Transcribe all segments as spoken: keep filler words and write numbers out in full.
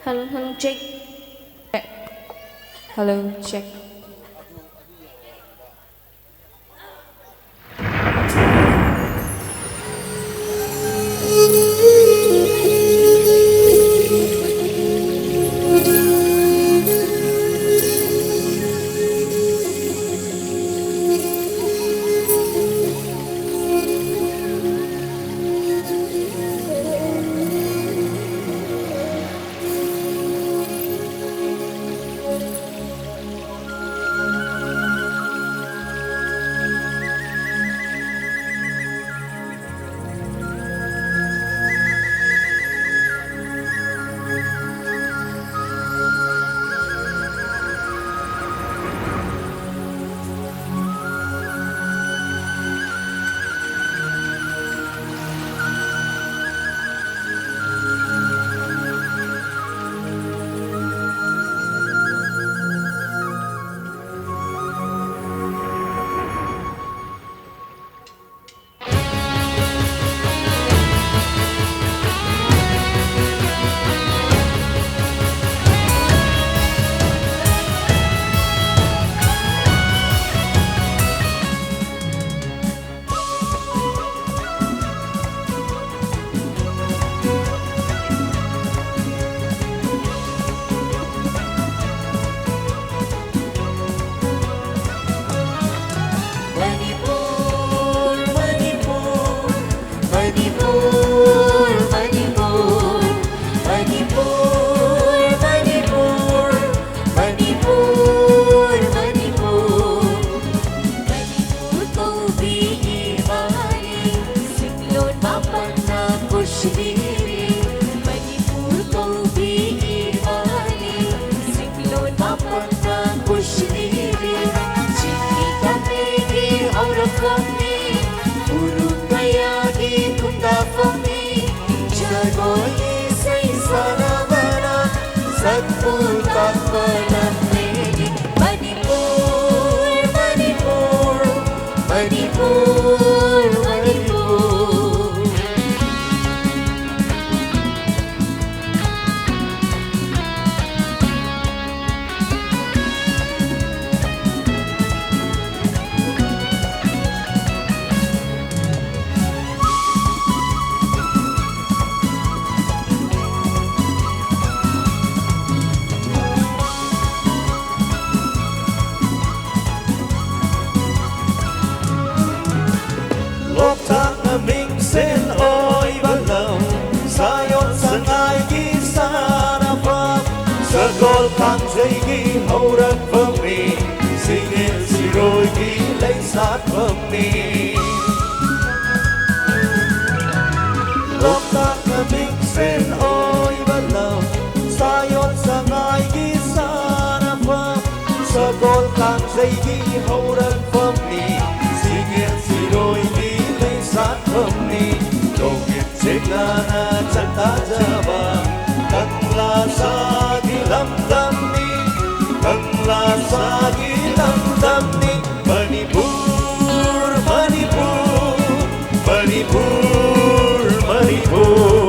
Hello, hello, check. Hello, check. Manipur, Manipur, Manipur, Manipur, Manipur, Manipur, Manipur, Manipur ꯀꯧꯕꯤ ꯏꯃꯥꯅꯤ, ꯁꯤꯛꯂꯣꯟ ꯃꯥꯄꯟꯅ ꯀꯣꯏꯁꯤꯜꯂꯤꯔꯦ꯫ Manipur ꯀꯧꯕꯤ ꯏꯃꯥꯅꯤ, ꯁꯤꯛꯂꯣꯟ ꯃꯥꯄꯟꯅ ꯀꯣꯏꯁꯤꯜꯂꯤꯔꯦ꯫ ꯆꯤꯡꯒꯤ ꯇꯝꯒꯤ ꯍꯧꯔꯛꯐꯝꯅꯤ, ꯎꯔꯨꯝ ꯀꯌꯥꯒꯤ ꯈꯨꯟꯗꯥꯐꯝꯅꯤ꯫ ꯖꯒꯣꯏ ꯏꯁꯩ ꯁꯥꯟꯅꯕꯅ ꯁꯛꯄꯨ ꯇꯥꯛꯄ ꯂꯝꯅꯤ꯫ ꯃꯅꯤꯄꯨꯔ, ꯃꯅꯤꯄꯨꯔ, ꯃꯅꯤꯄꯨꯔ, ꯃꯅꯤꯄꯨꯔ꯫ ꯑꯩꯒꯤ ꯍꯧꯔꯛꯐꯝꯅꯤ, ꯁꯤꯡꯉꯦꯜ ꯁꯤꯔꯣꯏꯒꯤ ꯂꯩꯁꯥꯠꯐꯝꯅꯤ꯫ ꯂꯣꯛꯇꯥꯛꯅ ꯃꯤꯡꯁꯦꯜ ꯑꯣꯏꯕ ꯂꯝ, ꯁꯥꯌꯣꯟ ꯁꯉꯥꯏꯒꯤ ꯁꯥꯟꯅꯐꯝ, ꯁꯒꯣꯜ ꯀꯥꯡꯖꯩꯒꯤ ꯍꯧꯔꯛꯐꯝꯅꯤ, ꯁꯤꯡꯉꯦꯜ ꯁꯤꯔꯣꯏꯒꯤ ꯂꯩꯁꯥꯠꯐꯝꯅꯤ꯫ ꯅꯣꯡꯒꯤ ꯆꯦꯛꯅꯥꯅ ꯆꯥꯛꯇꯥꯖꯕ ꯀꯪꯂꯥ ꯁꯥꯒꯤ ꯂꯝꯗꯝꯅꯤ, ꯀꯪꯂꯥ ꯁꯥꯒꯤ ꯂꯝꯗꯝꯅꯤ ꯃꯅꯤꯄꯨꯔ, ꯃꯅꯤꯄꯨꯔ, ꯃꯅꯤꯄꯨꯔ, ꯃꯅꯤꯄꯨꯔ꯫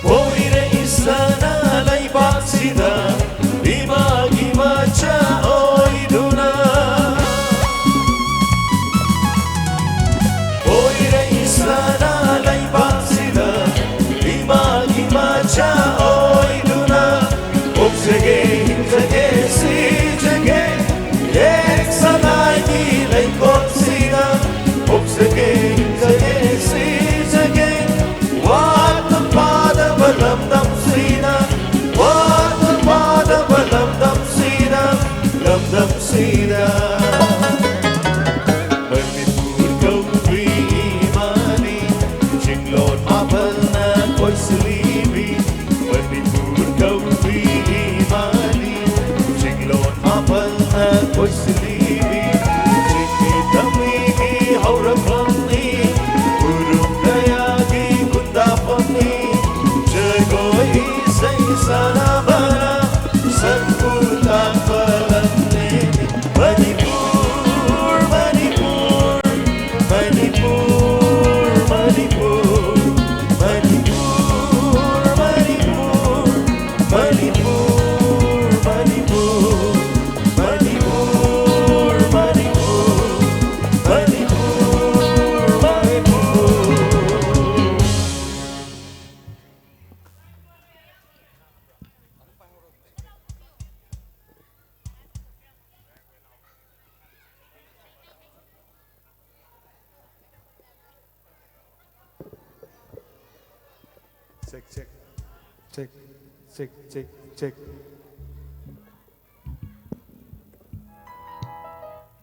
ꯄꯣꯏꯔꯛꯏ ꯁꯅꯥ ꯂꯩꯕꯥꯛꯁꯤꯗ ꯏꯃꯥꯒꯤ ꯃꯆꯥ ꯑꯣꯏꯗꯨꯅ꯫ ꯄꯣꯏꯔꯛꯏ ꯁꯅꯥ ꯂꯩꯕꯥꯛꯁꯤꯗ ꯏꯃꯥꯒꯤ ꯃꯆꯥ ꯑꯣꯏꯗꯨꯅ꯫ ꯄꯣꯛꯆꯒꯦ, ꯍꯤꯡꯖꯒꯦ, ꯁꯤꯖꯒꯦ, ꯌꯦꯛ ꯁꯉꯥꯏꯒꯤ ꯂꯩꯀꯣꯜꯁꯤꯗ꯫ ꯄꯣꯛꯆꯒꯦ, ꯍꯤꯡꯖꯒꯦ, ꯁꯤꯖꯒꯦ, ꯋꯥꯠꯇ ꯄꯥꯗꯕ ꯂꯝꯗꯝꯁꯤꯗ, ꯋꯥꯠꯇ ꯄꯥꯗꯕ ꯂꯝꯗꯝꯁꯤꯗ, ꯂꯝꯗꯝꯁꯤꯗ꯫ ꯃꯅꯤꯄꯨꯔ ꯀꯧꯕꯤ ꯏꯃꯥꯅꯤ, ꯆꯤꯡꯂꯣꯟ ꯃꯥꯄꯜꯅ ꯀꯣꯏꯁꯤꯜꯂꯤꯕꯤ꯫ ꯃꯅꯤꯄꯨꯔ ꯀꯧꯕꯤ ꯏꯃꯥꯅꯤ, ꯆꯤꯡꯂꯣꯟ ꯃꯥꯄꯜꯅ ꯀꯣꯏꯁꯤꯜꯂꯤꯕꯤ꯫ ꯆꯤꯡꯃꯤ ꯇꯝꯃꯤꯒꯤ ꯍꯧꯔꯛꯐꯝꯅꯤ, ꯎꯔꯨꯝ ꯀꯌꯥꯒꯤ ꯈꯨꯟꯗꯥꯐꯝꯅꯤ꯫ ꯖꯒꯣꯏ ꯏꯁꯩ ꯁꯥꯟꯅꯕꯅ ꯁꯛꯄꯨ ꯇꯥꯛꯄ ꯂꯝꯅꯦ Manipur. Check, check. Check, check, check, check.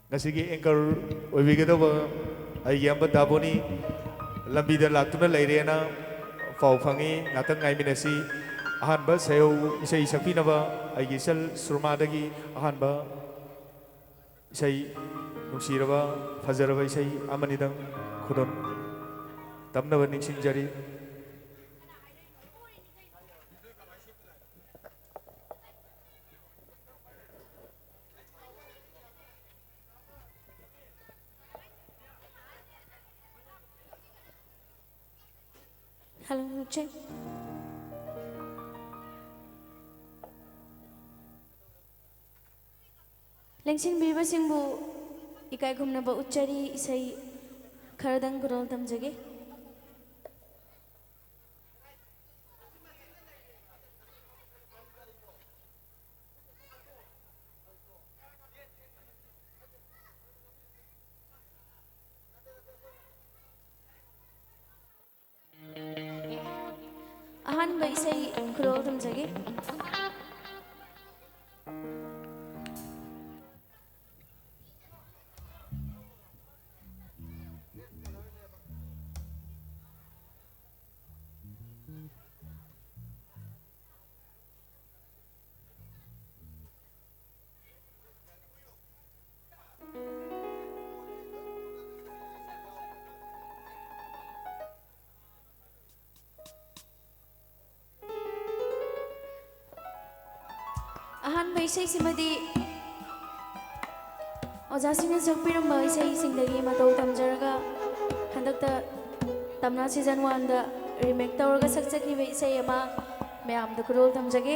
ꯉꯁꯤꯒꯤ anchor ꯑꯣꯏꯕꯤꯒꯗꯧꯕ ꯑꯩꯒꯤ ꯑꯌꯥꯝꯕ ꯗꯥꯕꯣꯅꯤ ꯂꯝꯕꯤꯗ ꯂꯥꯛꯇꯨꯅ ꯂꯩꯔꯦꯅ ꯄꯥꯎ ꯐꯪꯉꯤ꯫ ꯉꯥꯛꯇꯪ ꯉꯥꯏꯃꯤꯟꯅꯁꯤ꯫ ꯑꯍꯥꯟꯕ ꯁꯩꯍꯧ ꯏꯁꯩ ꯁꯛꯄꯤꯅꯕ ꯑꯩꯒꯤ ꯏꯆꯜ ꯁꯨꯔꯃꯥꯗꯒꯤ ꯑꯍꯥꯟꯕ ꯏꯁꯩ, ꯅꯨꯡꯁꯤꯔꯕ, ꯐꯖꯔꯕ ꯏꯁꯩ ꯑꯃꯅꯤꯗꯪ ꯈꯨꯗꯣꯜ ꯇꯝꯅꯕ ꯅꯤꯡꯁꯤꯡꯖꯔꯤ꯫ Hello, check. ꯂꯦꯡꯁꯤꯟꯕꯤꯕꯁꯤꯡꯕꯨ ꯏꯀꯥꯏ ꯈꯨꯝꯅꯕ ꯎꯠꯆꯔꯤ꯫ ꯏꯁꯩ ꯈꯔꯗꯪ ꯈꯨꯗꯣꯜ ꯇꯝꯖꯒꯦ꯫ ꯑꯍꯥꯟꯕ ꯏꯁꯩ ꯈꯨꯗꯣꯜ ꯇꯝꯖꯒꯦ꯫ ꯑꯍꯥꯟꯕ ꯏꯁꯩꯁꯤꯃꯗꯤ ꯑꯣꯖꯥꯁꯤꯡꯅ ꯁꯛꯄꯤꯔꯝꯕ ꯏꯁꯩꯁꯤꯡꯗꯒꯤ ꯃꯇꯧ ꯇꯝꯖꯔꯒ, ꯍꯟꯗꯛꯇ ꯇꯝꯅꯥ season one ꯗ remake ꯇꯧꯔꯒ ꯁꯛꯆꯈꯤꯕ ꯏꯁꯩ ꯑꯃ ꯃꯌꯥꯝꯗ ꯈꯨꯗꯣꯜ ꯇꯝꯖꯒꯦ꯫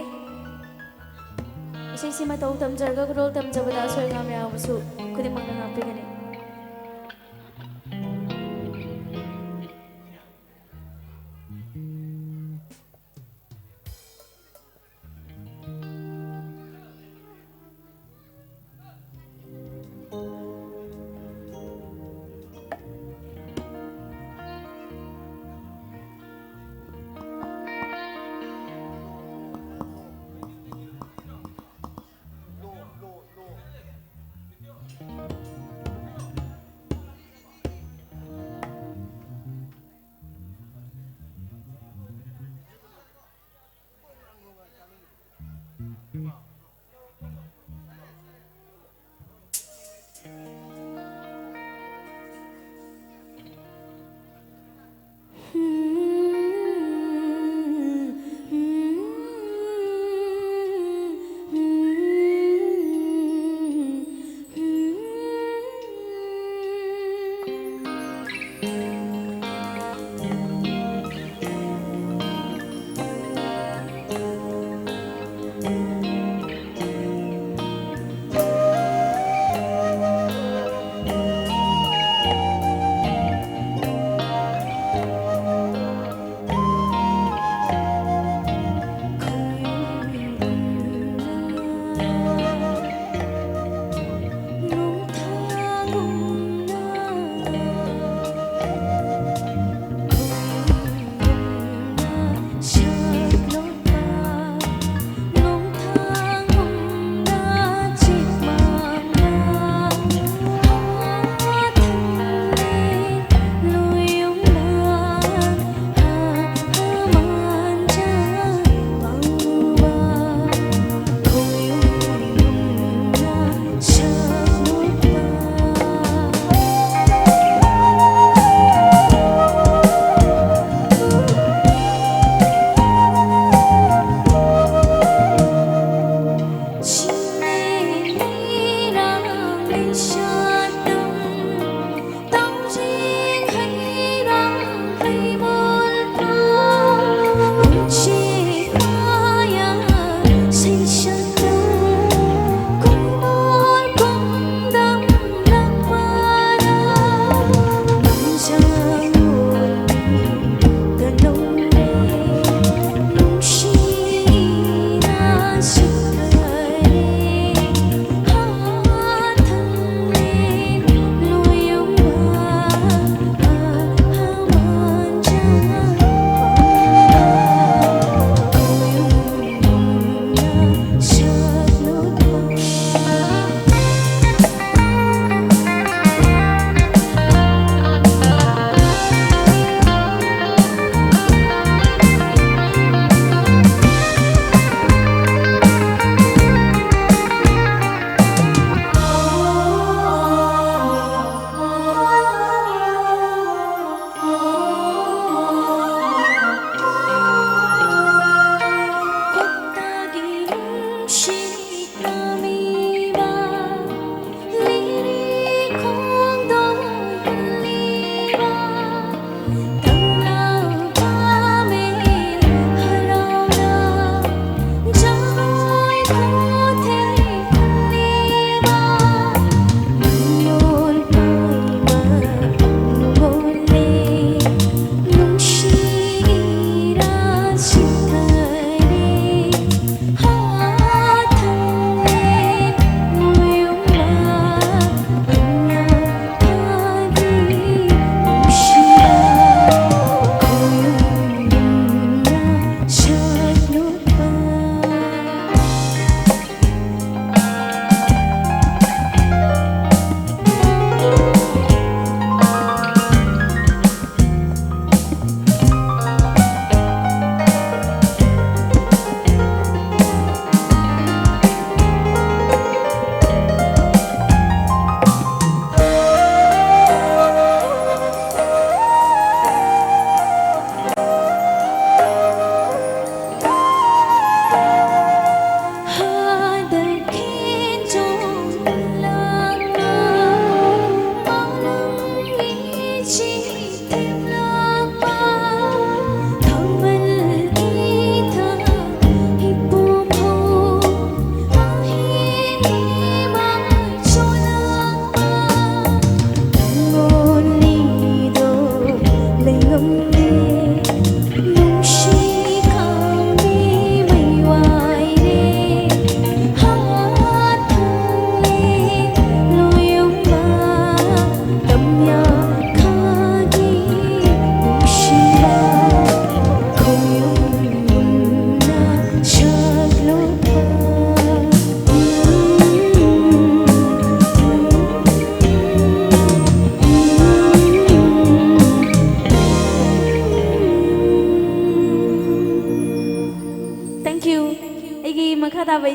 ꯏꯁꯩꯁꯤ ꯃꯇꯧ ꯇꯝꯖꯔꯒ ꯈꯨꯗꯣꯜ ꯇꯝꯖꯕꯗ ꯑꯁꯣꯏ ꯑꯉꯥꯝ ꯌꯥꯎꯕꯁꯨ ꯈꯨꯗꯤꯡꯃꯛꯅ ꯉꯥꯛꯄꯤꯒꯅꯤ꯫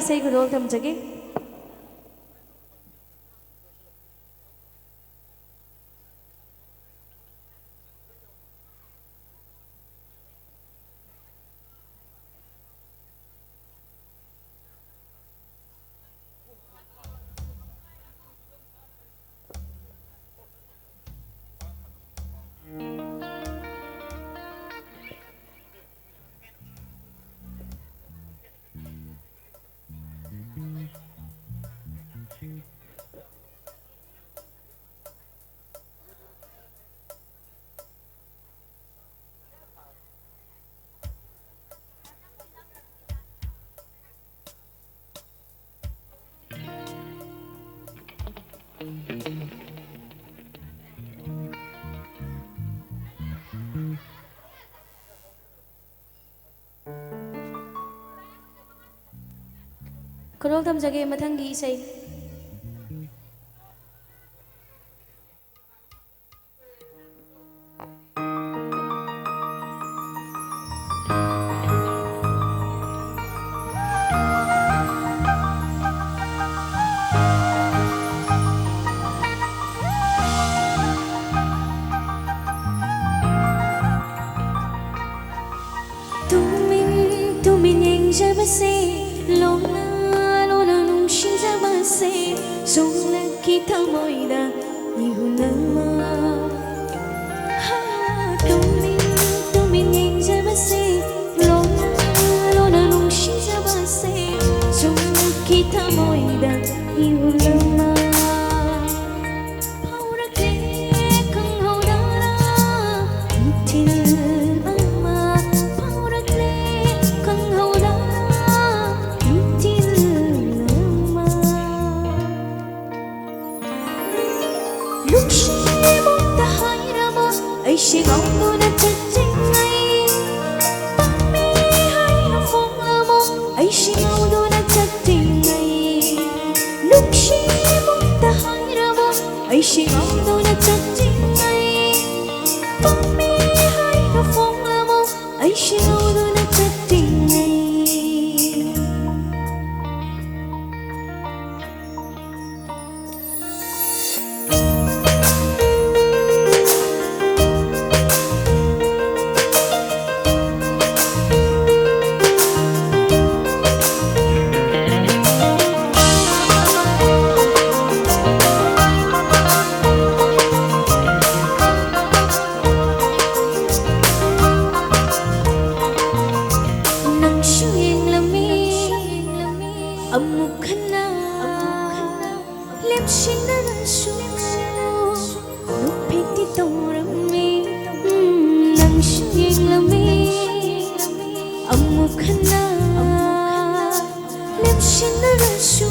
ꯏꯁꯩ ꯈꯨꯗꯣꯜ ꯇꯝꯖꯒꯦ꯫ ꯈꯨꯗꯣꯜ ꯇꯝꯖꯒꯦ ꯃꯊꯪꯒꯤ ꯏꯁꯩ꯫ ꯇꯨꯃꯤꯟ ꯇꯨꯃꯤꯟ ꯌꯦꯡꯖꯕꯁꯦ, ꯂꯣꯟꯅ ꯂꯣꯟꯅ ꯅꯨꯡꯁꯤꯖꯕꯁꯦ, ꯁꯣꯛꯂꯛꯈꯤ ꯊꯃꯣꯏꯗ ꯏꯍꯨꯜ ꯑꯃ꯫ ꯍꯥ, ꯇꯨꯃꯤꯟ ꯇꯨꯃꯤꯟ ꯌꯦꯡꯖꯕꯁꯦ, ꯂꯣꯟꯅ ꯂꯣꯟꯅ ꯅꯨꯡꯁꯤꯖꯕꯁꯦ, ꯁꯣꯛꯂꯛꯈꯤ ꯊꯃꯣꯏꯗ ꯏꯍꯨꯜ ꯑꯃ꯫ ꯐꯥꯎꯔꯛꯂꯦ ꯈꯪꯍꯧꯗꯅ ꯏꯊꯤꯜ ꯑꯃ, ꯐꯥꯎꯔꯛꯂꯦ ꯈꯪꯍꯧꯗꯅ ꯏꯊꯤꯜ ꯑꯃ꯫ ꯅꯨꯡꯁꯤꯕꯇ ꯍꯥꯏꯔꯕ ꯑꯩꯁꯦ ꯉꯥꯎꯗꯨꯅ ꯆꯠꯇ꯭ꯔꯤꯉꯩ, ꯄꯥꯝꯃꯤ ꯍꯥꯏꯅ ꯐꯣꯡꯂꯕ ꯑꯩꯁꯦ ꯉꯥꯎꯗꯨꯅ ꯆꯠꯇ꯭ꯔꯤꯉꯩ, ꯅꯨꯡꯁꯤꯕꯇ ꯍꯥꯏꯔꯕ ꯑꯩꯁꯦ ꯉꯥꯎꯗꯨꯅ ꯆꯠꯇ꯭ꯔꯤꯉꯩ, ꯄꯥꯝꯃꯤ ꯍꯥꯏꯅ ꯐꯣꯡꯂꯕ ꯑꯩꯁꯦ ꯉꯥꯎꯗꯨꯅ ꯆꯠꯇ꯭ꯔꯤꯉꯩ꯫ ꯈꯟꯅ ꯂꯦꯝꯁꯤꯟꯅꯔꯁꯨ ꯅꯨꯄꯤꯗꯤ ꯇꯧꯔꯝꯃꯤ꯫ ꯎꯝ, ꯅꯪꯁꯨ ꯌꯦꯡꯂꯝꯃꯤ꯫ ꯑꯃꯨꯛ ꯍꯟꯅ ꯂꯦꯝꯁꯤꯟꯅꯔꯁꯨ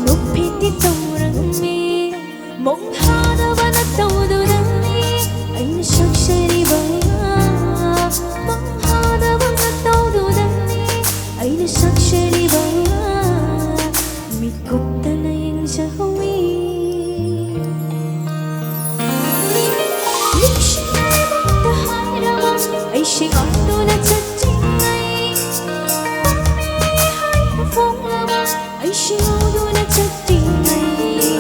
ꯅꯨꯄꯤꯗꯤ ꯇꯧꯔꯝꯃꯤ꯫ ꯃꯣꯡꯐꯥꯗꯕꯅ ꯇꯧꯗꯨꯅꯅꯤ ꯑꯩꯅ ꯁꯛꯆꯔꯤꯕ꯫ ꯃꯣꯡꯐꯥꯗꯕꯅ ꯇꯧꯗꯨꯅꯅꯤ ꯑꯩꯅ ꯁꯛꯆꯔꯤꯕ꯫ ꯃꯤꯀꯨꯞꯇꯅ ꯌꯦꯡꯖꯍꯧꯏ꯫ ꯅꯨꯡꯁꯤꯕꯇ ꯍꯥꯏꯔꯕ ꯑꯩꯁꯦ ꯉꯥꯎꯗꯨꯅ ꯆꯠꯇ꯭ꯔꯤꯉꯩ꯫ ꯃꯝꯃꯤ ꯍꯥꯏꯅ ꯐꯣꯡꯂꯕ ꯑꯩꯁꯦ ꯉꯥꯎꯗꯨꯅ ꯆꯠꯇ꯭ꯔꯤꯉꯩ꯫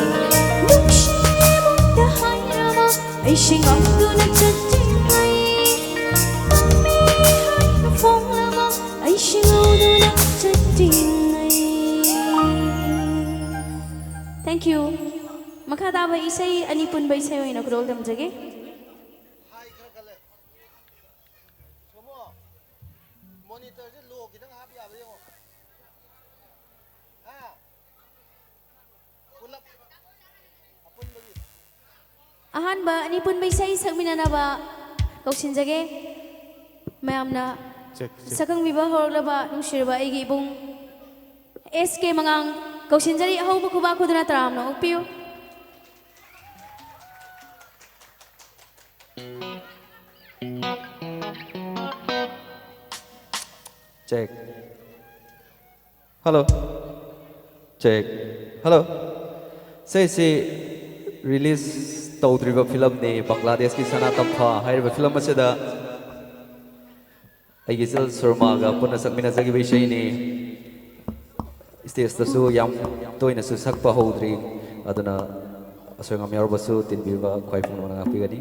ꯅꯨꯡꯁꯤꯕꯇ ꯍꯥꯏꯔꯕ ꯑꯩꯁꯦ ꯉꯥꯎꯗꯨꯅ ꯆꯠꯇ꯭ꯔꯤꯉꯩ꯫ ꯃꯝꯃꯤ ꯍꯥꯏꯅ ꯐꯣꯡꯂꯕ ꯑꯩꯁꯦ ꯉꯥꯎꯗꯨꯅ ꯆꯠꯇ꯭ꯔꯤꯉꯩ꯫ Thank you. ꯃꯈꯥ ꯇꯥꯕ ꯏꯁꯩ ꯑꯅꯤ ꯄꯨꯟꯕ ꯏꯁꯩ ꯑꯣꯏꯅ ꯈꯨꯗꯣꯜ ꯇꯝꯖꯒꯦ꯫ ꯍꯥꯏ ꯈꯔ ꯈꯜꯂꯦ꯫ ꯁꯣꯃꯣ, ꯃꯣꯅꯤꯇꯔꯁꯦ ꯂꯣ ꯈꯤꯇꯪ ꯍꯥꯞ ꯌꯥꯕ꯭ꯔꯥ ꯌꯦꯡꯉꯣ꯫ ꯍꯥ? ꯄꯨꯂꯞ ꯑꯄꯨꯟꯕꯒꯤ꯫ ꯑꯍꯥꯟꯕ ꯑꯅꯤ ꯄꯨꯟꯕ ꯏꯁꯩ ꯁꯛꯃꯤꯟꯅꯅꯕ ꯀꯧꯁꯤꯟꯖꯒꯦ꯫ ꯃꯌꯥꯝꯅ ꯆꯦꯛ, ꯆꯦꯛ꯫ ꯁꯛꯈꯪꯕꯤꯕ ꯍꯧꯔꯛꯂꯕ ꯅꯨꯡꯁꯤꯔꯕ ꯑꯩꯒꯤ ꯏꯕꯨꯡ ꯑꯦꯁ ꯀꯦ ꯃꯉꯥꯡ ꯀꯧꯁꯤꯟꯖꯔꯤ꯫ ꯑꯍꯧꯕ ꯈꯨꯕꯥꯛ ꯈꯨꯗꯨꯅ ꯇꯔꯥꯝꯅ ꯑꯣꯛꯄꯤꯌꯨ꯫ ꯆꯦꯛ꯫ ꯍꯜꯂꯣ꯫ ꯆꯦꯛ꯫ ꯍꯜꯂꯣ꯫ ꯁꯤꯁꯤ ꯔꯤꯂꯤꯁ ꯇꯧꯗ꯭ꯔꯤꯕ ꯐꯤꯂꯝꯅꯤ, ꯕꯪꯒ꯭ꯂꯥꯗꯦꯁꯀꯤ ꯁꯅꯥ ꯇꯝꯐꯥ ꯍꯥꯏꯔꯤꯕ ꯐꯤꯂꯝ ꯑꯁꯤꯗ ꯑꯩꯒꯤ ꯏꯆꯜ ꯁꯨꯔꯃꯥꯒ ꯄꯨꯟꯅ ꯁꯛꯃꯤꯟꯅꯖꯈꯤꯕ ꯏꯁꯩꯅꯤ꯫ ꯁ꯭ꯇꯦꯖꯇꯁꯨ ꯌꯥꯝ ꯇꯣꯏꯅꯁꯨ ꯁꯛꯄ ꯍꯧꯗ꯭ꯔꯤ, ꯑꯗꯨꯅ ꯑꯁꯣꯏ ꯑꯉꯥꯝ ꯌꯥꯎꯔꯕꯁꯨ ꯇꯤꯟꯕꯤꯕ ꯈ꯭ꯋꯥꯏ ꯄꯨꯛꯅꯤꯡ ꯉꯥꯛꯄꯤꯒꯅꯤ꯫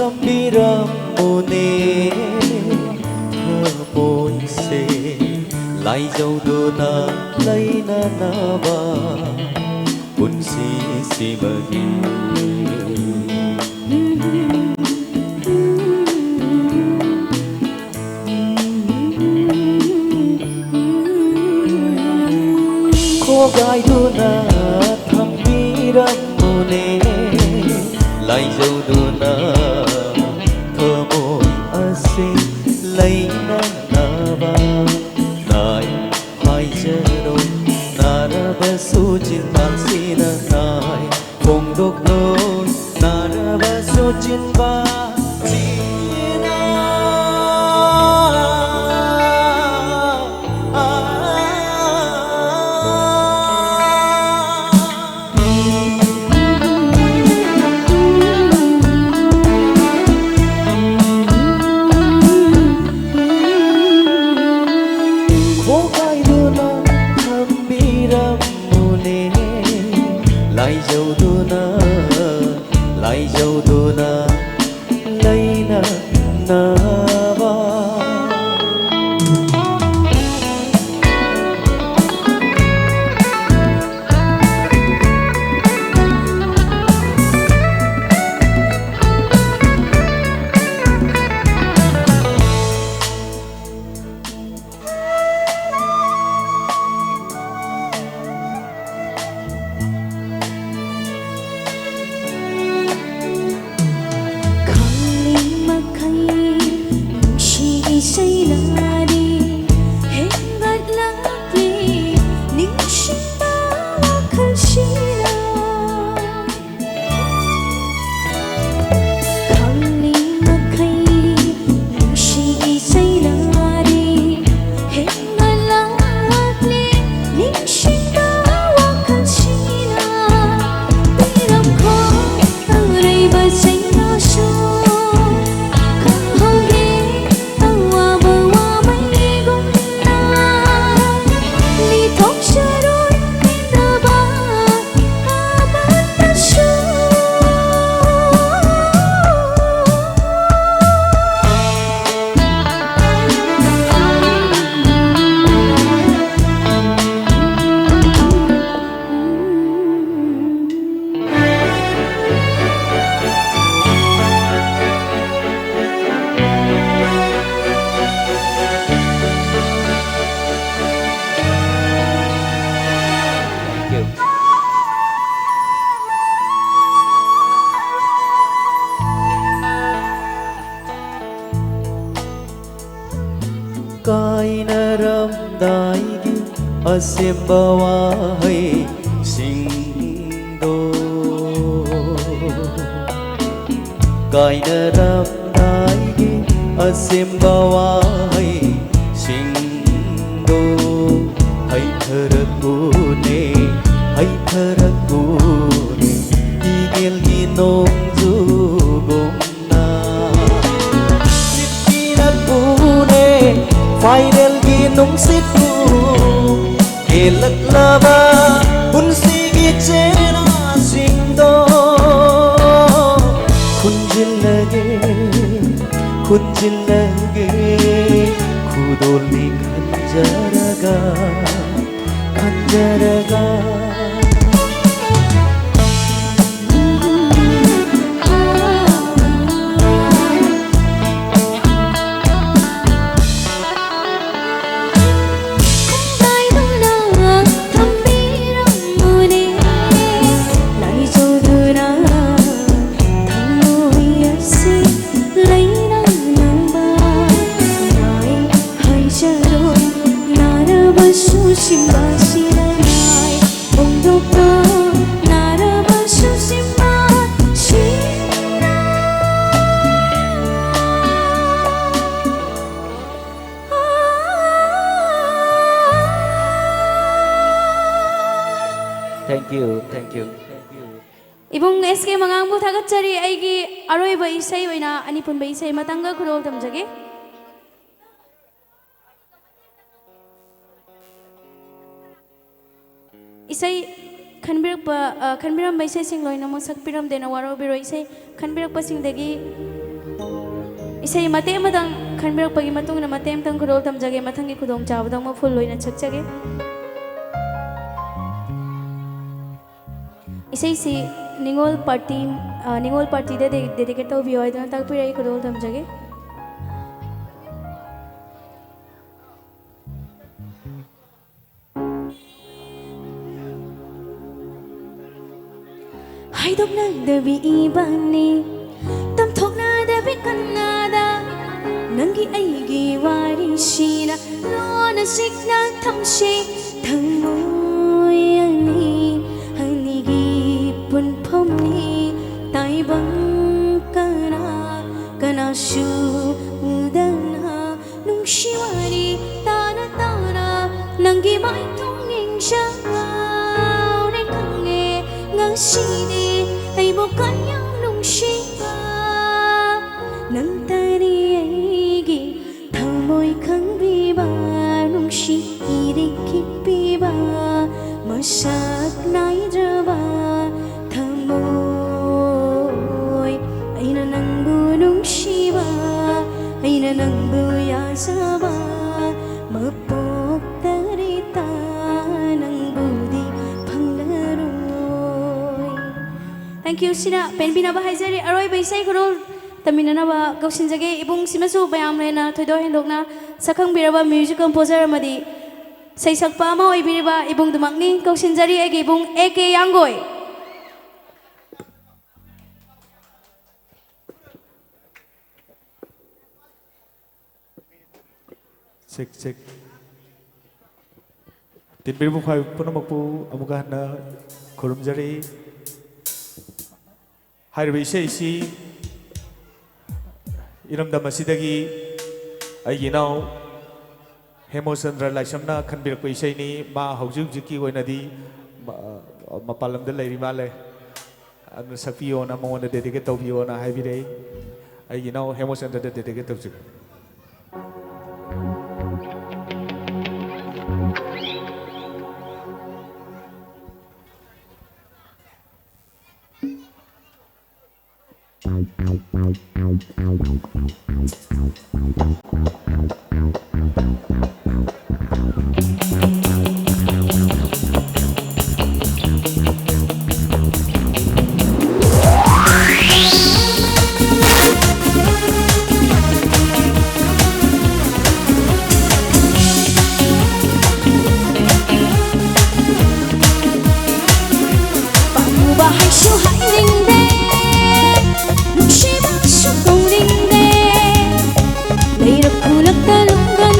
ꯇꯝꯕꯤꯔꯝꯃꯨꯅꯦ ꯊꯃꯣꯏꯁꯦ ꯂꯥꯏꯖꯧꯗꯨꯅ ꯂꯩꯅꯅꯕ ꯄꯨꯟꯁꯤꯁꯤꯃꯒꯤ꯫ ꯈꯣꯒꯥꯏꯗꯨꯅ ꯊꯝꯕꯤꯔꯝꯃꯨꯅꯦ ꯂꯥꯏꯖꯧꯗꯨꯅ ꯊꯃꯣꯏ ꯑꯁꯤ ꯂꯩꯅꯅꯕ꯫ ꯅꯥꯏ ꯍꯥꯏꯖꯔꯣꯏ ꯅꯥꯔꯕꯁꯨ ꯆꯤꯟꯕꯥꯛꯁꯤꯅ ꯅꯥꯏ ꯐꯣꯡꯗꯣꯛꯂꯣꯏ ꯅꯥꯔꯕꯁꯨ ꯆꯤꯟꯕꯥꯛꯁꯤꯅ꯫ ꯈꯣꯒꯥꯏꯗꯨꯅ ꯊꯝꯕꯤꯔꯝꯃꯨꯅꯦ ꯂꯥꯏꯖꯧꯗꯨꯅ ꯂꯥꯏꯖꯧꯗꯨꯅ ꯂꯩꯅꯅꯕ꯫ ꯈꯪꯂꯤ ꯃꯈꯩ ꯅꯨꯡꯁꯤꯒꯤ ꯁꯩꯅꯥꯔꯤ ꯍꯦꯟꯒꯠꯂꯛꯂꯤ ꯅꯤꯡꯁꯤꯡꯕ ꯋꯥꯈꯜꯁꯤꯅ꯫ ꯈꯪꯂꯤ ꯃꯈꯩ ꯅꯨꯡꯁꯤꯒꯤ ꯁꯩꯅꯥꯔꯤ ꯍꯦꯟꯒꯠꯂꯛꯂꯤ ꯅꯤꯡꯁꯤꯡꯕ ꯋꯥꯈꯜꯁꯤꯅ꯫ ꯄꯤꯔꯝꯈꯣ ꯑꯔꯩꯕ ꯆꯩꯅꯥꯁꯨ ꯈꯪꯍꯧꯒꯦ ꯑꯋꯥꯕ ꯋꯥꯃꯟ ꯇꯥꯏꯒꯤ ꯑꯁꯦꯝꯕ ꯋꯥꯍꯩꯁꯤꯡꯗꯣ, ꯀꯥꯏꯅꯔꯝꯗꯥꯏꯒꯤ ꯑꯁꯦꯝꯕ ꯋꯥꯍꯩꯁꯤꯡꯗꯣ, ꯍꯩꯊꯔꯛꯎꯅꯦ, ꯍꯩꯊꯔꯛꯎꯅꯦ, ꯏꯒꯦꯜꯒꯤ ꯅꯣꯡꯖꯨꯒꯨꯝ ꯁꯤꯠꯄꯤꯔꯛꯎꯅꯦ, ꯐꯥꯏꯔꯦꯜꯒꯤ ꯅꯨꯡꯁꯤꯠꯄꯨ, ꯀꯦꯜꯂꯛꯂꯕ ꯄꯨꯟꯁꯤꯒꯤ ꯆꯦꯔꯥꯁꯤꯡꯗꯣ ꯈꯨꯟꯖꯤꯜꯂꯒꯦ, ꯈꯨꯟꯖꯤꯜꯂꯒꯦ, ꯈꯨꯗꯣꯜꯅꯤ ꯈꯟꯖꯔꯒ, ꯈꯟꯖꯔꯒ꯫ Thank you, thank you. ꯏꯕꯨꯡ ꯑꯦꯁ ꯀꯦ ꯃꯉꯥꯡꯕꯨ ꯊꯥꯒꯠꯆꯔꯤ꯫ ꯑꯩꯒꯤ ꯑꯔꯣꯏꯕ ꯏꯁꯩ ꯑꯣꯏꯅ ꯑꯅꯤꯄꯨꯟꯕ ꯏꯁꯩ ꯑꯃꯇꯪꯒ ꯈꯨꯗꯣꯜ ꯇꯝꯖꯒꯦ꯫ ꯏꯁꯩ ꯈꯟꯕꯤꯔꯛꯄ, ꯑ, ꯈꯟꯕꯤꯔꯝꯕ ꯏꯁꯩꯁꯤꯡ ꯂꯣꯏꯅꯃꯛ ꯁꯛꯄꯤꯔꯝꯗꯦꯅ ꯋꯥꯔꯧꯕꯤꯔꯣꯏ꯫ ꯏꯁꯩ ꯈꯟꯕꯤꯔꯛꯄꯁꯤꯡꯗꯒꯤ ꯏꯁꯩ ꯃꯇꯦꯛ ꯑꯃꯇꯪ ꯈꯟꯕꯤꯔꯛꯄꯒꯤ ꯃꯇꯨꯡ ꯏꯟꯅ ꯃꯇꯦꯛ ꯑꯃꯇꯪ ꯈꯨꯗꯣꯜ ꯇꯝꯖꯒꯦ꯫ ꯃꯊꯪꯒꯤ ꯈꯨꯗꯣꯡꯆꯥꯕꯗ ꯑꯃꯨꯛ ꯐꯨꯜ ꯑꯣꯏꯅ ꯁꯛꯆꯒꯦ꯫ ꯏꯁꯩꯁꯤ ꯅꯤꯉꯣꯜ ꯄꯥꯔꯇꯤ, ꯑ, ꯅꯤꯉꯣꯜ ꯄꯥꯔꯇꯤꯗ ꯗꯦ-, ꯗꯦꯗꯤꯀꯦꯠ ꯇꯧꯕꯤꯌꯣ ꯍꯥꯏꯗꯨꯅ ꯇꯥꯛꯄꯤꯔꯛꯏ꯫ ꯈꯨꯗꯣꯜ ꯇꯝꯖꯒꯦ꯫ ꯍꯥꯏꯗꯣꯛꯅꯗꯕꯤ ꯏꯕꯥꯅꯤ, ꯇꯝꯊꯣꯛꯅꯗꯕꯤ ꯀꯅꯥꯗ, ꯅꯪꯒꯤ ꯑꯩꯒꯤ ꯋꯥꯔꯤ ꯅꯨꯡꯁꯤꯅ ꯂꯣꯟꯅ ꯆꯤꯛꯅ ꯊꯝꯁꯤ꯫ ꯊꯃꯣꯏ ꯑꯅꯤ, ꯑꯅꯤꯒꯤ ꯄꯨꯟꯐꯝꯅꯤ꯫ ꯇꯥꯏꯕꯪ ꯀꯅꯥ ꯀꯅꯥꯁꯨ ꯎꯗꯅ ꯅꯨꯡꯁꯤ ꯋꯥꯔꯤ ꯇꯥꯅ ꯇꯥꯅ ꯅꯪꯒꯤ ꯃꯥꯏꯊꯣꯡ ꯌꯦꯡꯖꯕ ꯎꯔꯦ ꯈꯪꯉꯦ ꯉꯁꯤꯗꯤ ꯑꯩꯕꯨ ꯀꯌꯥꯝ ꯅꯨꯡꯁꯤꯕ꯫ ꯅꯪꯇꯅꯤ ꯑꯩꯒꯤ ꯊꯃꯣꯏ ꯈꯪꯕꯤꯕ, ꯅꯨꯡꯁꯤ ꯏꯔꯤꯛ ꯈꯤꯛꯄꯤꯕ, ꯃꯁꯛ ꯅꯥꯏꯗ꯭ꯔꯕ ꯊꯃꯣꯏ꯫ ꯑꯩꯅ ꯅꯪꯕꯨ ꯅꯨꯡꯁꯤꯕ, ꯑꯩꯅ ꯅꯪꯕꯨ ꯌꯥꯖꯕ, ꯃꯄꯣꯛꯇꯔꯤꯇ ꯅꯪꯕꯨꯗꯤ ꯐꯪꯂꯔꯣꯏ꯫ Thank you꯫ ꯁꯤꯅ ꯄꯦꯟꯕꯤꯅꯕ ꯍꯥꯏꯖꯔꯤ꯫ ꯑꯔꯣꯏꯕ ꯏꯁꯩ ꯈꯨꯗꯣꯜ ꯇꯝꯃꯤꯟꯅꯅꯕ ꯀꯧꯁꯤꯟꯖꯒꯦ꯫ ꯏꯕꯨꯡꯁꯤꯃꯁꯨ ꯃꯌꯥꯝꯅ ꯍꯦꯟꯅ ꯊꯣꯏꯗꯣꯛ ꯍꯦꯟꯗꯣꯛꯅ ꯁꯛꯈꯪꯕꯤꯔꯕ music composer ꯑꯃꯗꯤ ꯁꯩꯁꯛꯄ ꯑꯃ ꯑꯣꯏꯕꯤꯔꯤꯕ ꯏꯕꯨꯡꯗꯨꯃꯛꯅꯤ꯫ ꯀꯧꯁꯤꯟꯖꯔꯤ ꯑꯩꯒꯤ ꯏꯕꯨꯡ ꯑꯦ ꯀꯦ ꯌꯥꯡꯒꯣꯏ꯫ Check, check. ꯇꯤꯟꯕꯤꯔꯤꯕ ꯈ꯭ꯋꯥꯏ ꯄꯨꯝꯅꯃꯛꯄꯨ ꯑꯃꯨꯛꯀ ꯍꯟꯅ ꯈꯨꯔꯨꯝꯖꯔꯤ꯫ ꯍꯥꯏꯔꯤꯕ ꯏꯁꯩꯁꯤ ꯏꯔꯝꯗꯝ ꯑꯁꯤꯗꯒꯤ ꯑꯩꯒꯤ ꯏꯅꯥꯎ ꯍꯦꯃꯣꯆꯟꯗ꯭ꯔ ꯂꯥꯏꯁ꯭ꯔꯝꯅ ꯈꯟꯕꯤꯔꯛꯄ ꯏꯁꯩꯅꯤ꯫ ꯃꯥ ꯍꯧꯖꯤꯛ ꯍꯧꯖꯤꯛꯀꯤ ꯑꯣꯏꯅꯗꯤ ꯃ-, ꯃꯄꯥꯟ ꯂꯝꯗ ꯂꯩꯔꯤ ꯃꯥꯜꯂꯦ꯫ ꯑꯗꯨꯅ ꯁꯛꯄꯤꯌꯣꯅ, ꯃꯉꯣꯟꯗ dedicate ꯇꯧꯕꯤꯌꯣꯅ ꯍꯥꯏꯕꯤꯔꯛꯏ꯫ ꯑꯩꯒꯤ ꯏꯅꯥꯎ ꯍꯦꯃꯣꯆꯟꯗ꯭ꯔꯗ dedicate ꯇꯧꯖꯒꯦ꯫ ꯄꯥꯝꯃꯨꯕ ꯍꯥꯏꯁꯨ ꯍꯥꯏꯅꯤꯡꯗꯦ, ꯅꯨꯡꯁꯤꯕꯁꯨ ꯀꯧꯅꯤꯡꯗꯦ꯫ ꯂꯩꯔꯛ ꯈꯨꯜꯂꯛꯇ ꯂꯨꯝꯒꯟ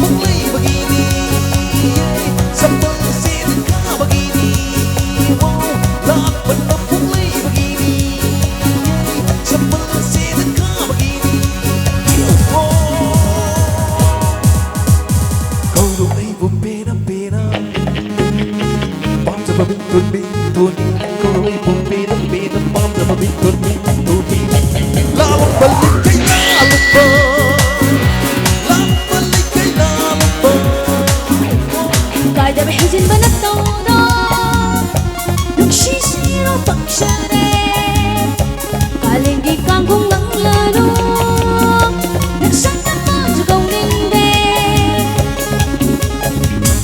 ꯐꯣꯡꯂꯩꯕꯒꯤꯅꯤ, ꯁꯝꯕꯜꯁꯦ ꯅꯪ ꯀꯥꯕꯒꯤꯅꯤ꯫ ꯋꯥꯎ, ꯂꯥꯛꯄꯅ ꯐꯣꯡꯂꯩꯕꯒꯤꯅꯤ, ꯁꯝꯕꯜꯁꯦ ꯅꯪ ꯀꯥꯕꯒꯤꯅꯤ꯫ ꯋꯥꯎ, ꯀꯧꯔꯣ ꯑꯩꯕꯨ ꯄꯦꯟꯅ ꯄꯦꯟꯅ꯫ ꯄꯥꯝꯖꯕ ꯃꯤꯡꯊꯣꯟꯕꯤ ꯊꯣꯟꯕꯤ, ꯀꯧꯔꯣ ꯑꯩꯕꯨ ꯄꯦꯟꯅ ꯄꯦꯟꯅ꯫ ꯄꯥꯝꯖꯕ ꯃꯤꯡꯊꯣꯟꯕꯤ ꯊꯣꯟꯕꯤ꯫ ꯂꯥꯂꯣꯡꯕ ꯂꯩꯀꯥꯏ ꯂꯥꯂꯣꯡꯕ, ꯂꯥꯂꯣꯡꯕ ꯂꯩꯀꯥꯏ ꯂꯥꯂꯣꯡꯕ꯫ ꯀꯥꯏꯗꯕ ꯍꯦꯟꯖꯤꯟꯕ ꯅꯠꯇꯧꯗꯣ, ꯅꯨꯡꯁꯤꯁꯤꯔꯣ ꯄꯛꯆꯔꯦ꯫ ꯀꯥꯂꯦꯟꯒꯤ ꯀꯥꯡꯒꯨꯡ ꯂꯪꯂꯅꯨ, ꯅꯪ ꯁꯛꯇ ꯄꯥꯝꯖꯒꯧꯅꯤꯡꯗꯦ꯫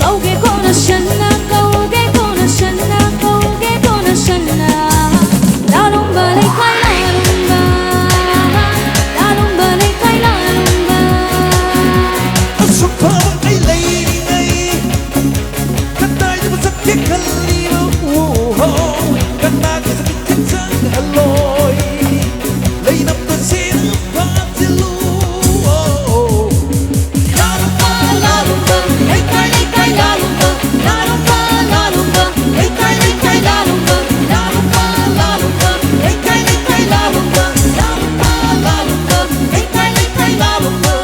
ꯀꯧꯒꯦ ꯀꯣꯟꯅ ꯁꯟꯅ, ꯀꯧꯒꯦ ꯀꯣꯟꯅ ꯁꯟꯅ, ꯀꯧꯒꯦ ꯀꯣꯟꯅ ꯁꯟꯅ꯫ ꯂꯥꯂꯣꯡꯕ ꯂꯩꯀꯥꯏ ꯂꯥꯂꯣꯡꯕ, ꯂꯥꯂꯣꯡꯕ ꯂꯩꯀꯥꯏ ꯂꯥꯂꯣꯡꯕ꯫ ꯑꯁꯨꯛ ꯐꯕ ꯑꯩ ꯂꯩꯔꯤꯉꯩ, ꯀꯗꯥꯏꯗꯕꯨ ꯆꯠꯀꯦ ꯈꯜꯂꯤꯕ? ꯎꯍꯣ, ꯀꯅꯥꯒꯤꯁꯨ ꯃꯤꯠꯌꯦꯡ ꯆꯪꯍꯜꯂꯣꯏ꯫ ꯂꯩꯅꯕꯗ ꯁꯦꯟꯅ ꯐꯥꯖꯤꯜꯂꯨ꯫ ꯂꯥꯂꯣꯡꯕ, ꯂꯥꯂꯣꯡꯕ, ꯂꯩꯀꯥꯏ, ꯂꯩꯀꯥꯏ, ꯂꯥꯂꯣꯡꯕ꯫ ꯂꯥꯂꯣꯡꯕ, ꯂꯥꯂꯣꯡꯕ, ꯂꯩꯀꯥꯏ, ꯂꯩꯀꯥꯏ, ꯂꯥꯂꯣꯡꯕ꯫ ꯂꯥꯂꯣꯡꯕ, ꯂꯥꯂꯣꯡꯕ, ꯂꯩꯀꯥꯏ, ꯂꯩꯀꯥꯏ, ꯂꯥꯂꯣꯡꯕ꯫ ꯂꯥꯂꯣꯡꯕ, ꯂꯥꯂꯣꯡꯕ, ꯂꯩꯀꯥꯏ, ꯂꯩꯀꯥꯏ, ꯂꯥꯂꯣꯡꯕ꯫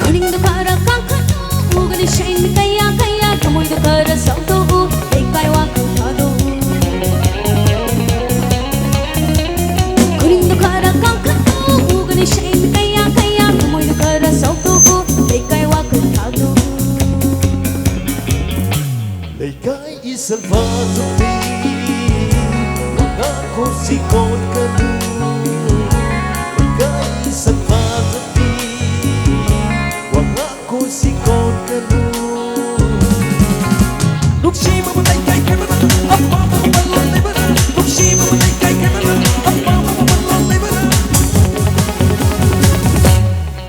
ꯈꯨꯅꯤꯡꯗ ꯈꯔ ꯀꯥꯡꯈꯠꯂꯨ, ꯎꯒꯅꯤ ꯁꯦꯡꯅ ꯀꯌꯥ ꯀꯌꯥ꯫ ꯊꯃꯣꯏꯗ ꯈꯔ ꯁꯧꯗꯣꯛꯎ, ꯂꯩꯀꯥꯏ ꯋꯥꯈꯜ ꯊꯥꯗꯣꯛꯎ꯫ ꯈꯨꯅꯤꯡꯗ ꯈꯔ ꯀꯥꯡꯈꯠꯂꯨ, ꯎꯒꯅꯤ ꯁꯦꯡꯅ ꯀꯌꯥ ꯀꯌꯥ꯫ ꯊꯃꯣꯏꯗ ꯈꯔ ꯁꯧꯗꯣꯛꯎ, ꯂꯩꯀꯥꯏ ꯋꯥꯈꯜ ꯊꯥꯗꯣꯛꯎ꯫ ꯂꯩꯀꯥꯏ ꯏꯁꯜ ꯐꯖꯕꯤ, ꯃꯉꯥ ꯈꯣꯡꯁꯤ ꯀꯣꯟꯒꯅꯨ꯫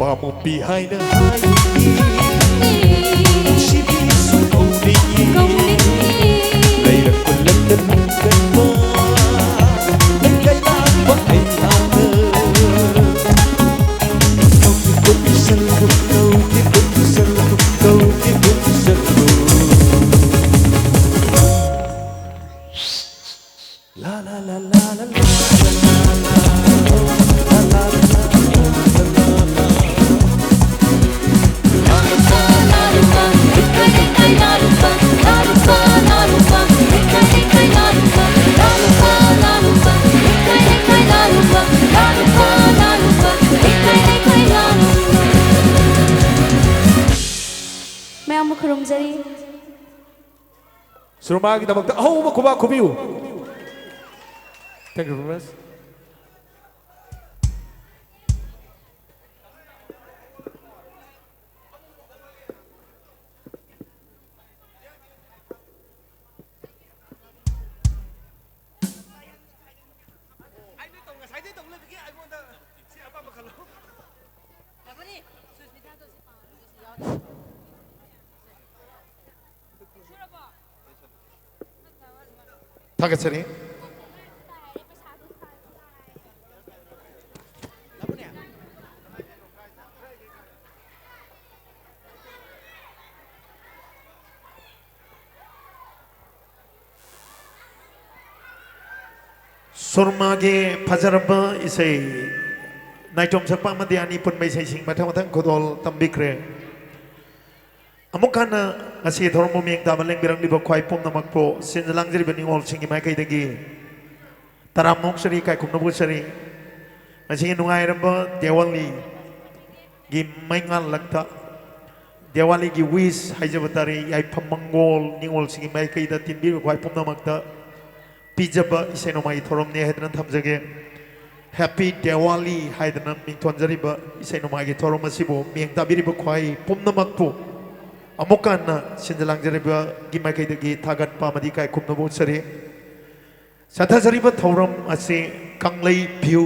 ꯄꯥꯃꯨꯕꯤ ꯍꯥꯏꯅ ꯍꯥꯏ, ꯅꯨꯡꯁꯤꯕꯤꯁꯨ ꯀꯧꯅꯤꯡꯏ꯫ ꯂꯩꯔꯛꯄ ꯂꯝꯗ ꯂꯨꯞꯇꯕ, ꯂꯩꯀꯥꯏ ꯂꯥꯛꯄ ꯑꯩꯍꯥꯛꯅ꯫ ꯀꯧꯒꯦ ꯀꯧꯒꯦ ꯁꯜꯂꯨ, ꯀꯧꯒꯦ ꯀꯧꯒꯦ ꯁꯜꯂꯨ, ꯀꯧꯒꯦ ꯀꯧꯒꯦ ꯁꯜꯂꯨ꯫ ꯃꯌꯥꯝꯕꯨ ꯈꯨꯔꯨꯝꯖꯔꯤ꯫ ꯁꯨꯔꯃꯥꯒꯤꯗꯃꯛꯇ ꯑꯍꯧꯕ ꯈꯨꯕꯥꯛ ꯈꯨꯕꯤꯌꯨ꯫ Thank you very much. ꯊꯥꯒꯠꯆꯔꯤ꯫ ꯁꯨꯔꯃꯥꯒꯤ ꯐꯖꯔꯕ ꯏꯁꯩ, ꯅꯥꯏꯇꯣꯝ ꯁꯛꯄ ꯑꯃꯗꯤ ꯑꯅꯤ ꯄꯨꯟꯕ ꯏꯁꯩꯁꯤꯡ ꯃꯊꯪ ꯃꯊꯪ ꯈꯨꯗꯣꯜ ꯇꯝꯕꯤꯈ꯭ꯔꯦ꯫ ꯑꯃꯨꯛ ꯍꯟꯅ ꯉꯁꯤꯒꯤ ꯊꯧꯔꯝꯕꯨ ꯃꯤꯠꯌꯦꯡ ꯇꯥꯕ ꯂꯦꯡꯕꯤꯔꯛꯂꯤꯕ ꯈ꯭ꯋꯥꯏ ꯄꯨꯝꯅꯃꯛꯄꯨ ꯁꯤꯟꯖ ꯂꯥꯡꯖꯔꯤꯕ ꯅꯤꯉꯣꯜꯁꯤꯡꯒꯤ ꯃꯥꯏꯀꯩꯗꯒꯤ ꯇꯔꯥꯝꯅ ꯑꯣꯛꯆꯔꯤ, ꯏꯀꯥꯏ ꯈꯨꯝꯅꯕ ꯎꯠꯆꯔꯤ꯫ ꯉꯁꯤꯒꯤ ꯅꯨꯡꯉꯥꯏꯔꯕ ꯗꯤꯋꯥꯂꯤꯒꯤ ꯃꯩꯉꯥꯜꯂꯛꯇ ꯗꯤꯋꯥꯂꯤꯒꯤ wish ꯍꯥꯏꯖꯕ ꯇꯥꯔꯦ, ꯌꯥꯏꯐ ꯃꯪꯒꯣꯜ ꯅꯤꯉꯣꯜꯁꯤꯡꯒꯤ ꯃꯥꯏꯀꯩꯗ ꯇꯤꯟꯕꯤꯔꯤꯕ ꯈ꯭ꯋꯥꯏ ꯄꯨꯝꯅꯃꯛꯇ ꯄꯤꯖꯕ ꯏꯁꯩ ꯅꯣꯡꯃꯥꯏꯒꯤ ꯊꯧꯔꯝꯅꯤ ꯍꯥꯏꯗꯨꯅ ꯊꯝꯖꯒꯦ꯫ Happy Diwali ꯍꯥꯏꯗꯅ ꯃꯤꯡ ꯊꯣꯟꯖꯔꯤꯕ ꯏꯁꯩ ꯅꯣꯡꯃꯥꯏꯒꯤ ꯊꯧꯔꯝ ꯑꯁꯤꯕꯨ ꯃꯤꯠꯌꯦꯡ ꯇꯥꯕꯤꯔꯤꯕ ꯈ꯭ꯋꯥꯏ ꯄꯨꯝꯅꯃꯛꯄꯨ ꯑꯃꯨꯛ ꯍꯟꯅ ꯁꯤꯟꯖ ꯂꯥꯡꯖꯔꯤꯕꯒꯤ ꯃꯥꯏꯀꯩꯗꯒꯤ ꯊꯥꯒꯠꯄ ꯑꯃꯗꯤ ꯏꯀꯥꯏ ꯈꯨꯝꯅꯕ ꯎꯠꯆꯔꯤ꯫ ꯆꯠꯊꯖꯔꯤꯕ ꯊꯧꯔꯝ ꯑꯁꯤ ꯀꯪꯂꯩ view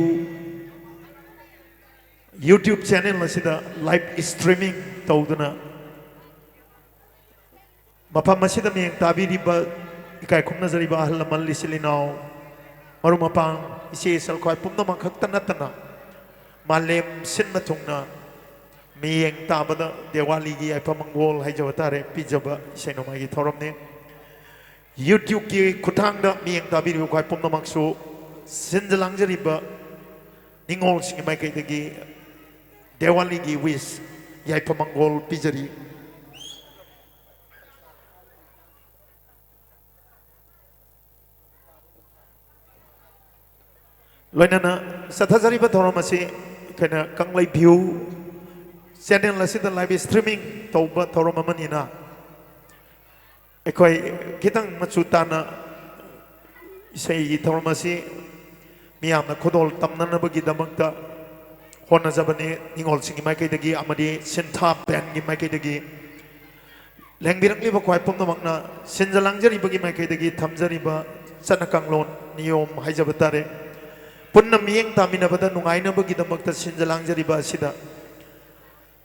YouTube channel ꯑꯁꯤꯗ live streaming ꯇꯧꯗꯨꯅ ꯃꯐꯝ ꯑꯁꯤꯗ ꯃꯤꯠꯌꯦꯡ ꯇꯥꯕꯤꯔꯤꯕ ꯏꯀꯥꯏ ꯈꯨꯝꯅꯖꯔꯤꯕ ꯑꯍꯜ ꯂꯃꯟ, ꯏꯆꯤꯜ ꯏꯅꯥꯎ, ꯃꯔꯨꯞ ꯃꯄꯥꯡ, ꯏꯆꯦ ꯏꯆꯜ ꯈ꯭ꯋꯥꯏ ꯄꯨꯝꯅꯃꯛ ꯈꯛꯇ ꯅꯠꯇꯅ ꯃꯥꯂꯦꯝ ꯁꯤꯟꯕ ꯊꯨꯡꯅ ꯃꯤꯠꯌꯦꯡ ꯇꯥꯕꯗ ꯗꯦꯋꯥꯂꯤꯒꯤ ꯌꯥꯏꯐ ꯃꯪꯒꯣꯜ ꯍꯥꯏꯖꯕ ꯇꯥꯔꯦ, ꯄꯤꯖꯕ ꯏꯁꯩ ꯅꯣꯡꯃꯥꯏꯒꯤ ꯊꯧꯔꯝꯅꯤ꯫ YouTubeꯀꯤ ꯈꯨꯠꯊꯥꯡꯗ ꯃꯤꯠꯌꯦꯡ ꯇꯥꯕꯤꯔꯤꯕ ꯈ꯭ꯋꯥꯏ ꯄꯨꯝꯅꯃꯛꯁꯨ ꯁꯤꯟꯖ ꯂꯥꯡꯖꯔꯤꯕ ꯅꯤꯡꯉꯣꯜꯁꯤꯡꯒꯤ ꯃꯥꯏꯀꯩꯗꯒꯤ ꯗꯦꯋꯥꯂꯤꯒꯤ wish, ꯌꯥꯏꯐ ꯃꯪꯒꯣꯜ ꯄꯤꯖꯔꯤ꯫ ꯂꯣꯏꯅꯅ ꯆꯠꯊꯖꯔꯤꯕ ꯊꯧꯔꯝ ꯑꯁꯤ ꯑꯩꯈꯣꯏꯅ ꯀꯪꯂꯩ View channel ꯑꯁꯤꯗ live streaming ꯇꯧꯕ ꯊꯧꯔꯝ ꯑꯃꯅꯤꯅ ꯑꯩꯈꯣꯏ ꯈꯤꯇꯪ ꯃꯆꯨ ꯇꯥꯅ ꯏꯁꯩꯒꯤ ꯊꯧꯔꯝ ꯑꯁꯤ ꯃꯤꯌꯥꯝꯅ ꯈꯨꯗꯣꯜ ꯇꯝꯅꯅꯕꯒꯤꯗꯃꯛꯇ ꯍꯣꯠꯅꯖꯕꯅꯤ꯫ ꯅꯤꯡꯉꯣꯜꯁꯤꯡꯒꯤ ꯃꯥꯏꯀꯩꯗꯒꯤ ꯑꯃꯗꯤ ꯁꯤꯟꯊꯥ ꯕꯦꯟꯒꯤ ꯃꯥꯏꯀꯩꯗꯒꯤ ꯂꯦꯡꯕꯤꯔꯛꯂꯤꯕ ꯈ꯭ꯋꯥꯏ ꯄꯨꯝꯅꯃꯛꯅ ꯁꯤꯟꯖ ꯂꯥꯡꯖꯔꯤꯕꯒꯤ ꯃꯥꯏꯀꯩꯗꯒꯤ ꯊꯝꯖꯔꯤꯕ ꯆꯠꯅ ꯀꯥꯡꯂꯣꯟ ꯅꯤꯌꯣꯝ ꯍꯥꯏꯖꯕ ꯇꯥꯔꯦ, ꯄꯨꯟꯅ ꯃꯤꯠꯌꯦꯡ ꯇꯥꯃꯤꯟꯅꯕꯗ ꯅꯨꯡꯉꯥꯏꯅꯕꯒꯤꯗꯃꯛꯇ ꯁꯤꯟꯖ ꯂꯥꯡꯖꯔꯤꯕ ꯑꯁꯤꯗ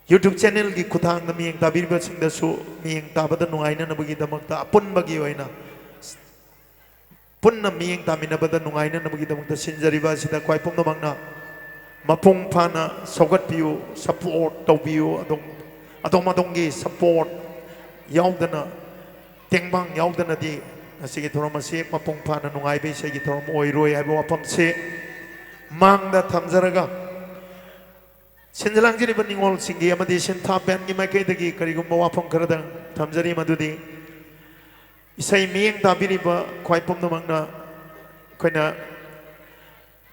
YouTube channelꯒꯤ ꯈꯨꯠꯊꯥꯡꯗ ꯃꯤꯠꯌꯦꯡ ꯇꯥꯕꯤꯔꯤꯕꯁꯤꯡꯗꯁꯨ ꯃꯤꯠꯌꯦꯡ ꯇꯥꯕꯗ ꯅꯨꯡꯉꯥꯏꯅꯅꯕꯒꯤꯗꯃꯛꯇ ꯑꯄꯨꯟꯕꯒꯤ ꯑꯣꯏꯅ ꯄꯨꯟꯅ ꯃꯤꯠꯌꯦꯡ ꯇꯥꯃꯤꯟꯅꯕꯗ ꯅꯨꯡꯉꯥꯏꯅꯅꯕꯒꯤꯗꯃꯛꯇ ꯁꯤꯟꯖꯔꯤꯕ ꯑꯁꯤꯗ ꯈ꯭ꯋꯥꯏ ꯄꯨꯝꯅꯃꯛꯅ ꯃꯄꯨꯡ ꯐꯥꯅ ꯁꯧꯒꯠꯄꯤꯌꯨ, support ꯇꯧꯕꯤꯌꯨ꯫ ꯑꯗꯣꯝ, ꯑꯗꯣꯝ ꯑꯗꯣꯝꯒꯤ support ꯌꯥꯎꯗꯅ, ꯇꯦꯡꯕꯥꯡ ꯌꯥꯎꯗꯅꯗꯤ ꯉꯁꯤꯒꯤ ꯊꯧꯔꯝ ꯑꯁꯤ ꯃꯄꯨꯡ ꯐꯥꯅ ꯅꯨꯡꯉꯥꯏꯕ ꯏꯁꯩꯒꯤ ꯊꯧꯔꯝ ꯑꯣꯏꯔꯣꯏ ꯍꯥꯏꯕ ꯋꯥꯐꯝꯁꯤ ꯃꯥꯡꯗ ꯊꯝꯖꯔꯒ, ꯁꯤꯟꯖ ꯂꯥꯡꯖꯔꯤꯕ ꯅꯤꯡꯉꯣꯜꯁꯤꯡꯒꯤ ꯑꯃꯗꯤ ꯁꯤꯟꯊꯥ ꯕꯦꯟꯒꯤ ꯃꯥꯏꯀꯩꯗꯒꯤ ꯀꯔꯤꯒꯨꯝꯕ ꯋꯥꯐꯝ ꯈꯔꯗꯪ ꯊꯝꯖꯔꯤ, ꯃꯗꯨꯗꯤ ꯏꯁꯩ ꯃꯤꯠꯌꯦꯡ ꯇꯥꯕꯤꯔꯤꯕ ꯈ꯭ꯋꯥꯏ ꯄꯨꯝꯅꯃꯛꯅ ꯑꯩꯈꯣꯏꯅ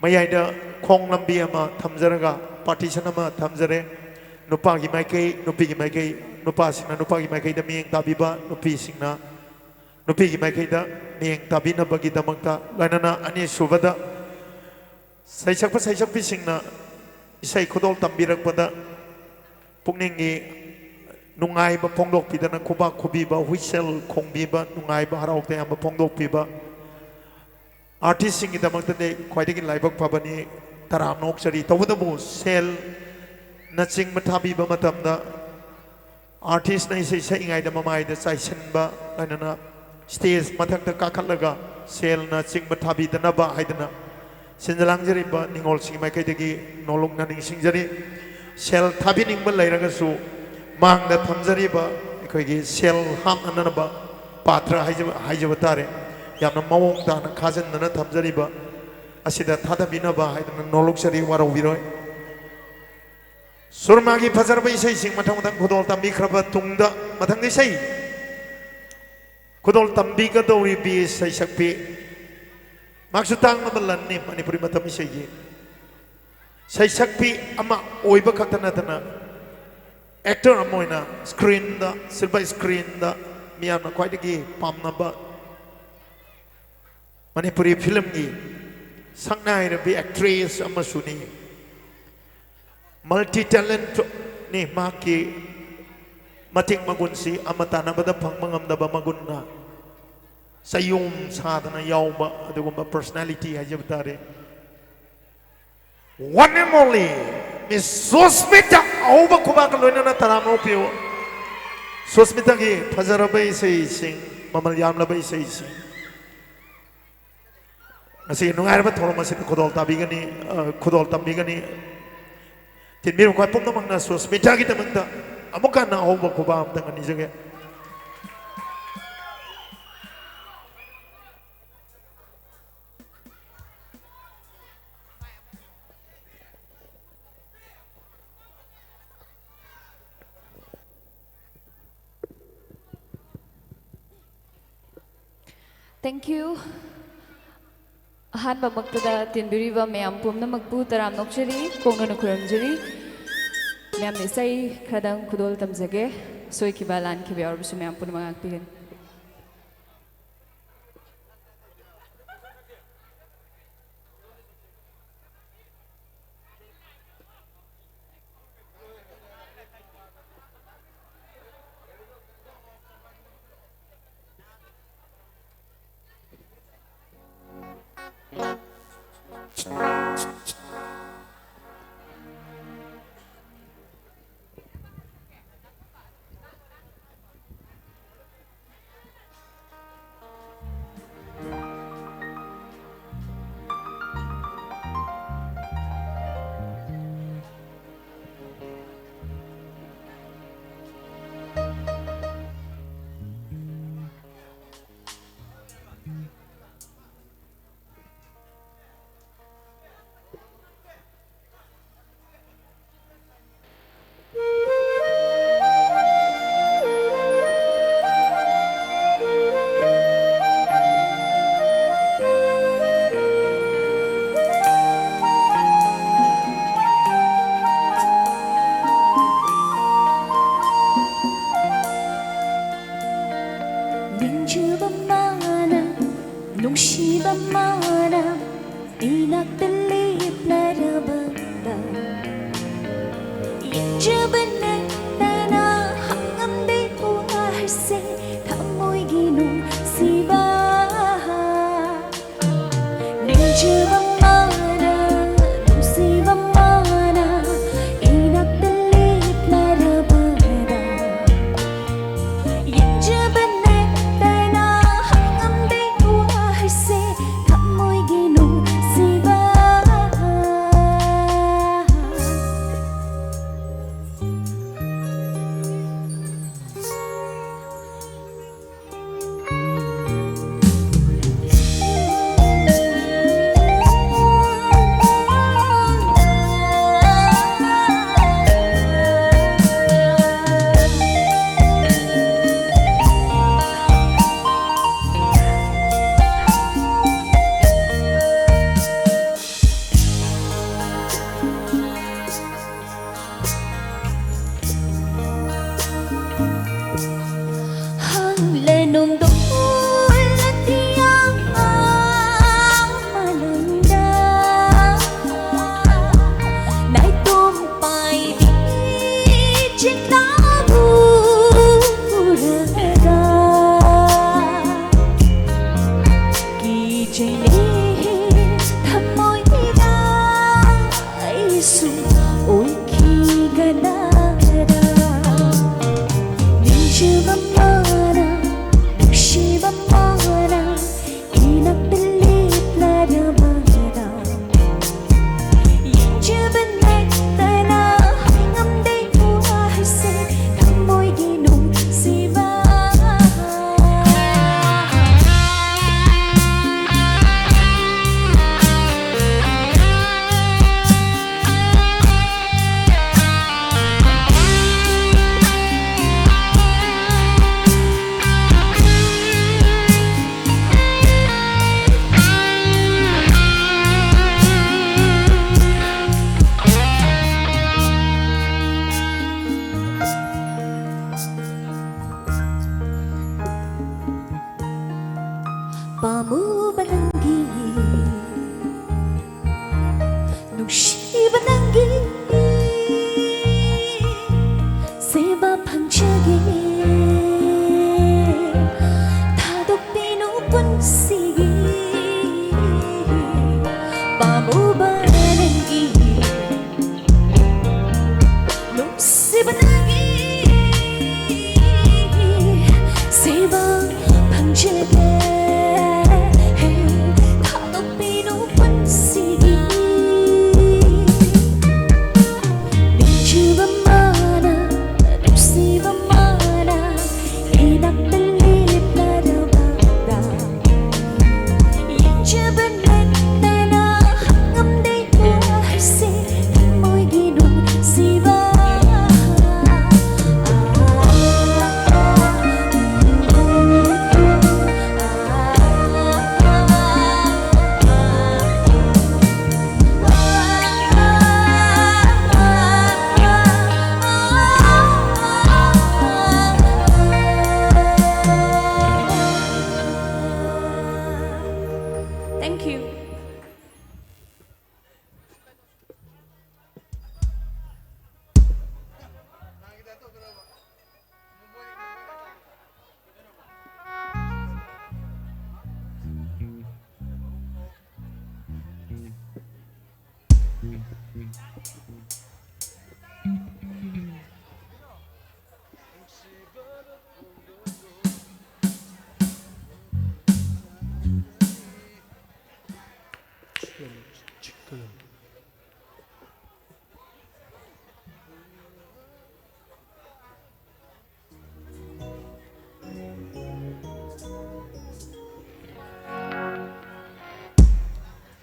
ꯃꯌꯥꯏꯗ ꯈꯣꯡ ꯂꯝꯕꯤ ꯑꯃ ꯊꯝꯖꯔꯒ, partition ꯑꯃ ꯊꯝꯖꯔꯦ꯫ ꯅꯨꯄꯥꯒꯤ ꯃꯥꯏꯀꯩ, ꯅꯨꯄꯤꯒꯤ ꯃꯥꯏꯀꯩ, ꯅꯨꯄꯥꯁꯤꯡꯅ ꯅꯨꯄꯥꯒꯤ ꯃꯥꯏꯀꯩꯗ ꯃꯤꯠꯌꯦꯡ ꯇꯥꯕꯤꯕ, ꯅꯨꯄꯤꯁꯤꯡꯅ ꯅꯨꯄꯤꯒꯤ ꯃꯥꯏꯀꯩꯗ ꯃꯤꯠꯌꯦꯡ ꯇꯥꯕꯤꯅꯕꯒꯤꯗꯃꯛꯇ, ꯂꯣꯏꯅꯅ ꯑꯅꯤꯁꯨꯕꯗ ꯁꯩꯁꯛꯄ ꯁꯩꯁꯛꯄꯤꯁꯤꯡꯅ ꯏꯁꯩ ꯈꯨꯗꯣꯜ ꯇꯝꯕꯤꯔꯛꯄꯗ ꯄꯨꯛꯅꯤꯡꯒꯤ ꯅꯨꯡꯉꯥꯏꯕ ꯐꯣꯡꯗꯣꯛꯄꯤꯗꯅ, ꯈꯨꯕꯥꯛ ꯈꯨꯕꯤꯕ, whistle ꯈꯣꯡꯕꯤꯕ, ꯅꯨꯡꯉꯥꯏꯕ ꯍꯔꯥꯎ ꯇꯌꯥꯝꯕ ꯐꯣꯡꯗꯣꯛꯄꯤꯕ, artistꯁꯤꯡꯒꯤꯗꯃꯛꯇꯗꯤ ꯈ꯭ꯋꯥꯏꯗꯒꯤ ꯂꯥꯏꯕꯛ ꯐꯕꯅꯤ꯫ ꯇꯔꯥꯝꯅ ꯑꯣꯛꯆꯔꯤ꯫ ꯇꯧꯕꯇꯕꯨ ꯁꯦꯜ ꯅꯆꯤꯡꯕ ꯊꯥꯕꯤꯕ ꯃꯇꯝꯗ, ꯑꯥꯔꯇꯤꯁꯅ ꯏꯁꯩ ꯁꯛꯏꯉꯩꯗ ꯃꯃꯥꯏꯗ ꯆꯥꯏꯁꯤꯟꯕ, ꯂꯣꯏꯅꯅ ꯁ꯭ꯇꯦꯖ ꯃꯊꯛꯇ ꯀꯥꯈꯠꯂꯒ ꯁꯦꯜꯅ ꯆꯤꯡꯕ ꯊꯥꯕꯤꯗꯅꯕ ꯍꯥꯏꯗꯅ ꯁꯤꯟꯖ ꯂꯥꯡꯖꯔꯤꯕ ꯅꯤꯉꯣꯜꯁꯤꯡꯒꯤ ꯃꯥꯏꯀꯩꯗꯒꯤ ꯅꯣꯂꯨꯛꯅ ꯅꯤꯡꯁꯤꯡꯖꯔꯤ꯫ ꯁꯦꯜ ꯊꯥꯕꯤꯅꯤꯡꯕ ꯂꯩꯔꯒꯁꯨ, ꯃꯥꯡꯗ ꯊꯝꯖꯔꯤꯕ ꯑꯩꯈꯣꯏꯒꯤ ꯁꯦꯜ ꯍꯥꯞꯅꯅꯕ ꯄꯥꯇ꯭ꯔ ꯍꯥꯏꯖꯕ, ꯍꯥꯏꯖꯕ ꯇꯥꯔꯦ, ꯌꯥꯝꯅ ꯃꯑꯣꯡ ꯇꯥꯅ ꯈꯥꯖꯤꯟꯗꯅ ꯊꯝꯖꯔꯤꯕ ꯑꯁꯤꯗ ꯊꯥꯗꯕꯤꯅꯕ ꯍꯥꯏꯗꯅ ꯅꯣꯂꯨꯛꯆꯔꯤ, ꯋꯥꯔꯧꯕꯤꯔꯣꯏ꯫ ꯁꯨꯔꯃꯥꯒꯤ ꯐꯖꯔꯕ ꯏꯁꯩꯁꯤꯡ ꯃꯊꯪ ꯃꯊꯪ ꯈꯨꯗꯣꯜ ꯇꯝꯕꯤꯈ꯭ꯔꯕ ꯇꯨꯡꯗ, ꯃꯊꯪꯒꯤ ꯏꯁꯩ ꯈꯨꯗꯣꯜ ꯇꯝꯕꯤꯒꯗꯧꯔꯤꯕꯤ ꯁꯩꯁꯛꯄꯤ, ꯃꯍꯥꯛꯁꯨ ꯇꯥꯡꯂꯕ ꯂꯟꯅꯤ ꯃꯅꯤꯄꯨꯔꯤ ꯃꯇꯝ ꯏꯁꯩꯒꯤ꯫ ꯁꯩꯁꯛꯄꯤ ꯑꯃ ꯑꯣꯏꯕ ꯈꯛꯇ ꯅꯠꯇꯅ, ꯑꯦꯛꯇꯔ ꯑꯃ ꯑꯣꯏꯅ ꯁ꯭ꯀ꯭ꯔꯤꯟꯗ, ꯁꯤꯜꯚꯔ ꯁ꯭ꯀ꯭ꯔꯤꯟꯗ ꯃꯤꯌꯥꯝꯅ ꯈ꯭ꯋꯥꯏꯗꯒꯤ ꯄꯥꯝꯅꯕ ꯃꯅꯤꯄꯨꯔꯤ ꯐꯤꯂꯝꯒꯤ ꯁꯛꯅꯥꯏꯔꯕꯤ ꯑꯦꯛꯇ꯭ꯔꯦꯁ ꯑꯃꯁꯨꯅꯤ꯫ ꯃꯜꯇꯤ ꯇꯦꯂꯦꯟꯠꯅꯤ꯫ ꯃꯍꯥꯛꯀꯤ ꯃꯇꯤꯛ ꯃꯒꯨꯟꯁꯤ ꯑꯃ ꯇꯥꯟꯅꯕꯗ ꯐꯪꯕ ꯉꯝꯗꯕ ꯃꯒꯨꯟꯅ ꯆꯌꯣꯝ ꯁꯥꯗꯅ ꯌꯥꯎꯕ ꯑꯗꯨꯒꯨꯝꯕ ꯄꯔꯁꯅꯦꯂꯤꯇꯤ ꯍꯥꯏꯖꯕ ꯇꯥꯔꯦ꯫ One and only Miss Susmita, ꯑꯍꯧꯕ ꯈꯨꯕꯥꯛꯀ ꯂꯣꯏꯅꯅ ꯇꯔꯥꯝꯅ ꯑꯣꯛꯄꯤꯌꯨ꯫ ꯁꯨꯁꯃꯤꯇꯥꯒꯤ ꯐꯖꯔꯕ ꯏꯁꯩꯁꯤꯡ, ꯃꯃꯜ ꯌꯥꯝꯂꯕ ꯏꯁꯩꯁꯤꯡ꯫ ꯉꯁꯤ ꯅꯨꯡꯉꯥꯏꯔꯕ ꯊꯧꯔꯝ ꯑꯁꯤꯗ ꯈꯨꯗꯣꯜ ꯇꯥꯕꯤꯒꯅꯤ, ꯑ, ꯈꯨꯗꯣꯜ ꯇꯝꯕꯤꯒꯅꯤ꯫ ꯇꯤꯟꯕꯤꯔꯤꯕ ꯈ꯭ꯋꯥꯏ ꯄꯨꯝꯅꯃꯛꯅ ꯁꯨꯁꯃꯤꯇꯥꯒꯤꯗꯃꯛꯇ ꯑꯃꯨꯛ ꯍꯟꯅ ꯑꯍꯧꯕ ꯈꯨꯕꯥꯛ ꯑꯃꯇꯪ ꯅꯤꯖꯒꯦ꯫ Thank you. ꯑꯍꯥꯟꯕꯃꯛꯇꯗ ꯇꯤꯟꯕꯤꯔꯤꯕ ꯃꯌꯥꯝ ꯄꯨꯝꯅꯃꯛꯄꯨ ꯇꯔꯥꯝꯅ ꯑꯣꯛꯆꯔꯤ, ꯀꯣꯡꯅꯅ ꯈꯨꯔꯨꯝꯖꯔꯤ꯫ ꯃꯌꯥꯝꯅ ꯏꯁꯩ ꯈꯔꯗꯪ ꯈꯨꯗꯣꯜ ꯇꯝꯖꯒꯦ꯫ ꯁꯣꯏꯈꯤꯕ ꯂꯥꯟꯈꯤꯕ ꯌꯥꯎꯔꯕꯁꯨ ꯃꯌꯥꯝ ꯄꯨꯝꯅꯃꯛ ꯉꯥꯛꯄꯤꯒꯅꯤ꯫ ꯑꯣꯏꯈꯤꯒꯗ꯭ꯔꯥ? ꯅꯤꯡꯖꯕ ꯃꯥꯅ, ꯅꯨꯡꯁꯤꯕ ꯃꯥꯅ, ꯏꯅꯥꯛꯇ ꯂꯦꯞꯂꯔꯕꯗ, ꯌꯦꯡꯖꯕ ꯅꯠꯇꯅ ꯍꯥꯏꯉꯝꯗꯦ ꯋꯥꯍꯩꯁꯦ, ꯊꯃꯣꯏꯒꯤ ꯅꯨꯡꯁꯤꯕ꯫ ꯄꯥꯝꯃꯨꯕ ꯅꯪꯒꯤ, ꯅꯨꯡꯁꯤꯕ ꯅꯪꯒꯤ ꯁꯦꯕꯥ ꯐꯪꯖꯒꯦ꯫ ꯊꯥꯗꯣꯛꯄꯤꯅꯨ ꯄꯨꯟꯁꯤꯒꯤ, ꯄꯥꯝꯃꯨꯕ ꯅꯪꯒꯤ, ꯅꯨꯡꯁꯤꯕ ꯅꯪꯒꯤ ꯁꯦꯕꯥ ꯐꯪꯖꯒꯦ꯫ ꯊꯥꯗꯣꯛꯄꯤꯅꯨ ꯄꯨꯟꯁꯤꯒꯤ, ꯅꯤꯡꯖꯕ ꯃꯥꯅ, ꯅꯨꯡꯁꯤꯕ ꯃꯥꯅ, ꯏꯅꯥꯛꯇ ꯂꯦꯞꯂꯔꯕꯗ, ꯌꯦꯡꯖꯕ ꯅꯠꯇꯅ ꯉꯝꯗꯦ ꯋꯥꯍꯩꯁꯦ, ꯊꯃꯣꯏꯒꯤ ꯅꯨꯡꯁꯤꯕ꯫ Thank you.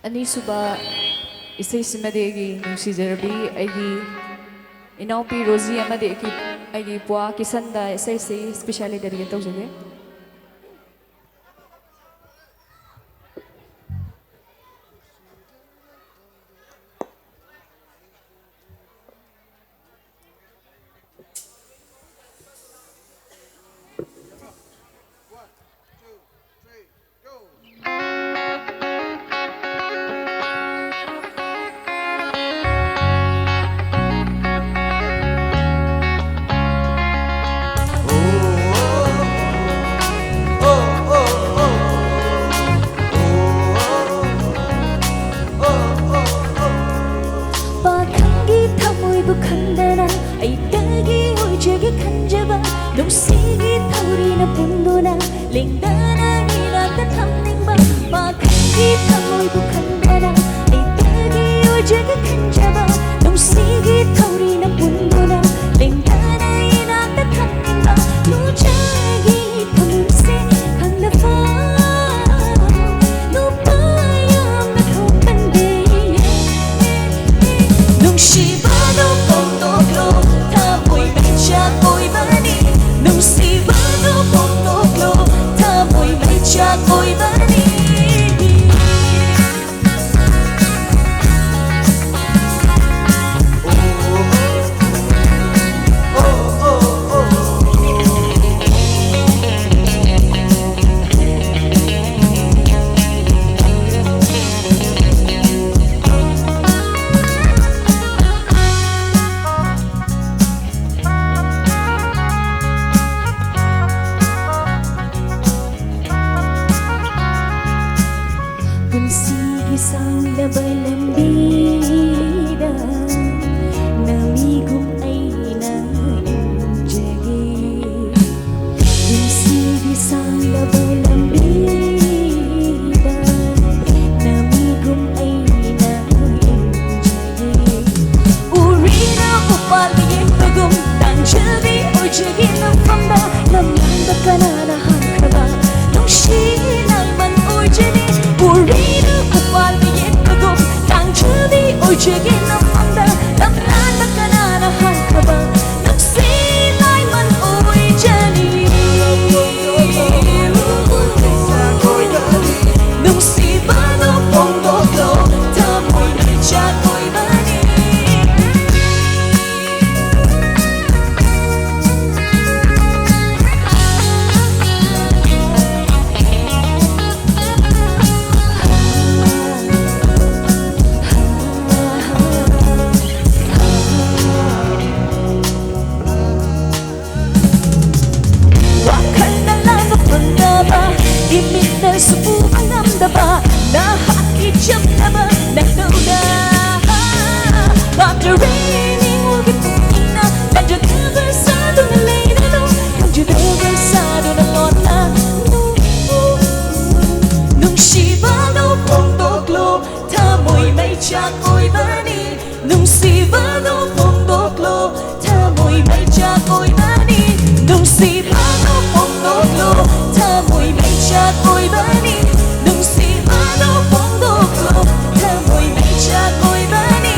ꯑꯅꯤꯁꯨꯕ ꯏꯁꯩꯁꯤꯃꯗꯤ ꯑꯩꯒꯤ ꯅꯨꯡꯁꯤꯖꯔꯕꯤ, ꯑꯩꯒꯤ ꯏꯅꯥꯎꯄꯤ ꯔꯣꯖꯤ ꯑꯃꯗꯤ ꯑꯩꯒꯤ, ꯑꯩꯒꯤ ꯄ꯭ꯋꯥ ꯀꯤꯁꯟꯗ ꯏꯁꯩꯁꯤ specially dedicate ꯇꯧꯖꯒꯦ꯫ ꯄꯥꯈꯪꯒꯤ ꯊꯃꯣꯏꯕꯨ ꯈꯪꯗꯅ ꯑꯩꯇꯒꯤ ꯑꯣꯏꯖꯒꯦ ꯈꯟꯖꯕ, ꯅꯨꯡꯁꯤꯒꯤ ꯊꯧꯔꯤꯅ ꯄꯨꯟꯗꯨꯅ ꯂꯦꯡꯗꯅ ꯏꯅꯥꯛꯇ ꯊꯝꯅꯤꯡꯕ, ꯄꯥꯈꯪꯒꯤ ꯊꯃꯣꯏꯕꯨ ꯈꯪꯗꯅ ꯑꯩꯇꯒꯤ ꯑꯣꯏꯖꯒꯦ ꯈꯟꯖꯕ, ꯅꯨꯡꯁꯤꯒꯤ ꯊꯧꯔꯤꯅ ꯄꯨꯟꯗꯨꯅ ꯂꯦꯡꯗꯅ ꯏꯅꯥꯛꯇ ꯊꯝꯅꯤꯡꯕ, ꯅꯨꯡꯖꯥꯒꯤ ꯊꯃꯣꯏꯁꯦ ꯈꯪꯂꯕ ꯅꯨꯄꯥ ꯌꯥꯝꯅ ꯊꯣꯛꯍꯟꯕꯤ꯫ ꯅꯨꯡꯁꯤꯕꯗꯨ ꯐꯣꯡꯗꯣꯛꯂꯣ, ꯊꯃꯣꯏ ꯃꯩꯆꯥꯛ ꯑꯣꯏꯕꯅꯤ꯫ ꯅꯨꯡꯁꯤꯕꯗꯨ ꯐꯣꯡꯗꯣꯛꯂꯣ, ꯊꯃꯣꯏ ꯃꯩꯆꯥꯛ ꯑꯣꯏꯕꯅꯤ꯫ ꯄꯨꯟꯁꯤꯒꯤ ꯁꯥꯡꯂꯕ ꯂꯝꯕꯤꯗ ꯅꯃꯤꯒꯨꯝ ꯑꯩꯅ ꯏꯟꯖꯒꯦ꯫ ꯄꯨꯟꯁꯤꯒꯤ ꯁꯥꯡꯂꯕ ꯂꯝꯕꯤꯗ ꯅꯃꯤꯒꯨꯝ ꯑꯩꯅ ꯏꯟꯖꯒꯦ꯫ ꯎꯔꯤꯅ ꯎꯄꯥꯜ ꯌꯦꯡꯕꯒꯨꯝ ꯇꯥꯡꯖꯕꯤ ꯑꯣꯏꯖꯒꯦ ꯅꯐꯝꯗ ꯂꯝꯌꯥꯟꯕ ꯀꯅꯥꯅ ꯍꯥꯟꯈ꯭ꯔꯕ ꯅꯨꯡꯁꯤ ꯅꯥꯏꯃꯟ ꯑꯣꯏꯖꯅꯤ꯫ ꯎꯔꯤꯅ ꯎꯄꯥꯜ ꯆꯦꯒꯤ ꯅꯃꯥꯡꯗ ꯂꯝꯂꯥꯟꯗ ꯀꯅꯥꯅ ꯍꯟꯊꯕ ꯅꯨꯡꯁꯤ ꯂꯥꯏꯃꯟ ꯑꯣꯏꯖꯅꯤ꯫ ꯅꯨꯡꯁꯤꯕꯗꯣ ꯐꯣꯡꯗꯣꯛꯂꯣ, ꯊꯃꯣꯏ ꯃꯩꯆꯥꯛ ꯑꯣꯏꯕꯅꯤ꯫ ꯋꯥꯈꯜꯅ ꯂꯥꯡꯕ ꯐꯪꯗꯕ, ꯏꯃꯤꯠꯅꯁꯨ ꯎꯕ ꯉꯝꯗꯕ, ꯅꯍꯥꯛꯀꯤ ꯆꯝꯅꯕ ꯅꯪꯗꯧꯅ ꯄꯥꯝꯖꯔꯦ꯫ ꯅꯤꯡꯉꯣꯜꯒꯤ ꯄꯨꯛꯅꯤꯡꯅ ꯂꯟꯖꯗꯕ ꯁꯥꯗꯨꯅ ꯂꯩꯔꯅꯨ, ꯈꯪꯖꯗꯕ ꯁꯥꯗꯨꯅ ꯂꯣꯟꯅ ꯅꯨꯡ-, ꯅꯨꯡꯁꯤꯕꯗꯣ ꯐꯣꯡꯗꯣꯛꯂꯣ, ꯊꯃꯣꯏ ꯃꯩꯆꯥꯛ ꯑꯣꯏꯕꯅꯤ꯫ ꯅꯨꯡꯁꯤꯕꯗꯣ ꯐꯣꯡꯗꯣꯛꯂꯣ, ꯊꯃꯣꯏ ꯃꯩꯆꯥꯛ ꯑꯣꯏꯕꯅꯤ꯫ ꯅꯨꯡꯁꯤꯕꯗꯣ ꯐꯣꯡꯗꯣꯛꯂꯣ, ꯊꯃꯣꯏ ꯃꯩꯆꯥꯛ ꯑꯣꯏꯕꯅꯤ꯫ ꯅꯨꯡꯁꯤꯕꯗꯣ ꯐꯣꯡꯗꯣꯛꯂꯣ, ꯊꯃꯣꯏ ꯃꯩꯆꯥꯛ ꯑꯣꯏꯕꯅꯤ꯫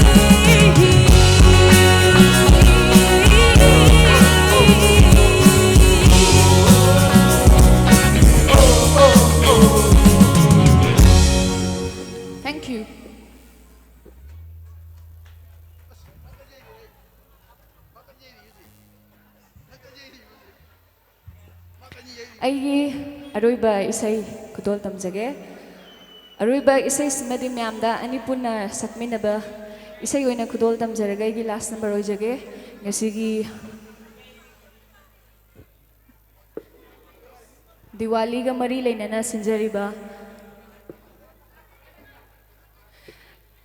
Thank you. ꯑꯩꯒꯤ ꯑꯔꯣꯏꯕ ꯏꯁꯩ ꯈꯨꯗꯣꯜ ꯇꯝꯖꯒꯦ꯫ ꯑꯔꯣꯏꯕ ꯏꯁꯩꯁꯤꯃꯗꯤ ꯃꯌꯥꯝꯗ ꯑꯅꯤ ꯄꯨꯟꯅ ꯁꯛꯃꯤꯟꯅꯕ ꯏꯁꯩ ꯑꯣꯏꯅ ꯈꯨꯗꯣꯜ ꯇꯝꯖꯔꯒ ꯑꯩꯒꯤ last number ꯑꯣꯏꯖꯒꯦ꯫ ꯉꯁꯤꯒꯤ ꯗꯤꯋꯥꯂꯤꯒ ꯃꯔꯤ ꯂꯩꯅꯅ ꯁꯤꯟꯖꯔꯤꯕ,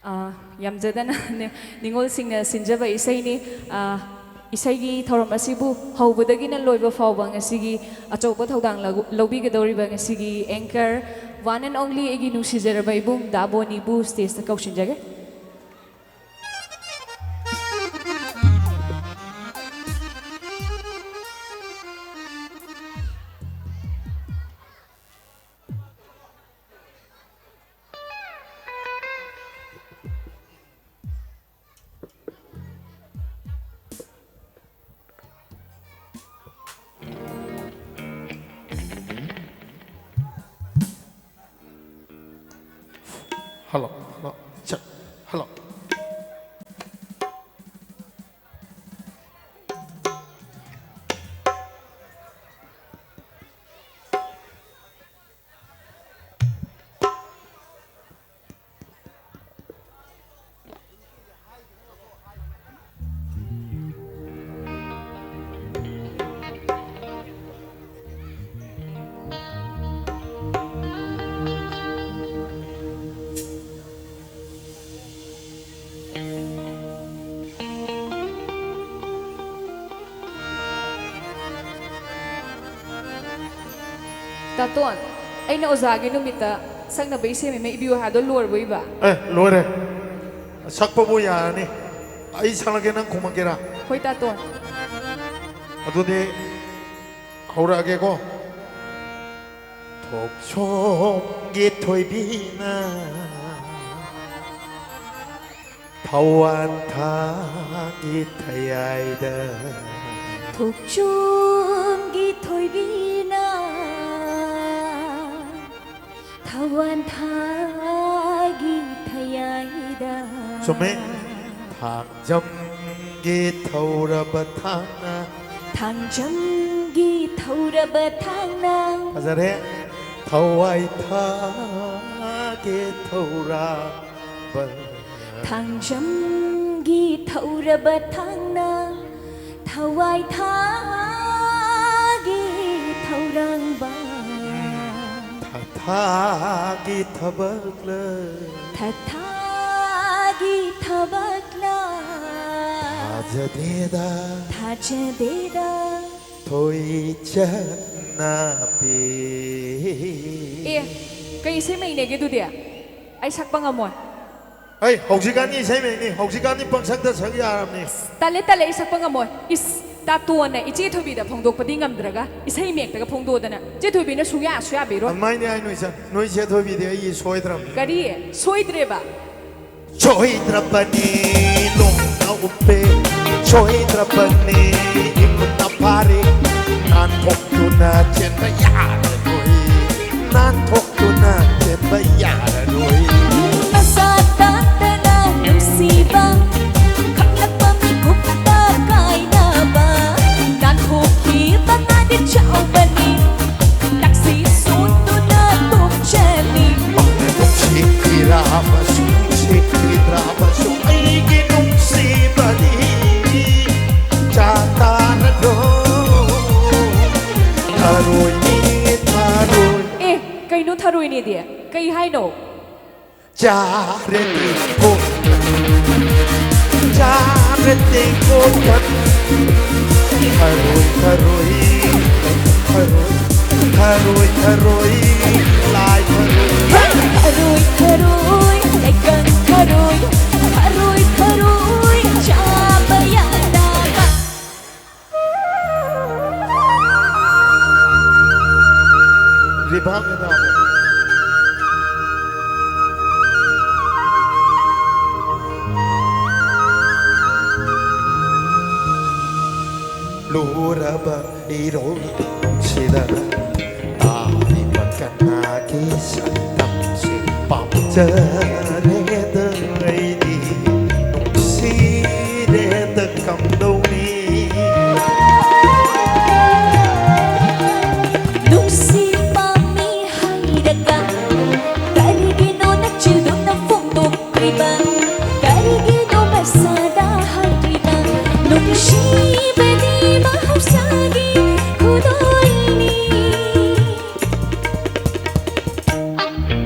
ꯑ, ꯌꯥꯝꯖꯗꯅ ꯅꯤ-, ꯅꯤꯉꯣꯜꯁꯤꯡꯅ ꯁꯤꯟꯖꯕ ꯏꯁꯩꯅꯤ꯫ ꯑ, ꯏꯁꯩꯒꯤ ꯊꯧꯔꯝ ꯑꯁꯤꯕꯨ ꯍꯧꯕꯗꯒꯤꯅ ꯂꯣꯏꯕ ꯐꯥꯎꯕ ꯉꯁꯤꯒꯤ ꯑꯆꯧꯕ ꯊꯧꯗꯥꯡ ꯂꯧ-, ꯂꯧꯕꯤꯒꯗꯧꯔꯤꯕ ꯉꯁꯤꯒꯤ anchor, one and only ꯑꯩꯒꯤ ꯅꯨꯡꯁꯤꯖꯔꯕ ꯏꯕꯨꯡ ꯗꯥ ꯕꯣꯅꯤꯕꯨ stageꯇ ꯀꯧꯁꯤꯟꯖꯒꯦ꯫ ꯇꯥꯇꯣꯟ, ꯑꯩꯅ ꯑꯣꯖꯥꯒꯤ ꯅꯨꯃꯤꯠꯇ ꯁꯛꯅꯕ ꯏꯁꯩ ꯑꯃ ꯏꯕꯤꯌꯨ ꯍꯥꯏꯗꯣ ꯂꯣꯏꯔꯕꯣ ꯏꯕ? ꯑꯦ, ꯂꯣꯏꯔꯦ꯫ ꯁꯛꯄꯕꯨ ꯌꯥꯔꯅꯤ꯫ ꯑꯩ ꯁꯛꯂꯒꯦ, ꯅꯪ ꯈꯨꯝꯃꯛꯀꯦꯔꯥ? ꯍꯣꯏ ꯇꯥꯇꯣꯟ꯫ ꯑꯗꯨꯗꯤ ꯍꯧꯔꯛꯑꯒꯦꯀꯣ꯫ ꯊꯣꯛꯆꯣꯝꯒꯤ ꯊꯣꯏꯕꯤꯅ ꯊꯋꯥꯟ ꯊꯥꯒꯤ ꯊꯌꯥꯏꯗ꯫ ꯊꯣꯛꯆꯣꯝꯒꯤ ꯊꯣꯏꯕꯤꯅ ꯊꯋꯥꯟ ꯊꯥꯒꯤ ꯊꯌꯥꯏꯗ꯫ ꯆꯨꯝꯃꯦ꯫ ꯊꯥꯡꯖꯝꯒꯤ ꯊꯧꯔꯕ ꯊꯥꯡꯅ꯫ ꯊꯥꯡꯖꯝꯒꯤ ꯊꯧꯔꯕ ꯊꯥꯡꯅ꯫ ꯐꯖꯔꯦ꯫ ꯊꯋꯥꯏ ꯊꯥꯒꯦ ꯊꯧꯔꯕ꯫ ꯊꯥꯡꯖꯝꯒꯤ ꯊꯧꯔꯕ ꯊꯥꯡꯅ꯫ ꯊꯋꯥꯏ ꯊꯥꯒꯤ ꯊꯧꯔꯥꯡꯕ꯫ ꯊꯥꯒꯤ ꯊꯕꯛꯂ꯫ ꯊꯥꯒꯤ ꯊꯕꯛꯂ꯫ ꯊꯥꯖꯗꯦꯗ꯫ ꯊꯥꯖꯗꯦꯗ꯫ ꯊꯣꯏꯆꯠꯅꯕꯤ꯫ ꯑꯦ, ꯀꯩ ꯏꯁꯩ ꯃꯩꯅꯦꯒꯦ ꯑꯗꯨꯗꯤ? ꯑꯩ ꯁꯛꯄ ꯉꯝꯃꯣꯏ꯫ ꯑꯩ ꯍꯧꯖꯤꯛꯀꯥꯟꯗꯤ ꯏꯁꯩ ꯃꯩꯅꯤ, ꯍꯧꯖꯤꯛꯀꯥꯟꯗꯤ ꯄꯪꯁꯛꯇ ꯁꯛ ꯌꯥꯔꯕꯅꯤ꯫ ꯇꯜꯂꯦ, ꯇꯜꯂꯦ, ꯑꯩ ꯁꯛꯄ ꯉꯝꯃꯣꯏ꯫ ꯏꯁ, ꯇꯥꯇꯣꯟꯅ ꯏꯆꯦ ꯊꯣꯏꯕꯤꯗ ꯐꯣꯡꯗꯣꯛꯄꯗꯤ ꯉꯝꯗ꯭ꯔꯒ ꯏꯁꯩ ꯃꯌꯦꯛꯇꯒ ꯐꯣꯡꯗꯣꯛꯑꯗꯅ ꯏꯆꯦ ꯊꯣꯏꯕꯤꯅ ꯁꯨꯡꯌꯥ ꯁꯨꯡꯌꯥꯕꯤꯔꯣꯏ꯫ ꯑꯗꯨꯃꯥꯏꯅ ꯍꯥꯏꯅꯨ ꯏꯆꯟ, ꯅꯣꯏ ꯏꯆꯦ ꯊꯣꯏꯕꯤꯗꯤ ꯑꯩꯒꯤ ꯁꯣꯏꯗ꯭ꯔꯕꯅꯤ꯫ ꯀꯔꯤ? ꯁꯣꯏꯗ꯭ꯔꯦꯕ? ꯁꯣꯏꯗ꯭ꯔꯕꯅꯤ ꯂꯣꯡꯅ ꯎꯞꯄꯦ, ꯁꯣꯏꯗ꯭ꯔꯕꯅꯤ ꯏꯃꯨꯟꯅ ꯐꯥꯔꯦ꯫ ꯅꯥꯟꯊꯣꯛꯇꯨꯅ ꯆꯦꯟꯕ ꯌꯥꯔꯔꯣꯏ, ꯅꯥꯟꯊꯣꯛꯇꯨꯅ ꯆꯦꯟꯕ ꯌꯥꯔꯔꯣꯏ꯫ ꯃꯁꯥ ꯇꯥꯛꯇꯅ ꯅꯨꯡꯁꯤꯕ, ꯈꯪꯂꯛꯄ ꯃꯤꯀꯨꯞꯇ ꯀꯥꯏꯅꯕ, ꯅꯥꯟꯊꯣꯛꯈꯤꯕ ꯉꯥꯗꯤ ꯆꯥꯎꯕꯅꯤ꯫ ꯅꯨꯡꯁꯤꯔꯕꯁꯨ, ꯅꯨꯡꯁꯤꯗ꯭ꯔꯕꯁꯨ ꯑꯩꯒꯤ ꯅꯨꯡꯁꯤꯕꯅꯤ꯫ ꯆꯥ ꯇꯥꯔꯔꯣꯏ꯫ ꯊꯔꯣꯏꯅꯤ, ꯊꯔꯣꯏ꯫ ꯑꯦ, ꯀꯩꯅꯣ ꯊꯔꯣꯏꯅꯦꯗꯤ? ꯀꯩ ꯍꯥꯏꯅꯣ? ꯆꯥꯔꯗꯤ ꯊꯣꯛ-, ꯆꯥꯔꯗꯤ ꯊꯣꯛꯀꯅꯤ꯫ ꯊꯔꯣꯏ, ꯊꯔꯣꯏ, ꯊꯔꯣꯏ꯫ ꯊꯔꯣꯏ, ꯊꯔꯣꯏ, ꯂꯥꯏ ꯊꯔꯣꯏ꯫ ꯊꯔꯣꯏ, ꯊꯔꯣꯏ, ꯂꯩꯀꯪ ꯊꯔꯣꯏ, ꯊꯔꯣꯏ, ꯊꯔꯣꯏ, ꯆꯥꯕ ꯌꯥꯗꯕ꯫ ꯔꯤꯚꯥꯕ ꯀꯗꯥꯏꯗ? ꯂꯨꯔꯕ ꯏꯔꯣꯜꯁꯤꯗ ꯇꯥꯔꯤꯕ ꯀꯅꯥꯒꯤ ꯁꯛꯇꯝꯁꯦ ꯄꯥꯝꯖꯔꯦꯗ ꯑꯩꯗꯤ ꯅꯨꯡꯁꯤꯔꯦꯗ ꯀꯝꯗꯧꯅꯤ? ꯅꯨꯡꯁꯤ ꯄꯥꯝꯃꯤ ꯍꯥꯏꯔꯒ ꯀꯔꯤꯒꯤꯅꯣ ꯅꯆꯤꯟꯗꯨꯅ ꯐꯣꯡꯗꯣꯛ ꯀꯔꯤꯒꯤꯅꯣ ꯃꯁꯥꯗ ꯍꯥꯏꯗ꯭ꯔꯤꯕ ꯅꯨꯡꯁꯤꯕꯗꯤ ꯃꯍꯧꯁꯥꯒꯤ ꯈꯨꯗꯣꯜꯅꯤ꯫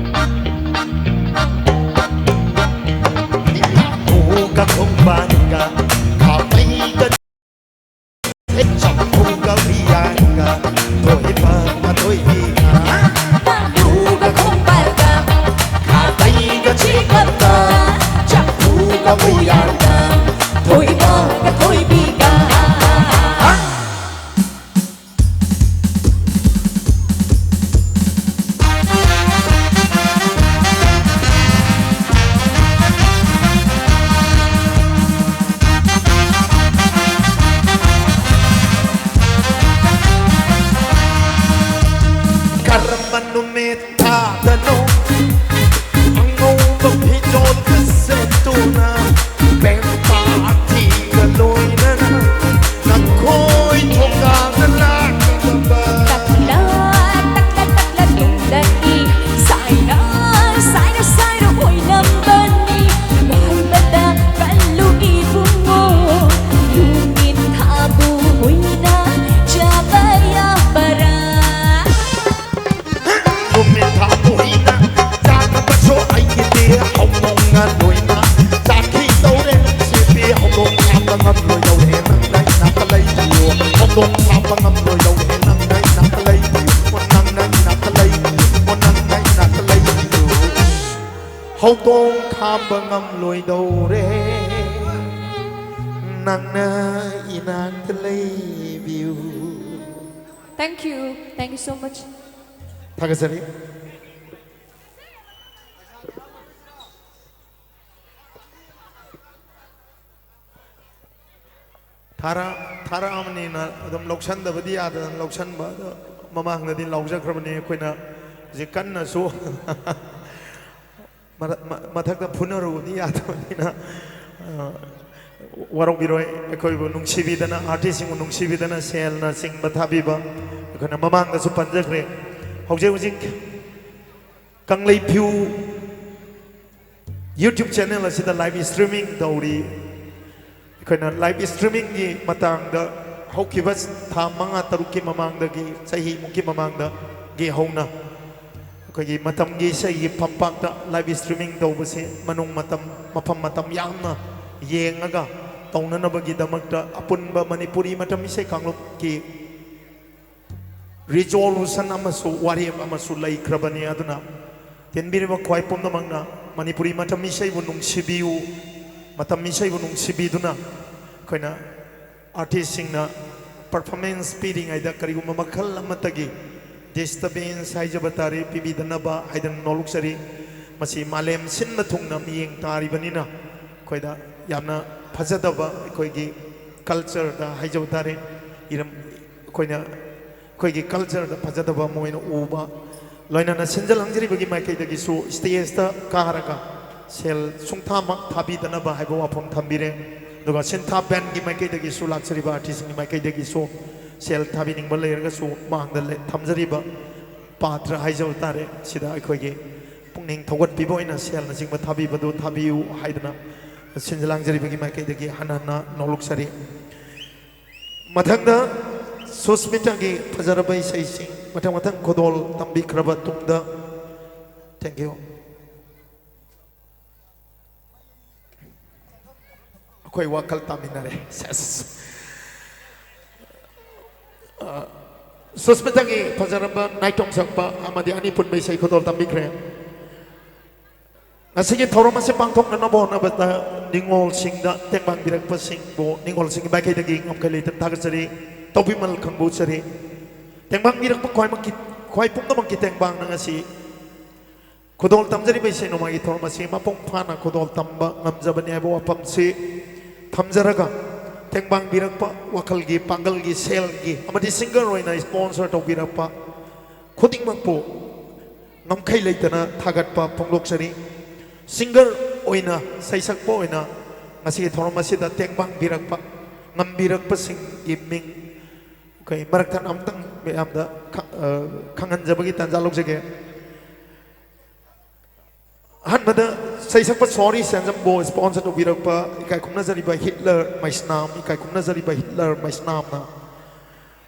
ꯂꯐꯨꯒ ꯈꯣꯡꯕꯥꯟꯒ ꯈꯥꯕꯩꯒ ꯆꯐꯨꯒ ꯎꯌꯥꯟꯒ ꯊꯣꯏꯕ ꯃꯊꯣꯏꯕꯤꯒ꯫ ꯂꯐꯨꯒ ꯈꯣꯡꯕꯥꯟꯒ ꯈꯥꯕꯩꯒ ꯆꯦꯒꯞꯀ ꯆꯐꯨꯒ ꯎꯌꯥꯟꯒ ꯊꯣꯏꯕꯒ ꯊꯣꯏꯕꯤꯒ꯫ ꯀꯔꯝꯕ ꯅꯨꯃꯤꯠ ꯊꯥꯗꯅꯣ ꯑꯉꯧꯕ ꯐꯤꯖꯣꯜꯒ ꯁꯦꯠꯇꯨꯅ ꯕꯦꯟ ꯄꯥꯔꯇꯤꯒ ꯂꯣꯏꯅꯅ ꯅꯈꯣꯏ ꯊꯣꯡꯒꯥꯟꯗ ꯂꯥꯛꯀꯗꯕ? ꯇꯛꯂ, ꯇꯛꯂ, ꯇꯛꯂ ꯇꯨꯡꯗꯒꯤ ꯁꯥꯏꯔ, ꯁꯥꯏꯔ, ꯁꯥꯏꯔ ꯑꯣꯏꯔꯝꯕꯅꯤ꯫ ꯉꯥꯏꯕꯗ ꯀꯜꯂꯨ ꯏꯕꯨꯡꯉꯣ, ꯅꯨꯃꯤꯠ ꯊꯥꯕꯨ ꯍꯨꯏꯅ ꯆꯥꯕ ꯌꯥꯕꯔꯥ? ꯅꯨꯃꯤꯠ ꯊꯥꯕꯨ ꯍꯨꯏꯅ ꯆꯥꯅꯕꯁꯨ ꯑꯩꯒꯤꯗꯤ ꯍꯧꯗꯣꯡꯅ ꯂꯣꯏꯅ ꯆꯥꯈꯤꯗꯧꯔꯦ꯫ ꯁꯤꯗꯤ ꯍꯧꯗꯣꯡ ꯐꯥꯕ ꯉꯝꯂꯣꯏꯗꯧꯔꯦ, ꯅꯪ ꯅꯥꯏꯅ ꯂꯩꯕꯤꯌꯨ꯫ ꯍꯧꯗꯣꯡ ꯐꯥꯕ ꯉꯝꯂꯣꯏꯗꯧꯔꯦ, ꯅꯪ ꯅꯥꯏꯅ ꯂꯩꯕꯤꯌꯨ꯫ ꯉꯝꯂꯣꯏꯗꯧꯔꯦ, ꯅꯪꯅ ꯏꯅꯥꯛꯇ ꯂꯩꯕꯤꯌꯨ꯫ Thank you. Thank you so much. ꯊꯥꯒꯠꯆꯔꯤ꯫ ꯊꯥꯔꯛ ꯊꯥꯔꯛꯑꯕꯅꯤꯅ ꯑꯗꯨꯝ ꯂꯧꯁꯟꯗꯕꯗꯤ ꯌꯥꯗꯗꯅ ꯂꯧꯁꯟꯕ꯫ ꯑꯗꯣ ꯃꯃꯥꯡꯗꯗꯤ ꯂꯥꯎꯖꯈ꯭ꯔꯕꯅꯤ꯫ ꯑꯩꯈꯣꯏꯅ ꯍꯧꯖꯤꯛ ꯀꯟꯅꯁꯨ ꯃꯔ- ꯃ- ꯃꯊꯛꯇ ꯐꯨꯅꯔꯨꯕꯗꯤ ꯌꯥꯗꯕꯅꯤꯅ, ꯑ, ꯋꯥꯔꯧꯕꯤꯔꯣꯏ꯫ ꯑꯩꯈꯣꯏꯕꯨ ꯅꯨꯡꯁꯤꯕꯤꯗꯅ, ꯑꯥꯔꯇꯤꯁꯁꯤꯡꯕꯨ ꯅꯨꯡꯁꯤꯕꯤꯗꯅ ꯁꯦꯜꯅ ꯆꯤꯡꯕ ꯊꯥꯕꯤꯕ ꯑꯩꯈꯣꯏꯅ ꯃꯃꯥꯡꯗꯁꯨ ꯄꯟꯖꯈ꯭ꯔꯦ꯫ ꯍꯧꯖꯤꯛ ꯍꯧꯖꯤꯛ ꯀꯪꯂꯩ ꯐ꯭ꯌꯨ YouTube channel ꯑꯁꯤꯗ live streaming ꯇꯧꯔꯤ꯫ ꯑꯩꯈꯣꯏꯅ live streaming ꯒꯤ ꯃꯇꯥꯡꯗ ꯍꯧꯈꯤꯕ ꯊꯥ ꯃꯉꯥ ꯇꯔꯨꯛꯀꯤ ꯃꯃꯥꯡꯗꯒꯤ, ꯆꯍꯤꯃꯨꯛꯀꯤ ꯃꯃꯥꯡꯗꯒꯤ ꯍꯧꯅ ꯑꯩꯈꯣꯏꯒꯤ ꯃꯇꯝꯒꯤ ꯏꯁꯩꯒꯤ ꯐꯝꯄꯥꯛꯇ live streaming ꯇꯧꯕꯁꯦ ꯃꯅꯨꯡ ꯃꯇꯝ, ꯃꯐꯝ ꯃꯇꯝ ꯌꯥꯝꯅ ꯌꯦꯡꯉꯒ ꯇꯧꯅꯅꯕꯒꯤꯗꯃꯛꯇ ꯑꯄꯨꯟꯕ ꯃꯅꯤꯄꯨꯔꯤ ꯃꯇꯝ ꯏꯁꯩ ꯀꯥꯡꯂꯨꯞꯀꯤ resolution ꯑꯃꯁꯨ ꯋꯥꯔꯦꯞ ꯑꯃꯁꯨ ꯂꯩꯈ꯭ꯔꯕꯅꯤ꯫ ꯑꯗꯨꯅ ꯇꯤꯟꯕꯤꯔꯤꯕ ꯈ꯭ꯋꯥꯏ ꯄꯨꯝꯅꯃꯛꯅ ꯃꯅꯤꯄꯨꯔꯤ ꯃꯇꯝ ꯏꯁꯩꯕꯨ ꯅꯨꯡꯁꯤꯕꯤꯌꯨ꯫ ꯃꯇꯝ ꯏꯁꯩꯕꯨ ꯅꯨꯡꯁꯤꯕꯤꯗꯨꯅ ꯑꯩꯈꯣꯏꯅ ꯑꯥꯔꯇꯤꯁꯁꯤꯡꯅ performance ꯄꯤꯔꯤꯉꯩꯗ ꯀꯔꯤꯒꯨꯝꯕ ꯃꯈꯜ ꯑꯃꯠꯇꯒꯤ disturbance ꯍꯥꯏꯖꯕ ꯇꯥꯔꯦ, ꯄꯤꯕꯤꯗꯅꯕ ꯍꯥꯏꯗꯅ ꯅꯣꯂꯨꯛꯆꯔꯤ꯫ ꯃꯁꯤ ꯃꯥꯂꯦꯝ ꯁꯤꯟꯕ ꯊꯨꯡꯅ ꯃꯤꯠꯌꯦꯡ ꯇꯥꯔꯤꯕꯅꯤꯅ ꯑꯩꯈꯣꯏꯗ ꯌꯥꯝꯅ ꯐꯖꯗꯕ ꯑꯩꯈꯣꯏꯒꯤ culture ꯗ ꯍꯥꯏꯖꯕ ꯇꯥꯔꯦ, ꯏꯔꯝ ꯑꯩꯈꯣꯏꯅ ꯑꯩꯈꯣꯏꯒꯤ culture ꯗ ꯐꯖꯗꯕ ꯑꯃ ꯑꯣꯏꯅ ꯎꯕ, ꯂꯣꯏꯅꯅ ꯁꯤꯟꯖ ꯂꯥꯡꯖꯔꯤꯕꯒꯤ ꯃꯥꯏꯀꯩꯗꯒꯤꯁꯨ stage ꯇ ꯀꯥꯔꯒ ꯁꯦꯜ ꯁꯨꯡꯊꯥꯃꯛ ꯊꯥꯕꯤꯗꯅꯕ ꯍꯥꯏꯕ ꯋꯥꯐꯝ ꯊꯝꯕꯤꯔꯦ꯫ ꯑꯗꯨꯒ ꯁꯤꯟꯊꯥ band ꯒꯤ ꯃꯥꯏꯀꯩꯗꯒꯤꯁꯨ, ꯂꯥꯛꯆꯔꯤꯕ ꯑꯥꯔꯇꯤꯁꯁꯤꯡꯒꯤ ꯃꯥꯏꯀꯩꯗꯒꯤꯁꯨ ꯁꯦꯜ ꯊꯥꯕꯤꯅꯤꯡꯕ ꯂꯩꯔꯒꯁꯨ ꯃꯥꯡꯗ ꯂꯦ- ꯊꯝꯖꯔꯤꯕ ꯄꯥꯇ꯭ꯔ ꯍꯥꯏꯖꯕ ꯇꯥꯔꯦ, ꯁꯤꯗ ꯑꯩꯈꯣꯏꯒꯤ ꯄꯨꯛꯅꯤꯡ ꯊꯧꯒꯠꯄꯤꯕ ꯑꯣꯏꯅ ꯁꯦꯜꯅꯆꯤꯡꯕ ꯊꯥꯕꯤꯕꯗꯨ ꯊꯥꯕꯤꯌꯨ ꯍꯥꯏꯗꯅ ꯁꯤꯟꯖ ꯂꯥꯡꯖꯔꯤꯕꯒꯤ ꯃꯥꯏꯀꯩꯗꯒꯤ ꯍꯟꯅ ꯍꯟꯅ ꯅꯣꯂꯨꯛꯆꯔꯤ꯫ ꯃꯊꯪꯗ ꯁꯨꯁꯃꯤꯇꯥꯒꯤ ꯐꯖꯔꯕ ꯏꯁꯩꯁꯤꯡ ꯃꯊꯪ ꯃꯊꯪ ꯈꯨꯗꯣꯜ ꯇꯝꯕꯤꯈ꯭ꯔꯕ ꯇꯨꯡꯗ, thank you꯫ ꯑꯩꯈꯣꯏ ꯋꯥꯈꯜ ꯇꯥꯃꯤꯟꯅꯔꯦ꯫ ꯁꯦꯁ꯫ ꯑ, ꯁꯨꯁꯃꯤꯇꯥꯒꯤ ꯐꯖꯔꯕ ꯅꯥꯏꯇꯣꯝ ꯁꯛꯄ ꯑꯃꯗꯤ ꯑꯅꯤ ꯄꯨꯟꯕ ꯏꯁꯩ ꯈꯨꯗꯣꯜ ꯇꯝꯕꯤꯈ꯭ꯔꯦ꯫ ꯉꯁꯤꯒꯤ ꯊꯧꯔꯝ ꯑꯁꯤ ꯄꯥꯡꯊꯣꯛꯅꯅꯕ ꯍꯣꯠꯅꯕꯗ ꯅꯤꯉꯣꯜꯁꯤꯡꯗ ꯇꯦꯡꯕꯥꯡꯕꯤꯔꯛꯄꯁꯤꯡꯕꯨ ꯅꯤꯉꯣꯜꯁꯤꯡꯒꯤ ꯃꯥꯏꯀꯩꯗꯒꯤ ꯉꯝꯈꯩ ꯂꯩꯇꯅ ꯊꯥꯒꯠꯆꯔꯤ, ꯇꯧꯕꯤꯃꯜ ꯈꯪꯕꯨ ꯎꯠꯆꯔꯤ꯫ ꯇꯦꯡꯕꯥꯡꯕꯤꯔꯛꯄ ꯈ꯭ꯋꯥꯏꯃꯛꯀꯤ, ꯈ꯭ꯋꯥꯏ ꯄꯨꯝꯅꯃꯛꯀꯤ ꯇꯦꯡꯕꯥꯡꯅ ꯉꯁꯤ ꯈꯨꯗꯣꯜ ꯇꯝꯖꯔꯤꯕ ꯏꯁꯩ ꯅꯣꯡꯃꯥꯏꯒꯤ ꯊꯧꯔꯝ ꯑꯁꯤ ꯃꯄꯨꯡ ꯐꯥꯅ ꯈꯨꯗꯣꯜ ꯇꯝꯕ ꯉꯝꯖꯕꯅꯤ ꯍꯥꯏꯕ ꯋꯥꯐꯝꯁꯤ ꯊꯝꯖꯔꯒ, ꯇꯦꯡꯕꯥꯡꯕꯤꯔꯛꯄ ꯋꯥꯈꯜꯒꯤ, ꯄꯥꯡꯒꯜꯒꯤ, ꯁꯦꯜꯒꯤ ꯑꯃꯗꯤ ꯁꯤꯡꯒꯔ ꯑꯣꯏꯅ ꯁ꯭ꯄꯣꯟꯁꯔ ꯇꯧꯕꯤꯔꯛꯄ ꯈꯨꯗꯤꯡꯃꯛꯄꯨ ꯉꯝꯈꯩ ꯂꯩꯇꯅ ꯊꯥꯒꯠꯄ ꯐꯣꯡꯗꯣꯛꯆꯔꯤ꯫ ꯁꯤꯡꯒꯔ ꯑꯣꯏꯅ, ꯁꯩꯁꯛꯄ ꯑꯣꯏꯅ ꯉꯁꯤꯒꯤ ꯊꯧꯔꯝ ꯑꯁꯤꯗ ꯇꯦꯡꯕꯥꯡꯕꯤꯔꯛꯄ, ꯉꯝꯕꯤꯔꯛꯄꯁꯤꯡꯒꯤ ꯃꯤꯡ ꯑꯩꯈꯣꯏ ꯃꯔꯛ ꯊꯠꯅ ꯑꯃꯨꯛꯇꯪ ꯃꯌꯥꯝꯗ ꯈ-, ꯑ, ꯈꯪꯍꯟꯖꯕꯒꯤ ꯇꯥꯟꯖꯥ ꯂꯧꯖꯒꯦ꯫ ꯑꯍꯥꯟꯕꯗ ꯁꯩꯁꯛꯄ ꯁꯣꯔꯤ ꯁꯦꯟꯖꯝꯕꯨ ꯁ꯭ꯄꯣꯟꯁꯔ ꯇꯧꯕꯤꯔꯛꯄ ꯏꯀꯥꯏ ꯈꯨꯝꯅꯖꯔꯤꯕ ꯍꯤꯠꯂꯔ ꯃꯩꯁꯅꯥꯝ, ꯏꯀꯥꯏ ꯈꯨꯝꯅꯖꯔꯤꯕ ꯍꯤꯠꯂꯔ ꯃꯩꯁꯅꯥꯝꯅ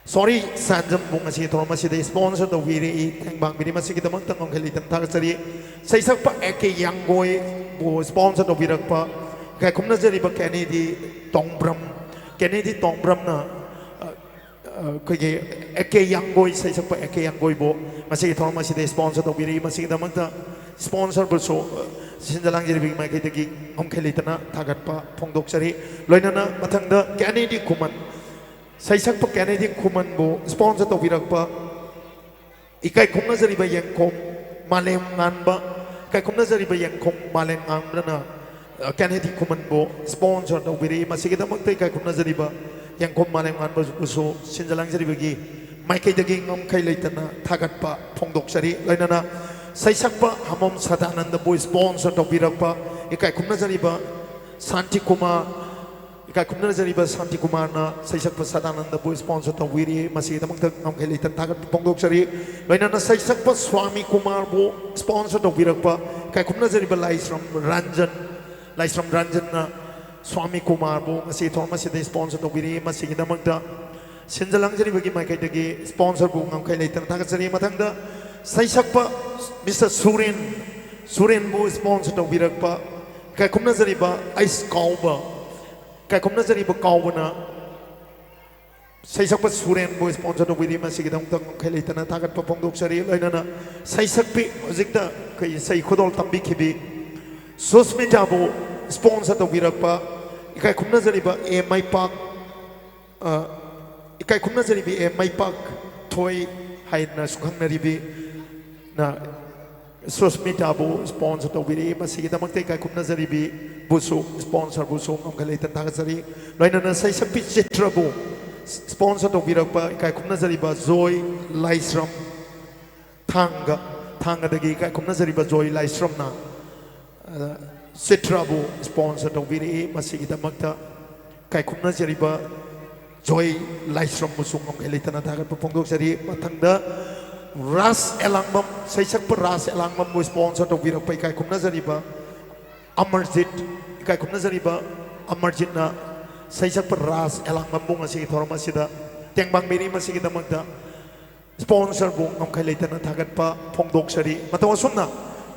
ꯁꯣꯔꯤ ꯁꯦꯟꯖꯝꯕꯨ ꯉꯁꯤꯒꯤ ꯊꯧꯔꯝ ꯑꯁꯤꯗ ꯁ꯭ꯄꯣꯟꯁꯔ ꯇꯧꯕꯤꯔꯛꯏ꯫ ꯇꯦꯡꯕꯥꯡꯕꯤꯔꯤ ꯃꯁꯤꯒꯤꯗꯃꯛꯇ ꯉꯝꯈꯩ ꯂꯩꯇꯅ ꯊꯥꯒꯠꯆꯔꯤ꯫ ꯁꯩꯁꯛꯄ ꯑꯦ ꯀꯦ ꯌꯥꯡꯒꯣꯏꯕꯨ ꯁ꯭ꯄꯣꯟꯁꯔ ꯇꯧꯕꯤꯔꯛꯄ ꯏꯀꯥꯏ ꯈꯨꯝꯅꯖꯔꯤꯕ ꯀꯦꯅꯦꯗꯤ ꯇꯣꯡꯕ꯭ꯔꯝ, ꯀꯦꯅꯦꯗꯤ ꯇꯣꯡꯕ꯭ꯔꯝꯅ, ꯑ, ꯑ, ꯑꯩꯈꯣꯏꯒꯤ ꯑꯦ ꯀꯦ ꯌꯥꯡꯒꯣꯏ, ꯁꯩꯁꯛꯄ ꯑꯦ ꯀꯦ ꯌꯥꯡꯒꯣꯏꯕꯨ ꯉꯁꯤꯒꯤ ꯊꯧꯔꯝ ꯑꯁꯤꯗ ꯁ꯭ꯄꯣꯟꯁꯔ ꯇꯧꯕꯤꯔꯛꯏ꯫ ꯃꯁꯤꯒꯤꯗꯃꯛꯇ ꯁ꯭ꯄꯣꯟꯁꯔꯕꯨꯁꯨ, ꯑ, ꯁꯤꯟꯖ ꯂꯥꯡꯖꯔꯤꯕꯒꯤ ꯃꯥꯏꯀꯩꯗꯒꯤ ꯉꯝꯈꯩ ꯂꯩꯇꯅ ꯊꯥꯒꯠꯄ ꯐꯣꯡꯗꯣꯛꯆꯔꯤ꯫ ꯂꯣꯏꯅꯅ ꯃꯊꯪꯗ ꯀꯦꯅꯦꯗꯤ ꯈꯨꯃꯟ, ꯁꯩꯁꯛꯄ ꯀꯦꯅꯦꯗꯤ ꯈꯨꯃꯟꯕꯨ ꯁ꯭ꯄꯣꯟꯁꯔ ꯇꯧꯕꯤꯔꯛꯄ ꯏꯀꯥꯏ ꯈꯨꯝꯅꯖꯔꯤꯕ ꯌꯦꯡꯈꯣꯝ ꯃꯥꯂꯦꯝ ꯉꯥꯟꯕ, ꯏꯀꯥꯏ ꯈꯨꯝꯅꯖꯔꯤꯕ ꯌꯦꯡꯈꯣꯝ ꯃꯥꯂꯦꯝ ꯉꯥꯟꯕꯅ, ꯑ, ꯀꯦꯅꯦꯗꯤ ꯈꯨꯃꯟꯕꯨ ꯁ꯭ꯄꯣꯟꯁꯔ ꯇꯧꯕꯤꯔꯛꯏ꯫ ꯃꯁꯤꯒꯤꯗꯃꯛꯇ ꯏꯀꯥꯏ ꯈꯨꯝꯅꯖꯔꯤꯕ ꯌꯦꯡꯈꯣꯝ ꯃꯥꯂꯦꯝ ꯉꯥꯟꯕꯕꯨꯁꯨ ꯁꯤꯟꯖ ꯂꯥꯡꯖꯔꯤꯕꯒꯤ ꯃꯥꯏꯀꯩꯗꯒꯤ ꯉꯝꯈꯩ ꯂꯩꯇꯅ ꯊꯥꯒꯠꯄ ꯐꯣꯡꯗꯣꯛꯆꯔꯤ꯫ ꯂꯣꯏꯅꯅ ꯁꯩꯁꯛꯄ ꯍꯃꯣꯝ ꯁꯗꯥꯅꯟꯗꯕꯨ ꯁ꯭ꯄꯣꯟꯁꯔ ꯇꯧꯕꯤꯔꯛꯄ ꯏꯀꯥꯏ ꯈꯨꯝꯅꯖꯔꯤꯕ ꯁꯥꯟꯇꯤ ꯀꯨꯃꯥꯔ, ꯏꯀꯥꯏ ꯈꯨꯝꯅꯖꯔꯤꯕ ꯁꯥꯟꯇꯤ ꯀꯨꯃꯥꯔꯅ ꯁꯩꯁꯛꯄ ꯁꯗꯥꯅꯟꯗꯕꯨ ꯁ꯭ꯄꯣꯟꯁꯔ ꯇꯧꯕꯤꯔꯤ꯫ ꯃꯁꯤꯒꯤꯗꯃꯛꯇ ꯉꯝꯈꯩ ꯂꯩꯇꯅ ꯊꯥꯒꯠꯄ ꯐꯣꯡꯗꯣꯛꯆꯔꯤ꯫ ꯂꯣꯏꯅꯅ ꯁꯩꯁꯛꯄ ꯁ꯭ꯋꯥꯃꯤ ꯀꯨꯃꯥꯔꯕꯨ ꯁ꯭ꯄꯣꯟꯁꯔ ꯇꯧꯕꯤꯔꯛꯄ ꯏꯀꯥꯏ ꯈꯨꯝꯅꯖꯔꯤꯕ ꯂꯥꯏꯁ꯭ꯔꯝ ꯔꯟꯖꯟ, ꯂꯥꯏꯁ꯭ꯔꯝ ꯔꯟꯖꯟꯅ ꯁ꯭ꯋꯥꯃꯤ ꯀꯨꯃꯥꯔꯕꯨ ꯉꯁꯤ ꯊꯧꯔꯝ ꯑꯁꯤꯗ ꯁ꯭ꯄꯣꯟꯁꯔ ꯇꯧꯕꯤꯔꯤ꯫ ꯃꯁꯤꯒꯤꯗꯃꯛꯇ ꯁꯤꯟꯖ ꯂꯥꯡꯖꯔꯤꯕꯒꯤ ꯃꯥꯏꯀꯩꯗꯒꯤ ꯁ꯭ꯄꯣꯟꯁꯔꯕꯨ ꯉꯝꯈꯩ ꯂꯩꯇꯅ ꯊꯥꯒꯠꯆꯔꯤ꯫ ꯃꯊꯪꯗ ꯁꯩꯁꯛꯄ ꯃꯤꯁꯇꯔ ꯁꯨꯔꯦꯟ, ꯁꯨꯔꯦꯟꯕꯨ ꯁ꯭ꯄꯣꯟꯁꯔ ꯇꯧꯕꯤꯔꯛꯄ ꯏꯀꯥꯏ ꯈꯨꯝꯅꯖꯔꯤꯕ ꯑꯩꯁ ꯀꯥꯎꯕ, ꯏꯀꯥꯏ ꯈꯨꯝꯅꯖꯔꯤꯕ ꯀꯥꯎꯕꯅ ꯁꯩꯁꯛꯄ ꯁꯨꯔꯦꯟꯕꯨ ꯁ꯭ꯄꯣꯟꯁꯔ ꯇꯧꯕꯤꯔꯤ꯫ ꯃꯁꯤꯒꯤꯗꯃꯛꯇ ꯉꯝꯈꯩ ꯂꯩꯇꯅ ꯊꯥꯒꯠꯄ ꯐꯣꯡꯗꯣꯛꯆꯔꯤ꯫ ꯂꯣꯏꯅꯅ ꯁꯩꯁꯛꯄꯤ, ꯍꯧꯖꯤꯛꯇ ꯑꯩꯈꯣꯏ ꯏꯁꯩ ꯈꯨꯗꯣꯜ ꯇꯝꯕꯤꯈꯤꯕꯤ ꯁꯨꯁꯃꯤꯇꯥꯕꯨ ꯁ꯭ꯄꯣꯟꯁꯔ ꯇꯧꯕꯤꯔꯛꯄ ꯏꯀꯥꯏ ꯈꯨꯝꯅꯖꯔꯤꯕ ꯑꯦ ꯃꯩꯄꯥꯛ, ꯑ, ꯏꯀꯥꯏ ꯈꯨꯝꯅꯖꯔꯤꯕ ꯑꯦ ꯃꯩꯄꯥꯛ ꯊꯣꯏ ꯍꯥꯏꯅꯁꯨ ꯈꯪꯅꯔꯤꯕꯤꯅ ꯁꯨꯁꯃꯤꯇꯥꯕꯨ ꯁ꯭ꯄꯣꯟꯁꯔ ꯇꯧꯕꯤꯔꯛꯏ꯫ ꯃꯁꯤꯒꯤꯗꯃꯛꯇ ꯏꯀꯥꯏ ꯈꯨꯝꯅꯖꯔꯤꯕꯤꯕꯨꯁꯨ, ꯁ꯭ꯄꯣꯟꯁꯔꯕꯨꯁꯨ ꯉꯝꯈꯩ ꯂꯩꯇꯅ ꯊꯥꯒꯠꯆꯔꯤ꯫ ꯂꯣꯏꯅꯅ ꯁꯩꯁꯛꯄꯤ ꯆꯤꯇ꯭ꯔꯕꯨ ꯁ꯭ꯄꯣꯟꯁꯔ ꯇꯧꯕꯤꯔꯛꯄ ꯏꯀꯥꯏ ꯈꯨꯝꯅꯖꯔꯤꯕ ꯖꯣꯏ ꯂꯥꯏꯁ꯭ꯔꯝ, ꯊꯥꯡꯒ, ꯊꯥꯡꯒꯗꯒꯤ ꯏꯀꯥꯏ ꯈꯨꯝꯅꯖꯔꯤꯕ ꯖꯣꯏ ꯂꯥꯏꯁ꯭ꯔꯝꯅ, ꯑ, ꯆꯤꯇ꯭ꯔꯕꯨ ꯁ꯭ꯄꯣꯟꯁꯔ ꯇꯧꯕꯤꯔꯛꯏ꯫ ꯃꯁꯤꯒꯤꯗꯃꯛꯇ ꯏꯀꯥꯏ ꯈꯨꯝꯅꯖꯔꯤꯕ ꯖꯣꯏ ꯂꯥꯏꯁ꯭ꯔꯝꯕꯨꯁꯨ ꯉꯝꯈꯩ ꯂꯩꯇꯅ ꯊꯥꯒꯠꯄ ꯐꯣꯡꯗꯣꯛꯆꯔꯤ꯫ ꯃꯊꯪꯗ ꯔꯥꯖ ꯑꯦꯂꯥꯡꯕꯝ, ꯁꯩꯁꯛꯄ ꯔꯥꯖ ꯑꯦꯂꯥꯡꯕꯝꯕꯨ ꯁ꯭ꯄꯣꯟꯁꯔ ꯇꯧꯕꯤꯔꯛꯄ ꯏꯀꯥꯏ ꯈꯨꯝꯅꯖꯔꯤꯕ ꯑꯃꯔꯖꯤꯠ, ꯏꯀꯥꯏ ꯈꯨꯝꯅꯖꯔꯤꯕ ꯑꯃꯔꯖꯤꯠꯅ ꯁꯩꯁꯛꯄ ꯔꯥꯖ ꯑꯦꯂꯥꯡꯕꯝꯕꯨ ꯉꯁꯤꯒꯤ ꯊꯧꯔꯝ ꯑꯁꯤꯗ ꯇꯦꯡꯕꯥꯡꯕꯤꯔꯤ꯫ ꯃꯁꯤꯒꯤꯗꯃꯛꯇ ꯁ꯭ꯄꯣꯟꯁꯔꯕꯨ ꯉꯝꯈꯩ ꯂꯩꯇꯅ ꯊꯥꯒꯠꯄ ꯐꯣꯡꯗꯣꯛꯆꯔꯤ꯫ ꯃꯇꯧ ꯑꯁꯨꯝꯅ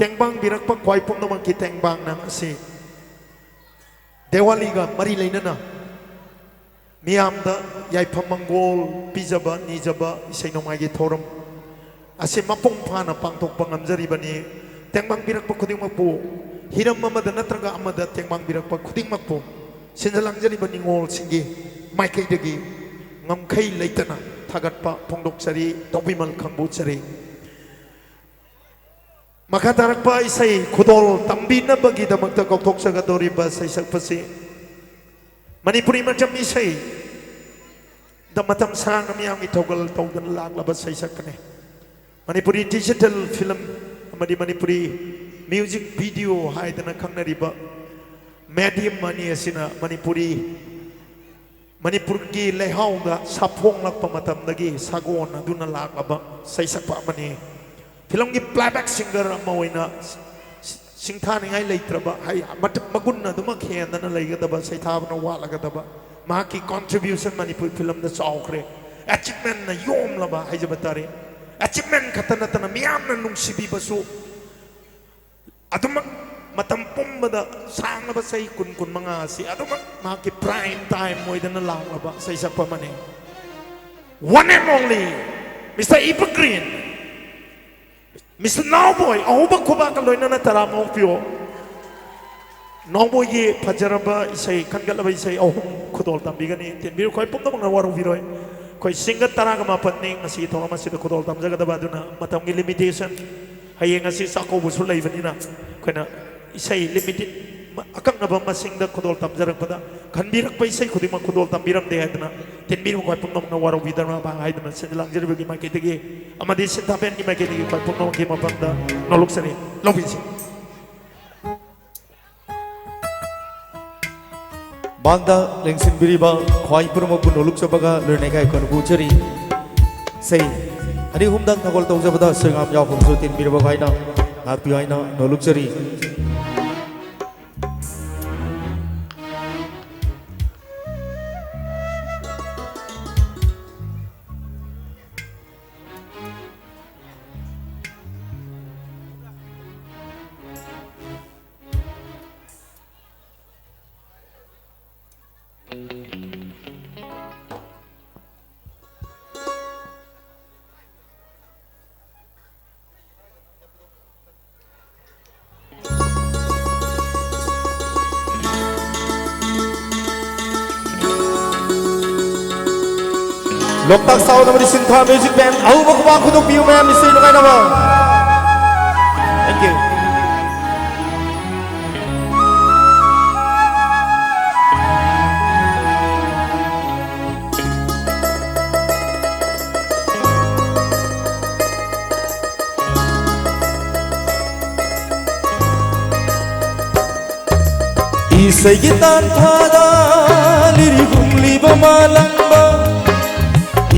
ꯇꯦꯡꯕꯥꯡꯕꯤꯔꯛꯄ ꯈ꯭ꯋꯥꯏ ꯄꯨꯝꯅꯃꯛꯀꯤ ꯇꯦꯡꯕꯥꯡꯅ ꯉꯁꯤ ꯗꯦꯋꯥꯂꯤꯒ ꯃꯔꯤ ꯂꯩꯅꯅ ꯃꯤꯌꯥꯝꯗ ꯌꯥꯏꯐ ꯃꯪꯒꯣꯜ ꯄꯤꯖꯕ ꯅꯤꯖꯕ ꯏꯁꯩ ꯅꯣꯡꯃꯥꯏꯒꯤ ꯊꯧꯔꯝ ꯑꯁꯤ ꯃꯄꯨꯡ ꯐꯥꯅ ꯄꯥꯡꯊꯣꯛꯄ ꯉꯝꯖꯔꯤꯕꯅꯤ꯫ ꯇꯦꯡꯕꯥꯡꯕꯤꯔꯛꯄ ꯈꯨꯗꯤꯡꯃꯛꯄꯨ, ꯍꯤꯔꯝ ꯑꯃꯗ ꯅꯠꯇ꯭ꯔꯒ ꯑꯃꯗ ꯇꯦꯡꯕꯥꯡꯕꯤꯔꯛꯄ ꯈꯨꯗꯤꯡꯃꯛꯄꯨ, ꯁꯤꯟꯖ ꯂꯥꯡꯖꯔꯤꯕ ꯅꯤꯉꯣꯜꯁꯤꯡꯒꯤ ꯃꯥꯏꯀꯩꯗꯒꯤ ꯉꯝꯈꯩ ꯂꯩꯇꯅ ꯊꯥꯒꯠꯄ ꯐꯣꯡꯗꯣꯛꯆꯔꯤ, ꯇꯧꯕꯤꯃꯜ ꯈꯪꯕꯨ ꯆꯔꯤ꯫ ꯃꯈꯥ ꯇꯥꯔꯛꯄ ꯏꯁꯩ ꯈꯨꯗꯣꯜ ꯇꯝꯕꯤꯅꯕꯒꯤꯗꯃꯛꯇ ꯀꯧꯊꯣꯛꯆꯒꯗꯧꯔꯤꯕ ꯁꯩꯁꯛꯄꯁꯤ ꯃꯅꯤꯄꯨꯔꯤ ꯃꯆꯝ ꯏꯁꯩꯗ ꯃꯇꯝ ꯁꯥꯡꯅ ꯃꯤꯌꯥꯝꯒꯤ ꯊꯧꯒꯜ ꯇꯧꯗꯨꯅ ꯂꯥꯛꯂꯕ ꯁꯩꯁꯛꯄꯅꯤ꯫ ꯃꯅꯤꯄꯨꯔꯤ ꯗꯤꯖꯤꯇꯦꯜ ꯐꯤꯂꯝ ꯑꯃꯗꯤ ꯃꯅꯤꯄꯨꯔꯤ ꯃ꯭ꯌꯨꯖꯤꯛ ꯚꯤꯗꯤꯑꯣ ꯍꯥꯏꯗꯅ ꯈꯪꯅꯔꯤꯕ ꯃꯦꯗꯤꯌꯝ ꯑꯅꯤ ꯑꯁꯤꯅ ꯃꯅꯤꯄꯨꯔꯤ, ꯃꯅꯤꯄꯨꯔꯒꯤ ꯂꯩꯍꯥꯎꯗ ꯁꯥꯐꯣꯡꯂꯛꯄ ꯃꯇꯝꯗꯒꯤ ꯁꯥꯒꯣꯟꯅꯗꯨꯅ ꯂꯥꯛꯂꯕ ꯁꯩꯁꯛꯄ ꯑꯃꯅꯤ꯫ ꯐꯤꯂꯝꯒꯤ ꯄ꯭ꯂꯦꯕꯦꯛ ꯁꯤꯡꯒꯔ ꯑꯃ ꯑꯣꯏꯅ ꯁꯤꯡꯊꯥꯅꯤꯡꯉꯥꯏ ꯂꯩꯇ꯭ꯔꯕ, ꯍꯥꯏ, ꯃꯇ-, ꯃꯒꯨꯟ ꯑꯗꯨꯃꯛ ꯍꯦꯟꯗꯅ ꯂꯩꯒꯗꯕ, ꯁꯩꯊꯥꯕꯅ ꯋꯥꯠꯂꯒꯗꯕ, ꯃꯍꯥꯛꯀꯤ ꯀꯣꯟꯇ꯭ꯔꯤꯕ꯭ꯌꯨꯁꯟ ꯃꯅꯤꯄꯨꯔꯤ ꯐꯤꯂꯝꯗ ꯆꯥꯎꯈ꯭ꯔꯦ꯫ ꯑꯦꯆꯤꯞꯃꯦꯟꯅ ꯌꯣꯝꯂꯕ ꯍꯥꯏꯖꯕ ꯇꯥꯔꯦ꯫ ꯑꯦꯆꯤꯞꯃꯦꯟ ꯈꯛꯇ ꯅꯠꯇꯅ ꯃꯤꯌꯥꯝꯅ ꯅꯨꯡꯁꯤꯕꯤꯕꯁꯨ ꯑꯗꯨꯃꯛ, ꯃꯇꯝ ꯄꯨꯝꯕꯗ ꯁꯥꯡꯂꯕ ꯆꯍꯤ ꯀꯨꯟ, ꯀꯨꯟꯃꯉꯥ ꯑꯁꯤ ꯑꯗꯨꯃꯛ ꯃꯍꯥꯛꯀꯤ ꯄ꯭ꯔꯥꯏꯝ ꯇꯥꯏꯝ ꯑꯣꯏꯗꯅ ꯂꯥꯛꯂꯕ ꯁꯩꯁꯛꯄ ꯑꯃꯅꯤ꯫ One and only Mister Evergreen, Mister Naoboy, ꯑꯍꯧꯕ ꯈꯨꯕꯥꯛꯀ ꯂꯣꯏꯅꯅ ꯇꯔꯥꯝꯅ ꯑꯣꯛꯄꯤꯌꯣ꯫ ꯅꯥꯎꯕꯣꯏꯒꯤ ꯐꯖꯔꯕ ꯏꯁꯩ, ꯈꯟꯒꯠꯂꯕ ꯏꯁꯩ ꯑꯍꯨꯝ ꯈꯨꯗꯣꯜ ꯇꯝꯕꯤꯒꯅꯤ꯫ ꯇꯤꯟꯕꯤꯔꯨ, ꯈ꯭ꯋꯥꯏ ꯄꯨꯝꯅꯃꯛꯅ ꯋꯥꯔꯧꯕꯤꯔꯣꯏ꯫ ꯑꯩꯈꯣꯏ ꯁꯤꯡꯒꯔ ꯇꯔꯥꯒ ꯃꯥꯄꯟꯅꯤ ꯉꯁꯤꯒꯤ ꯊꯧꯔꯝ ꯑꯁꯤꯗ ꯈꯨꯗꯣꯜ ꯇꯝꯖꯒꯗꯕ, ꯑꯗꯨꯅ ꯃꯇꯝꯒꯤ ꯂꯤꯃꯤꯇꯦꯁꯟ, ꯍꯌꯦꯡ ꯑꯁꯤ ꯆꯥꯛꯀꯧꯕꯁꯨ ꯂꯩꯕꯅꯤꯅ ꯑꯩꯈꯣꯏꯅ ꯏꯁꯩ ꯂꯤꯃꯤꯇꯦꯠ, ꯑꯀꯛꯅꯕ ꯃꯁꯤꯡꯗ ꯈꯨꯗꯣꯜ ꯇꯝꯖꯔꯛꯄꯗ, ꯈꯟꯕꯤꯔꯛꯄ ꯏꯁꯩ ꯈꯨꯗꯤꯡꯃꯛ ꯈꯨꯗꯣꯜ ꯇꯝꯕꯤꯔꯝꯗꯦ ꯍꯥꯏꯗꯅ ꯇꯤꯟꯕꯤꯔꯨ, ꯈ꯭ꯋꯥꯏ ꯄꯨꯝꯅꯃꯛꯅ ꯋꯥꯔꯧꯕꯤꯗꯅꯕ ꯍꯥꯏꯗꯨꯅ ꯁꯤꯟ ꯂꯥꯡꯖꯔꯤꯕꯒꯤ ꯃꯥꯏꯀꯩꯗꯒꯤ ꯑꯃꯗꯤ ꯁꯤꯟꯊꯥꯕꯦꯟꯒꯤ ꯃꯥꯏꯀꯩꯗꯒꯤ ꯈ꯭ꯋꯥꯏ ꯄꯨꯝꯅꯃꯛꯀꯤ ꯃꯐꯝꯗ ꯅꯣꯂꯨꯛꯆꯔꯤ꯫ ꯂꯧꯕꯤꯁꯤ꯫ ꯃꯥꯡꯗ ꯂꯦꯡꯁꯤꯟꯕꯤꯔꯤꯕ ꯈ꯭ꯋꯥꯏ ꯄꯨꯝꯅꯃꯛꯄꯨ ꯅꯣꯂꯨꯛꯆꯕꯒ ꯂꯣꯏꯅ ꯏꯀꯥꯏ ꯈꯨꯝꯅꯕ ꯎꯠꯆꯔꯤ꯫ ꯏꯁꯩ ꯑꯅꯤ ꯑꯍꯨꯝꯗꯪ ꯊꯧꯒꯜ ꯇꯧꯖꯕꯗ ꯁꯣꯏꯉꯥꯝ ꯌꯥꯎꯐꯝꯁꯨ ꯇꯤꯟꯕꯤꯔꯕ ꯍꯥꯏꯅ ꯉꯥꯛꯄꯤꯌꯨ ꯍꯥꯏꯅ ꯅꯣꯂꯨꯛꯆꯔꯤ꯫ ꯂꯣꯛꯇꯥꯛ ꯁꯥꯎꯟ ꯑꯃꯗꯤ ꯁꯤꯟꯊꯥ ꯃ꯭ꯌꯨꯖꯤꯛ ꯕꯦꯟ ꯑꯍꯧꯕ ꯈꯨꯕꯥꯛ ꯈꯨꯗꯣꯛꯄꯤꯌꯨ ꯃꯌꯥꯝ, ꯏꯁꯩ ꯅꯨꯡꯉꯥꯏꯅꯕ꯫ Thank you. ꯏꯁꯩꯒꯤ ꯇꯥꯟꯊꯥꯗ ꯂꯤꯔꯤ ꯍꯨꯝꯂꯤꯕ ꯃꯥꯂꯪꯕ,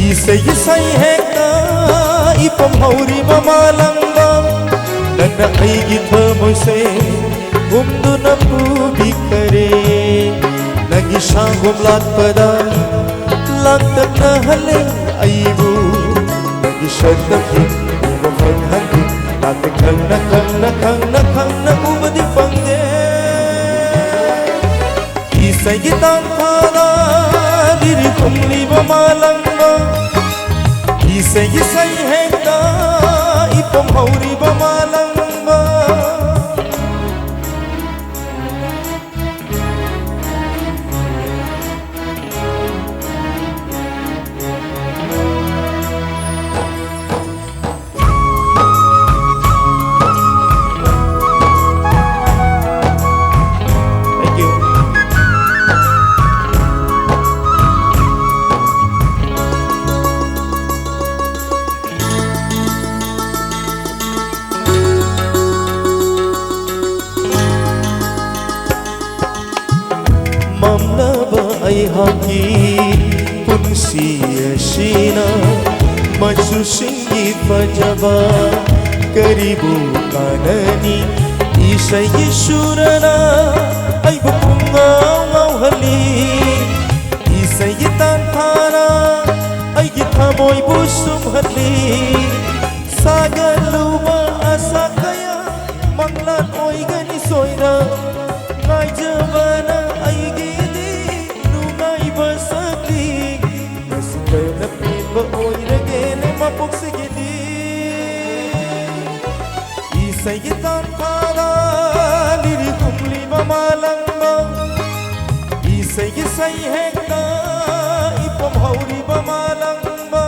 ꯏꯁꯩꯒꯤ ꯁꯩꯍꯦꯛꯇ ꯏꯄꯝ ꯍꯧꯔꯤꯕ ꯃꯥꯂꯪꯕ, ꯅꯪꯅ ꯑꯩꯒꯤ ꯊꯃꯣꯏꯁꯦ ꯍꯨꯝꯗꯨꯅ ꯄꯨꯕꯤꯈꯔꯦ꯫ ꯅꯪꯒꯤ ꯁꯪꯒꯣꯝ ꯂꯥꯛꯄꯗ ꯂꯥꯡꯇꯛꯅꯍꯜꯂꯦ ꯑꯩꯕꯨ꯫ ꯅꯪꯒꯤ ꯁꯛꯇꯝ ꯌꯦꯡꯕ ꯐꯪꯍꯟꯗꯦ꯫ ꯂꯥꯛꯇꯦ ꯈꯪꯅ, ꯈꯪꯅ, ꯈꯪꯅ, ꯈꯪꯅ ꯎꯕꯗꯤ ꯐꯪꯗꯦ꯫ ꯏꯁꯩꯒꯤ ꯇꯥꯟꯊꯥꯗ ꯂꯤꯔꯤ ꯈꯨꯝꯂꯤꯕ ꯃꯥꯂꯪꯕ, ꯏꯁꯩꯒꯤ ꯁꯩꯍꯦꯛꯇ ꯏꯄꯝ ꯍꯧꯔꯤꯕ ꯃꯥꯂꯪꯕ꯫ ꯑꯩꯍꯥꯛꯀꯤ ꯄꯨꯟꯁꯤ ꯑꯁꯤꯅ ꯃꯆꯨꯁꯤꯡꯒꯤ ꯐꯖꯕ ꯀꯔꯤꯕꯨ ꯀꯥꯟꯅꯅꯤ? ꯏꯁꯩꯒꯤ ꯁꯨꯔꯅ ꯑꯩꯕꯨ ꯄꯨꯡꯉꯥꯎ ꯉꯥꯎꯍꯜꯂꯤ꯫ ꯏꯁꯩꯒꯤ ꯇꯥꯟꯊꯥꯅ ꯑꯩꯒꯤ ꯊꯃꯣꯏꯕꯨ ꯁꯨꯝꯍꯜꯂꯤ꯫ ꯁꯥꯒꯠꯂꯨꯕ ꯑꯁꯥ ꯀꯌꯥ ꯃꯪꯂꯥꯟ ꯑꯣꯏꯒꯅꯤ ꯁꯣꯏꯗ꯫ ꯉꯥꯏꯖꯕꯅ ꯑꯩꯒꯤꯗꯤ ꯅꯨꯡꯉꯥꯏꯕ ꯁꯛꯂꯤ꯫ ꯃꯁꯤꯗ ꯂꯝꯕꯤꯕ ꯑꯣꯏꯔꯒꯦꯅꯦ ꯃꯄꯣꯛꯁꯤꯒꯤꯗꯤ꯫ ꯏꯁꯩꯒꯤ ꯇꯥꯟꯊꯥꯗ ꯂꯤꯔꯤ ꯈꯨꯝꯂꯤꯕ ꯃꯥꯂꯪꯕ, ꯏꯁꯩꯒꯤ ꯁꯩꯍꯦꯛꯇ ꯏꯄꯣꯝ ꯍꯧꯔꯤꯕ ꯃꯥꯂꯪꯕ꯫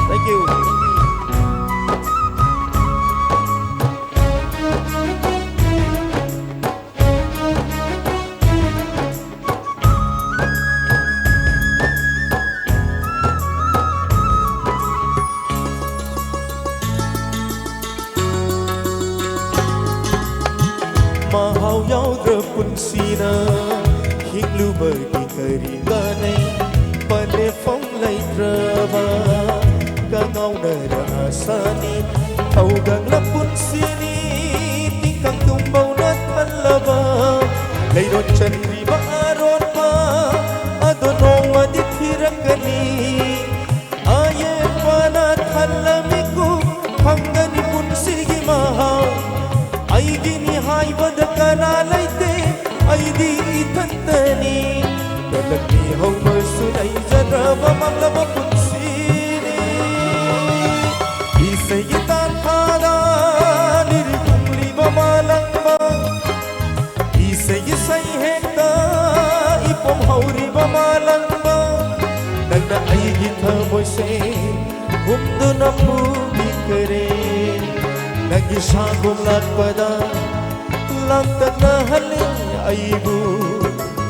Thank you. ꯃꯍꯥꯎ ꯌꯥꯎꯗ꯭ꯔ ꯄꯨꯟꯁꯤꯅ ꯍꯤꯡꯂꯨꯕꯒꯤ ꯀꯔꯤ ꯀꯥꯟꯅꯩ? ꯄꯟꯊꯨꯡ ꯂꯩꯇ꯭ꯔꯕ ꯀꯉꯥꯎꯅꯔ ꯑꯁꯥꯅꯤ꯫ ꯊꯧꯒꯪꯂ ꯄꯨꯟꯁꯤꯅꯤ ꯇꯤꯡꯈꯪ ꯇꯨꯝꯕꯧꯅ ꯊꯜꯂꯕ꯫ ꯂꯩꯔꯣꯟ ꯆꯟꯗ꯭ꯔꯤꯕ ꯑꯔꯣꯟꯕ ꯑꯗꯣ ꯅꯣꯡꯃꯗꯤ ꯊꯤꯔꯛꯀꯅꯤ꯫ ꯑꯌꯦꯠꯄꯅ ꯊꯜꯂ ꯃꯤꯀꯨꯞ ꯐꯪꯒꯅꯤ ꯄꯨꯟꯁꯤꯒꯤ ꯃꯍꯥꯎ꯫ ꯑꯩꯒꯤꯅꯤ ꯍꯥꯏꯕꯗ ꯀꯅꯥ ꯂꯩꯇꯦ, ꯑꯩꯗꯤ ꯏꯊꯟꯇꯅꯤ꯫ ꯀꯂꯛ ꯃꯤꯍꯧꯕꯁꯨ ꯂꯩꯖꯗ꯭ꯔꯕ ꯃꯥꯡꯂꯕ ꯄꯨꯟꯁꯤꯅꯤ꯫ ꯏꯁꯩꯒꯤ ꯇꯥꯟꯊꯥꯗ ꯂꯤꯔꯤ ꯈꯨꯝꯂꯤꯕ ꯃꯥꯂꯪꯕ, ꯏꯁꯩꯒꯤ ꯁꯩꯍꯦꯛꯇ ꯏꯄꯣꯝ ꯍꯧꯔꯤꯕ ꯃꯥꯂꯪꯕ, ꯅꯪꯅ ꯑꯩꯒꯤ ꯊꯃꯣꯏꯁꯦ ꯍꯨꯝꯗꯨꯅ ꯄꯨꯕꯤꯈꯔꯦ꯫ ꯅꯪꯒꯤ ꯁꯥꯒꯣꯝ ꯂꯥꯛꯄꯗ ꯂꯥꯡꯇꯛꯅꯍꯜꯂꯤ ꯑꯩꯕꯨ,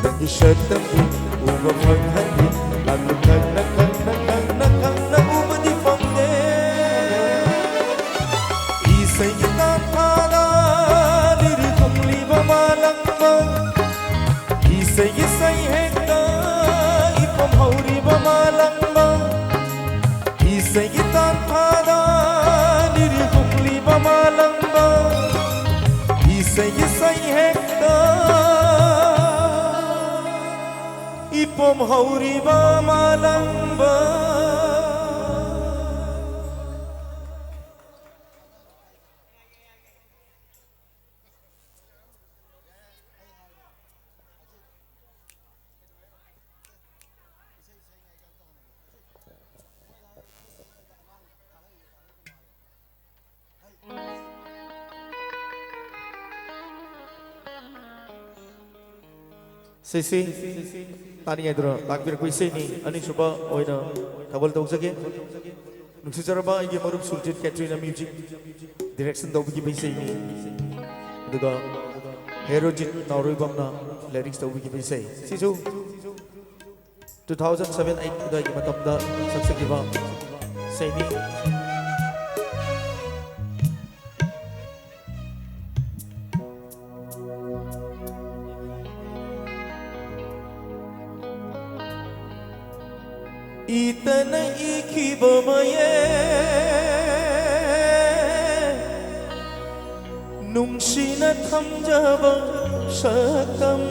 ꯅꯪꯒꯤ ꯁꯛꯇꯝꯕꯨ ꯎꯕ ꯐꯪꯍꯜꯂꯤ꯫ ꯈꯪꯅ ꯈꯪꯅ ꯈꯪꯅ ꯈꯪꯅ ꯎꯕꯗꯤ ꯐꯪꯗꯦ꯫ ꯏꯁꯩꯒꯤ ꯇꯥꯟꯐꯥꯗ ꯂꯤꯔꯤ ꯈꯣꯡꯂꯤꯕ ꯃꯥꯂꯪꯕ, ꯏꯁꯩꯒꯤ ꯁꯩꯍꯦꯛꯇ ꯏꯄꯝ ꯍꯧꯔꯤꯕ ꯃꯥꯂꯪꯕ, ꯏꯁꯩꯒꯤ ꯇꯥꯟꯐꯥꯗ ꯂꯤꯔꯤ ꯈꯣꯡꯂꯤꯕ ꯃꯥꯂꯪꯕ, ꯏꯁꯩꯒꯤ ꯁꯩꯍꯦꯛꯇ ꯏꯄꯣꯝ ꯍꯧꯔꯤꯕ ꯃꯥꯂꯪꯕ꯫ ꯁꯤꯁꯤ ꯇꯥꯅꯤꯡꯉꯥꯏꯗꯨꯅ ꯇꯥꯛꯄꯤꯔꯛꯄ ꯏꯁꯩꯅꯤ꯫ ꯑꯅꯤꯁꯨꯕ ꯑꯣꯏꯅ ꯊꯧꯒꯜ ꯇꯧꯖꯒꯦ꯫ ꯅꯨꯡꯁꯤꯖꯔꯕ ꯑꯩꯒꯤ ꯃꯔꯨꯞ ꯁꯨꯔꯖꯤꯠ ꯀꯦꯇ꯭ꯔꯤꯅ ꯃ꯭ꯌꯨꯖꯤꯛ ꯗꯤꯔꯦꯛꯁꯟ ꯇꯧꯕꯤꯈꯤꯕ ꯏꯁꯩꯅꯤ꯫ ꯑꯗꯨꯒ ꯍꯦꯔꯣꯖꯤꯠ ꯅꯥꯎꯔꯣꯏꯕꯝꯅ ꯂꯤꯔꯤꯛꯁ ꯇꯧꯕꯤꯈꯤꯕ ꯏꯁꯩ꯫ ꯁꯤꯁꯨ two thousand seven eight ꯑꯗꯨꯋꯥꯏꯒꯤ ꯃꯇꯝꯗ ꯁꯛꯆꯈꯤꯕ ꯏꯁꯩꯅꯤ꯫ ꯏꯇꯅ ꯏꯈꯤꯕ ꯃꯌꯦꯛ, ꯅꯨꯡꯁꯤꯅ ꯊꯝꯖꯕ ꯁꯛꯇꯝ,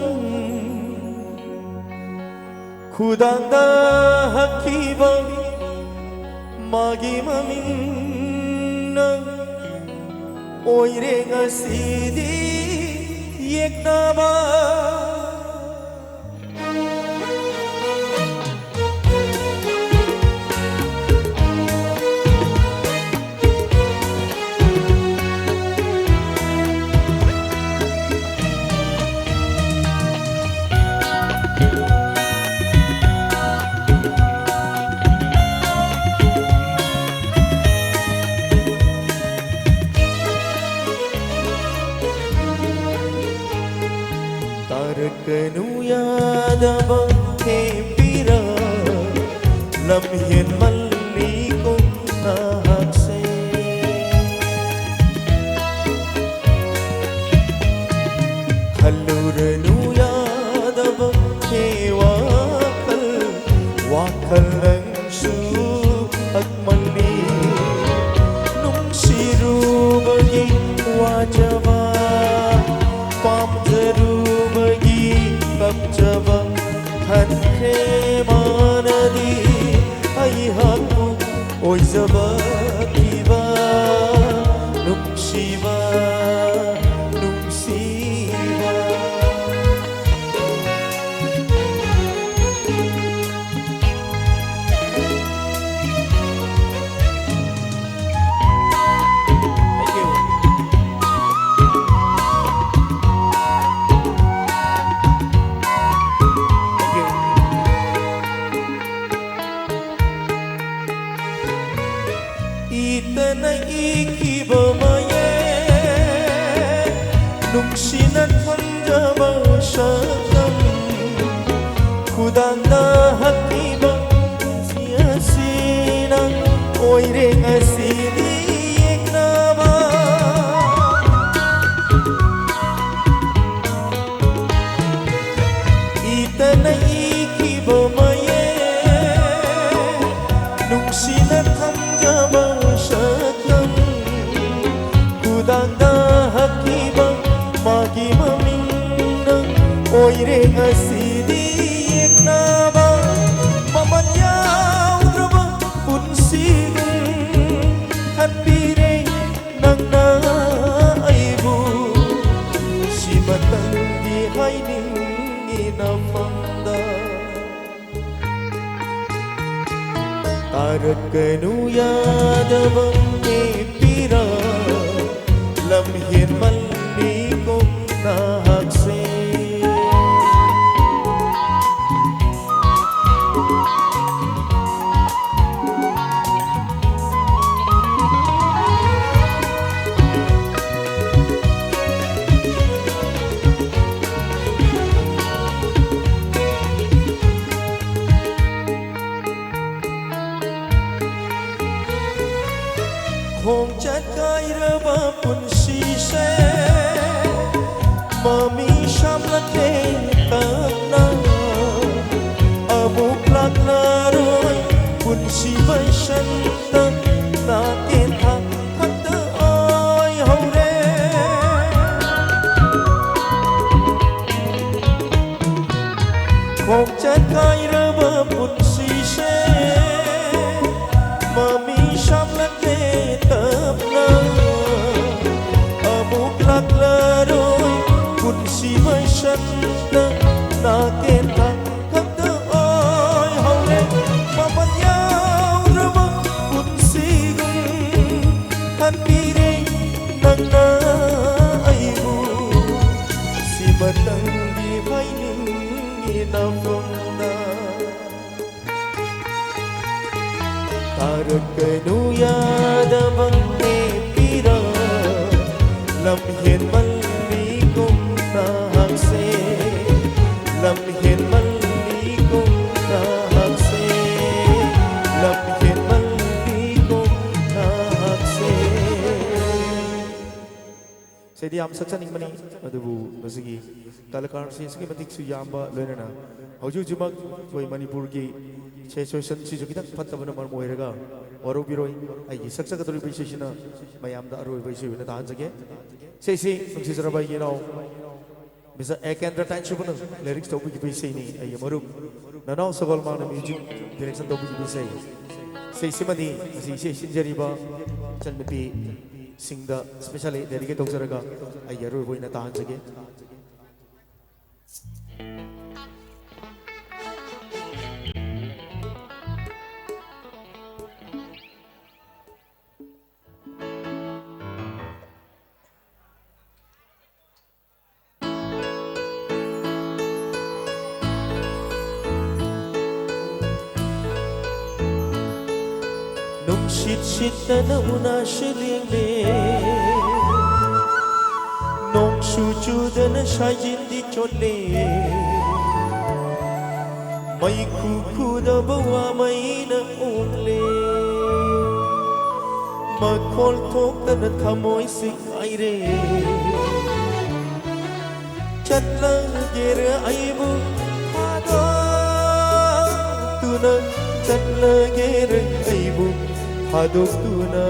ꯈꯨꯗꯥꯡꯗ ꯍꯛꯈꯤꯕ ꯃꯥꯒꯤ ꯃꯃꯤꯡꯅ ꯑꯣꯏꯔꯦ ꯉꯁꯤꯗꯤ ꯌꯦꯛꯅꯕ꯫ ꯂꯝꯍꯦꯟꯃꯜꯂꯤ ꯀꯨꯝꯅ ꯍꯛꯁꯦ꯫ ꯈꯜꯂꯨꯔꯅꯨ ꯌꯥꯗꯕ ꯍꯦ ꯋꯥꯈꯜ, ꯋꯥꯈꯜ ꯅꯪꯁꯨ ꯍꯛꯃꯜꯂꯤ꯫ ꯅꯨꯡꯁꯤꯔꯨꯕꯒꯤ ꯋꯥꯖꯕ, ꯄꯥꯝꯖꯔꯨꯕꯒꯤ ꯀꯞꯆꯕ, ꯈꯟꯈ꯭ꯔꯦ ꯃꯥꯅꯗꯤ ꯑꯩꯍꯥꯛꯄꯨ ꯑꯣꯏꯖꯕ ꯊꯤꯕ꯫ ꯅꯨꯡꯁꯤꯕ, ꯅꯨꯡꯁꯤꯕ꯫ Thank you. Thank you. ꯏತꯅ ꯏꯈꯤꯕ ꯃꯌꯦꯛ, ꯅꯨꯡꯁꯤꯅ ꯊꯝꯖꯕ ꯁꯛꯇꯝ, ꯈꯨꯗꯥꯡꯗ ꯍꯛꯈꯤꯕ ꯄꯨꯟꯁꯤ ꯑꯁꯤ ꯅꯪ ꯑꯣꯏꯔꯦ ꯉꯁꯤꯗꯤ ꯌꯦꯛꯅꯕ꯫ ꯏꯇꯅ ꯏꯈꯤꯕ ꯃꯌꯦꯛ, ꯅꯨꯡꯁꯤꯅ ꯊꯝꯖꯕ ꯁꯛꯇꯝ, ꯈꯨꯗꯥꯡꯗ ꯍꯛꯈꯤꯕ ꯃꯥꯒꯤ ꯃꯃꯤꯡꯅ ꯑꯣꯏꯔꯦ ꯉꯁꯤꯗꯤ ꯌꯦꯛꯅꯕ꯫ ꯃꯃꯜ ꯌꯥꯎꯗ꯭ꯔꯕ ꯄꯨꯟꯁꯤꯒꯨꯝ ꯈꯟꯕꯤꯔꯦ ꯅꯪꯅ ꯑꯩꯕꯨ꯫ ꯁꯤꯃꯇꯪꯗꯤ ꯍꯥꯏꯅꯤꯡꯉꯤ ꯅꯐꯝꯗ꯫ ꯇꯥꯔꯛꯀꯅꯨ ꯌꯥꯗꯕ ꯃꯤꯠ ꯄꯤꯔꯥ, ꯂꯝꯍꯦꯟꯃꯜꯂꯤ ꯀꯨꯝꯅ ꯍꯛꯁꯦ꯫ ꯈꯣꯡꯆꯠ ꯀꯥꯏꯔꯕ ꯄꯨꯟꯁꯤꯁꯦ ꯃꯃꯤ ꯁꯥꯝꯂꯛꯂꯦ ꯇꯞꯅ꯫ ꯑꯃꯨꯛ ꯂꯥꯛꯂꯔꯣꯏ ꯄꯨꯟꯁꯤ ꯃꯩꯁꯟꯇ ꯅꯥꯀꯦꯟꯊ ꯈꯛꯇ ꯑꯣꯏꯍꯧꯔꯦ꯫ ꯈꯣꯡꯆꯠ ꯀꯥꯏꯔꯕ ꯄꯨꯟꯁꯤꯁꯦ ꯃꯃꯤ ꯁꯥꯝꯂꯛꯂꯦ ꯇꯞꯅ꯫ ꯑꯃꯨꯛ ꯂꯥꯛꯂꯔꯣꯏ ꯄꯨꯟꯁꯤ ꯃꯩꯁꯟꯇ ꯅꯥꯀꯦꯟꯊ ꯈꯛꯇ ꯑꯣꯏꯍꯧꯔꯦ꯫ ꯃꯃꯜ ꯌꯥꯎꯔꯕ ꯄꯨꯟꯁꯤꯒꯨꯝ ꯈꯟꯕꯤꯔꯦ ꯅꯪꯅ ꯑꯩꯕꯨ꯫ ꯁꯤꯃꯇꯪꯗꯤ ꯍꯥꯏꯅꯤꯡꯉꯤ ꯅꯐꯝꯗ꯫ ꯇꯥꯔꯛꯀꯅꯨ ꯌꯥꯗꯕꯅꯦ ꯄꯤꯔ꯫ ꯂꯝ ꯍꯦꯟꯃꯜꯂꯤ ꯀꯨꯝꯅꯍꯥꯛꯁꯦ꯫ ꯂꯝ ꯍꯦꯟꯃꯜꯂꯤ ꯀꯨꯝꯅꯍꯥꯛꯁꯦ꯫ ꯂꯝ ꯍꯦꯟꯃꯜꯂꯤ ꯀꯨꯝꯅꯍꯥꯛꯁꯦ꯫ ꯏꯁꯩꯗꯤ ꯌꯥꯝ ꯁꯛꯆꯅꯤꯡꯕꯅꯤ, ꯑꯗꯨꯕꯨ ꯃꯁꯤꯒꯤ ꯀꯂꯥꯀꯥꯔꯁꯤ ꯑꯁꯨꯛꯀꯤ ꯃꯇꯤꯛꯁꯨ ꯌꯥꯝꯕ, ꯂꯣꯏꯅꯅ ꯍꯧꯖꯤꯛ ꯍꯧꯖꯤꯛꯃꯛ ꯑꯩꯈꯣꯏ ꯃꯅꯤꯄꯨꯔꯒꯤ ꯁꯤꯆꯨꯋꯦꯁꯟꯁꯤꯁꯨ ꯈꯤꯇꯪ ꯐꯠꯇꯕꯅ ꯃꯔꯝ ꯑꯣꯏꯔꯒ ꯋꯥꯔꯧꯕꯤꯔꯣꯏ꯫ ꯑꯩꯒꯤ ꯁꯛꯆꯒꯗꯧꯔꯤꯕ ꯏꯁꯩꯁꯤꯅ ꯃꯌꯥꯝꯗ ꯑꯔꯣꯏꯕ ꯏꯁꯩ ꯑꯣꯏꯅ ꯇꯥꯍꯟꯖꯒꯦ꯫ ꯏꯁꯩꯁꯤ ꯅꯨꯡꯁꯤꯖꯔꯕ ꯑꯩꯒꯤ ꯏꯅꯥꯎ ꯃꯤꯁꯇꯔ ꯑꯦ ꯀꯦꯟꯗ꯭ꯔ ꯇꯥꯏꯟꯁꯨꯕꯅ ꯂꯤꯔꯤꯛꯁ ꯇꯧꯕꯤꯈꯤꯕ ꯏꯁꯩꯅꯤ꯫ ꯑꯩꯒꯤ ꯃꯔꯨꯞ ꯅꯅꯥꯎ ꯁꯒꯣꯜꯃꯥꯡꯅ ꯃ꯭ꯌꯨꯖꯤꯛ ꯗꯤꯔꯦꯛꯁꯟ ꯇꯧꯕꯤꯈꯤꯕ ꯏꯁꯩ꯫ ꯏꯁꯩꯁꯤꯃꯗꯤ ꯉꯁꯤ ꯏꯁꯩ ꯁꯤꯟꯖꯔꯤꯕ ꯏꯆꯟꯅꯨꯄꯤꯁꯤꯡꯗ ꯁ꯭ꯄꯦꯁꯦꯜꯂꯤ ꯗꯦꯗꯤꯀꯦꯠ ꯇꯧꯖꯔꯒ ꯑꯩꯒꯤ ꯑꯔꯣꯏꯕ ꯑꯣꯏꯅ ꯇꯥꯍꯟꯖꯒꯦ꯫ ꯅꯨꯡꯁꯤꯠ ꯁꯤꯠꯇꯅ ꯎꯅꯥꯁꯨ ꯂꯦꯡꯂꯦ, ꯅꯣꯡꯁꯨ ꯆꯨꯗꯅ ꯁꯥꯏꯖꯤꯟꯗꯤ ꯆꯣꯠꯂꯦ꯫ ꯃꯩꯈꯨ ꯈꯨꯗꯕ ꯋꯥ ꯃꯩꯅ ꯑꯣꯛꯂꯦ꯫ ꯃꯈꯣꯜ ꯊꯣꯛꯇꯅ ꯊꯃꯣꯏ ꯁꯦꯒꯥꯏꯔꯦ꯫ ꯆꯠꯂꯒꯦꯔ ꯑꯩꯕꯨ ꯊꯥꯗꯣꯛꯇꯨꯅ, ꯆꯠꯂꯒꯦꯔ ꯑꯩꯕꯨ ꯊꯥꯗꯣꯛꯇꯨꯅ꯫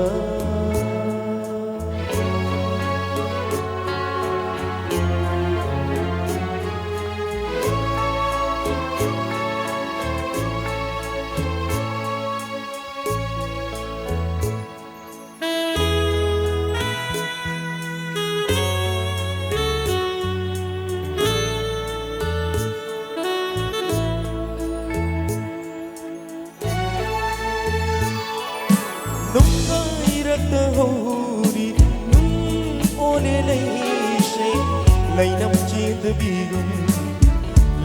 ꯅꯨꯡꯉꯥꯏꯔꯛꯇ ꯍꯧꯔꯤ ꯅꯨꯡ ꯑꯣꯂꯦ ꯂꯩꯁꯦ, ꯂꯩꯅꯝ ꯆꯦꯟꯗꯕꯤꯒꯨꯝ꯫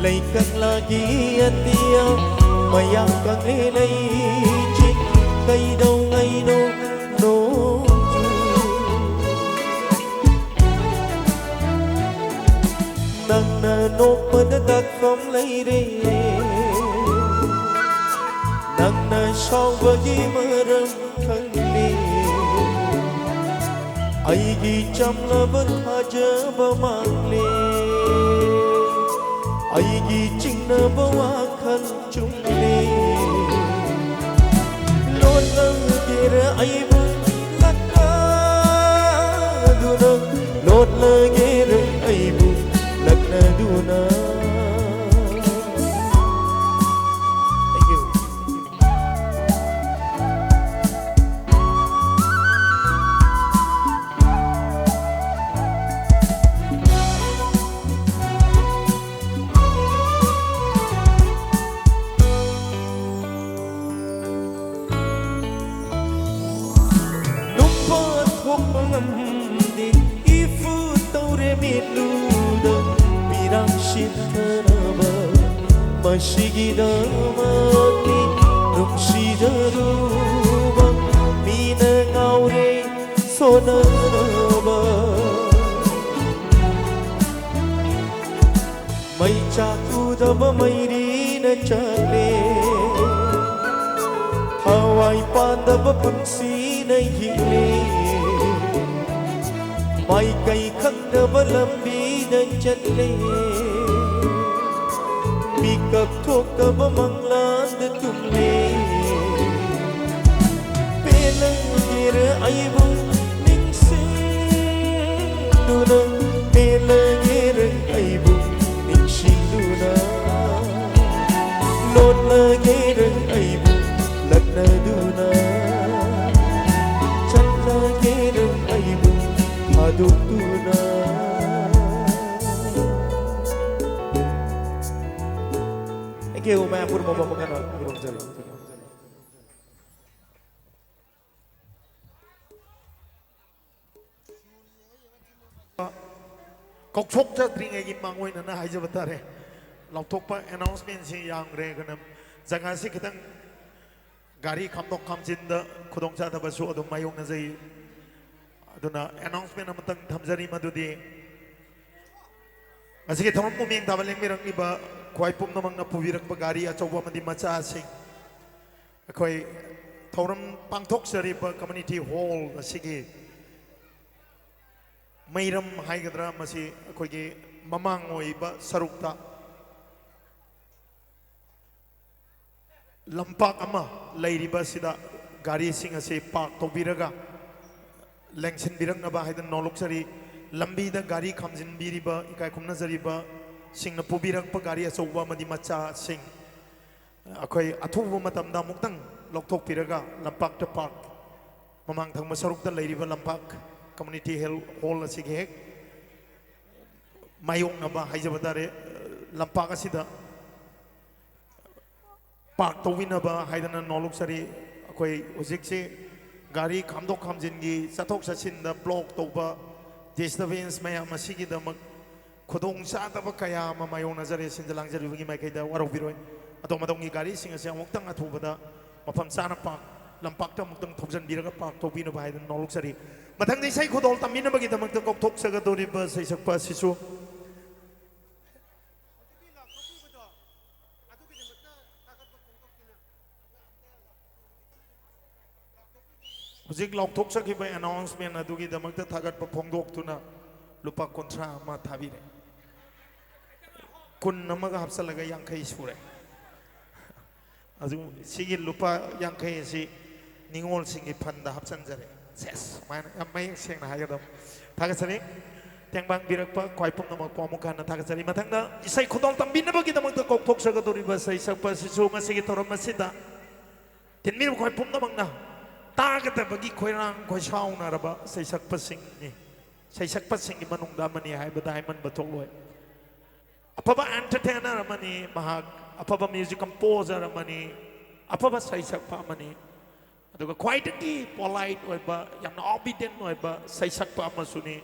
ꯂꯩꯀꯪꯂꯥꯒꯤ ꯑꯇꯤꯌꯥ ꯃꯌꯥꯝ ꯀꯪꯂꯦ ꯂꯩꯆꯤ, ꯀꯩꯗꯧꯉꯩꯅꯣ ꯅꯣꯡꯖꯨ? ꯅꯪꯅ ꯅꯣꯛꯄꯗ ꯗꯥꯛꯐꯝ ꯂꯩꯔꯦ, ꯅꯪꯅ ꯁꯥꯎꯕꯒꯤ ꯃꯔꯝ ꯈꯪꯂꯦ꯫ ꯑꯩꯒꯤ ꯆꯝꯂꯕ ꯊꯥꯖꯕ ꯃꯥꯡꯂꯦ, ꯑꯩꯒꯤ ꯆꯤꯡꯅꯕ ꯋꯥꯈꯜ ꯆꯨꯝꯂꯦ꯫ ꯂꯣꯠꯂꯒꯦꯔ ꯑꯩꯕꯨ ꯂꯛꯅꯗꯨꯅ, ꯂꯣꯠꯂꯒꯦꯔ ꯑꯩꯕꯨ ꯂꯛꯅꯗꯨꯅ꯫ Thank you. ꯅꯨꯄꯥ ꯊꯣꯛꯄ ꯉꯝꯗꯦ, ꯏꯐꯨ ꯇꯧꯔꯦ ꯃꯤꯠꯂꯨꯗ ꯃꯤꯔꯥꯡ ꯁꯤꯊꯔꯕ꯫ ꯃꯁꯤꯒꯤꯗꯃꯛꯅꯤ ꯅꯨꯡꯁꯤꯖꯔꯨꯕ ꯃꯤꯅ ꯉꯥꯎꯔꯦ ꯁꯣꯟꯅꯔꯕ꯫ ꯃꯩ ꯆꯥꯛ ꯎꯗꯕ ꯃꯩꯔꯤꯅ ꯆꯥꯛꯂꯦ, ꯊꯋꯥꯏ ꯄꯥꯟꯗꯕ ꯄꯨꯟꯁꯤꯅ ꯌꯦꯡꯂꯦ, ꯃꯥꯏꯀꯩ ꯈꯪꯗꯕ ꯂꯝꯕꯤꯗ ꯆꯠꯂꯦ, ꯃꯤꯀꯞ ꯊꯣꯛꯇꯕ ꯃꯪꯂꯥꯟꯗ ꯇꯨꯝꯂꯦ꯫ ꯄꯦꯜꯂꯒꯦꯔ ꯑꯩꯕꯨ ꯅꯤꯡꯁꯤꯡꯗꯨꯅ, ꯄꯦꯜꯂꯒꯦꯔ ꯑꯩꯕꯨ ꯅꯤꯡꯁꯤꯡꯗꯨꯅ, ꯂꯣꯠꯂꯒꯦꯔ ꯑꯩꯕꯨ ꯂꯛꯅꯗꯨꯅ, ꯆꯠꯂꯒꯦꯔ ꯑꯩꯕꯨ ꯊꯥꯗꯣꯛꯇꯨꯅ꯫ Thank you, ꯃꯌꯥꯝ ꯄꯨꯝꯅꯃꯛ ꯃꯈꯥ ꯈꯨꯔꯨꯝꯖꯔꯤ꯫ ꯀꯧꯊꯣꯛꯆꯗ꯭ꯔꯤꯉꯩꯒꯤ ꯃꯥꯡꯑꯣꯏꯅꯅ ꯍꯥꯏꯖꯕ ꯇꯥꯔꯦ, ꯂꯥꯎꯊꯣꯛꯄ ꯑꯦꯅꯥꯎꯟꯁꯃꯦꯟꯁꯤ ꯌꯥꯝꯈ꯭ꯔꯦ꯫ ꯑꯗꯨꯅ ꯖꯒꯥꯁꯤ ꯈꯤꯇꯪ ꯒꯥꯔꯤ ꯈꯥꯝꯗꯣꯛ ꯈꯥꯝꯖꯤꯟꯗ ꯈꯨꯗꯣꯡꯆꯥꯗꯕꯁꯨ ꯑꯗꯨꯝ ꯃꯥꯌꯣꯛꯅꯖꯩ꯫ ꯑꯗꯨꯅ ꯑꯦꯅꯥꯎꯟꯁꯃꯦꯟ ꯑꯃꯇꯪ ꯊꯝꯖꯔꯤ, ꯃꯗꯨꯗꯤ ꯉꯁꯤꯒꯤ ꯊꯧꯔꯝ ꯄꯨꯛꯅꯤꯡ ꯊꯥꯕ ꯂꯦꯡꯕꯤꯔꯛꯂꯤꯕ ꯈ꯭ꯋꯥꯏ ꯄꯨꯝꯅꯃꯛꯅ ꯄꯨꯕꯤꯔꯛꯄ ꯒꯥꯔꯤ ꯑꯆꯧꯕ ꯑꯃꯗꯤ ꯃꯆꯥꯁꯤꯡ, ꯑꯩꯈꯣꯏ ꯊꯧꯔꯝ ꯄꯥꯡꯊꯣꯛꯆꯔꯤꯕ ꯀꯝꯃ꯭ꯌꯨꯅꯤꯇꯤ ꯍꯣꯜ ꯑꯁꯤꯒꯤ ꯃꯩꯔꯝ ꯍꯥꯏꯒꯗ꯭ꯔꯥ, ꯃꯁꯤ ꯑꯩꯈꯣꯏꯒꯤ ꯃꯃꯥꯡ ꯑꯣꯏꯕ ꯁꯔꯨꯛꯇ ꯂꯝꯄꯥꯛ ꯑꯃ ꯂꯩꯔꯤꯕ ꯑꯁꯤꯗ ꯒꯥꯔꯤꯁꯤꯡ ꯑꯁꯤ ꯄꯥꯔꯛ ꯇꯧꯕꯤꯔꯒ ꯂꯦꯡꯁꯤꯟꯕꯤꯔꯛꯅꯕ ꯍꯥꯏꯗꯅ ꯅꯣꯜꯂꯨꯛꯆꯔꯤ꯫ ꯂꯝꯕꯤꯗ ꯒꯥꯔꯤ ꯈꯥꯝꯖꯤꯟꯕꯤꯔꯤꯕ ꯏꯀꯥꯏ ꯈꯨꯝꯅꯖꯔꯤꯕꯁꯤꯡꯅ ꯄꯨꯕꯤꯔꯛꯄ ꯒꯥꯔꯤ ꯑꯆꯧꯕ ꯑꯃꯗꯤ ꯃꯆꯥꯁꯤꯡ ꯑꯩꯈꯣꯏ ꯑꯊꯨꯕ ꯃꯇꯝꯗ ꯑꯃꯨꯛꯇꯪ ꯂꯧꯊꯣꯛꯄꯤꯔꯒ ꯂꯝꯄꯥꯛꯇ ꯄꯥꯔꯛ, ꯃꯃꯥꯡ ꯊꯪꯕ ꯁꯔꯨꯛꯇ ꯂꯩꯔꯤꯕ ꯂꯝꯄꯥꯛ ꯀꯝꯃ꯭ꯌꯨꯅꯤꯇꯤ ꯍꯦꯜ ꯍꯣꯜ ꯑꯁꯤꯒꯤ ꯍꯦꯛ ꯃꯥꯌꯣꯛꯅꯕ ꯍꯥꯏꯖꯕ ꯇꯥꯔꯦ, ꯂꯝꯄꯥꯛ ꯑꯁꯤꯗ ꯄꯥꯔꯛ ꯇꯧꯕꯤꯅꯕ ꯍꯥꯏꯗꯅ ꯅꯣꯜꯂꯨꯛꯆꯔꯤ꯫ ꯑꯩꯈꯣꯏ ꯍꯧꯖꯤꯛꯁꯤ ꯒꯥꯔꯤ ꯈꯥꯝꯗꯣꯛ ꯈꯥꯝꯖꯤꯟꯒꯤ ꯆꯠꯊꯣꯛ ꯆꯠꯁꯤꯟꯗ ꯕ꯭ꯂꯣꯛ ꯇꯧꯕ, ꯗꯤꯁꯇꯔꯕꯦꯟꯁ ꯃꯌꯥꯝ ꯑꯁꯤꯒꯤꯗꯃꯛ ꯈꯨꯗꯣꯡꯆꯥꯗꯕ ꯀꯌꯥ ꯑꯃ ꯃꯥꯌꯣꯛꯅꯖꯔꯦ꯫ ꯁꯤꯟꯖ ꯂꯥꯡꯖꯔꯤꯕꯒꯤ ꯃꯥꯏꯀꯩꯗ ꯋꯥꯔꯧꯕꯤꯔꯣꯏ꯫ ꯑꯗꯣꯝ ꯑꯗꯣꯝꯒꯤ ꯒꯥꯔꯤꯁꯤꯡ ꯑꯁꯤ ꯑꯃꯨꯛꯇꯪ ꯑꯊꯨꯕꯗ ꯃꯐꯝ ꯆꯥꯅ ꯄꯥꯔꯛ, ꯂꯝꯄꯥꯛꯇ ꯑꯃꯨꯛꯇꯪ ꯊꯧꯖꯤꯟꯕꯤꯔꯒ ꯄꯥꯔꯛ ꯇꯧꯕꯤꯅꯕ ꯍꯥꯏꯗꯅ ꯅꯣꯜꯂꯨꯛꯆꯔꯤ꯫ ꯃꯊꯪꯗ ꯏꯁꯩ ꯈꯨꯗꯣꯜ ꯇꯝꯕꯤꯅꯕꯒꯤꯗꯃꯛꯇ ꯀꯧꯊꯣꯛꯆꯒꯗꯧꯔꯤꯕ ꯁꯩꯁꯛꯄ ꯑꯁꯤꯁꯨ ꯍꯧꯖꯤꯛ ꯂꯥꯎꯊꯣꯛꯆꯈꯤꯕ ꯑꯦꯅꯥꯎꯟꯁꯃꯦꯟ ꯑꯗꯨꯒꯤꯗꯃꯛꯇ ꯊꯥꯒꯠꯄ ꯐꯣꯡꯗꯣꯛꯇꯨꯅ ꯂꯨꯄꯥ ꯀꯨꯟꯊ꯭ꯔꯥ ꯑꯃ ꯊꯥꯕꯤꯔꯦ꯫ ꯀꯨꯟ ꯑꯃꯒ ꯍꯥꯞꯆꯤꯜꯂꯒ ꯌꯥꯡꯈꯩ ꯁꯨꯔꯦ꯫ ꯑꯗꯨ ꯁꯤꯒꯤ ꯂꯨꯄꯥ ꯌꯥꯡꯈꯩ ꯑꯁꯤ ꯅꯤꯉꯣꯜꯁꯤꯡꯒꯤ ꯐꯟꯗ ꯍꯥꯞꯆꯤꯟꯖꯔꯦ꯫ ꯁꯦꯁ, ꯁꯨꯃꯥꯏꯅ ꯌꯥꯝ ꯃꯌꯦꯛ ꯁꯦꯡꯅ ꯍꯥꯏꯒꯗꯕ꯫ ꯊꯥꯒꯠꯆꯔꯤ꯫ ꯇꯦꯡꯕꯥꯡꯕꯤꯔꯛꯄ ꯈ꯭ꯋꯥꯏ ꯄꯨꯝꯅꯃꯛꯄꯨ ꯑꯃꯨꯛ ꯍꯟꯅ ꯊꯥꯒꯠꯆꯔꯤ꯫ ꯃꯊꯪꯗ ꯏꯁꯩ ꯈꯨꯗꯣꯜ ꯇꯝꯕꯤꯅꯕꯒꯤꯗꯃꯛꯇ ꯀꯧꯊꯣꯛꯆꯒꯗꯧꯔꯤꯕ ꯏꯁꯩ ꯁꯛꯄ ꯑꯁꯤꯁꯨ ꯉꯁꯤꯒꯤ ꯊꯧꯔꯝ ꯑꯁꯤꯗ ꯇꯤꯟꯕꯤꯔꯤꯕ ꯈ꯭ꯋꯥꯏ ꯄꯨꯝꯅꯃꯛꯅ ꯇꯥꯒꯗꯕꯒꯤ ꯈꯣꯏꯔꯥꯡ ꯈꯣꯏꯁꯥꯎꯅꯔꯕ ꯏꯁꯩ ꯁꯛꯄꯁꯤꯡꯅꯤ꯫ ꯏꯁꯩ ꯁꯛꯄꯁꯤꯡꯒꯤ ꯃꯅꯨꯡꯗ ꯑꯃꯅꯤ ꯍꯥꯏꯕꯗ ꯍꯥꯏꯃꯟꯕ ꯊꯣꯛꯂꯣꯏ꯫ ꯑꯐꯕ ꯑꯦꯟꯇꯔꯇꯦꯅꯔ ꯑꯃꯅꯤ ꯃꯍꯥꯛ, ꯑꯐꯕ ꯃ꯭ꯌꯨꯖꯤꯛ ꯀꯝꯄꯣꯖꯔ ꯑꯃꯅꯤ, ꯑꯐꯕ ꯏꯁꯩ ꯁꯛꯄ ꯑꯃꯅꯤ, ꯑꯗꯨꯒ ꯈ꯭ꯋꯥꯏꯗꯒꯤ ꯄꯣꯂꯥꯏꯠ ꯑꯣꯏꯕ, ꯌꯥꯝꯅ ꯑꯣꯕꯤꯗꯦꯟ ꯑꯣꯏꯕ ꯏꯁꯩ ꯁꯛꯄ ꯑꯃꯁꯨꯅꯤ꯫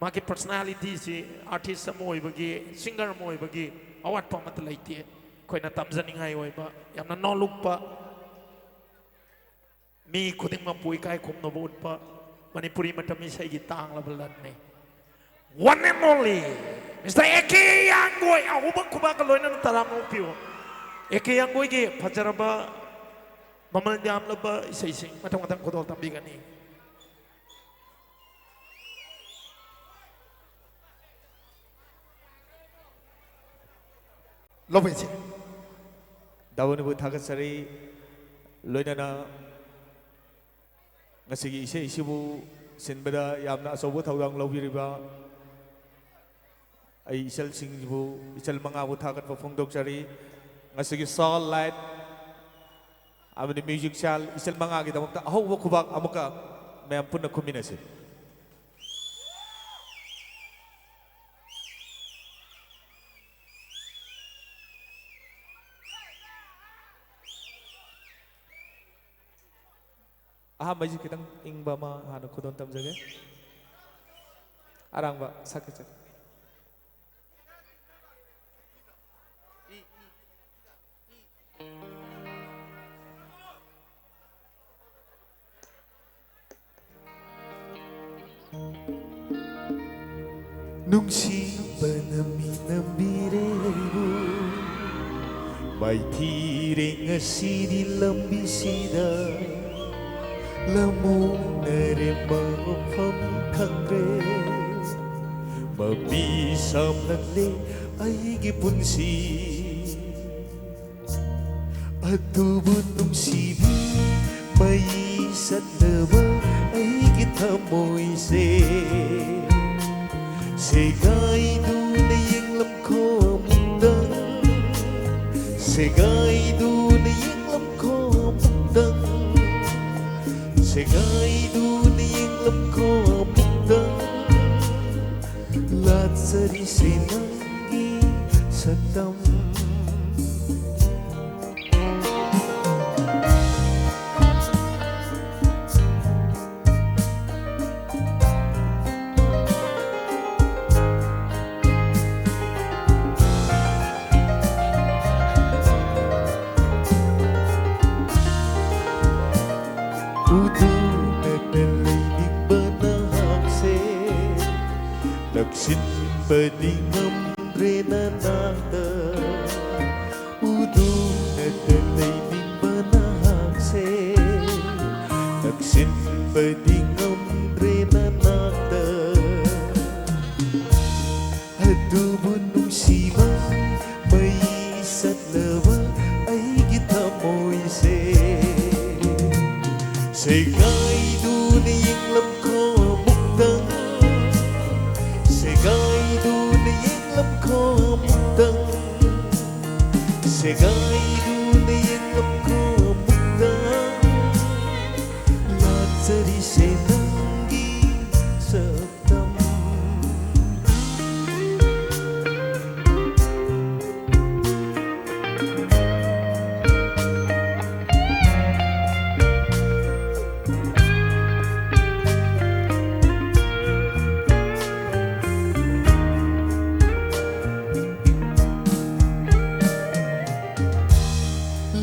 ꯃꯥꯒꯤ ꯄꯔꯁꯅꯥꯂꯤꯇꯤꯁꯤ ꯑꯥꯔꯇꯤꯁ ꯑꯃ ꯑꯣꯏꯕꯒꯤ, ꯁꯤꯡꯒꯔ ꯑꯃ ꯑꯣꯏꯕꯒꯤ ꯑꯋꯥꯠꯄ ꯑꯃꯠꯇ ꯂꯩꯇꯦ꯫ ꯑꯩꯈꯣꯏꯅ ꯇꯝꯖꯅꯤꯡꯉꯥꯏ ꯑꯣꯏꯕ, ꯌꯥꯝꯅ ꯅꯣꯂꯨꯛꯄ, ꯃꯤ ꯈꯨꯗꯤꯡꯃꯛꯄꯨ ꯏꯀꯥꯏ ꯈꯨꯝꯅꯕ ꯎꯠꯄ ꯃꯅꯤꯄꯨꯔꯤ ꯃꯇꯝ ꯏꯁꯩꯒꯤ ꯇꯥꯡꯂꯕ ꯂꯟꯅꯤ꯫ One and only Mister A K ꯌꯥꯡꯒꯣꯏ, ꯑꯍꯧꯕ ꯈꯨꯕꯥꯛꯀ ꯂꯣꯏꯅꯅ ꯇꯔꯥꯃꯨꯛ ꯄꯤꯌꯨ꯫ A K ꯌꯥꯡꯒꯣꯏꯒꯤ ꯐꯖꯔꯕ, ꯃꯃꯜ ꯌꯥꯝꯂꯕ ꯏꯁꯩꯁꯤꯡ ꯃꯊꯪ ꯃꯊꯪ ꯈꯨꯗꯣꯜ ꯇꯝꯕꯤꯒꯅꯤ꯫ ꯂꯧꯕꯤꯁꯤ꯫ ꯗꯥꯕꯨꯅꯤꯕꯨ ꯊꯥꯒꯠꯆꯔꯤ꯫ ꯂꯣꯏꯅꯅ ꯉꯁꯤꯒꯤ ꯏꯁꯩ ꯑꯁꯤꯕꯨ ꯁꯤꯟꯕꯗ ꯌꯥꯝꯅ ꯑꯆꯧꯕ ꯊꯧꯗꯥꯡ ꯂꯧꯕꯤꯔꯤꯕ ꯑꯩ ꯏꯆꯜꯁꯤꯡꯕꯨ, ꯏꯆꯜ ꯃꯉꯥꯕꯨ ꯊꯥꯒꯠꯄ ꯐꯣꯡꯗꯣꯛꯆꯔꯤ꯫ ꯉꯁꯤꯒꯤ ꯁꯥꯎꯟ, ꯂꯥꯏꯠ ꯑꯃꯗꯤ ꯃ꯭ꯌꯨꯖꯤꯛ ꯁꯦꯜ, ꯏꯆꯜ ꯃꯉꯥꯒꯤꯗꯃꯛꯇ ꯑꯍꯧꯕ ꯈꯨꯕꯥꯛ ꯑꯃꯨꯛꯀ ꯃꯌꯥꯝ ꯄꯨꯟꯅ ꯈꯨꯝꯃꯤꯟꯅꯁꯤ꯫ ꯑꯍꯥꯟꯕꯩꯁꯤ ꯈꯤꯇꯪ ꯏꯪꯕ ꯑꯃ ꯍꯥꯟꯅ ꯈꯨꯗꯣꯜ ꯇꯝꯖꯒꯦ꯫ ꯑꯔꯥꯡꯕ ꯁꯛꯀꯦ, ꯁꯛꯀꯦ꯫ ꯅꯨꯡꯁꯤꯕꯅ ꯃꯤꯅꯝꯕꯤꯔꯦ ꯑꯩꯕꯨ, ꯃꯥꯏꯊꯤꯔꯦ ꯉꯁꯤꯗꯤ ꯂꯝꯕꯤꯁꯤꯗ꯫ ꯂꯃꯣꯛꯅꯔꯦ ꯃꯐꯝ ꯈꯪꯗ꯭ꯔꯦ, ꯃꯄꯤ ꯁꯥꯝꯂꯛꯂꯦ ꯑꯩꯒꯤ ꯄꯨꯟꯁꯤ꯫ ꯑꯗꯨꯕꯨ ꯅꯨꯡꯁꯤꯕꯤ, ꯃꯩ ꯆꯠꯂꯕ ꯑꯩꯒꯤ ꯊꯃꯣꯏꯁꯦ꯫ ꯁꯦꯒꯥꯏꯗꯨꯅ ꯌꯦꯡꯂꯝꯈꯣ ꯑꯃꯨꯛꯇꯪ, ꯁꯦꯒꯥꯏꯗꯨꯅ ꯌꯦꯡꯂꯝꯈꯣ ꯑꯃꯨꯛꯇꯪ, ꯁꯦꯒꯥꯏꯗꯨꯅ ꯌꯦꯡꯂꯝꯈꯣ ꯑꯃꯨꯛꯇꯪ꯫ ꯂꯥꯠꯆꯔꯤꯁꯦ ꯅꯪꯒꯤ ꯁꯛꯇꯝ꯫ ꯎꯗꯨꯅꯇ ꯂꯩꯅꯤꯡꯕ ꯅꯍꯥꯛꯁꯦ, ꯅꯛꯁꯤꯟꯕꯗꯤ ꯉꯝꯗ꯭ꯔꯦ ꯅꯅꯥꯛꯇ꯫ ꯎꯗꯨꯅꯇ ꯂꯩꯅꯤꯡꯕ ꯅꯍꯥꯛꯁꯦ, ꯅꯛꯁꯤꯟꯕꯗꯤ ꯉꯝꯗ꯭ꯔꯦ ꯅꯅꯥꯛꯇ꯫ ꯑꯗꯨꯕꯨ ꯅꯨꯡꯁꯤꯕ, ꯃꯩ ꯆꯠꯂꯕ ꯑꯩꯒꯤ ꯊꯃꯣꯏꯁꯦ꯫ ꯁꯦꯒꯥꯏꯗꯨꯅ ꯌꯦꯡꯂꯝꯈꯣ ꯑꯃꯨꯛꯇꯪ, ꯁꯦꯒꯥꯏꯗꯨꯅ ꯌꯦꯡꯂꯝꯈꯣ ꯑꯃꯨꯛꯇꯪ, ꯁꯦꯒꯥꯏꯗꯨꯅ ꯌꯦꯡꯂꯝꯈꯣ ꯑꯃꯨꯛꯇꯪ꯫ ꯂꯥꯠꯆꯔꯤꯁꯦ ꯅꯪꯒꯤ ꯁꯛ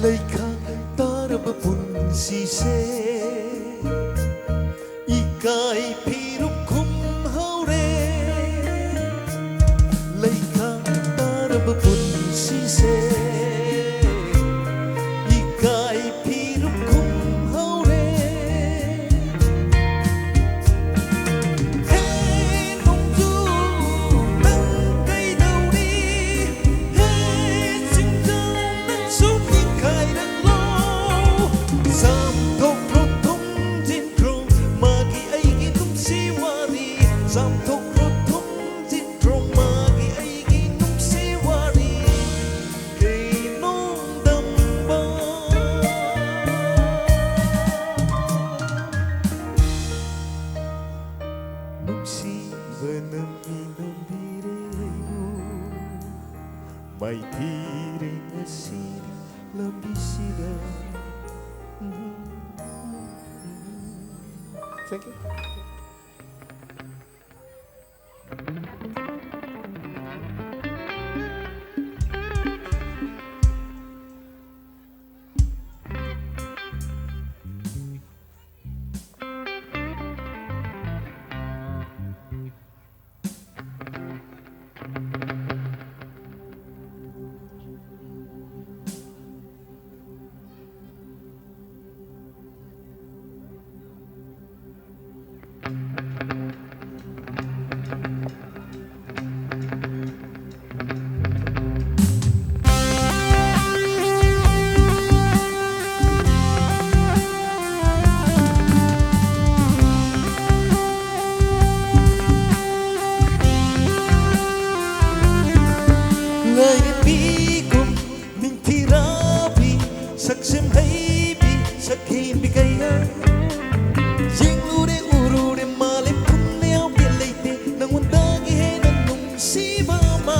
ꯂꯩꯈꯥ ꯇꯥꯔꯕ ꯄꯨꯟꯁꯤꯁꯦ, ꯏꯀꯥꯏ ꯐꯤꯔꯨꯛ ꯈꯨꯝꯍꯧꯔꯦ꯫ ꯂꯩꯈꯥ ꯇꯥꯔꯕ ꯄꯨꯟꯁꯤꯁꯦ, ꯏꯀꯥꯏ ꯐꯤꯔꯨꯛ ꯈꯨꯝꯍꯧꯔꯦ꯫ Thank you. ꯂꯥꯏꯔꯦꯝꯕꯤꯒꯨꯝ ꯅꯤꯡꯊꯤꯔꯥꯕꯤ, ꯁꯛꯁꯦꯝ ꯍꯩꯕꯤ, ꯁꯛꯍꯦꯟꯕꯤ ꯀꯌꯥ꯫ ꯌꯦꯡꯂꯨꯔꯦ ꯎꯔꯨꯔꯦ ꯃꯥꯂꯦꯝ ꯄꯨꯝꯅ ꯌꯥꯎꯗꯦ ꯂꯩꯇꯦ ꯅꯉꯣꯟꯗꯒꯤ ꯍꯦꯟꯅ ꯅꯨꯡꯁꯤꯕ ꯑꯃ꯫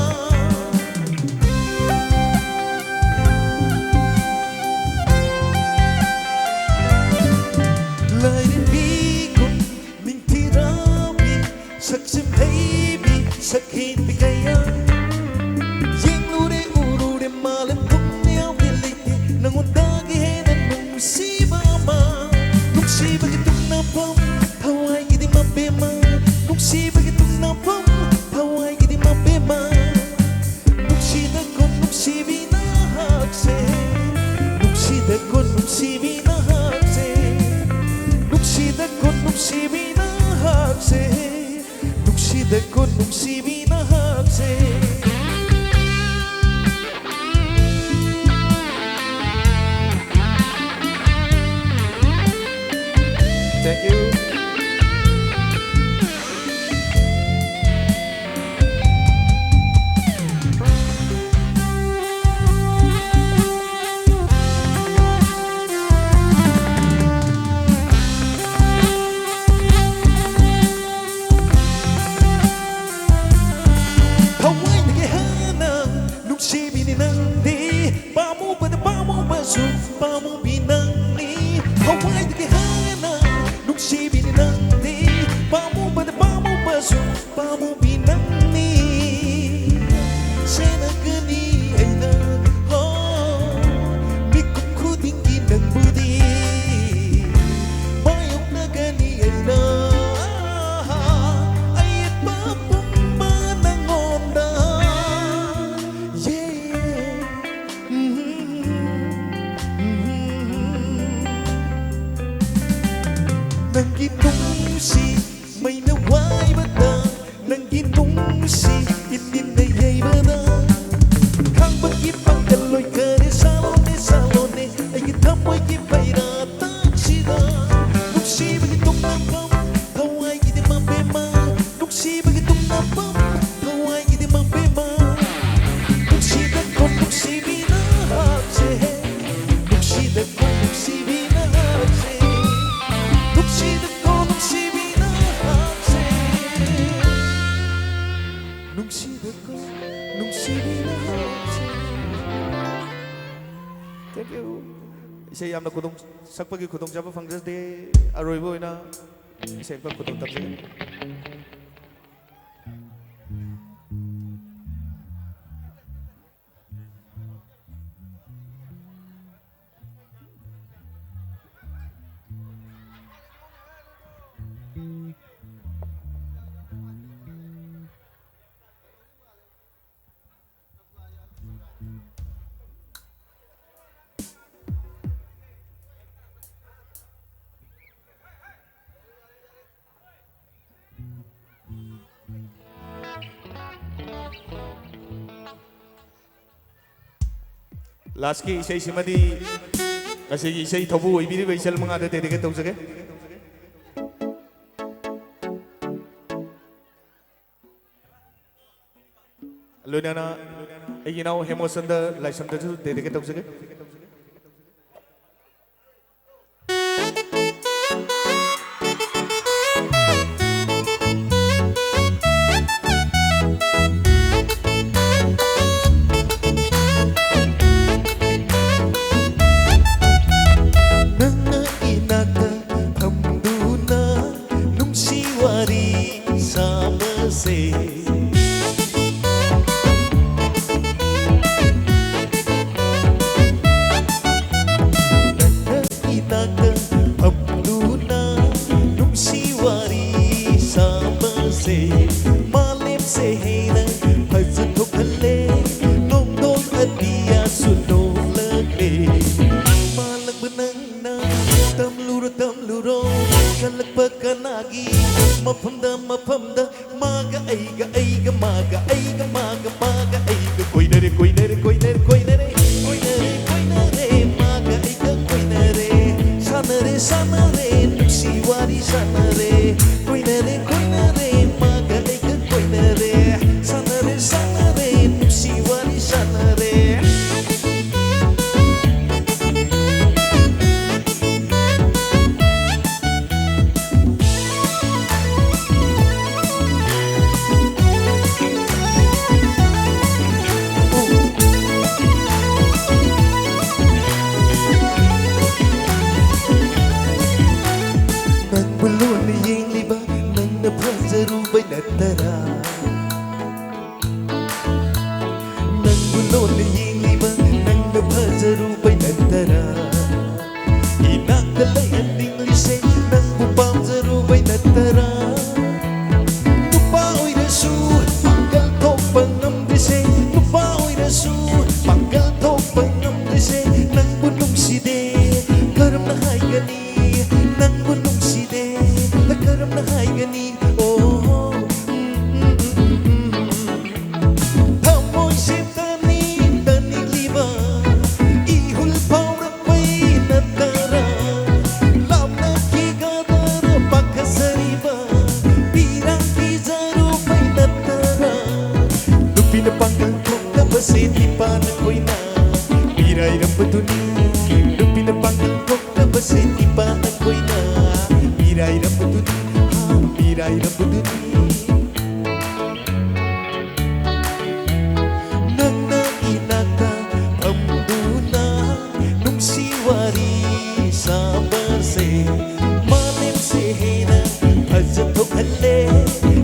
ꯂꯥꯏꯔꯦꯝꯕꯤꯒꯨꯝ ꯅꯤꯡꯊꯤꯔꯥꯕꯤ, ꯁꯛꯁꯦꯝ ꯍꯩꯕꯤ, ꯁꯛꯍꯦꯟꯕꯤ ꯀꯌꯥ꯫ ꯌꯦꯡꯂꯨꯔꯦ ꯎꯔꯨꯔꯦ ꯃꯥꯂꯦꯝ ꯄꯨꯝꯅ ꯌꯥꯎꯗꯦ ꯂꯩꯇꯦ ꯅꯉꯣꯟꯗꯒꯤ ꯍꯦꯟꯅ ꯅꯨꯡꯁꯤꯕ ꯑꯃ꯫ ꯅꯨꯡꯁꯤꯕꯒꯤ ꯇꯨꯝꯅꯐꯝ ꯊꯋꯥꯏꯒꯤꯗꯤ ꯃꯕꯦꯝꯃ꯫ ꯅꯨꯡꯁꯤꯕꯒꯤ ꯇꯨꯝꯅꯐꯝ ꯊꯋꯥꯏꯒꯤꯗꯤ ꯃꯕꯦꯝꯃ꯫ ꯅꯨꯡꯁꯤꯗꯀꯣ ꯅꯨꯡꯁꯤꯕꯤ ꯅꯍꯥꯛꯁꯦ꯫ ꯅꯨꯡꯁꯤꯗꯀꯣ ꯅꯨꯡꯁꯤꯕꯤ ꯅꯍꯥꯛꯁꯦ꯫ ꯅꯨꯡꯁꯤꯗꯀꯣ ꯅꯨꯡꯁꯤꯕꯤ ꯅꯍꯥꯛꯁꯦ꯫ ꯅꯨꯡꯁꯤꯗꯀꯣ ꯅꯨꯡꯁꯤꯕꯤ ꯅꯍꯥꯛꯁꯦ꯫ Thank you. ꯊꯋꯥꯏꯗꯒꯤ ꯍꯦꯟꯅ ꯅꯨꯡꯁꯤꯕꯤꯅꯤ ꯅꯪꯗꯤ, ꯄꯥꯝꯃꯨꯕꯗ ꯄꯥꯝꯃꯨꯕꯁꯨ ꯄꯥꯝꯃꯨꯕꯤ ꯅꯪꯅꯤ꯫ ꯊꯋꯥꯏꯗꯒꯤ ꯍꯦꯟꯅ ꯅꯨꯡꯁꯤꯕꯤꯅꯤ ꯅꯪ ꯅꯪꯒꯤ ꯅꯨꯡꯁꯤ ꯃꯩꯅ ꯋꯥꯏꯕꯗ, ꯅꯪꯒꯤ ꯅꯨꯡꯁꯤ ꯏꯅꯤꯟꯅ ꯌꯩꯕꯗ, ꯈꯥꯡꯕꯒꯤ ꯄꯥꯡꯒꯜ ꯂꯣꯏꯈꯔꯦ꯫ ꯁꯥꯂꯣꯅꯦ, ꯁꯥꯂꯣꯅꯦ, ꯑꯩꯒꯤ ꯊꯃꯣꯏꯒꯤ ꯐꯩꯔꯥꯇꯛꯁꯤꯗ꯫ ꯅꯨꯡꯁꯤꯕꯒꯤ ꯇꯨꯝꯅꯐꯝ, ꯊꯋꯥꯏꯒꯤꯗꯤ ꯃꯕꯦꯝꯃ꯫ ꯅꯨꯡꯁꯤꯕꯒꯤ ꯇꯨꯝꯅꯐꯝ, ꯊꯋꯥꯏꯒꯤꯗꯤ ꯃꯕꯦꯝꯃ꯫ ꯅꯨꯡꯁꯤꯗꯀꯣ ꯅꯨꯡꯁꯤꯕꯤꯅ ꯍꯥꯞꯁꯦ꯫ ꯅꯨꯡꯁꯤꯗꯀꯣ ꯅꯨꯡꯁꯤꯕꯤꯅ ꯍꯥꯞꯁꯦ꯫ ꯅꯨꯡꯁꯤꯗꯀꯣ ꯅꯨꯡꯁꯤꯕꯤꯅ ꯍꯥꯞꯁꯦ꯫ ꯅꯨꯡꯁꯤꯗꯀꯣ ꯅꯨꯡꯁꯤꯕꯤꯅ ꯍꯥꯞꯁꯦ꯫ Thank you. ꯏꯁꯩ ꯌꯥꯝꯅ ꯈꯨꯗꯣꯡ ꯁꯛꯄꯒꯤ ꯈꯨꯗꯣꯡꯆꯥꯕ ꯐꯪꯖꯗꯦ꯫ ꯑꯔꯣꯏꯕ ꯑꯣꯏꯅ ꯏꯁꯩ ꯑꯃꯈꯛ ꯈꯨꯗꯣꯡ ꯇꯝꯖꯒꯦ꯫ Lastꯀꯤ ꯏꯁꯩꯁꯤꯃꯗꯤ ꯉꯁꯤꯒꯤ ꯏꯁꯩ ꯊꯧꯕꯨ ꯑꯣꯏꯕꯤꯔꯤꯕ ꯏꯆꯜ ꯃꯉꯥꯗ dedicate ꯇꯧꯖꯒꯦ꯫ ꯂꯣꯏꯅꯅ ꯑꯩꯒꯤ ꯏꯅꯥꯎ ꯍꯦꯃꯣꯆꯟꯗ ꯂꯥꯏꯁ꯭ꯔꯝꯗꯁꯨ dedicate ꯇꯧꯖꯒꯦ꯫ ꯅꯪꯅ ꯏꯅꯥꯛꯇ ꯐꯝꯗꯨꯅ ꯅꯨꯡꯁꯤ ꯋꯥꯔꯤ ꯁꯥꯕꯁꯦ꯫ ꯃꯐꯝꯗ ꯃꯐꯝꯗ ꯃꯥꯒ ꯑꯩꯒ, ꯑꯩꯒ ꯃꯥꯒ, ꯑꯩꯒ ꯃꯥꯒ, ꯃꯥꯒ ꯑꯩꯒ ꯀꯣꯏꯅꯔꯦ, ꯀꯣꯏꯅꯔꯦ, ꯀꯣꯏꯅꯔꯦ, ꯀꯣꯏꯅꯔꯦ, ꯀꯣꯏꯅꯔꯦ, ꯀꯣꯏꯅꯔꯦ꯫ ꯃꯥꯒ ꯑꯩꯒ ꯀꯣꯏꯅꯔꯦ, ꯁꯥꯟꯅꯔꯦ, ꯁꯥꯟꯅꯔꯦ, ꯅꯨꯡꯁꯤ ꯋꯥꯔꯤ ꯁꯥꯟꯅꯔꯦ꯫ ꯀꯣꯏꯅꯔꯦ, ꯀꯣꯏꯅꯔꯦ, ꯃꯥꯒ ꯑꯩꯒ ꯀꯣꯏꯅꯔꯦ, ꯁꯥꯟꯅꯔꯦ, ꯁꯥꯟꯅꯔꯦ, ꯅꯨꯡꯁꯤ ꯋꯥꯔꯤ ꯁꯥꯟꯅꯔꯦ꯫ ꯅꯪꯕꯨ ꯂꯣꯟꯅ ꯌꯦꯡꯂꯤꯕ ꯅꯪꯅ ꯐꯖꯔꯨꯕꯩ ꯅꯠꯇꯔꯥ? ꯅꯪꯕꯨ ꯂꯣꯟꯅ ꯌꯦꯡꯂꯤꯕ ꯅꯪꯅ ꯐꯖꯔꯨꯕꯩ ꯅꯠꯇꯔꯥ? ꯏꯅꯥꯛꯇ ꯂꯩꯍꯟꯅꯤꯡꯂꯤꯁꯦ ꯅꯪꯕꯨ ꯄꯥꯝꯖꯔꯨꯕꯩ ꯅꯠꯇꯔꯥ? ꯅꯨꯄꯥ ꯑꯣꯏꯔꯁꯨ ꯄꯥꯡꯒꯜ ꯊꯣꯛꯄ ꯉꯝꯗ꯭ꯔꯤꯁꯦ, ꯅꯨꯄꯥ ꯑꯣꯏꯔꯁꯨ ꯄꯥꯡꯒꯜ ꯊꯣꯛꯄ ꯉꯝꯗ꯭ꯔꯤꯁꯦ ꯅꯪꯕꯨ ꯅꯨꯡꯁꯤꯗꯦ꯫ ꯀꯔꯝꯅ ꯍꯥꯏꯒꯅꯤ ꯅꯪꯕꯨ ꯅꯨꯡꯁꯤꯗꯦ? ꯀꯔꯝꯅ ꯍꯥꯏꯒꯅꯤ? ꯑꯣ, ꯊꯃꯣꯏꯁꯦ ꯇꯅꯤꯡ ꯇꯅꯤꯡꯂꯤꯕ ꯏꯍꯨꯜ ꯐꯥꯎꯔꯛꯄꯩ ꯅꯠꯇꯔꯥ? ꯂꯥꯞꯅ ꯀꯤꯒꯗ꯭ꯔꯥ ꯄꯥꯈꯠꯆꯔꯤꯕ ꯄꯤꯔꯥꯡ ꯀꯤꯖꯔꯨꯕꯩ ꯅꯠꯇꯔꯥ? ꯅꯨꯄꯤꯅ ꯄꯥꯡꯒꯜ ꯊꯣꯛꯇꯕꯁꯦ ꯅꯤꯄꯥꯅ ꯀꯣꯏꯅ ꯃꯤꯔꯥꯏꯔꯝꯕꯗꯨꯅꯤ꯫ ꯅꯨꯄꯤꯅ ꯄꯥꯡꯒꯜ ꯊꯣꯛꯇꯕꯁꯦ ꯅꯤꯄꯥꯅ ꯀꯣꯏꯅ ꯃꯤꯔꯥꯏꯔꯝꯕꯗꯨꯅꯤ, ꯍꯥ, ꯃꯤꯔꯥꯏꯔꯝꯕꯗꯨꯅꯤ꯫ ꯅꯪꯅ ꯏꯅꯥꯛꯇ ꯐꯝꯗꯨꯅ ꯅꯨꯡꯁꯤ ꯋꯥꯔꯤ ꯁꯥꯕꯁꯦ ꯃꯥꯂꯦꯝꯁꯦ ꯍꯦꯟꯅ ꯐꯖꯊꯣꯛꯍꯜꯂꯦ꯫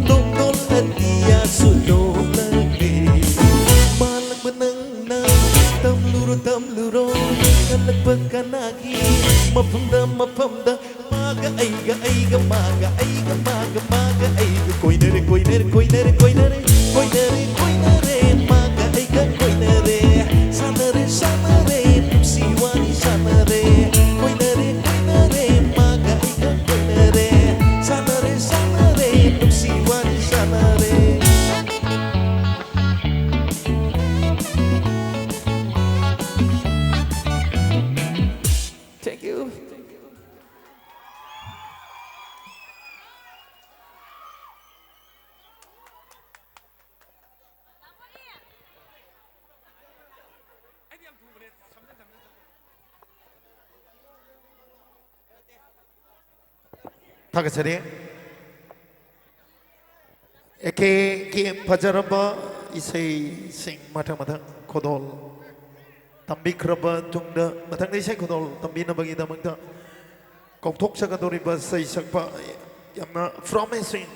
ꯅꯣꯡꯗꯣꯜ ꯑꯇꯤꯌꯥꯁꯨ ꯅꯣꯛꯂꯛꯂꯦ꯫ ꯃꯥꯂꯪꯕ ꯅꯪꯅ ꯇꯝꯂꯨꯔꯣ, ꯇꯝꯂꯨꯔꯣ, ꯀꯜꯂꯛꯄ ꯀꯅꯥꯒꯤ ꯃꯐꯝꯗ, ꯃꯐꯝꯗ ꯃꯥꯒ ꯑꯩꯒ, ꯑꯩꯒ ꯃꯥꯒ, ꯑꯩꯒ ꯃꯥꯒ, ꯃꯥꯒ ꯑꯩꯒ ꯀꯣꯏꯅꯔꯦ, ꯀꯣꯏꯅꯔꯦ, ꯀꯣꯏꯅꯔꯦ, ꯀꯣꯏꯅꯔꯦ, ꯀꯣꯏꯅꯔꯦ, ꯀꯣꯏꯅꯔꯦ꯫ ꯃꯥꯒ ꯑꯩꯒ ꯀꯣꯏꯅꯔꯦ, ꯁꯥꯟꯅꯔꯦ, ꯁꯥꯟꯅꯔꯦ, ꯅꯨꯡꯁꯤ ꯋꯥꯔꯤ ꯁꯥꯟꯅꯔꯦ꯫ ꯀꯣꯏꯅꯔꯦ, ꯀꯣꯏꯅꯔꯦ, ꯃꯥꯒ ꯑꯩꯒ ꯀꯣꯏꯅꯔꯦ, ꯁꯥꯟꯅꯔꯦ, ꯁꯥꯟꯅꯔꯦ꯫ ꯊꯥꯒꯠꯆꯔꯤ꯫ ꯑꯦ ꯀꯦ ꯀꯦ ꯐꯖꯔꯕ ꯏꯁꯩꯁꯤꯡ ꯃꯊꯪ ꯃꯊꯪ ꯈꯨꯗꯣꯜ ꯇꯝꯕꯤꯈ꯭ꯔꯕ ꯇꯨꯡꯗ, ꯃꯊꯪꯗ ꯏꯁꯩ ꯈꯨꯗꯣꯜ ꯇꯝꯕꯤꯅꯕꯒꯤꯗꯃꯛꯇ ꯀꯧꯊꯣꯛꯆꯒꯗꯧꯔꯤꯕ ꯏꯁꯩ ꯁꯛꯄ, ꯌꯥꯝꯅ promising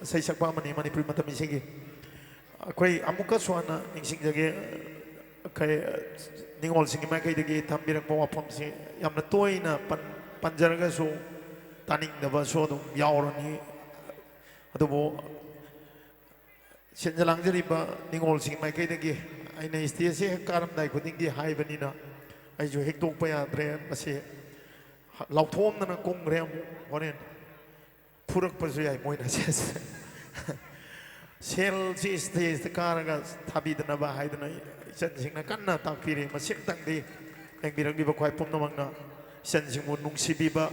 ꯏꯁꯩ ꯁꯛꯄ ꯑꯃꯅꯤ ꯃꯅꯤꯄꯨꯔꯤ ꯃꯇꯝ ꯏꯁꯩꯒꯤ꯫ ꯑꯩꯈꯣꯏ ꯑꯃꯨꯛꯀꯁꯨ ꯍꯟꯅ ꯅꯤꯡꯁꯤꯡꯖꯒꯦ, ꯑꯩꯈꯣꯏ ꯅꯤꯉꯣꯜꯁꯤꯡꯒꯤ ꯃꯥꯏꯀꯩꯗꯒꯤ ꯊꯝꯕꯤꯔꯛꯄ ꯋꯥꯐꯝꯁꯤ ꯌꯥꯝꯅ ꯇꯣꯏꯅ ꯄꯟ-, ꯄꯟꯖꯔꯒꯁꯨ ꯇꯥꯅꯤꯡꯗꯕꯁꯨ ꯑꯗꯨꯝ ꯌꯥꯎꯔꯅꯤ꯫ ꯑꯗꯨꯕꯨ ꯁꯤꯟꯖ ꯂꯥꯡꯖꯔꯤꯕ ꯅꯤꯉꯣꯜꯁꯤꯡꯒꯤ ꯃꯥꯏꯀꯩꯗꯒꯤ ꯑꯩꯅ stage ꯁꯦ ꯍꯦꯛ ꯀꯥꯔꯝꯗꯥꯏ ꯈꯨꯗꯤꯡꯒꯤ ꯍꯥꯏꯕꯅꯤꯅ, ꯑꯩꯁꯨ ꯍꯦꯛꯇꯣꯛꯄ ꯌꯥꯗ꯭ꯔꯦ꯫ ꯃꯁꯤ ꯂꯥꯎꯊꯣꯛꯑꯝꯗꯅ ꯀꯨꯝꯈ꯭ꯔꯦ ꯑꯃꯨꯛ ꯍꯣꯔꯦꯟ꯫ ꯐꯨꯔꯛꯄꯁꯨ ꯌꯥꯏ ꯃꯣꯏꯅ꯫ ꯁꯦꯁ꯫ ꯁꯦꯜꯁꯤ stage ꯇ ꯀꯥꯔꯒ ꯊꯥꯕꯤꯗꯅꯕ ꯍꯥꯏꯗꯅ ꯏꯆꯟꯁꯤꯡꯅ ꯀꯟꯅ ꯇꯥꯛꯄꯤꯔꯤ꯫ ꯃꯁꯤꯃꯇꯪꯗꯤ ꯌꯦꯡꯕꯤꯔꯛꯂꯤꯕ ꯈ꯭ꯋꯥꯏ ꯄꯨꯝꯅꯃꯛꯅ ꯏꯆꯟꯁꯤꯡꯕꯨ ꯅꯨꯡꯁꯤꯕꯤꯕ,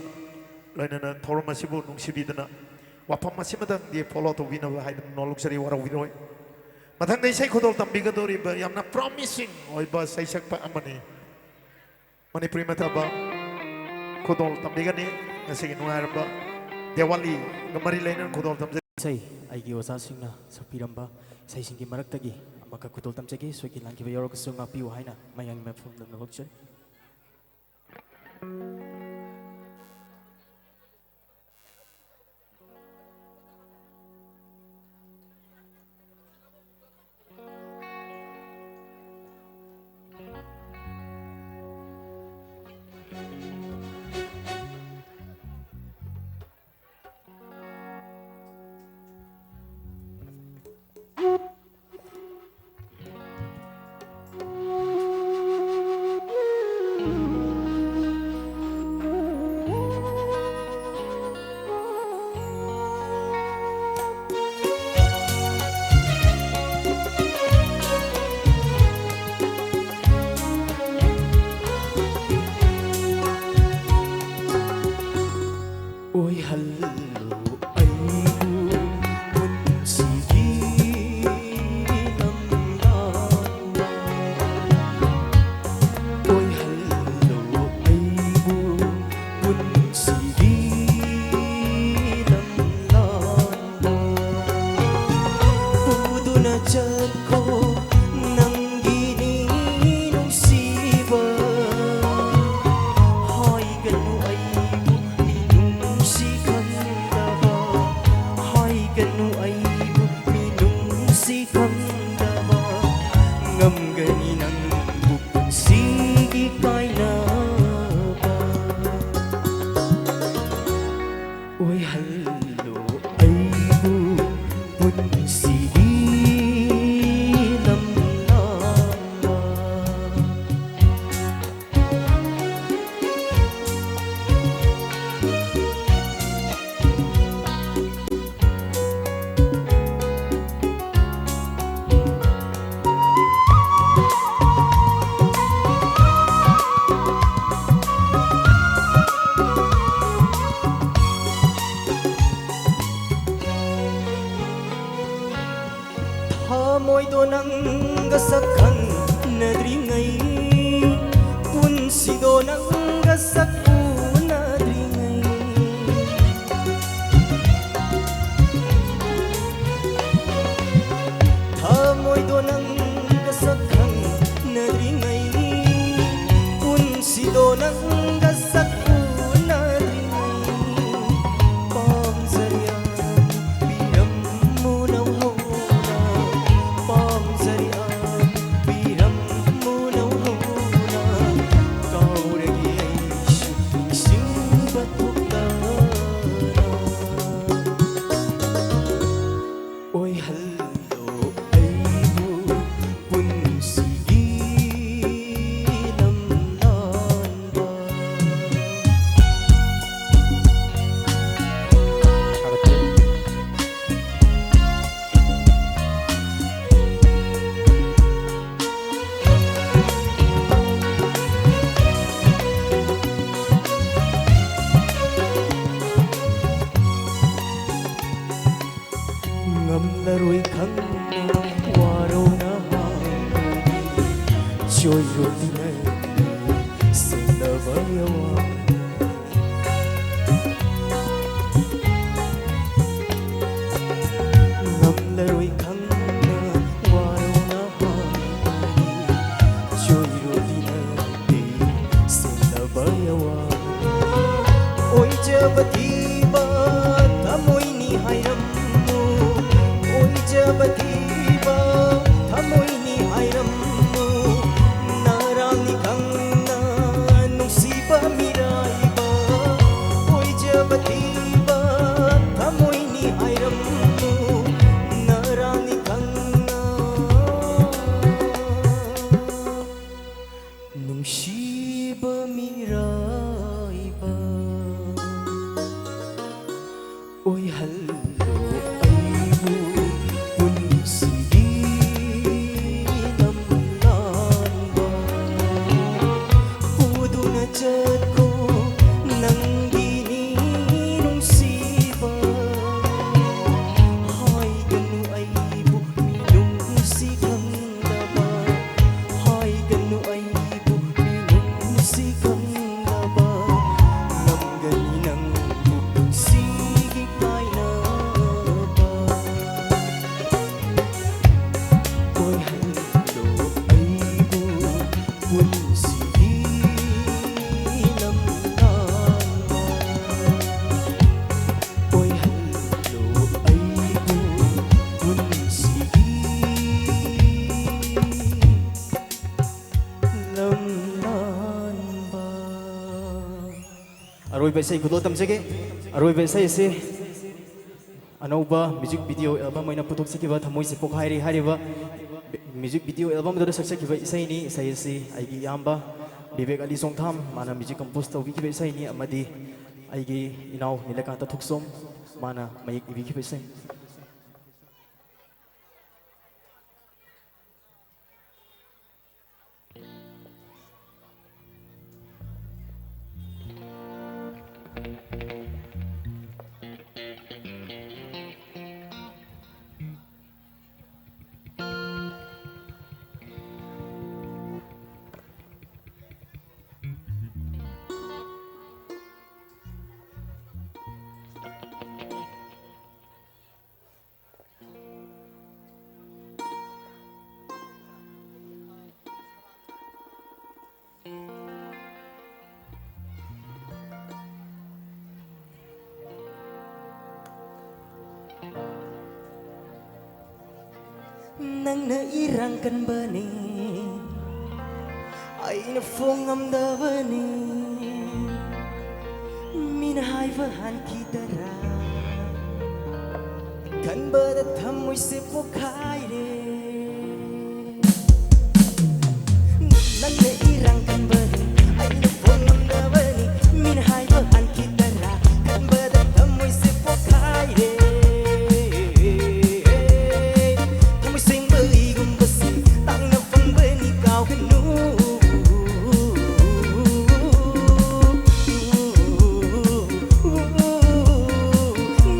ꯂꯣꯏꯅꯅ ꯊꯧꯔꯝ ꯑꯁꯤꯕꯨ ꯅꯨꯡꯁꯤꯕꯤꯗꯅ ꯋꯥꯐꯝ ꯑꯁꯤꯃꯇꯪꯗꯤ follow ꯇꯧꯕꯤꯅꯕ ꯍꯥꯏꯗꯅ ꯅꯣꯜꯂꯨꯛꯆꯔꯤ, ꯋꯥꯔꯧꯕꯤꯔꯣꯏ꯫ ꯃꯊꯪꯗ ꯏꯁꯩ ꯈꯨꯗꯣꯜ ꯇꯝꯕꯤꯒꯗꯧꯔꯤꯕ ꯌꯥꯝꯅ promising ꯑꯣꯏꯕ ꯏꯁꯩ ꯁꯛꯄ ꯑꯃꯅꯤ꯫ ꯃꯅꯤꯄꯨꯔꯤ ꯃꯇꯕ ꯈꯨꯗꯣꯜ ꯇꯝꯕꯤꯒꯅꯤ꯫ ꯉꯁꯤꯒꯤ ꯅꯨꯡꯉꯥꯏꯔꯕ ꯗꯤꯋꯥꯂꯤꯒ ꯃꯔꯤ ꯂꯩꯅꯅ ꯈꯨꯗꯣꯜ ꯇꯝꯖꯔꯤ꯫ ꯏꯁꯩ ꯑꯩꯒꯤ ꯑꯣꯖꯥꯁꯤꯡꯅ ꯁꯛꯄꯤꯔꯝꯕ ꯏꯁꯩꯁꯤꯡꯒꯤ ꯃꯔꯛꯇꯒꯤ ꯑꯃꯈꯛ ꯈꯨꯗꯣꯜ ꯇꯝꯖꯒꯦ꯫ ꯁꯣꯏꯈꯤ ꯂꯥꯟꯈꯤꯕ ꯌꯥꯎꯔꯒꯁꯨ ꯉꯥꯛꯄꯤꯌꯨ ꯍꯥꯏꯅ ꯃꯌꯥꯝꯒꯤ ꯃꯐꯝꯗ ꯅꯣꯜꯂꯨꯛꯆꯔꯤ꯫ ꯑꯣꯏꯍꯜꯂꯨ ꯑꯩꯕꯨ ꯄꯨꯟꯁꯤꯒꯤ ꯂꯝꯕꯥꯡ ꯑꯣꯏꯍꯜꯂꯨ ꯑꯩꯕꯨ ꯄꯨꯟꯁꯤꯒꯤ ꯊꯃꯣꯏꯗꯣ ꯅꯪꯒ ꯁꯛ ꯈꯪꯅꯗ꯭ꯔꯤꯉꯩ, ꯄꯨꯟꯁꯤꯗꯣ ꯅꯪꯒ ꯁꯛ ꯎꯅꯗ꯭ꯔꯤꯉꯩ, ꯊꯃꯣꯏꯗꯣ ꯅꯪꯒ ꯁꯛ ꯈꯪꯅꯗ꯭ꯔꯤꯉꯩ, ꯄꯨꯟꯁꯤꯗꯣ ꯅꯪꯒ ꯁꯛ ꯎꯅꯗ꯭ꯔꯤꯉꯩ, ꯄꯥꯝꯖꯔꯤ ꯑꯝ ꯄꯤꯔꯝꯃꯨ ꯅꯧꯍꯧꯅ, ꯄꯥꯝꯖꯔꯤ ꯑꯝ ꯄꯤꯔꯝꯃꯨ ꯅꯧꯍꯧꯅ, ꯀꯥꯎꯔꯒꯦ ꯑꯩꯁꯨ ꯅꯤꯡꯁꯤꯡꯕ ꯊꯣꯛꯇꯅ꯫ ꯑꯣꯏꯍꯜꯂꯣ ꯑꯩꯕꯨ ꯄꯨꯟꯁꯤꯒꯤ ꯂꯝꯂꯥꯟꯕ꯫ ꯉꯝꯂꯔꯣꯏ ꯈꯪꯅ ꯋꯥꯔꯧꯅ ꯍꯥꯏꯕꯅꯤ, ꯆꯣꯏꯔꯣꯏꯅ ꯁꯦꯡꯂꯕ ꯌꯥꯋꯥ꯫ ꯉꯝꯂꯔꯣꯏ ꯈꯪꯅ ꯋꯥꯔꯧꯅ ꯍꯥꯏꯕꯅꯤ, ꯆꯣꯏꯔꯣꯏꯅ ꯁꯦꯡꯂꯕ ꯌꯥꯋꯥ꯫ ꯑꯣꯏꯖꯕ ꯊꯤꯕ ꯊꯃꯣꯏꯅꯤ ꯍꯥꯏꯔꯝꯃꯨ, ꯑꯣꯏꯖꯕ ꯊꯤꯕ ꯊꯃꯣꯏꯅꯤ ꯍꯥꯏꯔꯝꯃꯨ, ꯅꯔꯥꯡꯅꯤ ꯈꯪꯅ ꯅꯨꯡꯁꯤꯕ ꯃꯤꯔꯥꯏꯕ, ꯑꯣꯏꯖꯕ ꯊꯤꯕ ꯊꯃꯣꯏꯅꯤ ꯍꯥꯏꯔꯝꯃꯨ, ꯅꯔꯥꯡꯅꯤ ꯈꯪꯅ ꯅꯨꯡꯁꯤꯕ ꯃꯤꯔꯥꯏꯕ꯫ ꯑꯣꯏꯍꯜꯂꯣ ꯑꯩꯕꯨ ꯄꯨꯟꯁꯤꯒꯤ ꯂꯝꯂꯥꯟꯕ꯫ ꯄꯨꯗꯨꯅ ꯆꯠꯈꯣ ꯅꯪꯒꯤꯅꯤ ꯅꯨꯡꯁꯤꯕ꯫ ꯍꯥꯏꯒꯅꯨ ꯑꯩꯕꯨ ꯃꯤꯅꯨꯡꯁꯤ ꯑꯔꯣꯏꯕ ꯏꯁꯩ ꯈꯨꯗꯣꯜ ꯇꯝꯖꯒꯦ꯫ ꯑꯔꯣꯏꯕ ꯏꯁꯩ ꯑꯁꯤ ꯑꯅꯧꯕ music video album ꯑꯣꯏꯅ ꯄꯨꯊꯣꯛꯆꯈꯤꯕ ꯊꯃꯣꯏꯁꯦ ꯄꯣꯛꯈꯥꯏꯔꯦ ꯍꯥꯏꯔꯤꯕ music video album ꯑꯗꯨꯗ ꯁꯛꯆꯈꯤꯕ ꯏꯁꯩꯅꯤ꯫ ꯏꯁꯩ ꯑꯁꯤ ꯑꯩꯒꯤ ꯏꯌꯥꯝꯕ ꯕꯤꯕꯦꯛ ꯑꯂꯤ ꯆꯣꯡꯊꯥꯝ ꯃꯥꯅ music compose ꯇꯧꯕꯤꯈꯤꯕ ꯏꯁꯩꯅꯤ, ꯑꯃꯗꯤ ꯑꯩꯒꯤ ꯏꯅꯥꯎ ꯅꯤꯂꯀꯥꯟꯇ ꯊꯣꯛꯆꯣꯝ ꯃꯥꯅ ꯃꯌꯦꯛ ꯏꯕꯤꯈꯤꯕ ꯏꯁꯩꯅꯤ꯫ ꯅꯪꯅ ꯏꯔꯥꯡ ꯀꯟꯕꯅꯤ, ꯑꯩꯅ ꯐꯣꯡ ꯉꯝꯗꯕꯅꯤ꯫ ꯃꯤꯅ ꯍꯥꯏꯕ ꯍꯥꯟꯈꯤꯗꯔꯥ ꯈꯟꯕꯗ ꯊꯃꯣꯏꯁꯦ ꯄꯣꯛꯈꯥꯏꯔꯦ꯫ ꯅꯪꯅ ꯏꯔꯥꯡ ꯀꯟꯕꯅꯤ, ꯑꯩꯅ ꯐꯣꯡ ꯉꯝꯗꯕꯅꯤ꯫ ꯃꯤꯅ ꯍꯥꯏꯕ ꯍꯥꯟꯈꯤꯗꯔꯥ ꯈꯟꯕꯗ ꯊꯃꯣꯏꯁꯦ ꯄꯣꯛꯈꯥꯏꯔꯦ꯫ ꯊꯃꯣꯏ ꯁꯦꯡꯕ ꯑꯩꯒꯨꯝꯕꯁꯦ ꯇꯥꯡꯅ ꯐꯪꯕꯅꯤ, ꯀꯥꯎꯒꯅꯨ꯫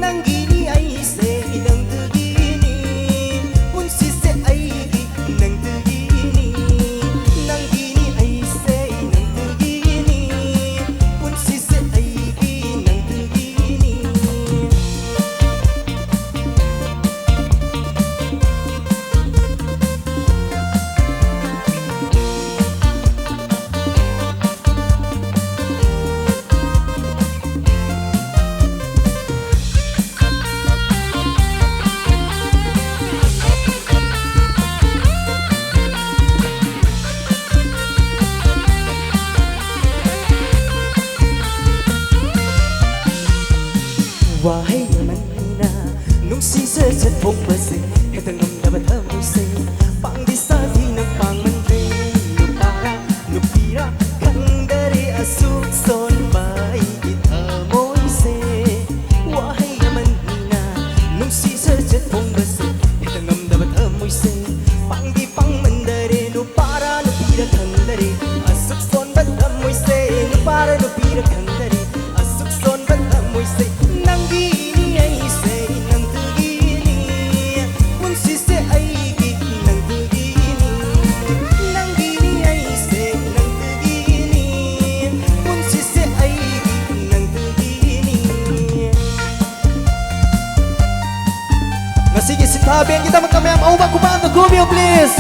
ꯅꯪꯒꯤꯅꯤ ꯑꯩꯁꯦ, ꯅꯪꯗꯨꯒꯤꯅꯤ꯫ ꯄꯨꯟꯁꯤꯁꯦ ꯑꯩꯒꯤ, ꯅꯪꯗꯨꯒꯤꯅꯤ꯫ ꯅꯪꯒꯤꯅꯤ ꯑꯩꯁꯦ, ꯅꯪꯗꯨꯒꯤꯅꯤ꯫ ꯄꯨꯟꯁꯤꯁꯦ ꯑꯩꯒꯤ, ꯋꯥꯍꯩ ꯑꯃꯅꯤꯅ ꯅꯨꯡꯁꯤꯖ ꯆꯠꯐꯣꯡꯕꯁꯦ ꯍꯦꯛꯇ ꯉꯝꯗꯕ ꯊꯃꯣꯏꯁꯦ ꯄꯥꯡꯗꯤ ꯁꯥꯊꯤꯅ ꯄꯥꯡꯃꯟꯈ꯭ꯔꯦ ꯅꯨꯄꯥꯔꯥ ꯅꯨꯄꯤꯔꯥ ꯈꯪꯗꯔꯦ ꯑꯁꯨꯛ ꯁꯣꯟꯕ ꯑꯩꯒꯤ ꯊꯃꯣꯏꯁꯦ ꯋꯥꯍꯩ ꯑꯃꯅꯤꯅ ꯅꯨꯡꯁꯤꯖ ꯆꯠꯐꯣꯡꯕꯁꯦ ꯍꯦꯛꯇ ꯉꯝꯗꯕ ꯊꯃꯣꯏꯁꯦ ꯄꯥꯡꯗꯤ ꯄꯥꯡꯃꯟꯗꯔꯦ ꯅꯨꯄꯥꯔꯥ ꯅꯨꯄꯤꯔꯥ ꯈꯪꯗꯔꯦ ꯑꯁꯨꯛ ꯁꯣꯟꯕ ꯊꯃꯣꯏꯁꯦ ꯅꯨꯄꯥꯔꯥ ꯅꯨꯄꯤꯔꯥ ꯈꯪꯗꯔꯦ ꯑꯁꯨꯛ ꯁꯣꯟꯕ ꯊꯃꯣꯏꯁꯦ ꯅꯪꯒꯤꯅꯤ ꯑꯩꯁꯦ ꯅꯪꯗꯨꯒꯤꯅꯤ ꯄꯨꯟꯁꯤꯁꯦ ꯑꯩꯒꯤ ꯅꯪꯗꯨꯒꯤꯅꯤ ꯅꯪꯒꯤꯅꯤ ꯑꯩꯁꯦ ꯅꯪꯗꯨꯒꯤꯅꯤ ꯄꯨꯟꯁꯤꯁꯦ ꯑꯩꯒꯤ ꯅꯪꯗꯨꯒꯤꯅꯤ ꯉꯁꯤꯒꯤ ꯁꯤꯟꯊꯥ ꯕꯦꯟꯒꯤꯗꯃꯛꯇ ꯃꯌꯥꯝ ꯑꯎꯕ ꯈꯨꯄꯥꯛꯅ ꯈꯨꯕꯤꯌꯨ please.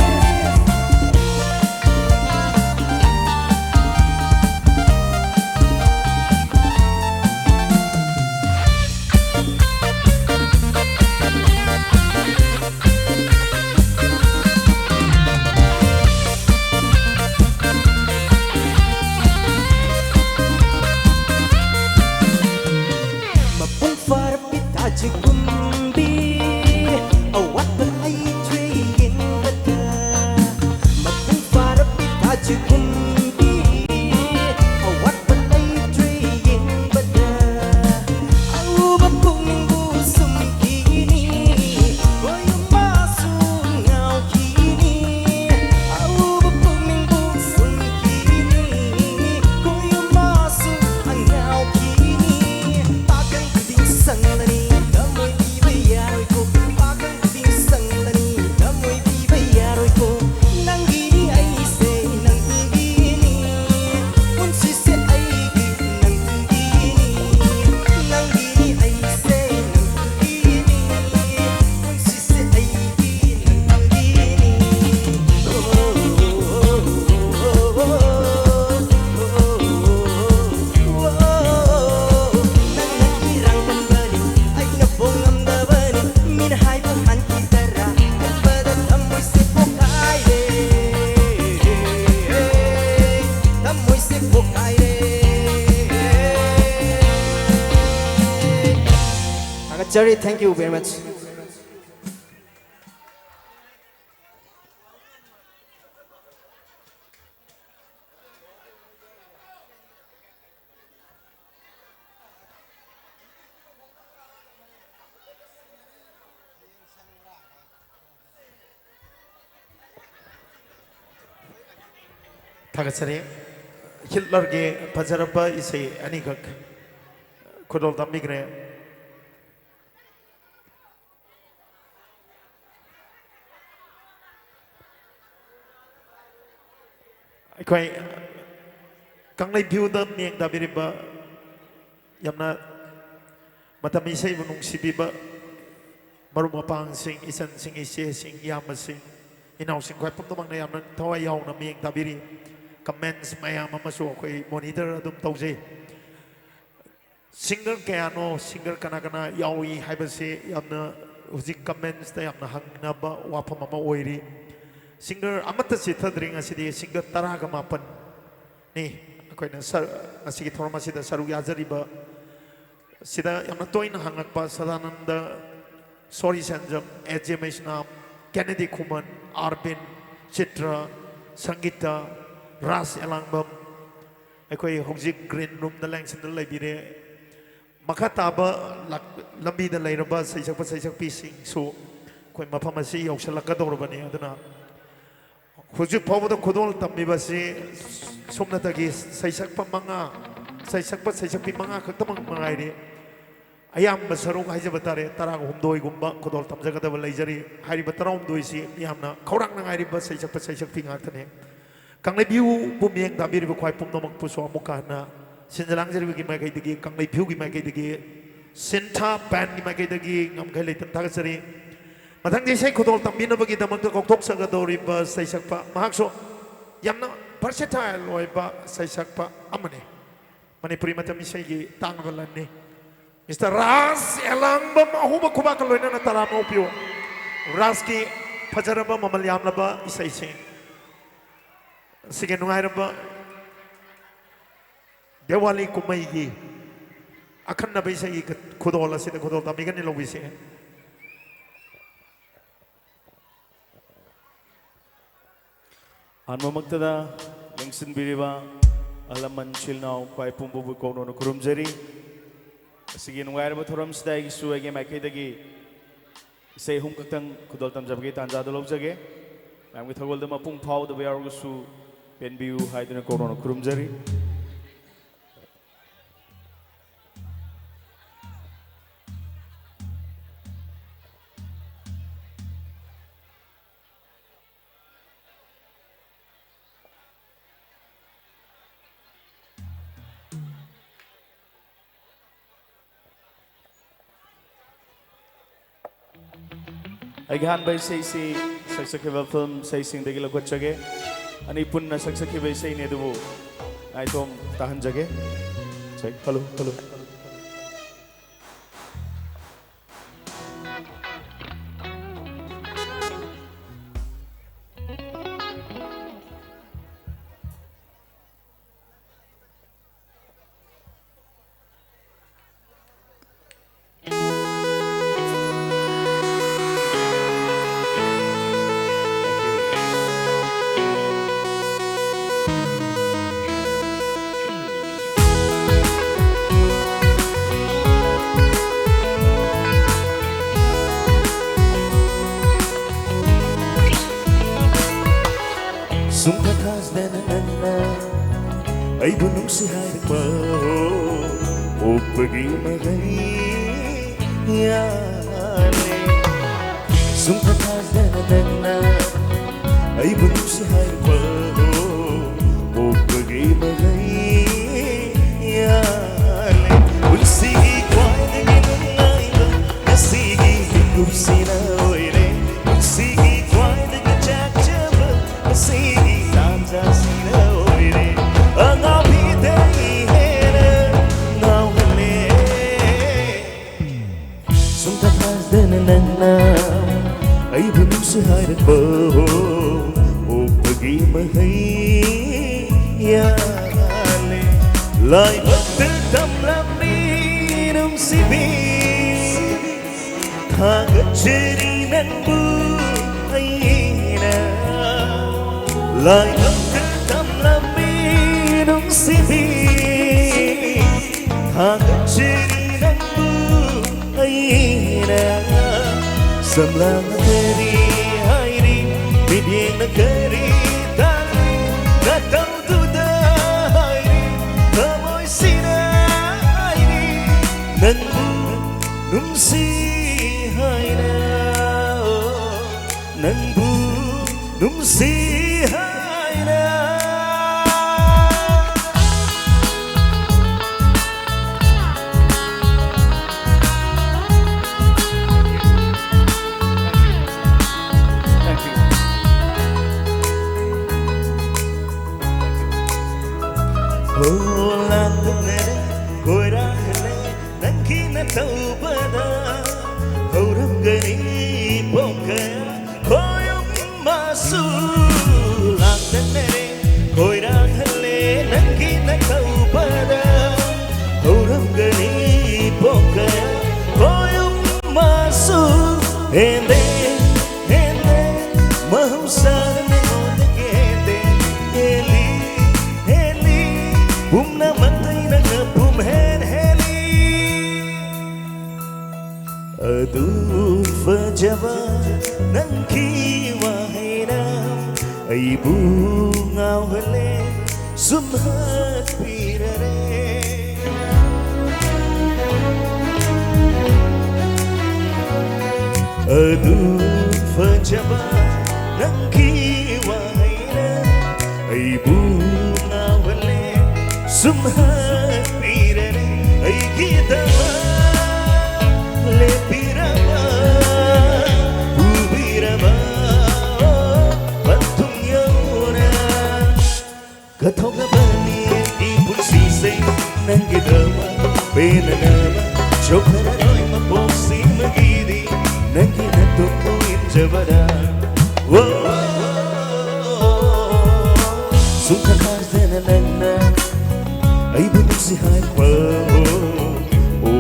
ꯃꯄꯨꯡ ꯐꯥꯔꯕꯤ ꯊꯥꯖꯒꯨꯝꯕꯤ ꯑꯋꯥꯠꯄ ꯂꯩꯇ꯭ꯔꯦ ꯌꯦꯡꯕꯗ ꯃꯄꯨꯡ ꯐꯥꯔꯕꯤ ꯊꯥꯖꯒꯨꯝꯕꯤ ꯑꯋꯥꯠꯄ ꯂꯩꯇ꯭ꯔꯦ ꯌꯦꯡꯕꯗ ꯑꯎꯕ ꯄꯨꯛꯅꯤꯡꯕꯨ ꯁꯨꯝꯈꯤꯅꯤ ꯈꯣꯏꯌꯨꯝꯕꯥꯁꯨ ꯉꯥꯎꯈꯤꯅꯤ ꯑꯎꯕ ꯄꯨꯛꯅꯤꯡꯕꯨ ꯁꯨꯝꯈꯤꯅꯤ ꯈꯣꯏꯌꯨꯝꯕꯥꯁꯨ ꯉꯥꯎꯈꯤꯅꯤ ꯄꯥꯈꯪ ꯈꯨꯗꯤꯡ ꯁꯪꯂꯅꯤ ꯊꯃꯣꯏꯗꯤ Jerry, thank you very much. ꯊꯥꯒꯠꯆꯔꯤ꯫ ꯍꯤꯠꯂꯔꯒꯤ ꯐꯖꯔꯕ ꯏꯁꯩ ꯑꯅꯤꯈꯛ ꯈꯨꯗꯣꯜ ꯇꯝꯕꯤꯈ꯭ꯔꯦ꯫ ꯑꯩꯈꯣꯏ ꯀꯪꯂꯩ ꯚ꯭ꯌꯨꯗ ꯃꯤꯠꯌꯦꯡ ꯇꯥꯕꯤꯔꯤꯕ ꯌꯥꯝꯅ ꯃꯇꯝ ꯏꯁꯩꯕꯨ ꯅꯨꯡꯁꯤꯕꯤꯕ ꯃꯔꯨꯞ ꯃꯄꯥꯡꯁꯤꯡ, ꯏꯆꯟꯁꯤꯡ, ꯏꯆꯦꯁꯤꯡ, ꯏꯌꯥꯝꯕꯁꯤꯡ, ꯏꯅꯥꯎꯁꯤꯡ, ꯈ꯭ꯋꯥꯏ ꯄꯨꯝꯅꯃꯛꯅ ꯌꯥꯝꯅ ꯊꯋꯥꯏ ꯌꯥꯎꯅ ꯃꯤꯠꯌꯦꯡ ꯇꯥꯕꯤꯔꯤ꯫ ꯀꯃꯦꯟꯁ ꯃꯌꯥꯝ ꯑꯃꯁꯨ ꯑꯩꯈꯣꯏ ꯃꯣꯅꯤꯇꯔ ꯑꯗꯨꯝ ꯇꯧꯖꯩ꯫ ꯁꯤꯡꯒꯔ ꯀꯌꯥꯅꯣ, ꯁꯤꯡꯒꯔ ꯀꯅꯥ ꯀꯅꯥ ꯌꯥꯎꯏ ꯍꯥꯏꯕꯁꯤ ꯌꯥꯝꯅ ꯍꯧꯖꯤꯛ ꯀꯃꯦꯟꯁꯇ ꯌꯥꯝꯅ ꯍꯪꯅꯕ ꯋꯥꯐꯝ ꯑꯃ ꯑꯣꯏꯔꯤ꯫ ꯁꯤꯡꯒꯔ ꯑꯃꯠꯇ ꯆꯤꯠꯊꯗ꯭ꯔꯤ꯫ ꯉꯁꯤꯗꯤ ꯁꯤꯡꯒꯔ ꯇꯔꯥꯒ ꯃꯥꯄꯟꯅꯤ ꯑꯩꯈꯣꯏꯅ ꯁꯔ-, ꯉꯁꯤꯒꯤ ꯊꯧꯔꯝ ꯑꯁꯤꯗ ꯁꯔꯨꯛ ꯌꯥꯖꯔꯤꯕ꯫ ꯁꯤꯗ ꯌꯥꯝꯅ ꯇꯣꯏꯅ ꯍꯪꯂꯛꯄ ꯁꯗꯥꯅꯟꯗ, ꯁꯣꯔꯤ ꯁꯦꯟꯖꯝ, ꯑꯦ ꯖꯦ ꯃꯩꯁꯅꯥꯝ, ꯀꯦꯅꯦꯗꯤ ꯈꯨꯃꯟ, ꯑꯥꯔꯕꯤꯟ, ꯆꯤꯇ꯭ꯔ, ꯁꯪꯒꯤꯇꯥ, ꯔꯥꯖ ꯑꯦꯂꯥꯡꯕꯝ, ꯑꯩꯈꯣꯏ ꯍꯧꯖꯤꯛ ꯒ꯭ꯔꯤꯟ ꯔꯨꯝꯗ ꯂꯦꯡꯁꯤꯟꯗꯨꯅ ꯂꯩꯕꯤꯔꯦ꯫ ꯃꯈꯥ ꯇꯥꯕ ꯂꯥꯛ-, ꯂꯝꯕꯤꯗ ꯂꯩꯔꯕ ꯁꯩꯁꯛꯄ ꯁꯩꯁꯛꯄꯤꯁꯤꯡꯁꯨ ꯑꯩꯈꯣꯏ ꯃꯐꯝ ꯑꯁꯤ ꯌꯧꯁꯤꯜꯂꯛꯀꯗꯧꯔꯕꯅꯤ꯫ ꯑꯗꯨꯅ ꯍꯧꯖꯤꯛ ꯐꯥꯎꯕꯗ ꯈꯨꯗꯣꯜ ꯇꯝꯕꯤꯕꯁꯤ ꯁꯨꯞꯅꯇꯒꯤ ꯁꯩꯁꯛꯄ ꯃꯉꯥ, ꯁꯩꯁꯛꯄ ꯁꯩꯁꯛꯄꯤ ꯃꯉꯥ ꯈꯛꯇꯃꯛ ꯃꯉꯥꯏꯔꯦ꯫ ꯑꯌꯥꯝꯕ ꯁꯔꯨꯛ ꯍꯥꯏꯖꯕ ꯇꯥꯔꯦ, ꯇꯔꯥꯒ ꯍꯨꯝꯗꯣꯏꯒꯨꯝꯕ ꯈꯨꯗꯣꯜ ꯇꯝꯖꯒꯗꯕ ꯂꯩꯖꯔꯤ꯫ ꯍꯥꯏꯔꯤꯕ ꯇꯔꯥꯍꯨꯝꯗꯣꯏꯁꯤ ꯃꯤꯌꯥꯝꯅ ꯈꯧꯔꯥꯡꯅ ꯉꯥꯏꯔꯤꯕ ꯁꯩꯁꯛꯄ ꯁꯩꯁꯛꯄꯤ ꯉꯥꯛꯇꯅꯤ꯫ ꯀꯪꯂꯩ ꯚ꯭ꯌꯨꯕꯨ ꯃꯤꯠꯌꯦꯡ ꯇꯥꯕꯤꯔꯤꯕ ꯈ꯭ꯋꯥꯏ ꯄꯨꯝꯅꯃꯛꯄꯨꯁꯨ ꯑꯃꯨꯛꯀ ꯍꯟꯅ ꯁꯤꯟꯖ ꯂꯥꯡꯖꯔꯤꯕꯒꯤ ꯃꯥꯏꯀꯩꯗꯒꯤ, ꯀꯪꯂꯩ ꯚ꯭ꯌꯨꯒꯤ ꯃꯥꯏꯀꯩꯗꯒꯤ, ꯁꯤꯟꯊꯥ ꯕꯦꯟꯒꯤ ꯃꯥꯏꯀꯩꯗꯒꯤ ꯉꯝꯈꯩ ꯂꯩꯇꯅ ꯊꯥꯒꯠꯆꯔꯤ꯫ ꯃꯊꯪꯗ ꯏꯁꯩ ꯈꯨꯗꯣꯜ ꯇꯝꯕꯤꯅꯕꯒꯤꯗꯃꯛꯇ ꯀꯧꯊꯣꯛꯆꯒꯗꯧꯔꯤꯕ ꯁꯩꯁꯛꯄ, ꯃꯍꯥꯛꯁꯨ ꯌꯥꯝꯅ versatile ꯑꯣꯏꯕ ꯁꯩꯁꯛꯄ ꯑꯃꯅꯤ꯫ ꯃꯅꯤꯄꯨꯔꯤ ꯃꯇꯝ ꯏꯁꯩꯒꯤ ꯇꯥꯡꯂꯕ ꯂꯟꯅꯤ꯫ ꯃꯤꯁꯇꯔ ꯔꯥꯖ ꯑꯦꯂꯥꯡꯕꯝ, ꯑꯍꯨꯝꯕ ꯈꯨꯕꯥꯛꯀ ꯂꯣꯏꯅꯅ ꯇꯔꯥꯝꯅ ꯑꯣꯛꯄꯤꯌꯨ꯫ ꯔꯥꯖꯀꯤ ꯐꯖꯔꯕ, ꯃꯃꯜ ꯌꯥꯝꯂꯕ ꯏꯁꯩꯁꯤꯡ ꯑꯁꯤꯒꯤ ꯅꯨꯡꯉꯥꯏꯔꯕ ꯗꯤꯋꯥꯂꯤ ꯀꯨꯝꯍꯩꯒꯤ ꯑꯈꯟꯅꯕ ꯏꯁꯩꯒꯤ ꯈꯨꯗꯣꯜ ꯑꯁꯤꯗ ꯈꯨꯗꯣꯜ ꯇꯝꯕꯤꯒꯅꯤ, ꯂꯧꯕꯤꯁꯤ꯫ ꯑꯍꯥꯟꯕꯃꯛꯇꯗ ꯂꯦꯡꯁꯤꯟꯕꯤꯔꯤꯕ ꯑꯍꯜ ꯂꯃꯟ, ꯏꯆꯤꯜ ꯏꯅꯥꯎ, ꯈ꯭ꯋꯥꯏ ꯄꯨꯝꯕꯕꯨ ꯀꯣꯛꯅꯣꯅ ꯈꯨꯔꯨꯝꯖꯔꯤ꯫ ꯑꯁꯤꯒꯤ ꯅꯨꯡꯉꯥꯏꯔꯕ ꯊꯧꯔꯝꯁꯤꯗ ꯑꯩꯒꯤꯁꯨ ꯑꯩꯒꯤ ꯃꯥꯏꯀꯩꯗꯒꯤ ꯏꯁꯩ ꯑꯍꯨꯝ ꯈꯛꯇꯪ ꯈꯨꯗꯣꯜ ꯇꯝꯖꯕꯒꯤ ꯇꯥꯟꯖꯥꯗꯨ ꯂꯧꯖꯒꯦ꯫ ꯃꯌꯥꯝꯒꯤ ꯊꯧꯒꯜꯗ ꯃꯄꯨꯡ ꯐꯥꯎꯗꯕ ꯌꯥꯎꯔꯒꯁꯨ ꯄꯦꯟꯕꯤꯌꯨ ꯍꯥꯏꯗꯨꯅ ꯀꯣꯛꯅꯣꯅ ꯈꯨꯔꯨꯝꯖꯔꯤ꯫ ꯑꯩꯒꯤ ꯑꯍꯥꯟꯕ ꯏꯁꯩꯁꯤ ꯁꯛꯆꯈꯤꯕ ꯐꯤꯂꯝ ꯏꯁꯩꯁꯤꯡꯗꯒꯤ ꯂꯧꯈꯠꯆꯒꯦ꯫ ꯑꯅꯤ ꯄꯨꯟꯅ ꯁꯛꯆꯈꯤꯕ ꯏꯁꯩꯅꯤ, ꯑꯗꯨꯕꯨ ꯉꯥꯏꯇꯣꯝ ꯇꯥꯍꯟꯖꯒꯦ꯫ Check, hello, hello. ꯁꯨꯡꯊꯥ ꯊꯥꯖꯗꯅ ꯅꯪꯅ ꯑꯩꯕꯨ ꯅꯨꯡꯁꯤ ꯍꯥꯏꯔꯛꯄ, ꯑꯣꯛꯄꯒꯤ ꯃꯍꯩ ꯌꯥꯜꯂꯦ꯫ ꯁꯨꯡꯊꯥ ꯊꯥꯖꯗꯅ ꯅꯪꯅ ꯑꯩꯕꯨ ꯅꯨꯡꯁꯤ ꯍꯥꯏꯔꯛꯄ, ꯑꯣꯛꯄꯒꯤ ꯃꯍꯩ ꯌꯥꯜꯂꯦ꯫ ꯄꯨꯟꯁꯤꯒꯤ ꯈ꯭ꯋꯥꯏꯗꯒꯤ ꯅꯨꯡꯉꯥꯏꯕ ꯉꯁꯤꯒꯤ ꯃꯤꯀꯨꯞꯁꯤꯅ ꯑꯣꯏꯔꯦ꯫ ꯄꯨꯟꯁꯤꯒꯤ ꯈ꯭ꯋꯥꯏꯗꯒꯤ ꯆꯥꯛꯆꯕ ꯉꯁꯤꯒꯤ ꯇꯥꯟꯖꯥꯁꯤꯅ ꯑꯣꯏꯔꯦ꯫ ꯑꯉꯥꯎꯕꯤꯗꯒꯤ ꯍꯦꯟꯅ ꯉꯥꯎꯍꯜꯂꯦ꯫ ꯁꯨꯡꯊꯥ ꯊꯥꯖꯗꯅ ꯅꯪꯅ ꯑꯩꯕꯨ ꯅꯨꯡꯁꯤ ꯍꯥꯏꯔꯛꯄ, ꯑꯣꯛꯄꯒꯤ ꯃꯍꯩ ꯌꯥꯜꯂꯦ꯫ ꯂꯥꯏꯕꯛꯇ ꯇꯝꯂꯝꯃꯤ ꯅꯨꯡꯁꯤꯕꯤ, ꯊꯥꯒꯠꯆꯔꯤ ꯅꯪꯕꯨ ꯑꯩꯅ꯫ ꯂꯥꯏꯕꯛꯇ ꯇꯝꯂꯝꯃꯤ ꯅꯨꯡꯁꯤꯕꯤ, ꯊꯥꯒꯠꯆꯔꯤ ꯅꯪꯕꯨ ꯑꯩꯅ꯫ ꯁꯝꯂꯥꯡꯅ ꯀꯔꯤ ꯍꯥꯏꯔꯤ, ꯃꯤꯠꯌꯦꯡꯅ ꯀꯔꯤ ꯇꯥꯛꯂꯤ, ꯅꯇꯧꯗꯨꯗ ꯍꯥꯏꯔꯤ, ꯊꯃꯣꯏꯁꯤꯅ ꯍꯥꯏꯔꯤ, ꯅꯪꯕꯨ ꯅꯨꯡꯁꯤ ꯍꯥꯏꯅ, ꯅꯪꯕꯨ ꯅꯨꯡꯁꯤ ꯍꯥꯏꯅ꯫ ꯍꯣ, ꯂꯥꯟꯗꯅꯔꯦ, ꯀꯣꯏꯔꯥꯡꯍꯜꯂꯦ, ꯅꯪꯒꯤ ꯅꯇꯧꯕꯗ ꯍꯧꯔꯝꯒꯅꯤ ꯄꯣꯡ ꯀꯌꯥ꯫ ꯈꯣꯏꯌꯨꯝ ꯃꯆꯨ ꯂꯥꯛꯇꯅꯔꯦ, ꯈꯣꯏꯔꯥꯡꯍꯜꯂꯦ ꯅꯪꯒꯤ ꯅꯇꯧꯕꯗ ꯍꯧꯔꯝꯒꯅꯤ ꯄꯣꯛꯀ꯫ ꯈꯣꯏꯌꯨꯝ ꯃꯆꯨ ꯍꯦꯟꯗꯦ, ꯍꯦꯟꯗꯦ, ꯃꯍꯧꯁꯥꯅ ꯅꯉꯣꯟꯗꯒꯤ ꯍꯦꯟꯗꯦ, ꯍꯦꯜꯂꯤ, ꯍꯦꯜꯂꯤ, ꯄꯨꯝꯅꯃꯛꯇꯩ ꯅꯪꯅ ꯄꯨꯝꯍꯦꯟ ꯍꯦꯜꯂꯤ꯫ ꯑꯗꯨ ꯐꯖꯕ ꯅꯪꯒꯤ ꯋꯥꯍꯩꯅ ꯑꯩꯕꯨ ꯉꯥꯎꯍꯜꯂꯦ, ꯁꯨꯝꯍꯠꯄꯤꯔꯔꯦ꯫ ꯑꯗꯨ ꯐꯖꯕ ꯅꯪꯒꯤ ꯋꯥꯍꯩꯅ ꯑꯩꯕꯨ ꯉꯥꯎꯍꯜꯂꯦ, ꯁꯨꯝꯍꯠꯄꯤꯔꯔꯦ꯫ ꯑꯩꯒꯤꯗꯃꯛ ꯂꯦꯞꯄꯤꯔꯕ, ꯄꯨꯕꯤꯔꯕ, ꯄꯟꯊꯨꯡ ꯌꯧꯅ ꯀꯠꯊꯣꯛꯂꯕꯅꯤ ꯑꯩꯒꯤ ꯄꯨꯟꯁꯤꯁꯦ ꯅꯪꯒꯤꯗꯃꯛ ꯄꯦꯟꯅꯅꯕ꯫ ꯆꯣꯛꯊꯔꯔꯣꯏ ꯃꯄꯣꯛꯁꯤꯃꯒꯤꯗꯤ ꯅꯪꯒꯤ ꯅꯇꯨꯡꯕꯨ ꯏꯟꯖꯕꯗ꯫ ꯋꯣ, ꯁꯨꯡꯊꯥ ꯊꯥꯖꯗꯅ ꯅꯪꯅ ꯑꯩꯕꯨ ꯅꯨꯡꯁꯤ ꯍꯥꯏꯔꯛꯄ꯫ ꯑꯣ,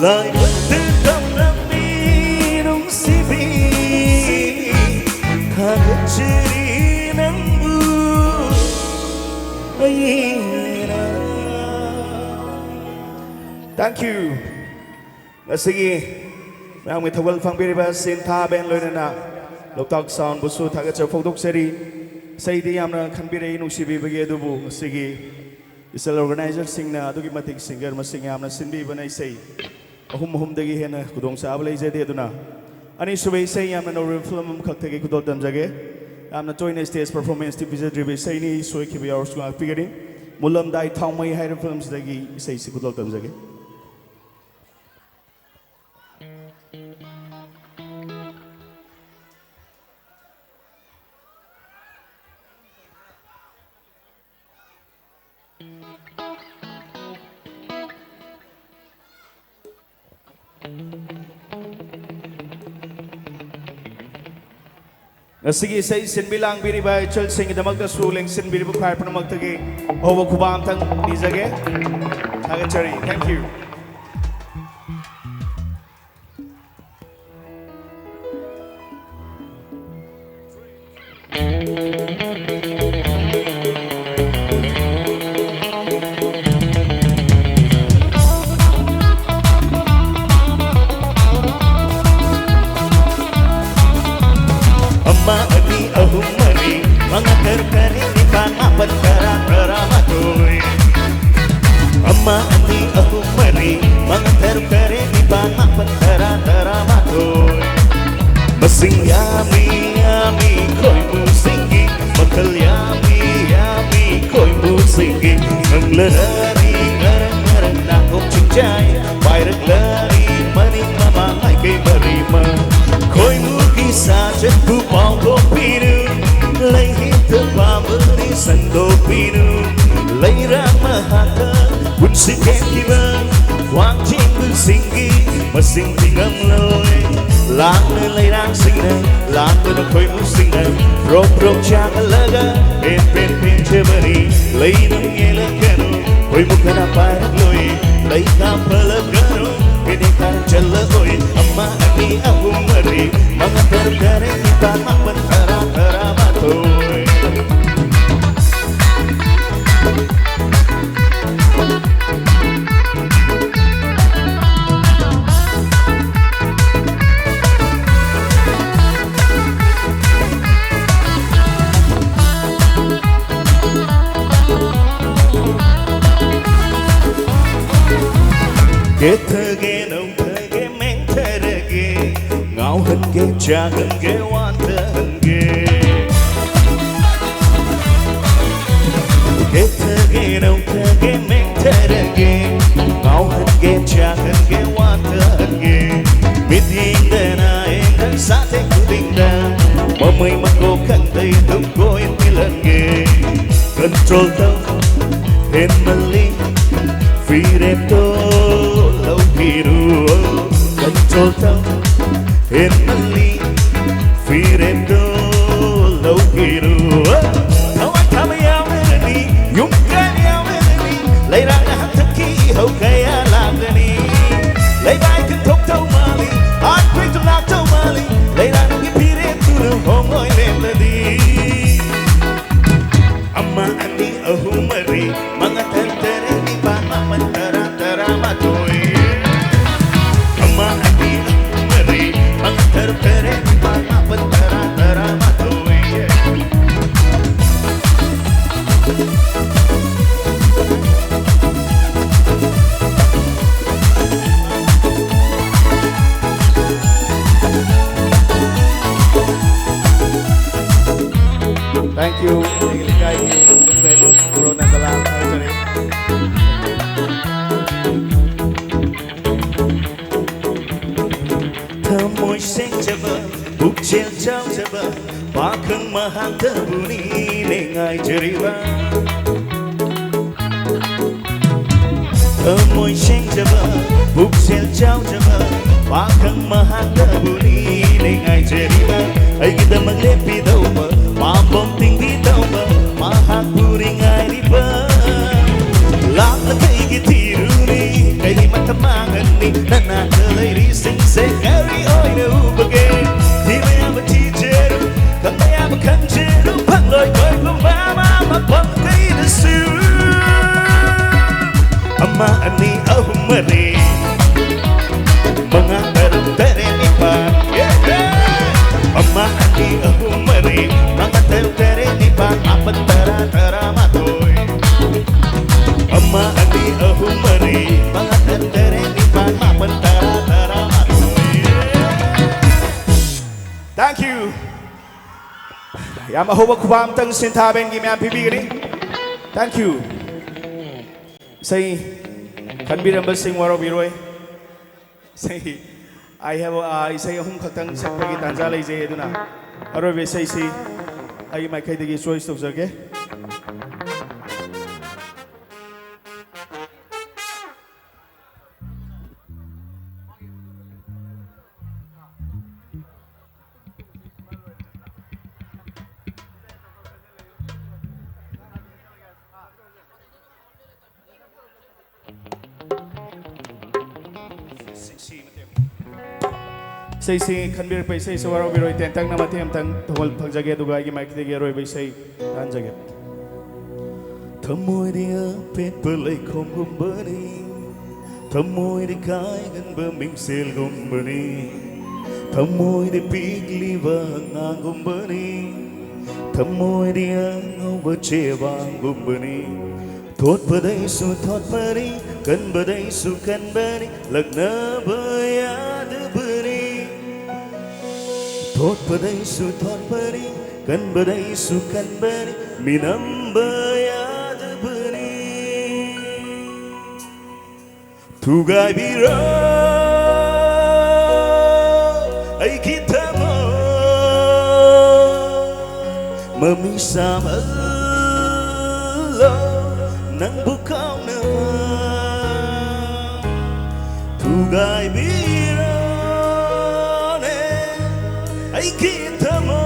ꯂꯥꯏꯕꯛꯇ ꯇꯝꯂꯝꯃꯤ ꯅꯨꯡꯁꯤꯕꯤ, ꯊꯥꯒꯠꯆꯔꯤ ꯅꯪꯕꯨ ꯑꯩꯅ꯫ Thank you. ꯉꯁꯤꯒꯤ ꯃꯌꯥꯝꯒꯤ ꯊꯧꯒꯜ ꯐꯪꯕꯤꯔꯤꯕ ꯁꯤꯟꯊꯥ ꯕꯦꯟ ꯂꯣꯏꯅꯅ ꯂꯣꯛꯇꯥꯛ ꯁꯥꯎꯟꯕꯨꯁꯨ ꯊꯥꯒꯠꯆꯕ ꯐꯣꯡꯗꯣꯛꯆꯔꯤ꯫ ꯏꯁꯩꯗꯤ ꯌꯥꯝꯅ ꯈꯟꯕꯤꯔꯛꯏ, ꯅꯨꯡꯁꯤꯕꯤꯕꯒꯤ, ꯑꯗꯨꯕꯨ ꯉꯁꯤꯒꯤ ꯏꯁꯩ ꯑꯣꯔꯒꯅꯥꯏꯖꯔꯁꯤꯡꯅ ꯑꯗꯨꯛꯀꯤ ꯃꯇꯤꯛ ꯁꯤꯡꯒꯔ ꯃꯁꯤꯡ ꯌꯥꯝꯅ ꯁꯤꯟꯕꯤꯕꯅ ꯏꯁꯩ ꯑꯍꯨꯝ ꯑꯍꯨꯝꯗꯒꯤ ꯍꯦꯟꯅ ꯈꯨꯗꯣꯡꯆꯥꯕ ꯂꯩꯖꯗꯦ꯫ ꯑꯗꯨꯅ ꯑꯅꯤꯁꯨꯕ ꯏꯁꯩ ꯌꯥꯝꯅ ꯅꯧꯔꯤꯕ ꯐꯤꯂꯝ ꯑꯃꯈꯛꯇꯒꯤ ꯈꯨꯗꯣꯜ ꯇꯝꯖꯒꯦ꯫ ꯌꯥꯝꯅ ꯇꯣꯏꯅ ꯁ꯭ꯇꯦꯖ ꯄꯔꯐꯣꯔꯃꯦꯟꯁꯇꯤ ꯄꯤꯖꯗ꯭ꯔꯤꯕ ꯏꯁꯩꯅꯤ, ꯁꯣꯏꯈꯤꯕ ꯌꯥꯎꯔꯁꯨ ꯉꯥꯛꯄꯤꯒꯅꯤ꯫ ꯃꯨꯜꯂꯝꯗꯥꯏ ꯊꯥꯎꯃꯩ ꯍꯥꯏꯔꯤꯕ ꯐꯤꯂꯝꯁꯤꯗꯒꯤ ꯏꯁꯩꯁꯤ ꯈꯨꯗꯣꯜ ꯇꯝꯖꯒꯦ꯫ ꯉꯁꯤꯒꯤ ꯏꯁꯩ ꯁꯤꯟꯕꯤ ꯂꯥꯡꯕꯤꯔꯤꯕ ꯏꯆꯜꯁꯤꯡꯒꯤꯗꯃꯛꯇꯁꯨ ꯂꯦꯡꯁꯤꯟꯕꯤꯔꯤꯕ ꯈ꯭ꯋꯥꯏ ꯄꯨꯝꯅꯃꯛꯇꯒꯤ ꯑꯍꯧꯕ ꯈꯨꯕꯥꯛ ꯑꯝꯇꯪ ꯅꯤꯖꯒꯦ꯫ ꯊꯥꯒꯠꯆꯔꯤ꯫ Thank you. ꯑꯃ, ꯑꯅꯤ, ꯑꯍꯨꯝ, ꯃꯔꯤ, ꯃꯉꯥ, ꯇꯔꯨꯛ, ꯇꯔꯦꯠ, ꯅꯤꯄꯥꯜ, ꯃꯥꯄꯜ, ꯇꯔꯥ, ꯇꯔꯥꯃꯥꯊꯣꯏ꯫ ꯑꯃ, ꯑꯅꯤ, ꯑꯍꯨꯝ, ꯃꯔꯤ, ꯃꯉꯥ, ꯇꯔꯨꯛ, ꯇꯔꯦꯠ, ꯅꯤꯄꯥꯜ, ꯃꯥꯄꯜ, ꯇꯔꯥ, ꯇꯔꯥꯃꯥꯊꯣꯏ꯫ ꯃꯁꯤꯡ ꯌꯥꯝꯃꯤ, ꯌꯥꯝꯃꯤ ꯈꯣꯏꯃꯨꯁꯤꯡꯒꯤ, ꯃꯈꯜ ꯌꯥꯝꯃꯤ, ꯌꯥꯝꯃꯤ ꯈꯣꯏꯃꯨꯁꯤꯡꯒꯤ꯫ ꯉꯪꯂꯔꯅꯤ ꯉꯔꯪ ꯉꯔꯪ ꯅꯥꯀꯣꯡ ꯆꯤꯡꯖꯥꯏ, ꯄꯥꯏꯔꯛꯂꯅꯤ ꯃꯅꯤꯡ ꯃꯃꯥꯡ ꯃꯥꯏꯀꯩ ꯃꯔꯤꯃꯛ꯫ ꯈꯣꯏꯃꯨꯒꯤ ꯁꯥꯖꯠꯄꯨ ꯄꯥꯎꯗꯣꯛꯄꯤꯔꯨ, ꯂꯩꯍꯤꯇ ꯄꯥꯝꯕꯅꯤ ꯁꯟꯗꯣꯛꯄꯤꯔꯨ꯫ ꯂꯩꯔꯥꯡ ꯃꯍꯥꯛꯇ ꯄꯨꯟꯁꯤ ꯇꯦꯟꯈꯤꯕ ꯋꯥꯡꯖꯤꯡꯕꯨꯁꯤꯡꯒꯤ ꯃꯁꯤꯡ ꯊꯤꯉꯝꯂꯣꯏ꯫ ꯂꯥꯡꯂ ꯂꯩꯔꯥꯡꯁꯤꯡꯅ ꯂꯥꯡꯗꯨꯅ ꯈꯣꯏꯃꯨꯁꯤꯡꯅ ꯄ꯭ꯔꯣꯛ ꯄ꯭ꯔꯣꯛ ꯆꯥꯛꯍꯜꯂꯒ ꯄꯦꯟ ꯄꯦꯟ ꯄꯦꯟꯖꯕꯅꯤ꯫ ꯂꯩꯗꯨꯅ ꯌꯦꯜꯂꯛꯀꯅꯨ, ꯈꯣꯏꯃꯨ ꯀꯅꯥ ꯄꯥꯏꯔꯛꯂꯣꯏ꯫ ꯂꯩ ꯀꯥꯞꯍꯜꯂꯛꯀꯅꯨ, ꯄꯦꯟ ꯀꯦꯊꯒꯦ, ꯅꯧꯊꯒꯦ, ꯃꯦꯡꯊꯔꯒꯦ, ꯉꯥꯎꯍꯟꯒꯦ, ꯆꯥꯛꯍꯟꯒꯦ, ꯋꯥꯟꯊꯍꯟꯒꯦ꯫ ꯀꯦꯊꯒꯦ, ꯅꯧꯊꯒꯦ, ꯃꯦꯡꯊꯔꯒꯦ, ꯉꯥꯎꯍꯟꯒꯦ, ꯆꯥꯛꯍꯟꯒꯦ, ꯋꯥꯟꯊꯍꯟꯒꯦ꯫ ꯃꯤꯠꯌꯦꯡꯗ ꯅꯥꯌꯦꯡꯗ ꯁꯥꯊꯦꯛ ꯈꯨꯗꯤꯡꯗ ꯃꯃꯩ ꯃꯀꯣꯛ ꯈꯪꯗꯩ ꯑꯗꯨꯝ ꯀꯣꯏ ꯃꯤꯜꯍꯟꯒꯦ꯫ Control ꯇꯧ, ꯍꯦꯟꯃꯜꯂꯤ, ꯐꯤꯔꯦꯞꯇꯣ ꯂꯧꯕꯤꯔꯨ꯫ Control ꯇꯧ, ꯍꯦꯟꯃꯜꯂꯤ, ꯐꯤꯔꯦꯞꯇꯣ ꯂꯧꯕꯤꯔꯨ꯫ ꯊꯋꯥꯏ ꯊꯥꯕ ꯌꯥꯎꯔꯒꯅꯤ, ꯌꯨꯝ ꯀꯥꯏꯕ ꯌꯥꯎꯔꯒꯅꯤ, ꯂꯩꯔꯥꯛꯅ ꯍꯟꯊꯈꯤ ꯏꯍꯧ ꯀꯌꯥ ꯂꯥꯛꯀꯅꯤ꯫ ꯂꯩꯕꯥꯛ ꯀꯟꯊꯣꯛꯇꯧ ꯃꯥꯜꯂꯤ, earthquake ꯇꯨ ꯂꯥꯛꯇꯧ ꯃꯥꯜꯂꯤ, ꯂꯩꯔꯥꯛꯅꯒꯤ ꯐꯤꯔꯦꯞꯇꯨꯅ ꯍꯣꯡꯂꯣꯏ ꯂꯦꯝꯂꯗꯤ꯫ ꯑꯃ, ꯑꯅꯤ, ꯑꯍꯨꯝ, ꯃꯔꯤ, ꯃꯉꯥ, ꯇꯔꯨꯛ, ꯇꯔꯦꯠ, ꯅꯤꯄꯥꯜ, ꯃꯥꯄꯜ, ꯇꯔꯥ, ꯇꯔꯥꯃꯥꯊꯣꯏ꯫ ꯑꯃ, ꯑꯅꯤ, ꯑꯍꯨꯝ, ꯃꯔꯤ, ꯃꯉꯥ, ꯇꯔꯨꯛ, ꯇꯔꯦꯠ, ꯅꯤꯄꯥꯜ, ꯃꯥꯄꯜ, ꯇꯔꯥ, ꯇꯔꯥꯃꯥꯊꯣꯏ꯫ Thank you ꯑꯩꯒꯤ ꯂꯩꯀꯥꯏꯒꯤ ꯒ꯭ꯔꯨꯞ ꯍꯦꯗ ꯕ꯭ꯔꯣ ꯅꯟꯗꯂꯥꯜ ꯊꯥꯒꯠꯆꯔꯤ꯫ ꯊꯃꯣꯏ ꯁꯦꯡꯖꯕ, ꯄꯨꯛꯆꯦꯜ ꯆꯥꯎꯖꯕ ꯄꯥꯈꯪ ꯃꯍꯥꯛꯇꯕꯨꯅꯤꯅꯦ ꯉꯥꯏꯖꯔꯤꯕ꯫ ꯊꯃꯣꯏ ꯁꯦꯡꯖꯕ, ꯄꯨꯛꯆꯦꯜ ꯆꯥꯎꯖꯕ ꯄꯥꯈꯪ ꯃꯍꯥꯛꯇꯕꯨꯅꯤꯅꯦ ꯉꯥꯏꯖꯔꯤꯕ꯫ ꯑꯩꯒꯤꯗꯃꯛ ꯂꯦꯞꯄꯤꯗꯧꯕ, ꯄꯥꯝꯕꯣꯝ ꯇꯤꯡꯕꯤꯗꯧꯕ ꯃꯍꯥꯛꯄꯨꯅꯤ ꯉꯥꯏꯔꯤꯕ꯫ ꯂꯥꯞꯅ ꯀꯩꯒꯤ ꯊꯤꯔꯨꯅꯤ, ꯀꯩꯒꯤ ꯃꯇꯝ ꯃꯥꯡꯍꯟꯅꯤ? ꯅꯅꯥꯛꯇ ꯂꯩꯔꯤꯁꯤꯡꯁꯦ ꯀꯔꯤ ꯑꯣꯏꯅ ꯎꯕꯒꯦ? ꯊꯤꯕ ꯌꯥꯕ ꯊꯤꯖꯔꯨ, ꯈꯪꯕ ꯌꯥꯕ ꯈꯪꯖꯔꯨ, ꯐꯪꯂꯣꯏ ꯀꯣꯏꯒꯨꯝꯕ ꯑꯃ ꯃꯐꯝ ꯀꯩꯗꯁꯨ꯫ ꯑꯃ, ꯑꯅꯤ, ꯑꯍꯨꯝ, ꯃꯔꯤ, ꯃꯉꯥ, ꯇꯔꯨꯛ, ꯇꯔꯦꯠ, ꯅꯤꯄꯥꯜ, yeah, yeah. ꯑꯃ, ꯑꯅꯤ, ꯑꯍꯨꯝ, ꯃꯔꯤ, ꯃꯉꯥ, ꯇꯔꯨꯛ, ꯇꯔꯦꯠ, ꯅꯤꯄꯥꯜ, ꯃꯥꯄꯜ, ꯇꯔꯥ, ꯇꯔꯥꯃꯥꯊꯣꯏ꯫ ꯑꯃ, ꯑꯅꯤ, ꯑꯍꯨꯝ, ꯃꯔꯤ, ꯃꯉꯥ, ꯇꯔꯨꯛ, ꯇꯔꯦꯠ, ꯌꯥꯝ ꯑꯍꯧꯕ ꯈꯨꯕꯥꯛ ꯑꯝꯇꯪ ꯁꯤꯟꯊꯥ ꯕꯦꯟꯒꯤ ꯃꯌꯥꯝ ꯄꯤꯕꯤꯒꯅꯤ꯫ Thank you. ꯏꯁꯩ ꯈꯟꯕꯤꯔꯝꯕꯁꯤꯡ ꯋꯥꯔꯧꯕꯤꯔꯣꯏ꯫ ꯏꯁꯩ, I have, ꯑ, ꯏꯁꯩ ꯑꯍꯨꯝ ꯈꯛꯇꯪ ꯁꯛꯄꯒꯤ ꯇꯥꯟꯖꯥ ꯂꯩꯖꯩ, ꯑꯗꯨꯅ ꯑꯔꯣꯏꯕ ꯏꯁꯩꯁꯤ ꯑꯩꯒꯤ ꯃꯥꯏꯀꯩꯗꯒꯤ choice ꯇꯧꯖꯒꯦ꯫ ꯏꯁꯩꯁꯤ ꯈꯟꯕꯤꯔꯛꯄ ꯏꯁꯩꯁꯤ ꯋꯥꯔꯧꯕꯤꯔꯣꯏ, ꯇꯦꯟꯇꯛꯅ ꯃꯇꯦꯛ ꯑꯃꯇꯪ ꯊꯧꯒꯜ ꯐꯪꯖꯒꯦ, ꯑꯗꯨꯒ ꯑꯩꯒꯤ ꯃꯥꯏꯀꯩꯗꯒꯤ ꯑꯔꯣꯏꯕ ꯏꯁꯩ ꯇꯥꯍꯟꯖꯒꯦ꯫ ꯊꯃꯣꯏꯗꯤ ꯑꯄꯦꯠꯄ ꯂꯩꯈꯣꯝꯒꯨꯝꯕꯅꯤ, ꯊꯃꯣꯏꯗꯤ ꯀꯥꯏꯒꯟꯕ ꯃꯤꯡꯁꯦꯜꯒꯨꯝꯕꯅꯤ, ꯊꯃꯣꯏꯗꯤ ꯄꯤꯛꯂꯤꯕ ꯑꯉꯥꯡꯒꯨꯝꯕꯅꯤ, ꯊꯃꯣꯏꯗꯤ ꯑꯉꯧꯕ ꯆꯦꯕꯥꯡꯒꯨꯝꯕꯅꯤ꯫ ꯊꯣꯠꯄꯗꯩꯁꯨ ꯊꯣꯠꯄꯅꯤ, ꯀꯟꯕꯗꯩꯁꯨ ꯀꯟꯕꯅꯤ, ꯂꯛꯅꯕ ꯌꯥꯗꯕꯅꯤ꯫ ꯊꯣꯠꯄꯗꯩꯁꯨ ꯊꯣꯠꯄꯅꯤ, ꯀꯟꯕꯗꯩꯁꯨ ꯀꯟꯕꯅꯤ, ꯃꯤꯅꯝꯕ ꯌꯥꯗꯕꯅꯤ꯫ ꯊꯨꯒꯥꯏꯕꯤꯔꯣ ꯑꯩꯒꯤ ꯊꯃꯣꯏ, ꯃꯃꯤ ꯁꯥꯃꯜꯂꯣ ꯅꯪꯕꯨ ꯀꯥꯎꯅꯕ꯫ ꯊꯨꯒꯥꯏꯕꯤꯔꯣꯅꯦ ꯑꯩꯒꯤ ꯊꯃꯣꯏ,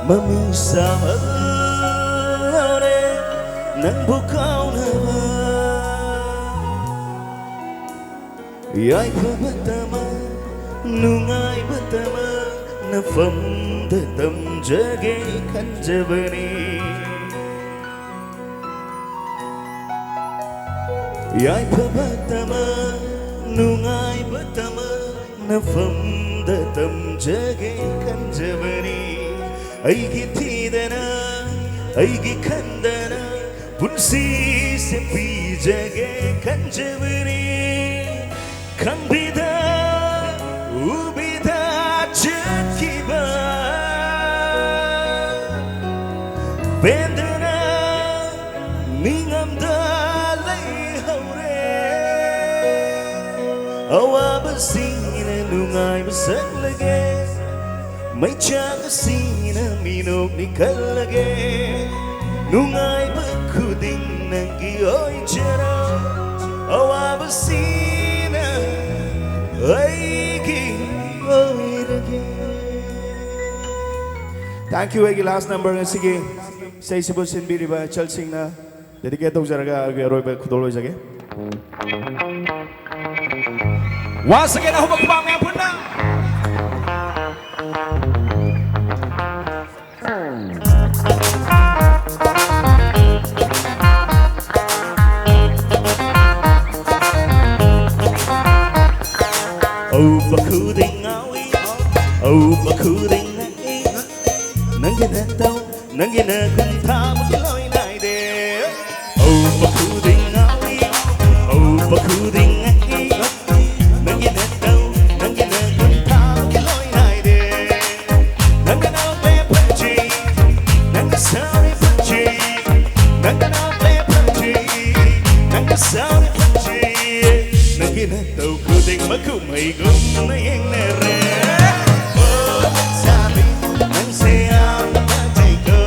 ꯃꯃꯤ ꯁꯥꯃꯜꯂꯣꯅꯦ ꯅꯪꯕꯨ ꯀꯥꯎꯅꯕ꯫ ꯌꯥꯏꯐꯕ ꯇꯃꯛ, ꯅꯨꯡꯉꯥꯏꯕ ꯇꯃꯛ, ꯅꯐꯝꯗ ꯇꯝꯖꯒꯦ ꯈꯟꯖꯕꯅꯤ꯫ ꯌꯥꯏꯐꯕ ꯇꯃꯛ, ꯅꯨꯡꯉꯥꯏꯕ ꯇꯃꯛ, ꯅꯐꯝꯗ ꯇꯝꯖꯒꯦ ꯈꯟꯖꯕꯅꯤ꯫ ꯑꯩꯒꯤ ꯊꯤꯗꯅ, ꯑꯩꯒꯤ ꯈꯟꯗꯅ, ꯄꯨꯟꯁꯤꯁꯦ ꯄꯤꯖꯒꯦ ꯈꯟꯖꯕꯅꯤ꯫ ꯈꯪꯕꯤꯗ, ꯎꯕꯤꯗ ꯆꯠꯈꯤꯕ ꯑꯋꯥꯕꯁꯤꯅ ꯅꯨꯡꯉꯥꯏꯕ ꯁꯛꯂꯒꯦ, ꯃꯩꯆꯥꯛ ꯑꯁꯤꯅ ꯃꯤꯅꯣꯛꯅꯤ ꯈꯜꯂꯒꯦ꯫ ꯅꯨꯡꯉꯥꯏꯕ ꯈꯨꯗꯤꯡ ꯅꯪꯒꯤ ꯑꯣꯏꯖꯔꯣ, ꯑꯋꯥꯕꯁꯤꯅ ꯑꯩꯒꯤ ꯑꯣꯏꯔꯒꯦ꯫ Thank you꯫ ꯑꯩꯒꯤ last number ꯉꯁꯤꯒꯤ ꯏꯁꯩꯁꯤꯕꯨ ꯁꯤꯟꯕꯤꯔꯤꯕ ꯑꯆꯜ ꯁꯤꯡꯅ dedicate ꯇꯧꯖꯔꯒ ꯑꯩꯒꯤ ꯑꯔꯣꯏꯕ ꯈꯨꯗꯣꯜ ꯑꯣꯏꯖꯒꯦ꯫ Once again, ꯑꯍꯨꯝꯂꯛ ꯈꯨꯄꯥꯛ ꯃꯌꯥꯝ ꯄꯨꯟꯅ꯫ ꯑꯎꯕ ꯈꯨꯗꯤꯡ ꯉꯥꯎꯏ, ꯑꯎꯕ ꯈꯨꯗꯤꯡ ꯉꯛꯏ, ꯅꯪꯒꯤ ꯅꯇꯧ, ꯅꯪꯒꯤ ꯅꯒꯨꯟ ꯊꯥꯕꯒꯤ ꯂꯣꯏ ꯅꯥꯏꯗꯦ꯫ ꯑꯎꯕ ꯈꯨꯗꯤꯡ ꯉꯥꯎꯏ, ꯑꯎꯕ ꯈꯨꯗꯤꯡ ꯉꯛꯏ, ꯅꯪꯒꯤ ꯅꯇꯧ, ꯅꯪꯒꯤ ꯅꯒꯨꯟ ꯊꯥꯕꯒꯤ ꯂꯣꯏ ꯅꯥꯏꯗꯦ꯫ ꯅꯪꯅ ꯅꯣꯛꯂꯦ ꯐꯖꯩ, ꯅꯪꯅ ꯁꯥꯎꯔꯦ ꯐꯖꯩ, ꯅꯪꯅ ꯅꯣꯛꯂꯦ ꯐꯖꯩ, ꯅꯪꯅ ꯁꯥꯎꯔꯦ ꯐꯖꯩ꯫ ꯅꯪꯒꯤ ꯅꯇꯧ ꯈꯨꯗꯤꯡꯃꯛ ꯀꯨꯝꯍꯩꯒꯨꯝꯅ ꯌꯦꯡꯅꯔꯦ꯫ ꯑꯣ ꯂꯩꯁꯥꯕꯤ, ꯅꯪꯁꯦ ꯌꯥꯝꯅ ꯐꯖꯩꯀꯣ꯫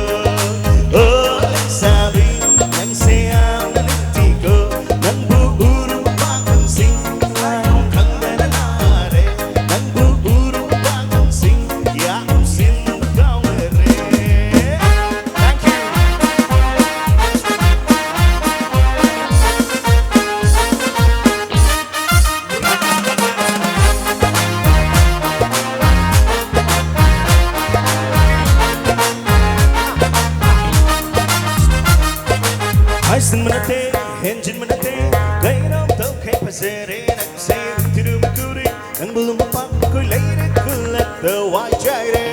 ꯑꯣ ꯂꯩꯁꯥꯕꯤ, ꯅꯪꯁꯦ ꯌꯥꯝꯅ ꯅꯨꯡꯁꯤꯀꯣ꯫ ꯅꯪꯕꯨ ꯎꯔꯨꯕ ꯄꯥꯈꯪꯁꯤꯡ ꯂꯥꯏꯑꯣꯡ ꯈꯪꯗꯅ ꯅꯥꯔꯦ꯫ ꯅꯪꯕꯨ ꯎꯔꯨꯕ ꯄꯥꯈꯪꯁꯤꯡ ꯌꯥꯝ ꯁꯤꯟꯕ ꯀꯥꯎꯅꯔꯦ꯫ Thank you꯫ ꯍꯥꯏꯖꯤꯟꯕ ꯅꯠꯇꯦ, ꯍꯦꯟꯖꯤꯟꯕ ꯅꯠꯇꯦ, ꯀꯩꯅꯣꯝ ꯇꯧꯈꯩ ꯐꯖꯔꯦ ꯅꯪꯁꯦ ꯊꯤꯔꯨꯝ ꯇꯨꯔꯤ, ꯅꯪꯕꯨ ꯂꯨꯝꯕ ꯄꯥꯝ ꯀꯣꯏ ꯂꯩꯔꯦ ꯈꯨꯜꯂꯛꯇ ꯋꯥꯏ ꯆꯥꯏꯔꯦ꯫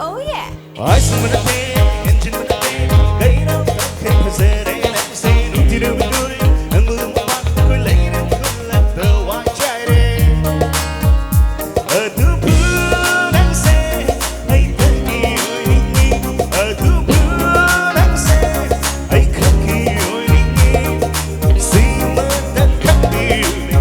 Oh yeah꯫ ꯍꯥꯏꯖꯤꯟꯕ ꯅꯠꯇꯦ, ꯍꯦꯟꯖꯤꯟꯕ ꯅꯠꯇꯦ, ꯀꯩꯅꯣꯝ ꯇꯧꯈꯩ ꯐꯖꯔꯦ ꯅꯪꯁꯦ ꯅꯨꯡꯇꯤꯔꯨꯝ ꯇꯨꯔꯤ, ꯅꯪꯕꯨ ꯂꯨꯝꯕ ꯄꯥꯝ ꯀꯣꯏ ꯂꯩꯔꯦ ꯈꯨꯜꯂꯛꯇ ꯋꯥꯏ ꯆꯥꯏꯔꯦ꯫ ꯑꯗꯨꯕꯨ ꯅꯪꯁꯦ ꯑꯩ ꯈꯛꯀꯤ ꯑꯣꯏꯅꯤꯡꯉꯤ, ꯑꯗꯨꯕꯨ ꯅꯪꯁꯦ ꯑꯩ ꯈꯛꯀꯤ ꯑꯣꯏꯅꯤꯡꯉꯤ꯫ ꯁꯤꯃꯇꯪ ꯈꯪꯕꯤꯌꯨꯅꯦ,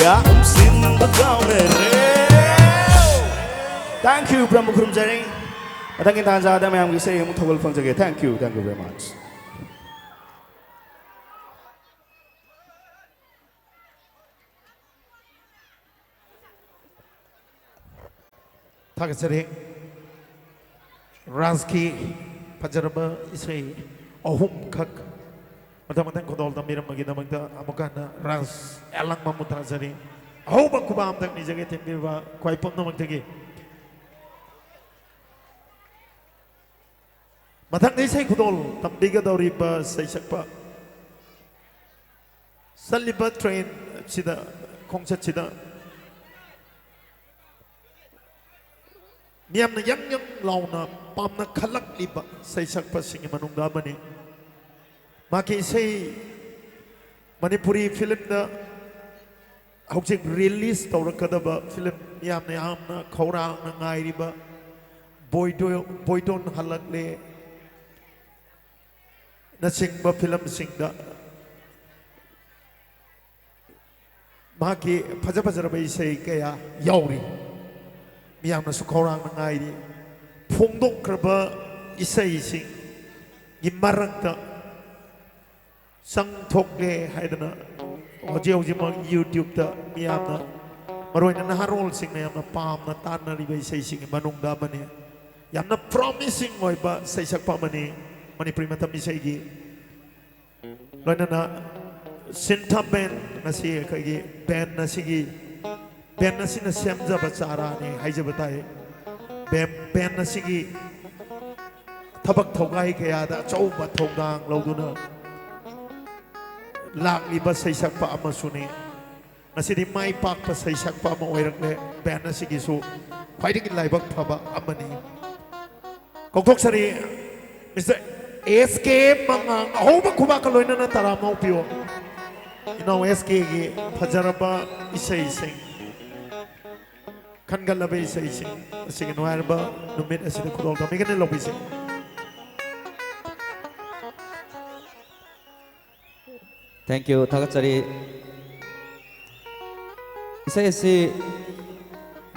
ꯌꯥꯝꯁꯤꯟꯕ ꯀꯥꯎꯅꯔꯦ꯫ Thank you, ꯄꯨꯔꯥ ꯈꯨꯔꯨꯝꯖꯔꯤ꯫ ꯃꯊꯪꯒꯤ ꯇꯥꯟꯖꯥꯗ ꯃꯌꯥꯝꯒꯤ ꯏꯁꯩ ꯑꯃꯨꯛ ꯊꯧꯒꯜ ꯐꯪꯖꯒꯦ꯫ Thank you, thank you very much꯫ ꯊꯥꯒꯠꯆꯔꯤ꯫ ꯔꯥꯖꯀꯤ ꯐꯖꯔꯕ ꯏꯁꯩ ꯑꯍꯨꯝꯈꯛ ꯃꯊꯪ ꯃꯊꯪ ꯈꯨꯗꯣꯜ ꯇꯝꯕꯤꯔꯝꯕꯒꯤꯗꯃꯛꯇ ꯑꯃꯨꯛꯀ ꯍꯟꯅ ꯔꯥꯖ ꯑꯦꯂꯪꯕ ꯑꯃꯨꯛ ꯊꯥꯖꯔꯤ꯫ ꯑꯍꯧꯕ ꯈꯨꯕꯥꯛ ꯑꯃꯇꯪ ꯅꯤꯖꯒꯦ ꯊꯦꯝꯕꯤꯔꯕ ꯈ꯭ꯋꯥꯏ ꯄꯨꯝꯅꯃꯛꯇꯒꯤ꯫ ꯃꯊꯪꯗ ꯏꯁꯩ ꯈꯨꯗꯣꯜ ꯇꯝꯕꯤꯒꯗꯧꯔꯤꯕ ꯁꯩꯁꯛꯄ, ꯆꯠꯂꯤꯕ ꯇ꯭ꯔꯦꯟ ꯑꯁꯤꯗ, ꯈꯣꯡꯆꯠꯁꯤꯗ ꯃꯤꯌꯥꯝꯅ ꯌꯪ ꯌꯪ ꯂꯥꯎꯅ ꯄꯥꯝꯅ ꯈꯜꯂꯛꯂꯤꯕ ꯁꯩꯁꯛꯄꯁꯤꯡꯒꯤ ꯃꯅꯨꯡꯗ ꯑꯃꯅꯤ꯫ ꯃꯍꯥꯛꯀꯤ ꯏꯁꯩ ꯃꯅꯤꯄꯨꯔꯤ ꯐꯤꯂꯝꯗ ꯍꯧꯖꯤꯛ ꯔꯤꯂꯤꯁ ꯇꯧꯔꯛꯀꯗꯕ ꯐꯤꯂꯝ ꯃꯤꯌꯥꯝꯅ ꯌꯥꯝꯅ ꯈꯧꯔꯥꯡꯅ ꯉꯥꯏꯔꯤꯕ ꯕꯣꯏꯗꯣ-, ꯕꯣꯏꯇꯣꯟ ꯍꯜꯂꯛꯂꯦ ꯅꯆꯤꯡꯕ ꯐꯤꯂꯝꯁꯤꯡꯗ ꯃꯍꯥꯛꯀꯤ ꯐꯖ ꯐꯖꯔꯕ ꯏꯁꯩ ꯀꯌꯥ ꯌꯥꯎꯔꯤ꯫ ꯃꯤꯌꯥꯝꯅꯁꯨ ꯈꯧꯔꯥꯡꯅ ꯉꯥꯏꯔꯤ꯫ ꯐꯣꯡꯗꯣꯛꯈ꯭ꯔꯕ ꯏꯁꯩꯁꯤꯡꯒꯤ ꯃꯔꯛꯇ ꯆꯪꯊꯣꯛꯂꯦ ꯍꯥꯏꯗꯅ ꯍꯧꯖꯤꯛ ꯍꯧꯖꯤꯛꯃꯛ YouTube-ꯇ ꯃꯤꯌꯥꯝꯅ, ꯃꯔꯨꯑꯣꯏꯅ ꯅꯍꯥꯔꯣꯜꯁꯤꯡꯅ ꯌꯥꯝꯅ ꯄꯥꯝꯅ ꯇꯥꯅꯔꯤꯕ ꯏꯁꯩꯁꯤꯡꯒꯤ ꯃꯅꯨꯡꯗ ꯑꯃꯅꯤ꯫ ꯌꯥꯝꯅ promising ꯑꯣꯏꯕ ꯁꯩꯁꯛꯄ ꯑꯃꯅꯤ ꯃꯅꯤꯄꯨꯔꯤ ꯃꯇꯝ ꯏꯁꯩꯒꯤ꯫ ꯂꯣꯏꯅꯅ ꯁꯤꯟꯊ ꯕꯦꯟ, ꯉꯁꯤ ꯑꯩꯈꯣꯏꯒꯤ ꯕꯦꯟ ꯑꯁꯤꯒꯤ, ꯕꯦꯟ ꯑꯁꯤꯅ ꯁꯦꯝꯖꯕ ꯆꯥꯔꯥꯅꯤ ꯍꯥꯏꯖꯕ ꯇꯥꯏ꯫ ꯕꯦꯟ, ꯕꯦꯟ ꯑꯁꯤꯒꯤ ꯊꯕꯛ ꯊꯧꯒꯥꯏ ꯀꯌꯥꯗ ꯑꯆꯧꯕ ꯊꯧꯗꯥꯡ ꯂꯧꯗꯨꯅ ꯂꯥꯛꯂꯤꯕ ꯁꯩꯁꯛꯄ ꯑꯃꯁꯨꯅꯤ꯫ ꯉꯁꯤꯗꯤ ꯃꯥꯏ ꯄꯥꯛꯄ ꯁꯩꯁꯛꯄ ꯑꯃ ꯑꯣꯏꯔꯛꯂꯦ꯫ ꯕꯦꯟ ꯑꯁꯤꯒꯤꯁꯨ ꯈ꯭ꯋꯥꯏꯗꯒꯤ ꯂꯥꯏꯕꯛ ꯐꯕ ꯑꯃꯅꯤ꯫ ꯀꯧꯊꯣꯛꯆꯔꯤ, ꯃꯤꯁꯇꯔ ꯑꯦꯁ ꯀꯦ ꯃꯉꯥꯡ꯫ ꯑꯍꯧꯕ ꯈꯨꯕꯥꯛꯀ ꯂꯣꯏꯅꯅ ꯇꯔꯥꯝꯅ ꯑꯣꯛꯄꯤꯌꯨ꯫ ꯏꯅꯥꯎ ꯑꯦꯁ ꯀꯦꯒꯤ ꯐꯖꯔꯕ ꯏꯁꯩꯁꯤꯡ, ꯈꯟꯒꯠꯂꯕ ꯏꯁꯩꯁꯤꯡ ꯑꯁꯤꯒꯤ ꯅꯨꯡꯉꯥꯏꯔꯕ ꯅꯨꯃꯤꯠ ꯑꯁꯤꯗ ꯈꯨꯗꯣꯜ ꯇꯝꯕꯤꯒꯅꯤ, ꯂꯧꯕꯤꯁꯤ꯫ Thank you, ꯊꯥꯒꯠꯆꯔꯤ꯫ ꯏꯁꯩ ꯑꯁꯤ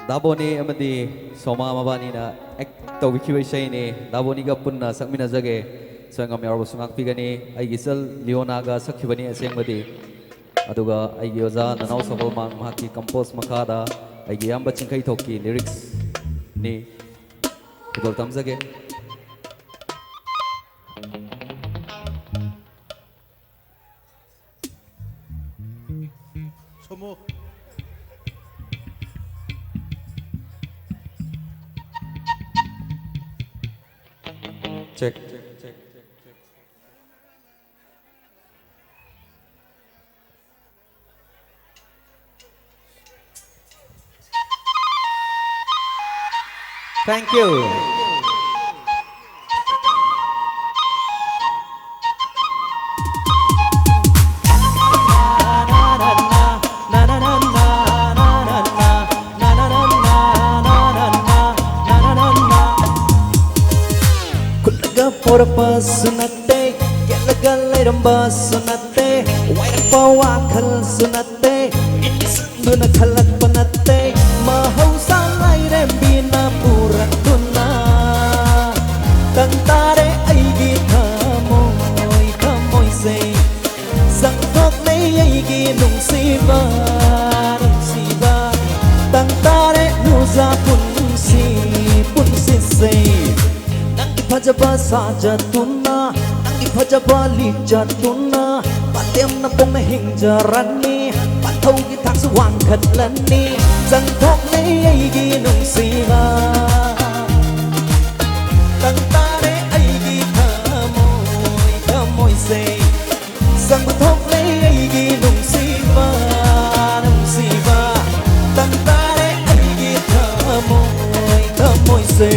ꯗꯥꯕꯣꯅꯤ ꯑꯃꯗꯤ ꯁꯣꯃꯥ ꯃꯕꯥꯅꯤꯅ ꯑꯦꯛ ꯇꯧꯕꯤꯈꯤꯕ ꯏꯁꯩꯅꯤ꯫ ꯗꯥꯕꯣꯅꯤꯒ ꯄꯨꯟꯅ ꯁꯛꯃꯤꯟꯅꯖꯒꯦ꯫ ꯁꯣꯏꯉꯝ ꯌꯥꯎꯔꯕꯁꯨ ꯉꯥꯛꯄꯤꯒꯅꯤ꯫ ꯑꯩꯒꯤ ꯏꯆꯜ ꯂꯤꯑꯣꯅꯥꯒ ꯁꯛꯈꯤꯕꯅꯤ ꯑꯁꯦꯡꯕꯗꯤ꯫ ꯑꯗꯨꯒ ꯑꯩꯒꯤ ꯑꯣꯖꯥ ꯅꯅꯥꯎ ꯁꯒꯣꯜꯃꯥꯡ ꯃꯍꯥꯛꯀꯤ ꯀꯝꯄꯣꯁ ꯃꯈꯥꯗ ꯑꯩꯒꯤ ꯏꯌꯥꯝꯕ ꯆꯤꯡꯈꯩꯊꯣꯛꯀꯤ ꯂꯤꯔꯤꯛꯁꯅꯤ꯫ ꯈꯨꯗꯣꯜ ꯇꯝꯖꯒꯦ꯫ ꯁꯣꯃꯣ꯫ ꯆꯦꯛ꯫ Thank you. ꯈꯨꯜꯂꯒ ꯄꯣꯔꯛꯄꯁꯨ ꯅꯠꯇꯦ, ꯌꯦꯠꯂꯒ ꯂꯩꯔꯝꯕꯁꯨ ꯅꯠꯇꯦ, ꯋꯥꯏꯔꯛꯄ ꯋꯥꯈꯜꯁꯨ ꯅꯠꯇꯦ, ꯏꯟꯁꯤꯟꯗꯨꯅ ꯈꯜꯂꯛꯄ ꯅꯠꯇꯦ, ꯃꯍꯧꯁꯥ ꯂꯥꯏꯔꯦꯝꯕꯤꯅ ꯄꯨꯔꯛꯇꯨꯅ ꯇꯪ ꯇꯥꯔꯦ ꯑꯩꯒꯤ ꯊꯃꯣꯏ, ꯊꯃꯣꯏꯁꯦ꯫ ꯆꯪꯊꯣꯛꯂꯦ ꯑꯩꯒꯤ ꯅꯨꯡꯁꯤꯕ, ꯅꯨꯡꯁꯤꯕ꯫ ꯇꯪ ꯇꯥꯔꯦ ꯅꯨꯖꯥ ꯄꯨꯟꯁꯤ, ꯄꯨꯟꯁꯤꯁꯦ꯫ ꯅꯪꯒꯤ ꯐꯖꯕ ꯁꯥꯖꯠꯇꯨꯅ, ꯅꯪꯒꯤ ꯐꯖꯕ ꯂꯤꯆꯠꯇꯨꯅ, ꯄꯂꯦꯝꯅ ꯄꯣꯡꯅ ꯍꯤꯡꯖꯔꯅꯤ, ꯄꯟꯊꯧꯒꯤ ꯊꯥꯛꯁꯨ ꯋꯥꯡꯈꯠꯂꯅꯤ꯫ ꯆꯪꯊꯣꯛꯂꯦ ꯑꯩꯒꯤ ꯅꯨꯡꯁꯤꯕ, ꯇꯪ ꯇꯥꯔꯦ ꯑꯩꯒꯤ ꯊꯃꯣꯏ, ꯊꯃꯣꯏꯁꯦ꯫ ꯆꯪꯕ ꯊꯣꯛꯂꯦ ꯑꯩꯒꯤ ꯅꯨꯡꯁꯤꯕ, ꯅꯨꯡꯁꯤꯕ꯫ ꯇꯪ ꯇꯥꯔꯦ ꯑꯩꯒꯤ ꯊꯃꯣꯏ, ꯊꯃꯣꯏꯁꯦ꯫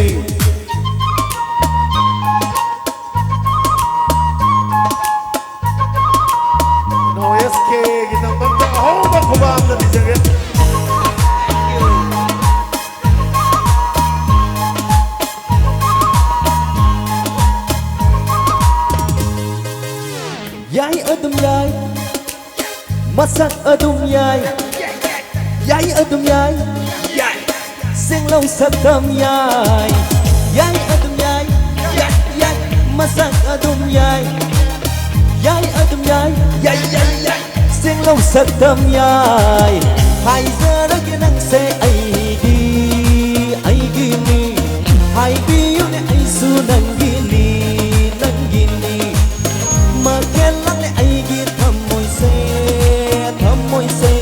ꯅꯣ ꯑꯦꯁ ꯀꯦꯒꯤꯗꯃꯛꯇ ꯑꯍꯧꯕ ꯈꯨꯕꯥꯝꯗ ꯄꯤꯖꯒꯦ꯫ ꯑꯗꯨꯝ ꯌꯥꯏ, ꯌꯥꯏ꯫ ꯆꯤꯡꯂꯧ ꯁꯛꯇꯝ ꯌꯥꯏ, ꯌꯥꯏ ꯑꯗꯨꯝ ꯌꯥꯏ, ꯌꯥꯏ, ꯌꯥꯏ꯫ ꯃꯁꯛ ꯑꯗꯨꯝ ꯌꯥꯏ, ꯌꯥꯏ ꯑꯗꯨꯝ ꯌꯥꯏ, ꯌꯥꯏ, ꯌꯥꯏ, ꯌꯥꯏ꯫ ꯆꯤꯡꯂꯧ ꯁꯛꯇꯝ ꯌꯥꯏ꯫ ꯍꯥꯏꯖꯔꯒꯦ ꯅꯪꯁꯦ ꯑꯩꯒꯤ, ꯑꯩꯒꯤꯅꯤ꯫ ꯍꯥꯏꯕꯤꯌꯨꯅꯦ ꯑꯩꯁꯨ ꯅꯪꯒꯤꯅꯤ, ꯅꯪꯒꯤꯅꯤ꯫ ꯃꯈꯦꯜ ꯂꯥꯡꯂꯦ ꯑꯩꯒꯤ ꯊꯃꯣꯏꯁꯦ, ꯊꯃꯣꯏꯁꯦ꯫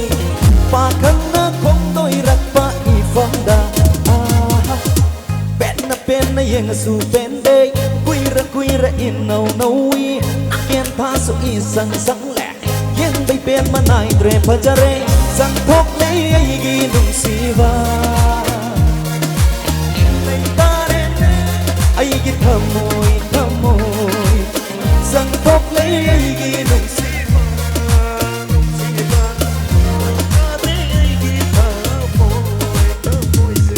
ꯄꯥꯈꯪꯅ ꯈꯣꯡꯗꯣꯏꯔꯛꯄ ꯏꯐꯝꯗ, ꯑꯥꯍꯥ꯫ ꯄꯦꯟꯅ ꯄꯦꯟꯅ ꯌꯦꯡꯉꯁꯨ ꯄꯦꯟꯗꯦ꯫ ꯀꯨꯏꯔ ꯀꯨꯏꯔ ꯏꯅꯧ ꯅꯧꯏ꯫ ꯅꯥꯀꯦꯟ ꯊꯥꯁꯨ ꯏꯁꯪ ꯁꯪꯂꯦ꯫ ꯌꯦꯡꯕꯩ ꯄꯦꯟꯕ ꯅꯥꯏꯗ꯭ꯔꯦ ꯐꯖꯔꯦ꯫ ꯆꯪꯊꯣꯛꯂꯦ ꯑꯩꯒꯤ ꯅꯨꯡꯁꯤꯕ꯫ ꯂꯩꯇꯥꯔꯦꯅꯦ ꯑꯩꯒꯤ ꯊꯃꯣꯏ, ꯊꯃꯣꯏ꯫ ꯆꯪꯊꯣꯛꯂꯦ ꯑꯩꯒꯤ ꯅꯨꯡꯁꯤꯕ, ꯅꯨꯡꯁꯤꯕ꯫ ꯂꯩꯇꯥꯔꯦ ꯑꯩꯒꯤ ꯊꯃꯣꯏ, ꯊꯃꯣꯏꯁꯦ꯫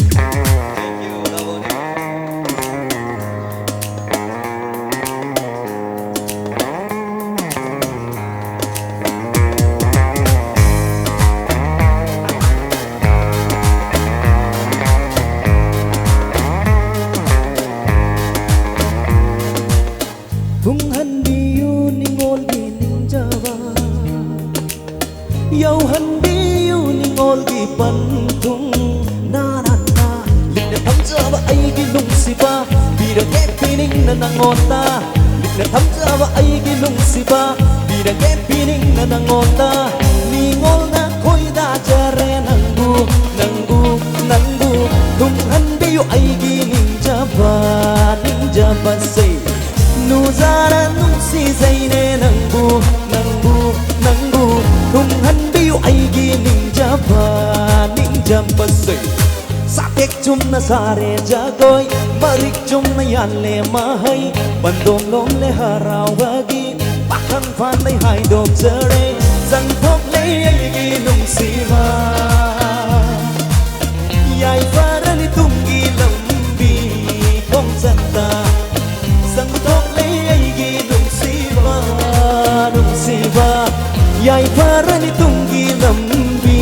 ꯊꯨꯡꯍꯟꯕꯤꯌꯨ ꯅꯤꯡꯉꯣꯜꯒꯤ ꯅꯤꯡꯖꯕ, ꯌꯧꯍꯟꯕꯤꯌꯨ ꯅꯤꯡꯉꯣꯜꯒꯤ ꯄꯟꯊꯨꯡ꯫ ꯅꯥ, ꯅꯥ, ꯅꯥ꯫ ꯂꯤꯛꯅ ꯊꯝꯖꯕ ꯑꯩꯒꯤ ꯅꯨꯡꯁꯤꯕ, ꯄꯤꯔꯒꯦ ꯄꯤꯅꯤꯡꯅ ꯅꯪꯉꯣꯟꯗ꯫ ꯂꯤꯛꯅ ꯊꯝꯖꯕ ꯑꯩꯒꯤ ꯅꯨꯡꯁꯤꯕ, ꯄꯤꯔꯒꯦ ꯄꯤꯅꯤꯡꯅ ꯅꯪꯉꯣꯟꯗ꯫ ꯅꯤꯡꯉꯣꯜꯅ ꯈꯣꯏꯗꯥꯖꯔꯦ ꯅꯪꯕꯨ, ꯅꯪꯕꯨ, ꯅꯪꯕꯨ꯫ ꯊꯨꯡꯍꯟꯕꯤꯌꯨ ꯑꯩꯒꯤ ꯅꯤꯡꯖꯕ, ꯅꯤꯡꯖꯕꯁꯦ꯫ ꯅꯨꯖꯥꯔ ꯅꯨꯡꯁꯤꯖꯩꯅꯦ ꯅꯪꯕꯨ, ꯅꯪꯕꯨ, ꯅꯪꯕꯨ꯫ ꯊꯨꯡꯍꯟꯕꯤꯌꯨ ꯑꯩꯒꯤ ꯅꯤꯡꯖꯕ, ꯅꯤꯡꯖꯕꯁꯦ꯫ ꯁꯥꯊꯦꯛ ꯆꯨꯝꯅ ꯁꯥꯔꯦ ꯖꯒꯣꯏ, ꯃꯔꯤꯛ ꯆꯨꯝꯅ ꯌꯥꯜꯂꯦ ꯃꯍꯩ, ꯄꯟꯗꯣꯝ ꯂꯣꯝꯂꯦ ꯍꯔꯥꯎꯕꯒꯤ, ꯄꯥꯈꯪ ꯐꯥꯟꯗꯩ ꯍꯥꯏꯗꯣꯛꯆꯔꯦ, ꯆꯪꯊꯣꯛꯂꯦ ꯑꯩꯒꯤ ꯅꯨꯡꯁꯤꯕ꯫ ꯌꯥꯏꯐꯔꯅꯤ ꯇꯨꯡꯒꯤ ꯂꯝꯕꯤ ꯈꯣꯡꯆꯠꯇ, ꯆꯪꯊꯣꯛꯂꯦ ꯑꯩꯒꯤ ꯅꯨꯡꯁꯤꯕ, ꯅꯨꯡꯁꯤꯕ꯫ ꯌꯥꯏꯐꯔꯅꯤ ꯇꯨꯡꯒꯤ ꯂꯝꯕꯤ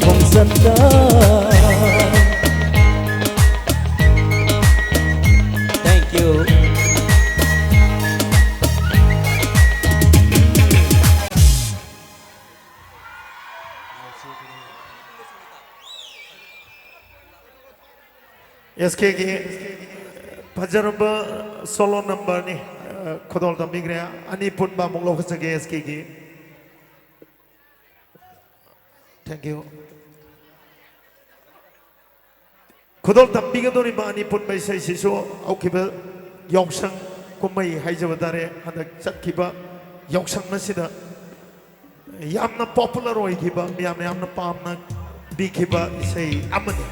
ꯈꯣꯡꯆꯠꯇ꯫ ꯑꯦꯁ ꯀꯦꯒꯤ ꯐꯖꯔꯕ ꯁꯣꯂꯣ ꯅꯝꯕꯔꯅꯤ꯫ ꯑ, ꯈꯨꯗꯣꯜ ꯇꯝꯕꯤꯈ꯭ꯔꯦ꯫ ꯑꯅꯤ ꯄꯨꯟꯕ ꯑꯃꯨꯛ ꯂꯧꯈꯠꯆꯒꯦ ꯑꯦꯁ ꯀꯦꯒꯤ꯫ Thank you꯫ ꯈꯨꯗꯣꯜ ꯇꯝꯕꯤꯒꯗꯧꯔꯤꯕ ꯑꯅꯤ ꯄꯨꯟꯕ ꯏꯁꯩꯁꯤꯁꯨ ꯍꯧꯈꯤꯕ ꯌꯥꯎꯁꯪ ꯀꯨꯝꯍꯩ ꯍꯥꯏꯖꯕ ꯇꯥꯔꯦ, ꯍꯟꯗꯛ ꯆꯠꯈꯤꯕ ꯌꯥꯎꯁꯪ ꯑꯁꯤꯗ ꯌꯥꯝꯅ ꯄꯣꯄꯨꯂꯔ ꯑꯣꯏꯈꯤꯕ, ꯃꯤꯌꯥꯝꯅ ꯌꯥꯝꯅ ꯄꯥꯝꯅ ꯄꯤꯈꯤꯕ ꯏꯁꯩ ꯑꯃꯅꯤ꯫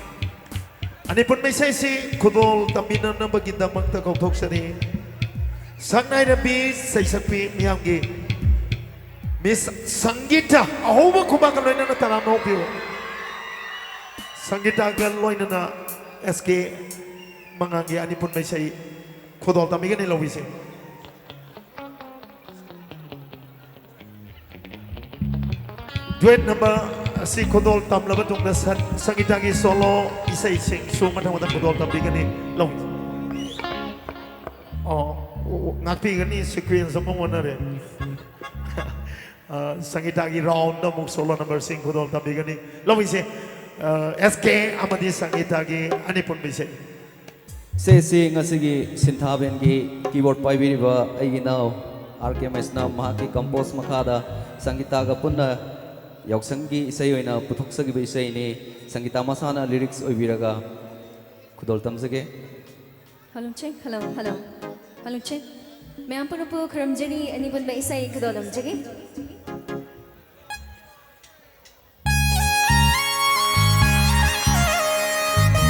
ꯑꯅꯤ ꯄꯨꯟꯕ ꯏꯁꯩꯁꯤ ꯈꯨꯗꯣꯜ ꯇꯝꯕꯤꯅꯅꯕꯒꯤꯗꯃꯛꯇ ꯀꯧꯊꯣꯛꯆꯔꯤ ꯁꯛꯅꯥꯏꯔꯕꯤ ꯁꯩꯁꯛꯄꯤ ꯃꯤꯌꯥꯝꯒꯤ ꯃꯤꯁ ꯁꯪꯒꯤꯇꯥ꯫ ꯑꯍꯧꯕ ꯈꯨꯕꯥꯛꯀ ꯂꯣꯏꯅꯅ ꯇꯔꯥꯝꯅ ꯑꯣꯛꯄꯤꯌꯨ꯫ ꯁꯪꯒꯤꯇꯥꯒ ꯂꯣꯏꯅꯅ ꯑꯦꯁ ꯀꯦ ꯃꯉꯥꯜꯒꯤ ꯑꯅꯤ ꯄꯨꯟꯕ ꯏꯁꯩ ꯈꯨꯗꯣꯜ ꯇꯝꯕꯤꯒꯅꯤ ꯂꯧꯕꯤꯁꯦ꯫ ꯗꯨꯋꯦꯠ ꯅꯝꯕꯔ ꯑꯁꯤ ꯈꯨꯗꯣꯜ ꯇꯝꯂꯕ ꯇꯨꯡꯗ ꯁ-, ꯁꯪꯒꯤꯇꯥꯒꯤ ꯁꯣꯂꯣ ꯏꯁꯩꯁꯤꯡꯁꯨ ꯃꯊꯪ ꯃꯊꯪ ꯈꯨꯗꯣꯜ ꯇꯝꯕꯤꯒꯅꯤ꯫ ꯂꯧ꯫ ꯑꯣ, ꯑꯣ, ꯉꯥꯛꯄꯤꯒꯅꯤ, ꯁꯤꯀ꯭ꯋꯦꯟꯁ ꯑꯃ ꯑꯣꯟꯅꯔꯦ꯫ ꯑ, ꯁꯪꯒꯤꯇꯥꯒꯤ ꯔꯥꯎꯟꯗ ꯑꯃꯨꯛ ꯁꯣꯂꯣ ꯅꯝꯕꯔꯁꯤꯡ ꯈꯨꯗꯣꯜ ꯇꯝꯕꯤꯒꯅꯤ꯫ ꯂꯧꯃꯤꯁꯦ, ꯑ, ꯑꯦꯁ ꯀꯦ ꯑꯃꯗꯤ ꯁꯪꯒꯤꯇꯥꯒꯤ ꯑꯅꯤ ꯄꯨꯟꯕ ꯏꯁꯩ꯫ ꯏꯁꯩꯁꯤ ꯉꯁꯤꯒꯤ ꯁꯤꯟꯊꯥꯕꯦꯟꯒꯤ ꯀꯤꯕꯣꯔꯗ ꯄꯥꯏꯕꯤꯔꯤꯕ ꯑꯩꯒꯤ ꯏꯅꯥꯎ ꯑꯥꯔ ꯀꯦ ꯃꯩꯁꯅꯥꯝ ꯃꯍꯥꯛꯀꯤ ꯀꯝꯄꯣꯁ ꯃꯈꯥꯗ ꯁꯪꯒꯤꯇꯥꯒ ꯄꯨꯟꯅ ꯌꯥꯎꯁꯪꯒꯤ ꯏꯁꯩ ꯑꯣꯏꯅ ꯄꯨꯊꯣꯛꯆꯈꯤꯕ ꯏꯁꯩꯅꯤ꯫ ꯁꯪꯒꯤꯇꯥ ꯃꯁꯥꯅ ꯂꯤꯔꯤꯛꯁ ꯑꯣꯏꯕꯤꯔꯒ ꯈꯨꯗꯣꯜ ꯇꯝꯖꯒꯦ꯫ Hello, check. Hello, hello. Hello, check. ꯃꯌꯥꯝ ꯄꯨꯝꯅꯃꯛꯄꯨ ꯈꯨꯔꯨꯝꯖꯔꯤ, ꯑꯅꯤ ꯄꯨꯟꯕ ꯏꯁꯩ ꯈꯨꯗꯣꯜ ꯇꯝꯖꯒꯦ꯫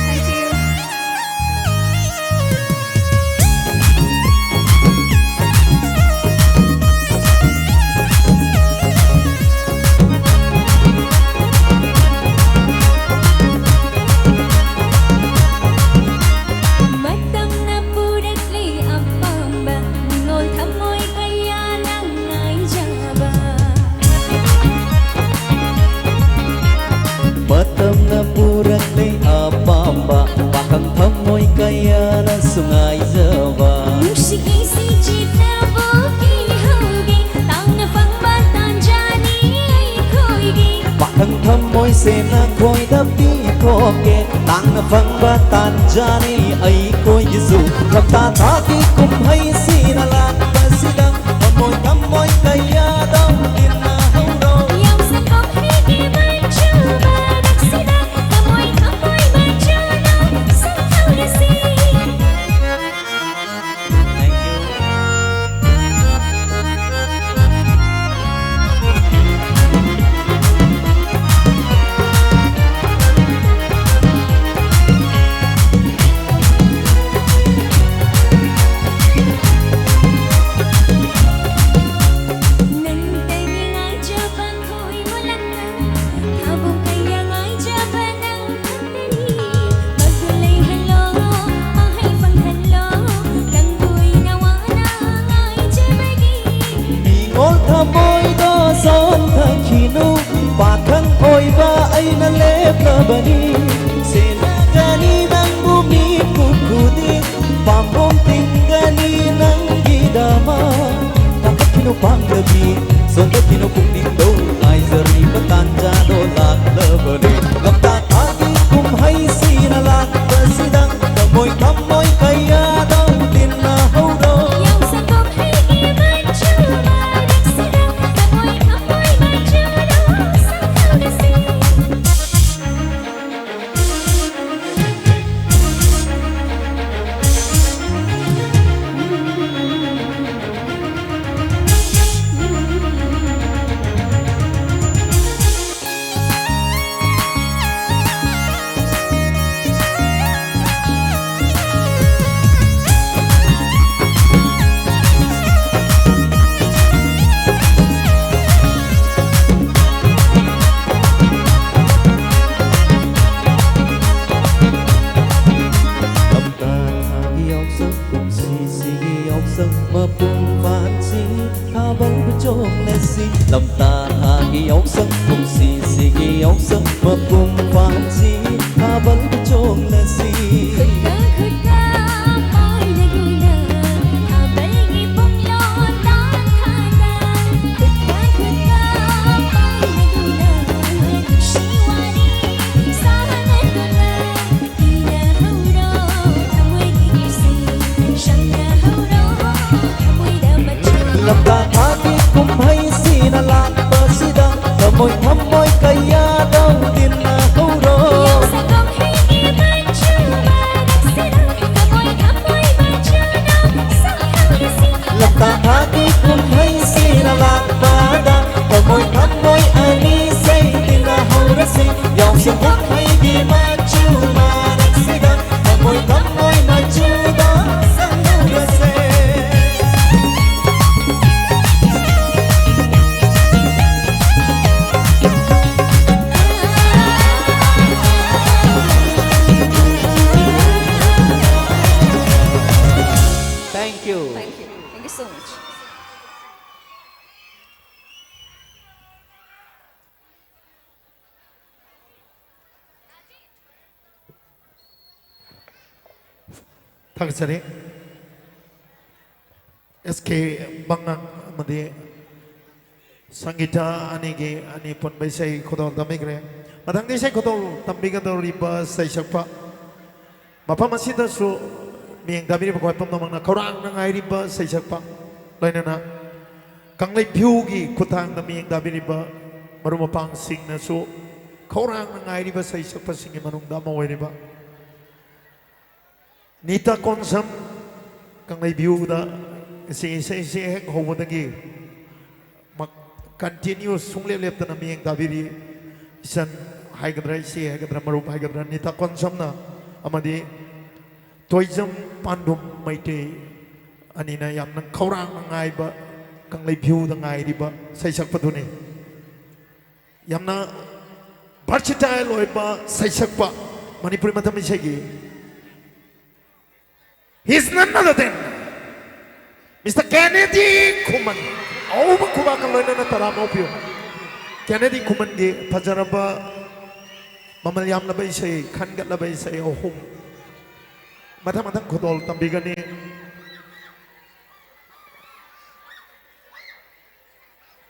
Thank you. ꯃꯇꯝꯅ ꯄꯨꯔꯛꯂꯤ ꯑꯄꯥꯝꯕ ꯅꯤꯡꯉꯣꯜ ꯊꯃꯣꯏ ꯀꯌꯥꯅ ꯉꯥꯏꯖꯕ꯫ ꯃꯣꯏꯁꯦ ꯅꯈꯣꯏꯗ ꯄꯤꯊꯣꯛꯀꯦ꯫ ꯇꯥꯡꯅ ꯐꯪꯕ ꯇꯥꯟꯖꯥꯅꯤ ꯑꯩꯈꯣꯏꯒꯤꯁꯨ꯫ ꯂꯝꯇꯥ ꯊꯥꯒꯤ ꯀꯨꯝꯍꯩꯁꯤꯅ ꯂꯥꯛꯄꯁꯤꯗ ꯊꯃꯣꯏ ꯊꯃꯣꯏ ꯀꯌꯥꯗ ꯇꯤꯟꯅꯍꯧꯔꯣ꯫ ꯌꯥꯎꯁꯪ ꯀꯨꯝꯍꯩꯒꯤ ꯃꯆꯨ ꯃꯔꯛꯁꯤꯗ ꯊꯃꯣꯏ ꯊꯃꯣꯏ ꯃꯆꯨꯅ ꯁꯪꯍꯧꯔꯁꯤ꯫ Thank you. ꯅꯪꯇꯒꯤ ꯉꯥꯏꯖꯕ ꯈꯣꯏ ꯃꯨꯂꯪꯅ ꯊꯥꯕꯣꯡ ꯀꯌꯥ ꯉꯥꯏꯖꯕ ꯅꯪ ꯈꯛꯇꯅꯤ꯫ ꯃꯒꯨꯟ ꯂꯩꯍꯜꯂꯣ ꯃꯍꯩ ꯐꯪꯍꯜꯂꯣ ꯅꯪꯕꯨ ꯑꯩꯅ ꯋꯥꯅ ꯉꯥꯏꯖꯕꯒꯤ꯫ ꯃꯤꯉꯣꯜ ꯊꯃꯣꯏꯗꯣ ꯁꯣꯟꯊꯈꯤꯅꯨ ꯄꯥꯈꯪ ꯑꯣꯏꯕ ꯑꯩꯅ ꯂꯦꯞꯂꯕꯅꯤ꯫ ꯁꯦꯟꯅꯒꯅꯤ ꯅꯪꯕꯨ ꯃꯤꯀꯨꯞ ꯈꯨꯗꯤꯡ ꯄꯥꯝꯕꯣꯝ ꯇꯤꯡꯒꯅꯤ ꯅꯪꯒꯤꯗꯃꯛ꯫ ꯄꯥꯈꯠꯈꯤꯅꯨ ꯄꯥꯡꯗꯕꯤ ꯁꯣꯟꯊꯈꯤꯅꯨ ꯄꯨꯛꯅꯤꯡꯗꯣ ꯉꯥꯏꯖꯔꯤꯕ ꯇꯥꯟꯖꯥꯗꯣ ꯂꯥꯛꯂꯕꯅꯤ꯫ ꯂꯝꯇꯥ ꯊꯥꯒꯤ ꯀꯨꯝꯍꯩꯁꯤꯅ ꯂꯥꯛꯄꯁꯤꯗ ꯊꯃꯣꯏ ꯊꯃꯣꯏ ꯀꯌꯥꯗ ꯇꯤꯟꯅꯍꯧꯔꯣ꯫ ꯌꯥꯎꯁꯪ ꯀꯨꯝꯍꯩꯒꯤ ꯃꯆꯨ ꯃꯔꯛꯁꯤꯗ ꯊꯃꯣꯏ ꯊꯃꯣꯏ ꯃꯆꯨꯗ ꯁꯪꯍꯧꯔꯁꯤ꯫ ꯂꯝꯇꯥ ꯊꯥꯒꯤ ꯌꯥꯎꯁꯪ ꯀꯨꯝꯁꯤꯁꯤꯒꯤ ꯌꯥꯎꯁꯪ ꯃꯄꯨꯡ ꯐꯥꯟꯁꯤ ꯊꯥꯕꯜꯕꯨ ꯆꯣꯡꯂꯁꯤ꯫ ꯂꯝꯇꯥ ꯊꯥꯒꯤ ꯌꯥꯎꯁꯪ ꯀꯨꯝꯁꯤꯁꯤꯒꯤ ꯌꯥꯎꯁꯪ ꯃꯄꯨꯡ ꯐꯥꯟꯁꯤ ꯊꯥꯕꯜꯕꯨ ꯆꯣꯡꯂꯁꯤ꯫ ꯈꯨꯠꯀ ꯈꯨꯠꯀ ꯄꯥꯏꯅꯗꯨꯅ ꯊꯥꯕꯜꯒꯤ ꯄꯨꯡꯂꯣꯟ ꯇꯥꯟꯊꯥꯗ ꯈꯨꯠꯀ ꯈꯨꯠꯀ ꯄꯥꯏꯅꯗꯨꯅ ꯊꯥꯒꯠꯆꯔꯤ꯫ ꯑꯦꯁ ꯀꯦ ꯃꯉꯥꯡ ꯑꯃꯗꯤ ꯁꯪꯒꯤꯇꯥ ꯑꯅꯤꯒꯤ ꯑꯅꯤ ꯄꯨꯟꯕ ꯏꯁꯩ ꯈꯨꯗꯣꯜ ꯇꯝꯕꯤꯈ꯭ꯔꯦ꯫ ꯃꯊꯪꯗ ꯏꯁꯩ ꯈꯨꯗꯣꯜ ꯇꯝꯕꯤꯒꯗꯧꯔꯤꯕ ꯁꯩꯁꯛꯄ, ꯃꯐꯝ ꯑꯁꯤꯗꯁꯨ ꯃꯤꯠꯌꯦꯡ ꯇꯥꯕꯤꯔꯤꯕ ꯑꯩꯈꯣꯏ ꯄꯨꯝꯅꯃꯛꯅ ꯈꯧꯔꯥꯡꯅ ꯉꯥꯏꯔꯤꯕ ꯁꯩꯁꯛꯄ, ꯂꯣꯏꯅꯅ ꯀꯪꯂꯩ ꯚ꯭ꯌꯨꯒꯤ ꯈꯨꯠꯊꯥꯡꯗ ꯃꯤꯠꯌꯦꯡ ꯇꯥꯕꯤꯔꯤꯕ ꯃꯔꯨꯞ ꯃꯄꯥꯡꯁꯤꯡꯅꯁꯨ ꯈꯧꯔꯥꯡꯅ ꯉꯥꯏꯔꯤꯕ ꯁꯩꯁꯛꯄꯁꯤꯡꯒꯤ ꯃꯅꯨꯡꯗ ꯑꯃ ꯑꯣꯏꯔꯤꯕ ꯅꯤꯇꯥ ꯀꯣꯟꯁꯝ, ꯀꯪꯂꯩ ꯚ꯭ꯌꯨꯗ ꯏꯁꯩ, ꯏꯁꯩꯁꯦ ꯍꯦꯛ ꯍꯧꯕꯗꯒꯤ ꯃꯛ-, ꯀꯟꯇꯤꯅ꯭ꯌꯨꯁ ꯁꯨꯡꯂꯦꯞ ꯂꯦꯞꯇꯅ ꯃꯤꯠꯌꯦꯡ ꯇꯥꯕꯤꯔꯤ꯫ ꯏꯆꯟ ꯍꯥꯏꯒꯗ꯭ꯔꯥ, ꯏꯆꯦ ꯍꯥꯏꯒꯗ꯭ꯔꯥ, ꯃꯔꯨꯞ ꯍꯥꯏꯒꯗ꯭ꯔꯥ, ꯅꯤꯇꯥ ꯀꯣꯟꯁꯝꯅ ꯑꯃꯗꯤ ꯇꯣꯏꯖꯝ ꯄꯥꯟꯗꯨꯝ ꯃꯩꯇꯩ ꯑꯅꯤꯅ ꯌꯥꯝꯅ ꯈꯧꯔꯥꯡꯅ ꯉꯥꯏꯕ ꯀꯪꯂꯩ ꯚ꯭ꯌꯨꯗ ꯉꯥꯏꯔꯤꯕ ꯁꯩꯁꯛꯄꯗꯨꯅꯤ꯫ ꯌꯥꯝꯅ ꯚꯔꯁꯤꯇꯥꯏꯜ ꯑꯣꯏꯕ ꯁꯩꯁꯛꯄ, ꯃꯅꯤꯄꯨꯔꯤ ꯃꯇꯝ ꯏꯁꯩꯒꯤ He's none other than Mister Kennedy ꯈꯨꯃꯟ꯫ ꯑꯍꯧꯕ ꯈꯨꯕꯥꯛꯀ ꯂꯣꯏꯅꯅ ꯇꯔꯥꯝꯅ ꯑꯣꯛꯄꯤꯌꯨ꯫ ꯀꯦꯅꯦꯗꯤ ꯈꯨꯃꯟꯒꯤ ꯐꯖꯔꯕ, ꯃꯃꯜ ꯌꯥꯝꯂꯕ ꯏꯁꯩ, ꯈꯟꯒꯠꯂꯕ ꯏꯁꯩ ꯑꯍꯨꯝ ꯃꯊꯪ ꯃꯊꯪ ꯈꯨꯗꯣꯜ ꯇꯝꯕꯤꯒꯅꯤ꯫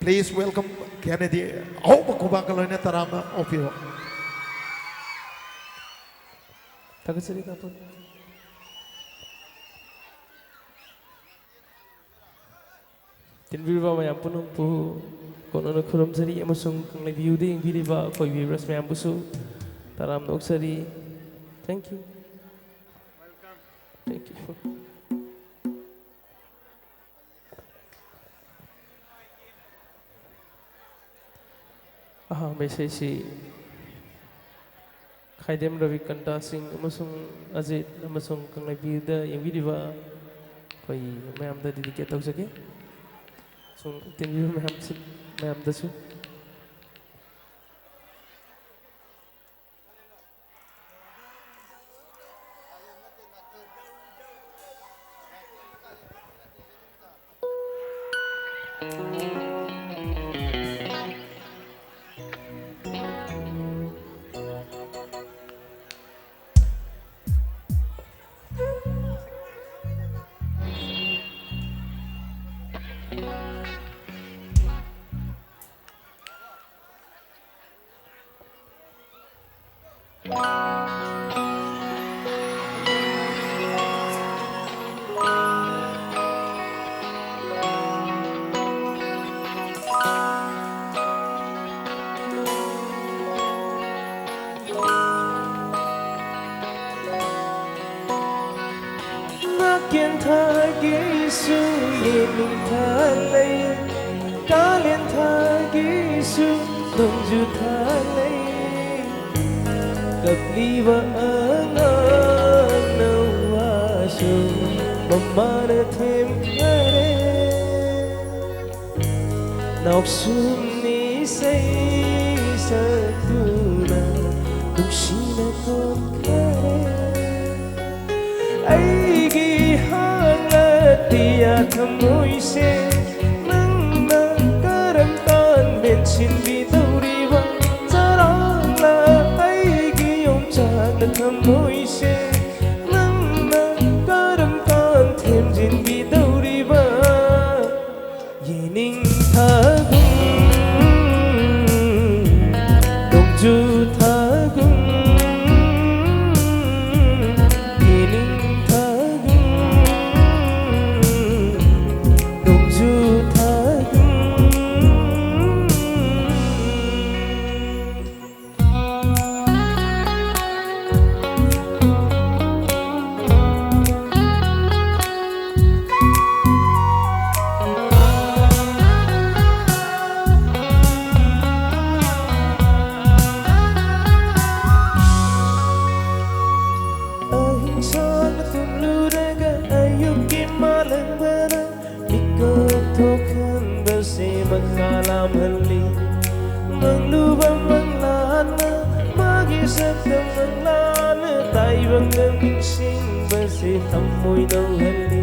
Please welcome Kennedy. ꯑꯍꯧꯕ ꯈꯨꯕꯥꯛꯀ ꯂꯣꯏꯅ ꯇꯔꯥꯝꯅ ꯑꯣꯛꯄꯤꯌꯨ꯫ ꯊꯥꯒꯠꯆꯔꯤ, ꯇꯥꯃꯣ꯫ ꯇꯤꯟꯕꯤꯔꯤꯕ ꯃꯌꯥꯝ ꯄꯨꯝꯅꯃꯛꯄꯨ ꯀꯣꯟꯅꯅ ꯈꯨꯔꯨꯝꯖꯔꯤ ꯑꯃꯁꯨꯡ ꯀꯪꯂꯩ ꯚ꯭ꯌꯨꯗ ꯌꯦꯡꯕꯤꯔꯤꯕ ꯑꯩꯈꯣꯏ viewers ꯃꯌꯥꯝꯕꯨꯁꯨ ꯇꯔꯥꯝꯅ ꯑꯣꯛꯆꯔꯤ꯫ Thank you. Thank you. ꯑꯍꯥꯟꯕ ꯏꯁꯩꯁꯤ ꯈꯥꯏꯗꯦꯝ ꯔꯕꯤꯀꯟꯇꯥ ꯁꯤꯡ ꯑꯃꯁꯨꯡ ꯑꯖꯤꯠ ꯑꯃꯁꯨꯡ ꯀꯪꯂꯩꯕꯤꯗ ꯌꯦꯡꯕꯤꯔꯤꯕ ꯑꯩꯈꯣꯏ ꯃꯌꯥꯝꯗ dedicate ꯇꯧꯖꯒꯦ꯫ ꯑꯃꯁꯨꯡ ꯇꯤꯟꯕꯤꯕ ꯃꯌꯥꯝꯁꯤ, ꯃꯌꯥꯝꯗꯁꯨ꯫ ꯅꯥꯀꯦꯟ ꯊꯥꯒꯤꯁꯨ ꯌꯦꯅꯤꯡ ꯊꯥ ꯂꯩ, ꯀꯥꯂꯦꯟ ꯊꯥꯒꯤꯁꯨ ꯅꯣꯡꯖꯨ ꯊꯥ ꯂꯩ꯫ ꯀꯞꯂꯤꯕ ꯑꯉꯥꯡꯅ ꯋꯥꯁꯨ ꯃꯃꯥꯅ ꯊꯦꯝꯈꯔꯦ꯫ ꯅꯥꯎꯁꯨꯝ ꯏꯁꯩ ꯁꯛꯇꯨꯅ ꯅꯨꯡꯁꯤꯅ ꯊꯣꯟꯈꯔꯦ꯫ ꯑꯩꯒꯤ ꯍꯥꯡꯂꯇꯤꯌꯥ ꯊꯃꯣꯏꯁꯦ ꯅꯪꯅ ꯀꯔꯝ ꯀꯥꯟ ꯃꯦꯟꯁꯤꯟꯕꯤꯗꯧꯔꯤꯕ? ꯆꯔꯥꯡꯂ ꯑꯩꯒꯤ ꯌꯣꯡꯆꯥꯛꯅ ꯊꯃꯣꯏꯁꯦ ꯅꯪꯅ ꯀꯔꯝ ꯀꯥꯟ ꯊꯦꯝꯖꯤꯟꯕꯤꯗꯧꯔꯤꯕ? ꯌꯦꯅꯤꯡꯊꯥꯒꯨꯝ, ꯅꯣꯡꯖꯨꯊꯥꯒꯨꯝ, ꯌꯦꯅꯤꯡꯊꯥꯒꯨꯝ, ꯅꯣꯡꯖꯨꯊꯥꯒꯨꯝ꯫ ꯑꯍꯤꯡꯁꯥꯡꯅ ꯇꯨꯝꯂꯨꯔꯒ ꯑꯌꯨꯛꯀꯤ ꯃꯥꯂꯪꯕꯅ ꯃꯤꯀꯞ ꯊꯣꯛꯍꯟꯕꯁꯦ ꯃꯈꯥ ꯂꯥꯝꯍꯜꯂꯤ꯫ ꯃꯪꯂꯨꯕ ꯃꯪꯂꯥꯟꯅ ꯃꯥꯒꯤ ꯁꯛꯇꯝ ꯃꯪꯂꯥꯟꯅ ꯇꯥꯏꯕꯪꯗ ꯅꯤꯡꯁꯤꯡꯕꯁꯦ ꯊꯃꯣꯏ ꯅꯧꯍꯜꯂꯤ꯫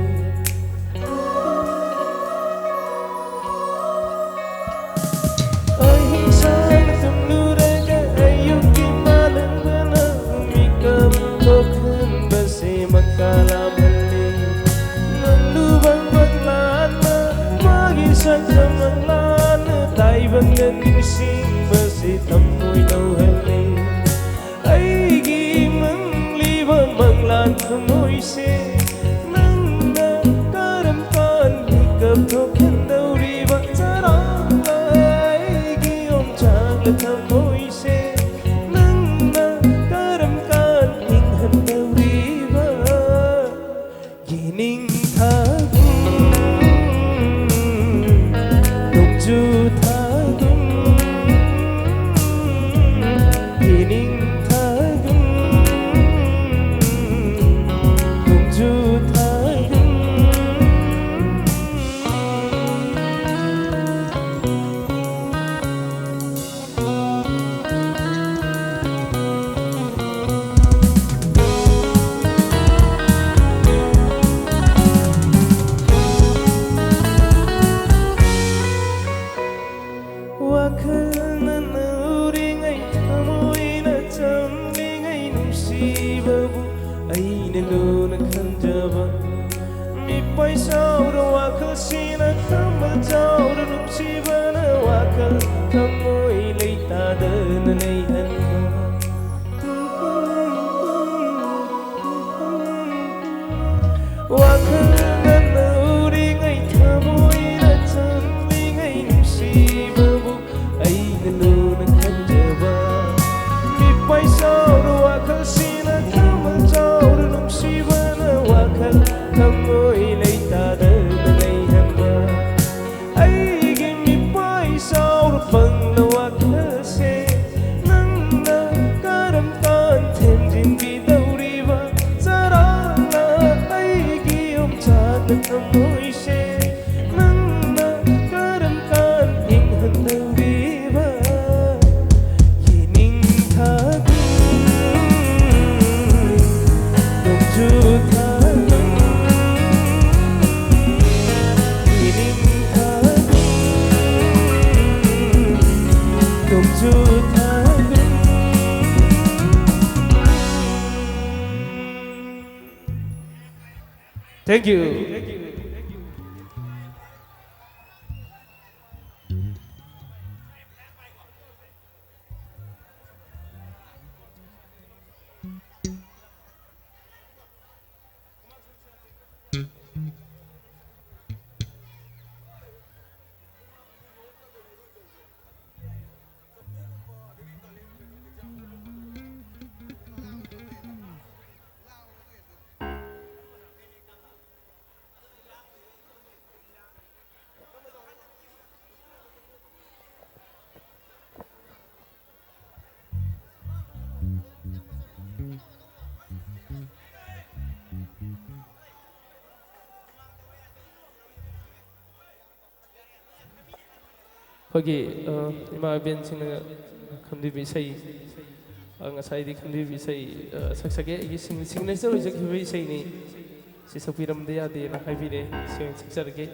ꯑꯍꯤꯡꯁꯥꯡꯅ ꯇꯨꯝꯂꯨꯔꯒ ꯑꯌꯨꯛꯀꯤ ꯃꯥꯂꯪꯕꯅ ꯃꯤꯀꯞ ꯊꯣꯛꯍꯟꯕꯁꯦ ꯃꯈꯥ ꯂꯥꯝꯍꯜꯂꯤ꯫ ꯃꯪꯂꯨꯕ ꯃꯪꯂꯥꯟꯅ ꯃꯥꯒꯤ ꯁꯛꯇꯝ ꯃꯪꯂꯥꯟꯅ ꯇꯥꯏꯕꯪꯗ ꯅꯤꯡꯁꯤꯡꯕꯁꯦ ꯊꯃꯣꯏ ꯅꯧꯍꯜꯂꯤ꯫ ꯑꯩ ꯊꯃꯣꯏꯁꯦ ꯅꯪꯅ ꯀꯔꯝ ꯀꯥꯟ ꯃꯤꯀꯞ ꯊꯣꯛꯍꯟꯗꯧꯔꯤꯕ? ꯆꯔꯥꯡꯅ ꯑꯩꯒꯤ ꯌꯣꯡꯆꯥꯛꯅ ꯊꯃꯣꯏꯁꯦ ꯅꯪꯅ ꯀꯔꯝ ꯀꯥꯟ ꯏꯪꯍꯟꯗꯧꯔꯤꯕ? ꯌꯦꯅꯤꯡꯊꯥꯒꯨꯝ ꯅꯣꯡꯖꯨ ꯊꯥꯒꯨꯝ ꯌꯦꯅꯤꯡꯊꯥꯒꯨꯝ ꯅꯣꯡꯖꯨ ꯊꯥꯒꯨꯝ꯫ ꯋꯥꯈꯜꯅ ꯅꯧꯔꯤꯉꯩ ꯊꯃꯣꯏꯅ ꯆꯝꯂꯤꯉꯩ ꯅꯨꯡꯁꯤꯕꯕꯨ ꯑꯩꯅ ꯂꯨꯅ ꯈꯟꯖꯕ꯫ ꯃꯤꯄꯥꯏ ꯆꯥꯎꯔ ꯋꯥꯈꯜꯁꯤꯅ ꯈꯝꯕꯜ ꯆꯥꯎꯔ ꯅꯨꯡꯁꯤꯕꯅ ꯋꯥꯈꯜ ꯊꯃꯣꯏ ꯂꯩꯇꯥꯗꯅ ꯂꯩꯍꯟꯕ꯫ ꯋꯥꯈꯜꯅ ꯅꯧꯔꯤꯉꯩ ꯊꯃꯣꯏꯅ ꯆꯝꯂꯤꯉꯩ ꯅꯨꯡꯁꯤꯕꯕꯨ ꯑꯩꯅ ꯂꯨꯅ ꯈꯟꯖꯕ꯫ ꯃꯤꯄꯥꯏ ꯆꯥꯎꯔ ꯋꯥꯈꯜꯁꯤꯅ ꯈꯝꯕꯜ ꯆꯥꯎꯔ ꯅꯨꯡꯁꯤꯕꯅ ꯋꯥꯈꯜ ꯊꯃꯣꯏ ꯂꯩꯇꯥꯗꯅ ꯂꯩꯍꯟꯕ꯫ ꯑꯩꯒꯤ ꯃꯤꯄꯥꯏ ꯆꯥꯎꯔ ꯄꯪꯂ ꯋꯥꯈꯜꯁꯦ ꯅꯪꯅ ꯀꯔꯝ ꯀꯥꯟ ꯊꯦꯝꯖꯤꯟꯕꯤꯗꯧꯔꯤꯕ? ꯆꯔꯥꯡꯅ ꯑꯩꯒꯤ ꯌꯣꯡꯆꯥꯛꯅ ꯊꯃꯣꯏꯁꯦ ꯅꯪꯅ ꯀꯔꯝ ꯀꯥꯟ ꯏꯪꯍꯟꯗꯧꯔꯤꯕ? ꯌꯦꯅꯤꯡꯊꯥꯒꯨꯝ ꯅꯣꯡꯖꯨ ꯊꯥꯒꯨꯝ ꯌꯦꯅꯤꯡꯊꯥꯒꯨꯝ ꯅꯣꯡꯖꯨ ꯊꯥꯒꯨꯝ꯫ Thank you. ꯑꯩꯈꯣꯏꯒꯤ, ꯑ, ꯏꯃꯥ ꯏꯕꯦꯟꯁꯤꯡꯅ ꯈꯟꯕꯤꯕ ꯏꯁꯩ, ꯑ, ꯉꯁꯥꯏꯗꯤ ꯈꯟꯕꯤꯕ ꯏꯁꯩ, ꯑ, ꯁꯛꯆꯒꯦ꯫ ꯑꯩꯒꯤ ꯁꯤꯡ-, signature ꯑꯣꯏꯖꯈꯤꯕ ꯏꯁꯩꯅꯤ꯫ ꯁꯤ ꯁꯛꯄꯤꯔꯝꯗ ꯌꯥꯗꯦꯅ ꯍꯥꯏꯕꯤꯔꯦ꯫ ꯁꯤ ꯑꯣꯏꯅ ꯁꯛꯆꯔꯒꯦ꯫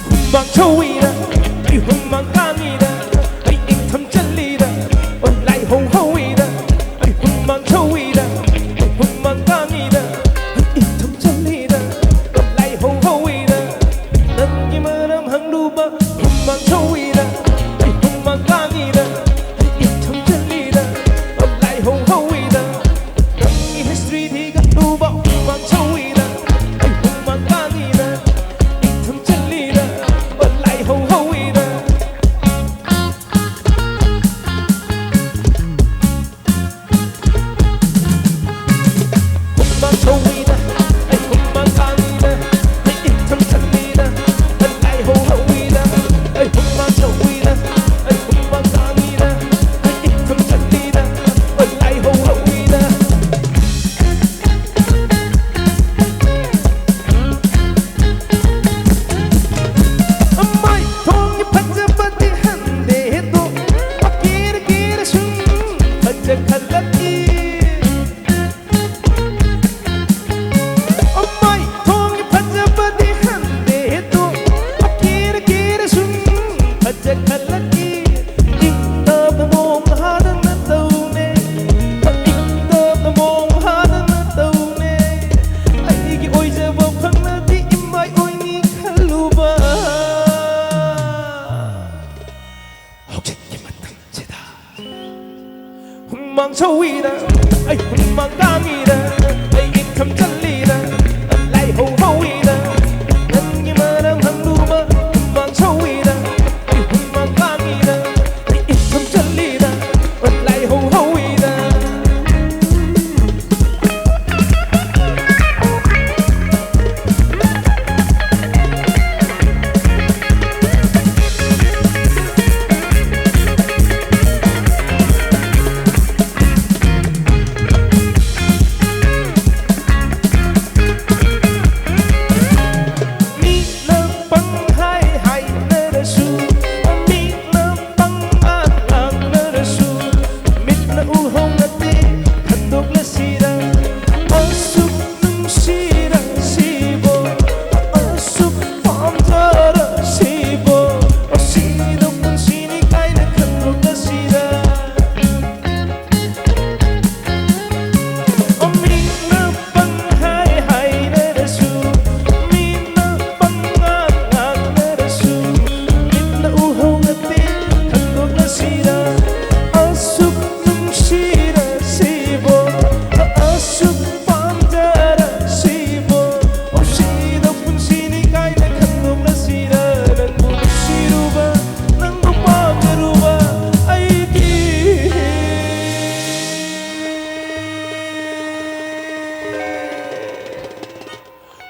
ꯍꯨꯃꯥꯡ ꯁꯧꯏꯗ, ꯑꯩ ꯍꯨꯃꯥꯡ ꯀꯥꯡꯉꯤꯗ, ꯑꯩ ꯏꯪꯊꯝ ꯆꯜꯂꯤꯗ, ꯑꯣ ꯂꯥꯏꯍꯧ ꯍꯧꯏꯗ꯫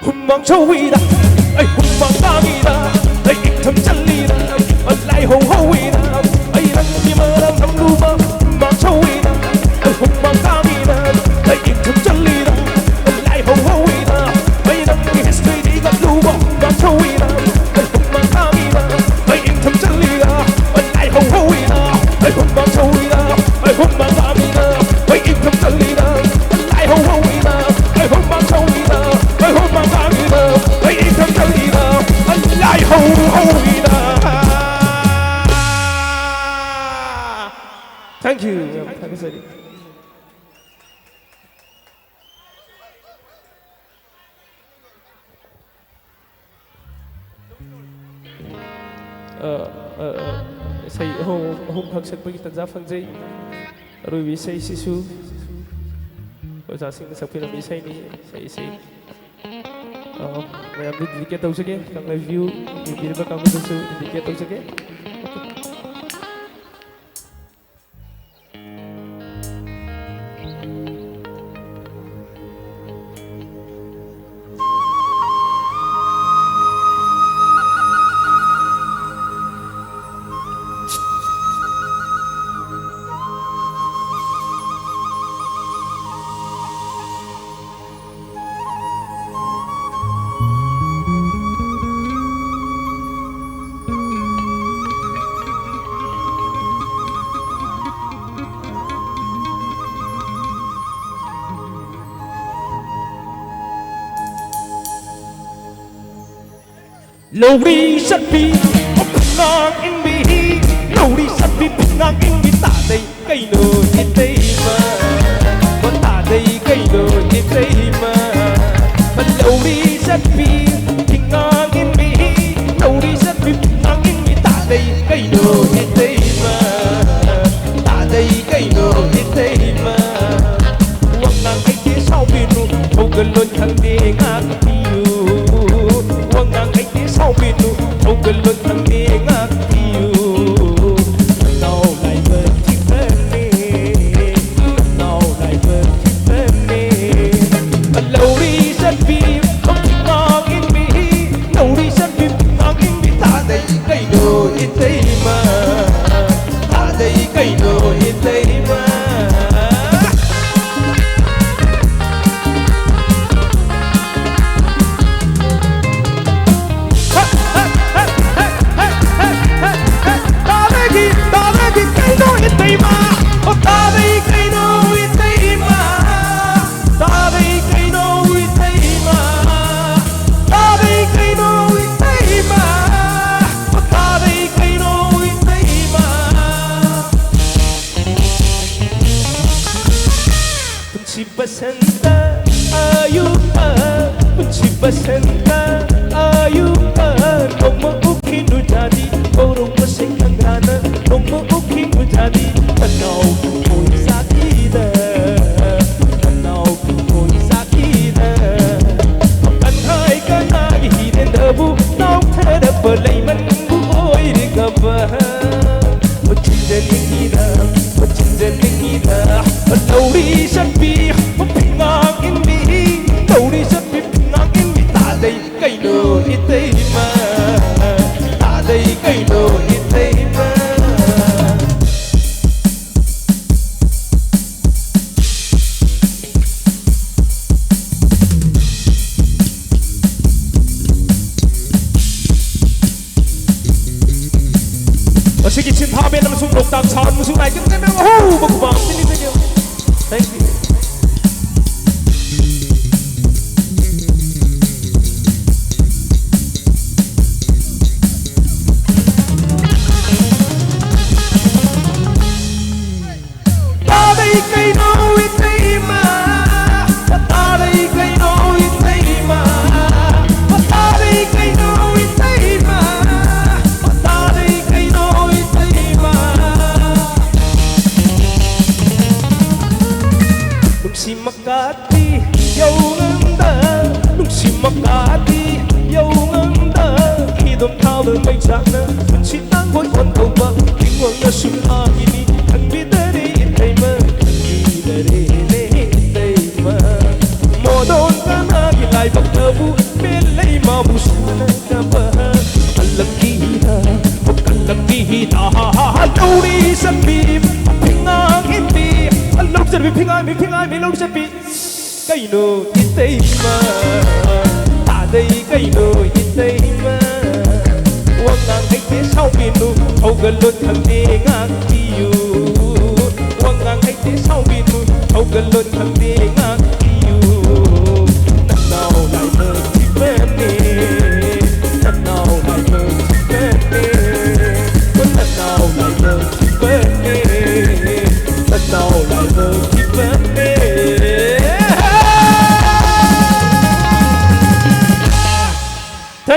ꯍꯨꯃꯥꯡ ꯁꯧꯏꯗ, ꯑꯩ ꯍꯨꯃꯥꯡ ꯀꯥꯡꯉꯤꯗ, ꯑꯩ ꯏꯪꯊꯝ ꯆꯜꯂꯤꯗ, ꯂꯥꯏꯍꯧ ꯍꯧꯏꯗ, ꯑꯩ ꯅꯪꯒꯤ ꯃꯔꯝ ꯈꯪꯂꯨꯕ ꯍꯨꯃꯥꯡ ꯁꯧꯏꯗ, ꯑꯩ ꯍꯨꯃꯥꯡ ꯀꯥꯡꯉꯤꯗ, ꯑꯩ ꯏꯪꯊꯝ ꯆꯜꯂꯤꯗ, ꯂꯥꯏꯍꯧ ꯍꯧꯏꯗ, ꯑꯩ ꯅꯪꯒꯤ history ꯊꯤꯒꯠꯂꯨꯕ ꯍꯨꯃꯥꯡ ꯁꯧꯏꯗ, ꯑꯩ ꯍꯨꯃꯥꯡ ꯀꯥꯡꯉꯤꯗ, ꯑꯩ ꯏꯪꯊꯝ ꯆꯜꯂꯤꯗ, ꯂꯥꯏꯍꯧ ꯍꯧꯏꯗ, ꯑꯩ ꯍꯨꯃꯥꯡ ꯁꯧꯏꯗ, ꯑꯩ ꯍꯨꯃꯥꯡ ꯀꯥꯡꯉꯤꯗ, ꯑꯩ ꯏꯪꯊꯝ ꯆꯜꯂꯤꯗ, ꯂꯥꯏꯍꯧ ꯍꯧꯏꯗ, ꯑꯩ ꯍꯨꯃꯥꯡ ꯁꯧꯏꯗ, ꯑꯩ ꯍꯨꯃꯥꯡ ꯀꯥꯡꯉꯤꯗ, ꯑꯩ ꯏꯪꯊꯝ ꯆꯜꯂꯤꯗ, ꯂꯥꯏꯍꯧ ꯍꯧꯏꯗ꯫ Thank you. ꯌꯥꯝ ꯊꯥꯒꯠꯆꯔꯤ꯫ ꯑ, ꯑ, ꯑ, ꯏꯁꯩ ꯑꯍꯨꯝ, ꯑꯍꯨꯝꯈꯛ ꯁꯛꯄꯒꯤ ꯇꯥꯟꯖꯥ ꯐꯪꯖꯩ꯫ ꯑꯔꯣꯏꯕ ꯏꯁꯩꯁꯤꯁꯨ ꯑꯣꯖꯥꯁꯤꯡꯅ ꯁꯛꯄꯤꯔꯝꯕ ꯏꯁꯩꯅꯤ꯫ ꯏꯁꯩ, ꯏꯁꯩ, ꯑ, ꯃꯌꯥꯝꯗ dedicate ꯇꯧꯖꯒꯦ꯫ ꯀꯪꯂꯩ view ꯌꯦꯡꯕꯤꯔꯤꯕ ꯀꯥꯡꯕꯨꯗꯁꯨ dedicate ꯇꯧꯖꯒꯦ꯫ ꯂꯧꯔꯤ ꯆꯠꯄꯤ ꯐꯨꯉꯥꯡ ꯏꯟꯕꯤ, ꯂꯧꯔꯤ ꯆꯠꯄꯤ ꯐꯨꯉꯥꯡ ꯏꯟꯕꯤ ꯇꯥꯗꯩ ꯀꯩꯅꯣ ꯏꯇꯩꯃ? ꯍꯣ ꯇꯥꯗꯩ ꯀꯩꯅꯣ ꯏꯇꯩꯃ? ꯂꯧꯔꯤ ꯆꯠꯄꯤ ꯐꯤꯉꯥꯡ ꯏꯟꯕꯤ, ꯂꯧꯔꯤ ꯆꯠꯄꯤ ꯐꯤꯉꯥꯡ ꯏꯟꯕꯤ ꯇꯥꯗꯩ ꯀꯩꯅꯣ ꯏꯇꯩꯃ? ꯇꯥꯗꯩ ꯀꯩꯅꯣ ꯏꯇꯩꯃ? ꯋꯥꯉꯥꯡ ꯍꯩꯇꯦ ꯁꯥꯎꯕꯤꯅꯨ, ꯊꯧꯒꯜꯂꯣꯟ ꯈꯪꯗꯦ ꯉꯥꯛꯄꯤꯌꯨ꯫ ꯋꯥꯉꯥꯡ ꯍꯩꯇꯦ ꯁꯥꯎꯕꯤꯅꯨ, ꯊꯧꯒꯜꯂꯣꯟ ꯈꯪꯗꯦ ꯉꯥꯛꯄꯤꯌꯨ꯫ ꯅꯅꯥꯎ ꯂꯥꯏꯕꯛ ꯊꯤꯕꯅꯦ, ꯅꯅꯥꯎ ꯂꯥꯏꯕꯛ ꯊꯤꯕꯅꯦ꯫ ꯂꯧꯔꯤ ꯆꯠꯄꯤ ꯍꯧꯖꯤꯛ ꯁꯟꯅ ꯑꯌꯨꯛꯇ ꯅꯣꯡꯃ ꯎꯈꯤꯅꯨ ꯖꯥꯅꯤ, ꯀꯧꯔꯧ ꯃꯁꯦꯛ ꯉꯟꯗꯥꯅ ꯅꯣꯡꯃ ꯎꯈꯤꯅꯨ ꯖꯥꯅꯤ, ꯃꯅꯥꯎ ꯈꯣꯏ ꯆꯥꯛꯏꯗ, ꯃꯅꯥꯎ ꯈꯣꯏ ꯆꯥꯛꯏꯗ꯫ ꯀꯟꯍꯥꯏ ꯀꯅꯥꯒꯤ ꯍꯤꯔꯦꯟꯗꯕꯨ ꯅꯥꯎꯊꯔꯛꯄ ꯂꯩꯃꯟꯕꯨ ꯑꯣꯏꯔꯒꯕ꯫ ꯃꯆꯤꯟꯗ ꯅꯤꯡꯉꯤꯗ, ꯃꯆꯤꯟꯗ ꯅꯤꯡꯉꯤꯗ, ꯂꯧꯔꯤ ꯆꯠꯄꯤ ꯐꯤꯉꯥꯡ ꯏꯟꯕꯤ, ꯂꯧꯔꯤ ꯆꯠꯄꯤ ꯐꯤꯉꯥꯡ ꯏꯟꯕꯤ, ꯇꯥꯗꯩ ꯀꯩꯅꯣ ꯏꯇꯩꯃ, ꯇꯥꯗꯩ ꯀꯩꯅꯣ ꯏꯇꯩꯃ꯫ ꯃꯁꯤꯒꯤ ꯁꯤꯟꯐꯥ ꯕꯦꯟ ꯑꯃꯁꯨꯡ ꯂꯣꯛꯇꯥꯛ ꯁꯥꯎꯟ ꯑꯃꯁꯨꯡ ꯂꯥꯏꯀꯠ ꯀꯌꯥ ꯑꯍꯧꯕ ꯈꯨꯕꯥꯛ ꯑꯃ ꯄꯤꯕꯤꯕꯤꯌꯨ꯫ Thank you꯫ ꯇꯥꯗꯩ ꯀꯩꯅꯣ ꯏꯇꯩꯃ, ꯇꯥꯗꯩ ꯀꯩꯅꯣ ꯏꯇꯩꯃ, ꯇꯥꯗꯩ ꯀꯩꯅꯣ ꯏꯇꯩꯃ, ꯇꯥꯗꯩ ꯀꯩꯅꯣ ꯏꯇꯩꯃ꯫ ꯅꯨꯡꯁꯤ ꯃꯀꯥ ꯇꯤ ꯌꯧꯉꯝꯗ ꯅꯨꯡꯁꯤ ꯃꯀꯥꯗꯤ ꯌꯧꯉꯝꯗ ꯈꯤꯗꯣꯝ ꯊꯥꯕ ꯃꯩꯆꯥꯛꯅ ꯄꯨꯟꯁꯤ ꯇꯥꯡꯕꯣꯏ ꯑꯣꯟꯊꯣꯛꯄ ꯏꯉꯣꯟꯗ ꯁꯨꯝ ꯍꯥꯡꯉꯤꯅꯤ ꯈꯪꯕꯤꯗꯔꯦ ꯏꯇꯩꯃ ꯈꯪꯕꯤꯗꯔꯦꯅꯦ ꯏꯇꯩꯃ ꯃꯣꯗꯣꯟ ꯀꯅꯥꯒꯤ ꯂꯥꯏꯕꯛꯇꯕꯨ ꯄꯦꯜꯂꯩ ꯃꯥꯕꯨ ꯁꯨꯅ ꯀꯜꯂꯛꯀꯤꯗ ꯀꯜꯂꯛꯀꯤꯗ ꯂꯧꯔꯤ ꯆꯠꯄꯤ ꯐꯤꯉꯥꯡ ꯏꯟꯕꯤ ꯂꯧꯔꯤ ꯆꯠꯄꯤ ꯐꯤꯉꯥꯡ ꯏꯟꯕꯤ ꯐꯤꯉꯥꯡ ꯏꯟꯕꯤ ꯂꯧꯔꯤ ꯆꯠꯄꯤ ꯀꯩꯅꯣ ꯏꯇꯩꯃ ꯇꯥꯗꯩ ꯀꯩꯅꯣ ꯏꯇꯩꯃ ꯋꯥꯉꯥꯡ ꯍꯩꯇꯦ ꯁꯥꯎꯕꯤꯅꯨ ꯍꯧꯒꯠꯂꯣ ꯊꯝꯃꯦ ꯉꯥꯛꯄꯤꯌꯨ ꯋꯥꯉꯥꯡ ꯍꯩꯇꯦ ꯁꯥꯎꯕꯤꯅꯨ ꯍꯧꯒꯠꯂꯣ ꯊꯝꯃꯦ ꯉꯥꯛꯄꯤꯌꯨ ꯅꯅꯥꯎ ꯂꯥꯏꯕꯛ ꯊꯤꯕꯅꯦ ꯅꯅꯥꯎ ꯂꯥꯏꯕꯛ ꯊꯤꯕꯅꯦ ꯅꯅꯥꯎ ꯂꯥꯏꯕꯛ ꯊꯤꯕꯅꯦ ꯅꯅꯥꯎ ꯂꯥꯏꯕꯛ ꯊꯤꯕꯅꯦ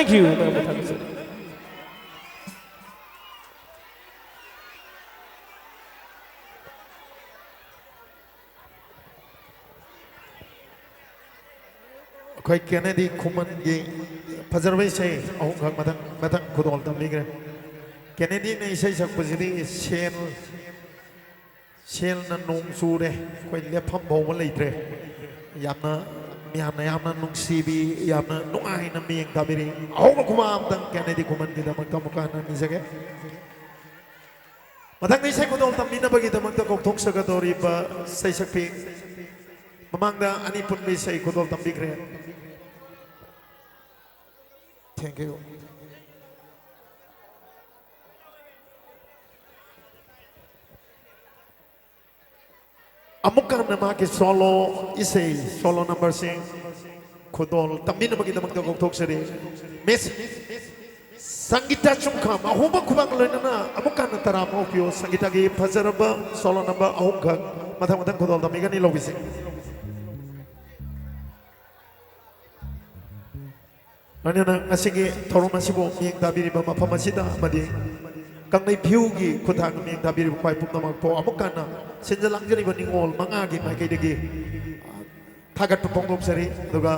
Thank you, ꯃꯌꯥꯝꯕꯨ ꯊꯥꯒꯠꯆꯔꯤ꯫ ꯑꯩꯈꯣꯏ ꯀꯦꯅꯦꯗꯤ ꯈꯨꯃꯟꯒꯤ ꯐꯖꯔꯕ ꯏꯁꯩ ꯑꯍꯨꯝꯈꯛ ꯃꯊꯪ ꯃꯊꯪ ꯈꯨꯗꯣꯜ ꯇꯝꯕꯤꯈ꯭ꯔꯦ꯫ ꯀꯦꯅꯦꯗꯤꯅ ꯏꯁꯩ ꯁꯛꯄꯁꯤꯗꯤ ꯁꯦꯜ, ꯁꯦꯜꯅ ꯅꯣꯡ ꯆꯨꯔꯦ, ꯑꯩꯈꯣꯏ ꯂꯦꯞꯐꯝ ꯐꯥꯎꯕ ꯂꯩꯇ꯭ꯔꯦ꯫ ꯌꯥꯝꯅ, ꯃꯌꯥꯝꯅ ꯌꯥꯝꯅ ꯅꯨꯡꯁꯤꯕꯤ, ꯌꯥꯝꯅ ꯅꯨꯡꯉꯥꯏꯅ ꯃꯤꯠꯌꯦꯡ ꯇꯥꯕꯤꯔꯤ꯫ ꯑꯍꯧꯕ ꯈꯨꯕꯥꯛ ꯑꯝꯇꯪ ꯀꯦꯅꯦꯗꯤ ꯈꯨꯃꯟꯒꯤꯗꯃꯛꯇ ꯑꯃꯨꯛꯀ ꯍꯟꯅ ꯅꯤꯖꯒꯦ꯫ ꯃꯊꯪꯗ ꯏꯁꯩ ꯈꯨꯗꯣꯜ ꯇꯝꯕꯤꯅꯕꯒꯤꯗꯃꯛꯇ ꯀꯧꯊꯣꯛꯆꯒꯗꯧꯔꯤꯕ ꯏꯁꯩ ꯁꯛꯄꯤ, ꯃꯃꯥꯡꯗ ꯑꯅꯤ ꯄꯨꯟꯕ ꯏꯁꯩ ꯈꯨꯗꯣꯜ ꯇꯝꯕꯤꯈ꯭ꯔꯦ꯫ Thank you. ꯑꯃꯨꯛꯀ ꯍꯟꯅ ꯃꯍꯥꯛꯀꯤ solo ꯏꯁꯩ, solo numberꯁꯤꯡ ꯈꯨꯗꯣꯜ ꯇꯝꯕꯤꯅꯕꯒꯤꯗꯃꯛꯇ ꯀꯧꯊꯣꯛꯆꯔꯤ꯫ Miss ꯁꯪꯒꯤꯇꯥ ꯆꯨꯡꯈꯥꯝ, ꯑꯍꯨꯝꯕ ꯈꯨꯕꯥꯛ ꯂꯣꯏꯅꯅ ꯑꯃꯨꯛꯀ ꯍꯟꯅ ꯇꯔꯥ ꯑꯃ ꯍꯧꯕꯤꯌꯨ꯫ ꯁꯪꯒꯤꯇꯥꯒꯤ ꯐꯖꯔꯕ solo number ꯑꯍꯨꯝꯈꯛ ꯃꯊꯪ ꯃꯊꯪ ꯈꯨꯗꯣꯜ ꯇꯝꯕꯤꯒꯅꯤ, ꯂꯧꯕꯤꯁꯦ꯫ ꯂꯣꯏꯅꯅ ꯉꯁꯤꯒꯤ ꯊꯧꯔꯝ ꯑꯁꯤꯕꯨ ꯃꯤꯠꯌꯦꯡ ꯇꯥꯕꯤꯔꯤꯕ ꯃꯐꯝ ꯑꯁꯤꯗ ꯑꯃꯗꯤ ꯀꯪꯂꯩ ꯚ꯭ꯌꯨꯒꯤ ꯈꯨꯠꯊꯥꯡꯗ ꯃꯤꯠꯌꯦꯡ ꯇꯥꯕꯤꯔꯤꯕ ꯈ꯭ꯋꯥꯏ ꯄꯨꯝꯅꯃꯛꯄꯨ ꯑꯃꯨꯛꯀ ꯍꯟꯅ ꯁꯤꯟꯖ ꯂꯥꯡꯖꯔꯤꯕ ꯅꯤꯉꯣꯜ ꯃꯉꯥꯒꯤ ꯃꯥꯏꯀꯩꯗꯒꯤ ꯊꯥꯒꯠꯄ ꯐꯣꯡꯗꯣꯛꯆꯔꯤ꯫ ꯑꯗꯨꯒ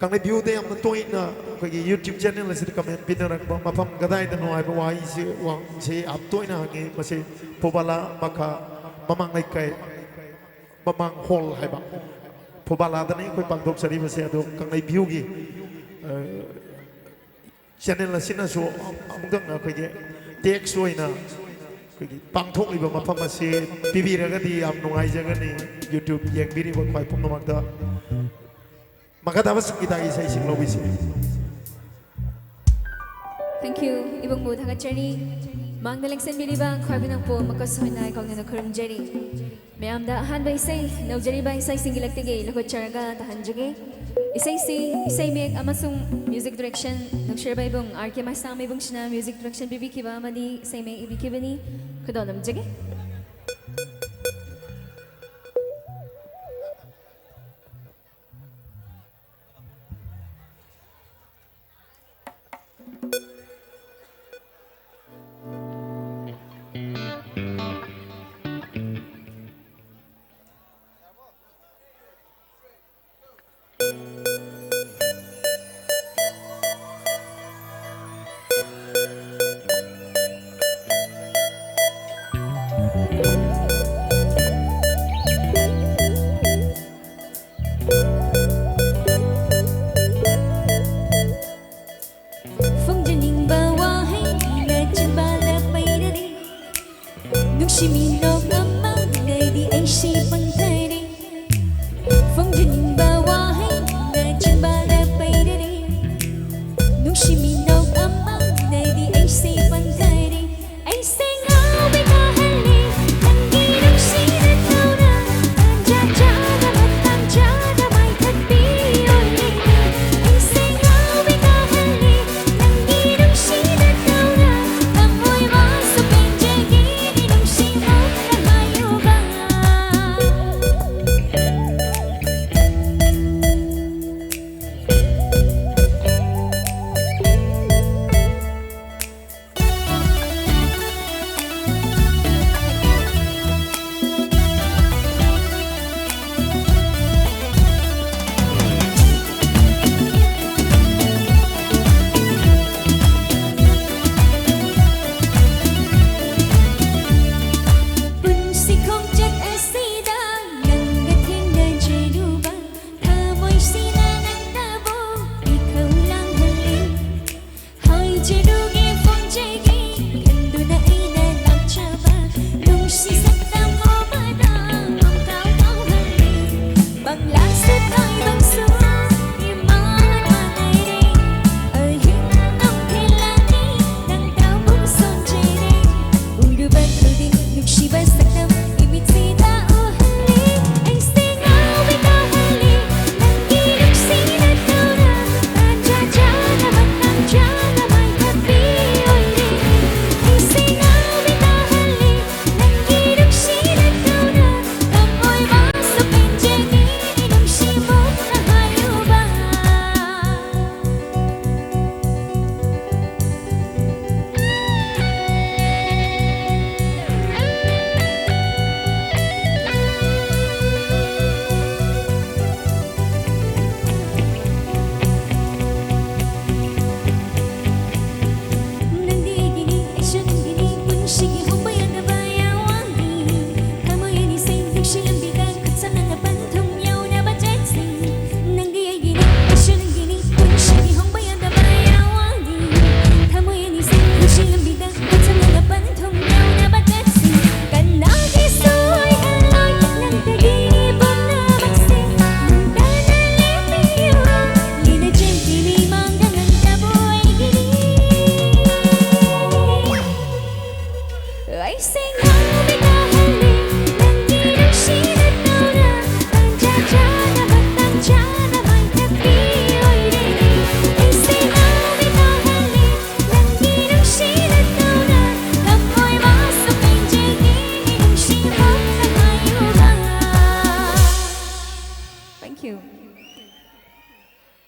ꯀꯪꯂꯩ ꯚ꯭ꯌꯨꯗ ꯌꯥꯝꯅ ꯇꯣꯏꯅ ꯑꯩꯈꯣꯏꯒꯤ YouTube channel ꯑꯁꯤꯗ comment ꯄꯤꯅꯔꯛꯄ, "ꯃꯐꯝ ꯀꯗꯥꯏꯗꯅꯣ?" ꯍꯥꯏꯕ ꯋꯥꯍꯩꯁꯤ, ꯋꯥꯍꯪꯁꯤ ꯌꯥꯝ ꯇꯣꯏꯅ ꯍꯪꯉꯤ꯫ ꯃꯁꯤ ꯐꯨꯕꯥꯂꯥ ꯃꯈꯥ ꯃꯃꯥꯡ ꯂꯩꯀꯥꯏ, ꯃꯃꯥꯡ ꯍꯣꯜ ꯍꯥꯏꯕ ꯐꯨꯕꯥꯂꯥꯗꯅꯤ ꯑꯩꯈꯣꯏ ꯄꯥꯡꯊꯣꯛꯆꯔꯤꯕꯁꯦ꯫ ꯑꯗꯣ ꯀꯪꯂꯩ ꯚ꯭ꯌꯨꯒꯤ, ꯑ, channel ꯑꯁꯤꯅꯁꯨ ꯑꯃꯨꯛꯇꯪ ꯑꯩꯈꯣꯏꯒꯤ tax ꯑꯣꯏꯅ ꯑꯩꯈꯣꯏꯒꯤ ꯄꯥꯡꯊꯣꯛꯂꯤꯕ ꯃꯐꯝ ꯑꯁꯤ ꯄꯤꯕꯤꯔꯒꯗꯤ ꯌꯥꯝ ꯅꯨꯡꯉꯥꯏꯖꯒꯅꯤ꯫ YouTube ꯌꯦꯡꯕꯤꯔꯤꯕ ꯈ꯭ꯋꯥꯏ ꯄꯨꯝꯅꯃꯛꯇ꯫ ꯃꯈꯥ ꯇꯥꯕ ꯁꯪꯒꯤꯇꯥꯒꯤ ꯏꯁꯩꯁꯤꯡ ꯂꯧꯕꯤꯁꯤ꯫ Thank you, ꯏꯕꯨꯡꯕꯨ ꯊꯥꯒꯠꯆꯔꯤ꯫ ꯃꯥꯡꯗ ꯂꯦꯡꯁꯤꯟꯕꯤꯔꯤꯕ ꯈ꯭ꯋꯥꯏ ꯄꯨꯝꯅꯃꯛꯄꯨ ꯑꯃꯨꯛꯀꯁꯨ ꯍꯟꯅ ꯏꯀꯥꯏ ꯈꯨꯝꯅꯅ ꯈꯨꯔꯨꯝꯖꯔꯤ꯫ ꯃꯌꯥꯝꯗ ꯑꯍꯥꯟꯕ ꯏꯁꯩ ꯂꯧꯖꯔꯤꯕ ꯏꯁꯩꯁꯤꯡꯒꯤ ꯂꯛꯇꯒꯤ ꯂꯧꯈꯠꯆꯔꯒ ꯇꯥꯍꯟꯖꯒꯦ꯫ ꯏꯁꯩꯁꯤ, ꯏꯁꯩ ꯃꯌꯦꯛ ꯑꯃꯁꯨꯡ music direction ꯅꯨꯡꯁꯤꯔꯕ ꯏꯕꯨꯡ ꯑꯥꯔ ꯀꯦ ꯃꯥꯏꯁꯥꯡ ꯏꯕꯨꯡꯁꯤꯅ music direction ꯄꯤꯕꯤꯈꯤꯕ ꯑꯃꯗꯤ ꯏꯁꯩ ꯃꯌꯦꯛ ꯏꯕꯤꯈꯤꯕꯅꯤ꯫ ꯈꯨꯗꯣꯜ ꯅꯝꯖꯒꯦ꯫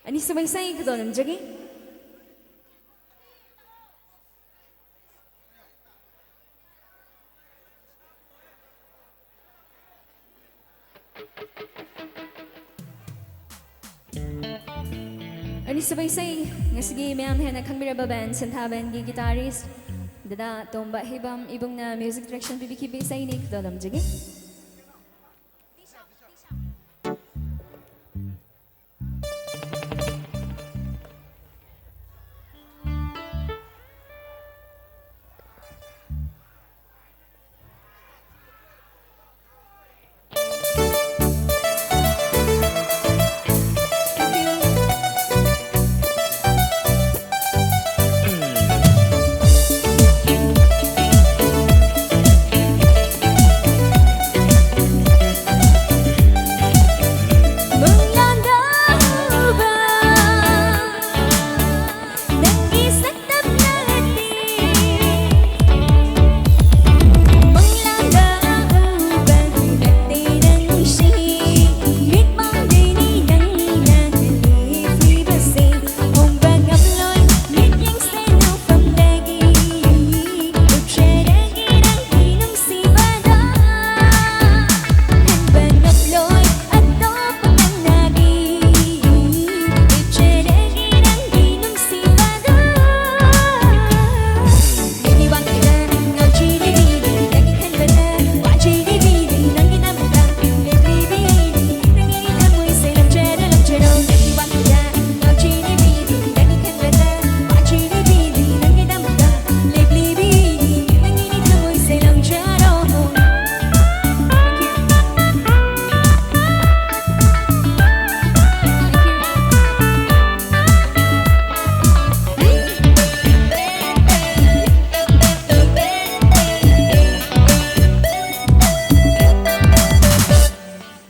ꯑꯅꯤꯁꯨꯕ ꯏꯁꯩ ꯈꯨꯗꯣꯜ ꯅꯝꯖꯒꯦ꯫ ꯑꯅꯤꯁꯨꯕ ꯏꯁꯩ, ꯉꯁꯤꯒꯤ ꯃꯌꯥꯝ ꯍꯦꯟꯅ ꯈꯪꯕꯤꯔꯕ band, ꯁꯟꯊꯥ bandꯒꯤ guitarist ꯗꯗꯥ ꯇꯣꯝꯕ ꯍꯩꯕꯝ ꯏꯕꯨꯡꯅ music direction ꯄꯤꯕꯤꯈꯤꯕ ꯏꯁꯩꯅꯤ, ꯈꯨꯗꯣꯜ ꯅꯝꯖꯒꯦ꯫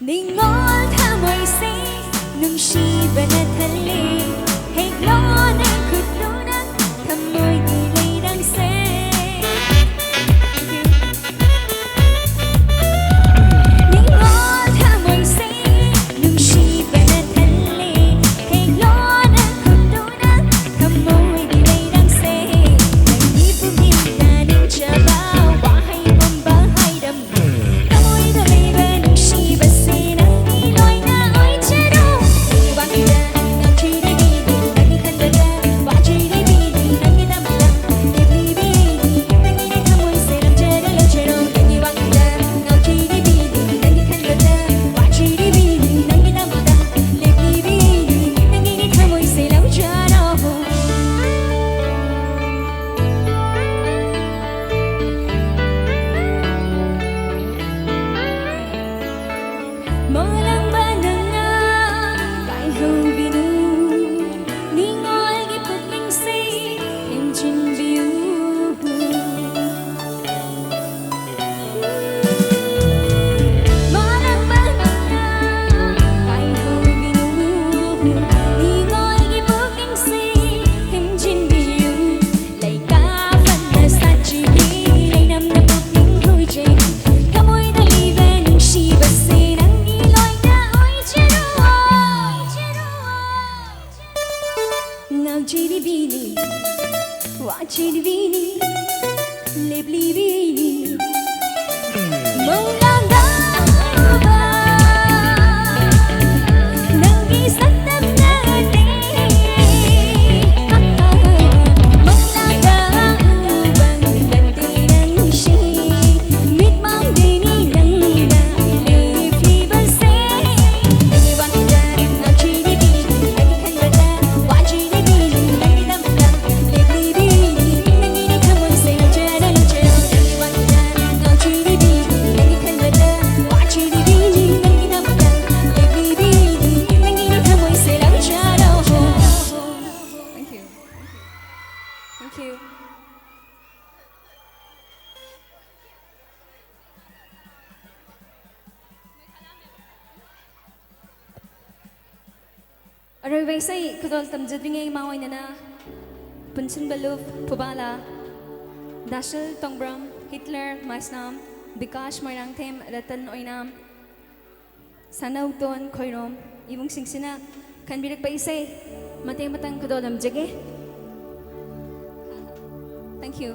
ꯅꯤꯡꯉꯣꯜ ꯊꯃꯣꯏꯁꯦ ꯅꯨꯡꯁꯤꯕꯅ ꯊꯜꯂꯦ, ꯍꯦꯛꯂꯣ ꯅꯪ ꯈꯨꯠꯇꯨꯅ ꯊꯃꯣꯏꯒꯤ ꯂꯩꯔꯪꯁꯦ꯫ ꯅꯤꯡꯉꯣꯜ ꯊꯃꯣꯏꯁꯦ ꯅꯨꯡꯁꯤꯕꯅ ꯊꯜꯂꯦ, ꯍꯦꯛꯂꯣ ꯆꯤꯔꯤꯕꯤꯅꯤ, ꯋꯥ ꯆꯤꯔꯤꯕꯤꯅꯤ, ꯂꯦꯞꯂꯤꯕꯤꯅꯤ꯫ ꯃꯪꯂꯥꯟꯗ ꯎꯕ ꯅꯪꯒꯤ ꯁꯛꯇꯝ ꯅꯠꯇꯦ꯫ ꯃꯪꯂꯥꯟꯗ ꯎꯕ ꯅꯠꯇꯦ ꯅꯪꯁꯦ꯫ ꯃꯤꯠꯃꯥꯡꯗꯅꯤ ꯅꯪꯅ ꯂꯦꯞꯂꯤꯕꯁꯦ꯫ Thank you. Thank you. ꯑꯔꯣꯏꯕ ꯏꯁꯩ ꯈꯨꯗꯣꯜ ꯇꯝꯖꯗ꯭ꯔꯤꯉꯩ ꯏꯃꯥ ꯑꯣꯏꯅꯅ ꯄꯨꯟꯁꯤꯟꯕ ꯂꯨꯞ ꯐꯨꯕꯥꯂꯥ, ꯗꯥꯁꯜ ꯇꯣꯡꯕ꯭ꯔꯝ, ꯍꯤꯠꯂꯔ ꯃꯥꯏꯁꯅꯥꯝ, ꯕꯤꯀꯥꯁ ꯃꯣꯏꯔꯥꯡꯊꯦꯝ, ꯔꯇꯟ ꯑꯣꯏꯅꯥꯝ, ꯁꯅꯧꯇꯣꯟ ꯈꯣꯏꯔꯣꯝ ꯏꯕꯨꯡꯁꯤꯡꯁꯤꯅ ꯈꯟꯕꯤꯔꯛꯄ ꯏꯁꯩ ꯃꯇꯦꯛ ꯃꯇꯪ ꯈꯨꯗꯣꯜ ꯇꯝꯖꯒꯦ꯫ Thank you.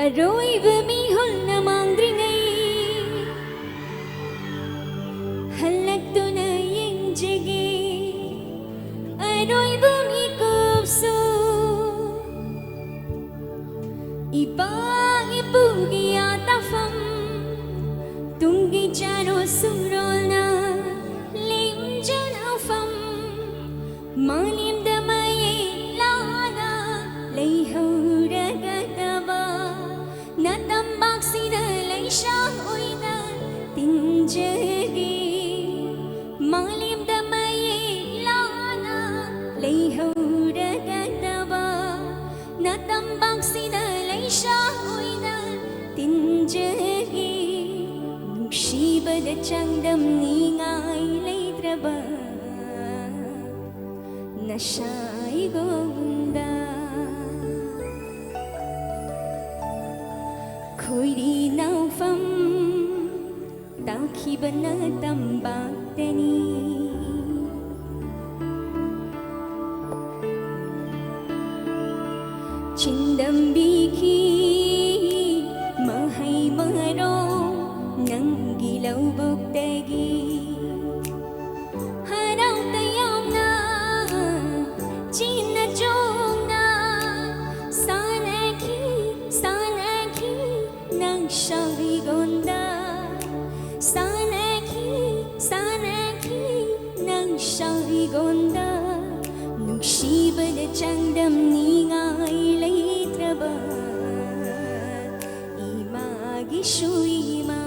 ꯑꯔꯣꯏꯕ ꯃꯤꯍꯨꯜꯅ ꯃꯥꯡꯗ꯭ꯔꯤꯉꯩ ꯍꯜꯂꯛꯇꯨꯅ ꯌꯦꯡꯖꯒꯦ꯫ ꯑꯔꯣꯏꯕ ꯃꯤꯀꯨꯞꯁꯨ ꯏꯄꯥ ꯏꯄꯨꯒꯤ ꯌꯥꯇꯥꯐꯝ, ꯇꯨꯡꯒꯤ ꯆꯥꯔꯣ ꯁꯨꯔꯣꯜꯅ ꯂꯦꯝꯖꯅꯐꯝ, ꯃꯥꯂꯦꯝꯗ ꯃꯌꯦꯛ ꯂꯥꯅ ꯂꯩꯍꯧꯔꯒꯗꯕ ꯅꯇꯝꯄꯥꯛꯁꯤꯗ ꯂꯩꯁꯥ ꯑꯣꯏꯅ ꯇꯤꯟꯖꯒꯦ꯫ ꯃꯥꯂꯦꯝꯗ ꯃꯌꯦꯛ ꯂꯥꯅ ꯂꯩꯍꯧꯔꯒꯗꯕ ꯅꯇꯝꯄꯥꯛꯁꯤꯗ ꯂꯩꯁꯥ ꯑꯣꯏꯅ ꯇꯤꯟꯖꯒꯦ꯫ ꯅꯨꯡꯁꯤꯕꯗ ꯆꯥꯡꯗꯝꯅꯤꯉꯥꯏ ꯂꯩꯇ꯭ꯔꯕ ꯅꯁꯥ ꯑꯩꯉꯣꯟꯗ ꯈꯣꯏꯔꯤ ꯅꯥꯎꯐꯝ ꯇꯥꯈꯤꯕꯅ ꯇꯝꯄꯥꯛꯇꯅꯤ꯫ ꯆꯤꯟꯗꯝꯕꯤꯈꯤ ꯃꯍꯩ ꯃꯔꯣꯡ ꯅꯪꯒꯤ ꯂꯧꯕꯨꯛꯇꯒꯤ꯫ ꯍꯔꯥꯎ ꯇꯌꯥꯝꯅ ꯆꯤꯟꯅ ꯆꯣꯡꯅ ꯁꯥꯟꯅꯈꯤ, ꯁꯥꯟꯅꯈꯤ ꯅꯪ ꯁꯥꯎꯔꯤꯒꯣꯟꯗ꯫ ꯁꯥꯟꯅꯈꯤ, ꯁꯥꯟꯅꯈꯤ ꯅꯪ ꯁꯥꯎꯔꯤꯒꯣꯟꯗ꯫ ꯅꯨꯡꯁꯤꯕꯗ ꯆꯥꯡꯗꯝꯅꯤꯉꯥꯏ ꯂꯩꯇ꯭ꯔꯕ ꯏꯃꯥꯒꯤꯁꯨ ꯏꯃꯥ꯫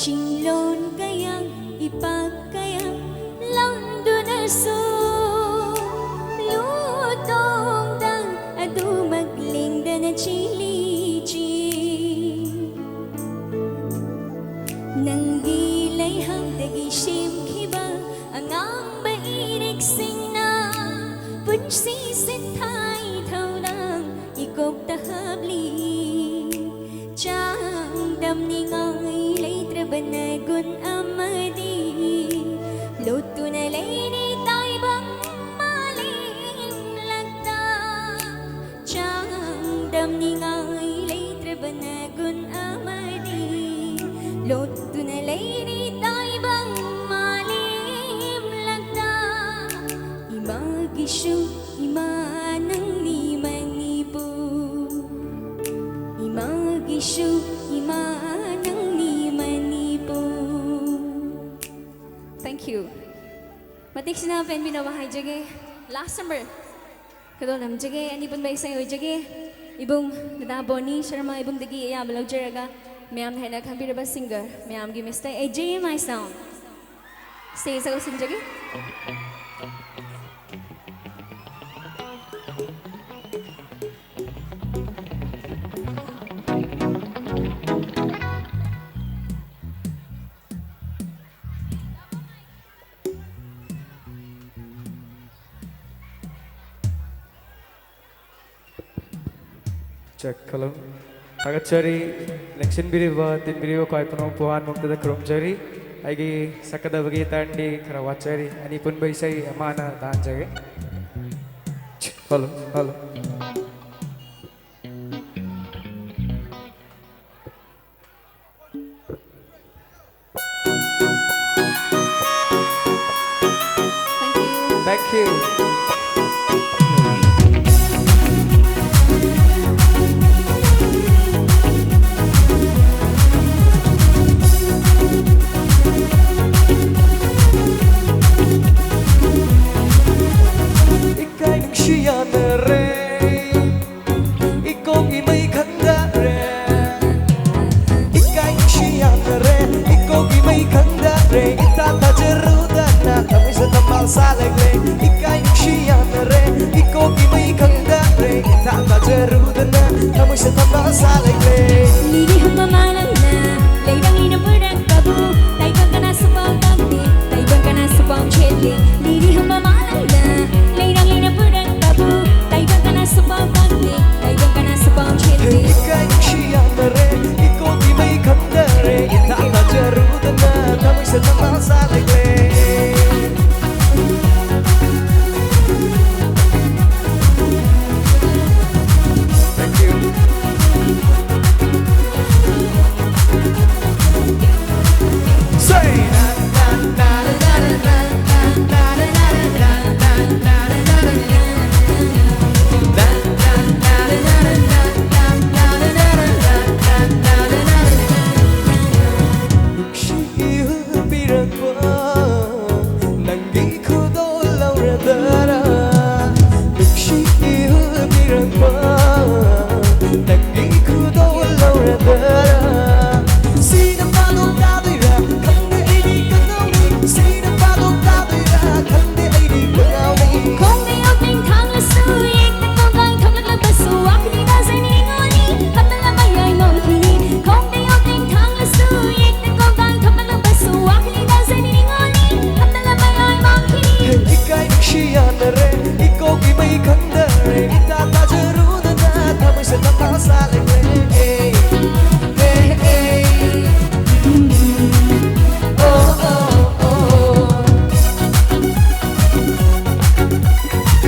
ꯆꯤꯡꯂꯣꯟ ꯀꯌꯥ, ꯏꯄꯥꯛ ꯀꯌꯥ ꯂꯥꯟꯗꯨꯅꯁꯨ ꯂꯨꯇꯣꯡꯗ ꯑꯗꯨꯃꯛ ꯂꯦꯡꯗꯅ ꯆꯦꯜꯂꯤ ꯆꯤꯡ꯫ ꯅꯪꯒꯤ ꯂꯩꯍꯥꯎꯗꯒꯤ ꯁꯦꯝꯈꯤꯕ ꯑꯉꯥꯡꯕ ꯏꯔꯤꯛꯁꯤꯡꯅ ꯄꯨꯟꯁꯤ ꯁꯤꯟꯊꯥꯏ ꯊꯧꯔꯥꯡ ꯏꯀꯣꯛꯇ ꯍꯥꯞꯂꯤ꯫ ꯆꯥꯡꯗꯝꯅꯤꯉꯥꯏ ꯂꯩꯇ꯭ꯔꯕ ꯅꯒꯨꯟ ꯑꯃꯗꯤ ꯂꯣꯠꯇꯨꯅ ꯂꯩꯔꯤ ꯇꯥꯏꯕꯪ ꯃꯥꯂꯦꯝ ꯂꯛꯇ꯫ ꯆꯥꯡꯗꯝꯅꯤꯉꯥꯏ ꯂꯩꯇ꯭ꯔꯕ ꯅꯒꯨꯟ ꯑꯃꯗꯤ ꯂꯣꯠꯇꯨꯅ ꯂꯩꯔꯤ ꯇꯥꯏꯕꯪ ꯃꯥꯂꯦꯝ ꯂꯛꯇ꯫ ꯏꯃꯥꯒꯤꯁꯨ ꯏꯃꯥ ꯅꯪꯅꯤ ꯃꯅꯤꯄꯨꯔ꯫ ꯏꯃꯥꯒꯤꯁꯨ ꯏꯃꯥ ꯅꯪꯅꯤ ꯃꯅꯤꯄꯨꯔ꯫ Thank you. ꯃꯇꯤꯛꯁꯤꯅ ꯄꯦꯟꯕꯤꯅꯕ ꯍꯥꯏꯖꯒꯦ꯫ Last number ꯀꯗꯣ ꯅꯝꯖꯒꯦ, ꯑꯅꯤ ꯄꯨꯟꯕ ꯏꯁꯩ ꯑꯣꯏꯖꯒꯦ꯫ ꯏꯕꯨꯡ ꯗꯗꯥ ꯕꯣꯅꯤ ꯁꯔꯃ ꯏꯕꯨꯡꯗꯒꯤ ꯑꯌꯥꯕ ꯂꯧꯖꯔꯒ ꯃꯌꯥꯝꯅ ꯍꯦꯟꯅ ꯈꯪꯕꯤꯔꯕ singer ꯃꯌꯥꯝꯒꯤ Mister A J M I Sound stage ꯀꯧꯁꯤꯟꯖꯒꯦ꯫ Check, hello. ꯊꯥꯒꯠꯆꯔꯤ꯫ ꯂꯦꯡꯁꯤꯟꯕꯤꯔꯤꯕ, ꯇꯤꯟꯕꯤꯔꯤꯕ ꯈ꯭ꯋꯥꯏ ꯄꯨꯝꯅꯃꯛꯄꯨ ꯍꯥꯟꯅꯃꯛꯇꯗ ꯈꯨꯔꯨꯝꯖꯔꯤ꯫ ꯑꯩꯒꯤ ꯁꯛꯀꯗꯕꯒꯤ ꯇꯔꯟꯗꯤ ꯈꯔ ꯋꯥꯠꯆꯔꯤ꯫ ꯑꯅꯤ ꯄꯨꯟꯕ ꯏꯁꯩ ꯑꯃꯅ ꯇꯥꯍꯟꯖꯒꯦ꯫ Hello, hello. Thank you. ꯏꯀꯥꯏ ꯅꯨꯡꯁꯤ ꯌꯥꯅꯔꯦ, ꯏꯀꯣꯛ ꯏꯃꯩ ꯈꯪꯗꯔꯦ꯫ ꯏꯀꯥꯏ ꯅꯨꯡꯁꯤ ꯌꯥꯅꯔꯦ, ꯏꯀꯣꯛ ꯏꯃꯩ ꯈꯪꯗꯔꯦ꯫ ꯏꯇꯥ ꯇꯥꯖꯔꯨꯗꯅ ꯊꯃꯣꯏꯁꯦ ꯊꯝꯕꯥꯜ ꯁꯥꯠꯂꯛꯂꯦ꯫ ꯏꯀꯥꯏ ꯅꯨꯡꯁꯤ ꯌꯥꯅꯔꯦ, ꯏꯀꯣꯛ ꯏꯃꯩ ꯈꯪꯗꯔꯦ꯫ ꯏꯇꯥ ꯇꯥꯖꯔꯨꯗꯅ ꯊꯃꯣꯏꯁꯦ ꯊꯝꯕꯥꯜ ꯁꯥꯠꯂꯛꯂꯦ꯫ ꯂꯤꯔꯤ ꯍꯨꯝꯕ ꯃꯥꯂꯪꯅ ꯂꯩꯔꯪ ꯂꯩꯅ ꯄꯨꯔꯛꯄꯕꯨ ꯇꯥꯏꯕꯪ ꯀꯅꯥꯁꯨ ꯄꯥꯎ ꯇꯝꯗꯦ, ꯇꯥꯏꯕꯪ ꯀꯅꯥꯁꯨ ꯄꯥꯎ ꯆꯦꯜꯂꯦ꯫ ꯂꯤꯔꯤ ꯍꯨꯝꯕ ꯃꯥꯂꯪꯅ ꯂꯩꯔꯪ ꯂꯩꯅ ꯄꯨꯔꯛꯄꯕꯨ ꯇꯥꯏꯕꯪ ꯀꯅꯥꯁꯨ ꯄꯥꯎ ꯇꯝꯗꯦ, ꯇꯥꯏꯕꯪ ꯀꯅꯥꯁꯨ ꯄꯥꯎ ꯆꯦꯜꯂꯦ꯫ ꯏꯀꯥꯏ ꯅꯨꯡꯁꯤ ꯌꯥꯝꯅꯔꯦ, ꯏꯀꯣꯛꯀꯤ ꯃꯩ ꯈꯪꯗꯔꯦ, ꯏꯇꯥ ꯇꯥꯖꯔꯨꯗꯅ ꯊꯃꯣꯏꯁꯦ ꯊꯝꯕꯥꯜ ꯁꯥꯠꯂꯛꯂꯦ꯫ Thank you. Say. ꯅꯨꯡꯁꯤꯕꯤꯔꯛꯄ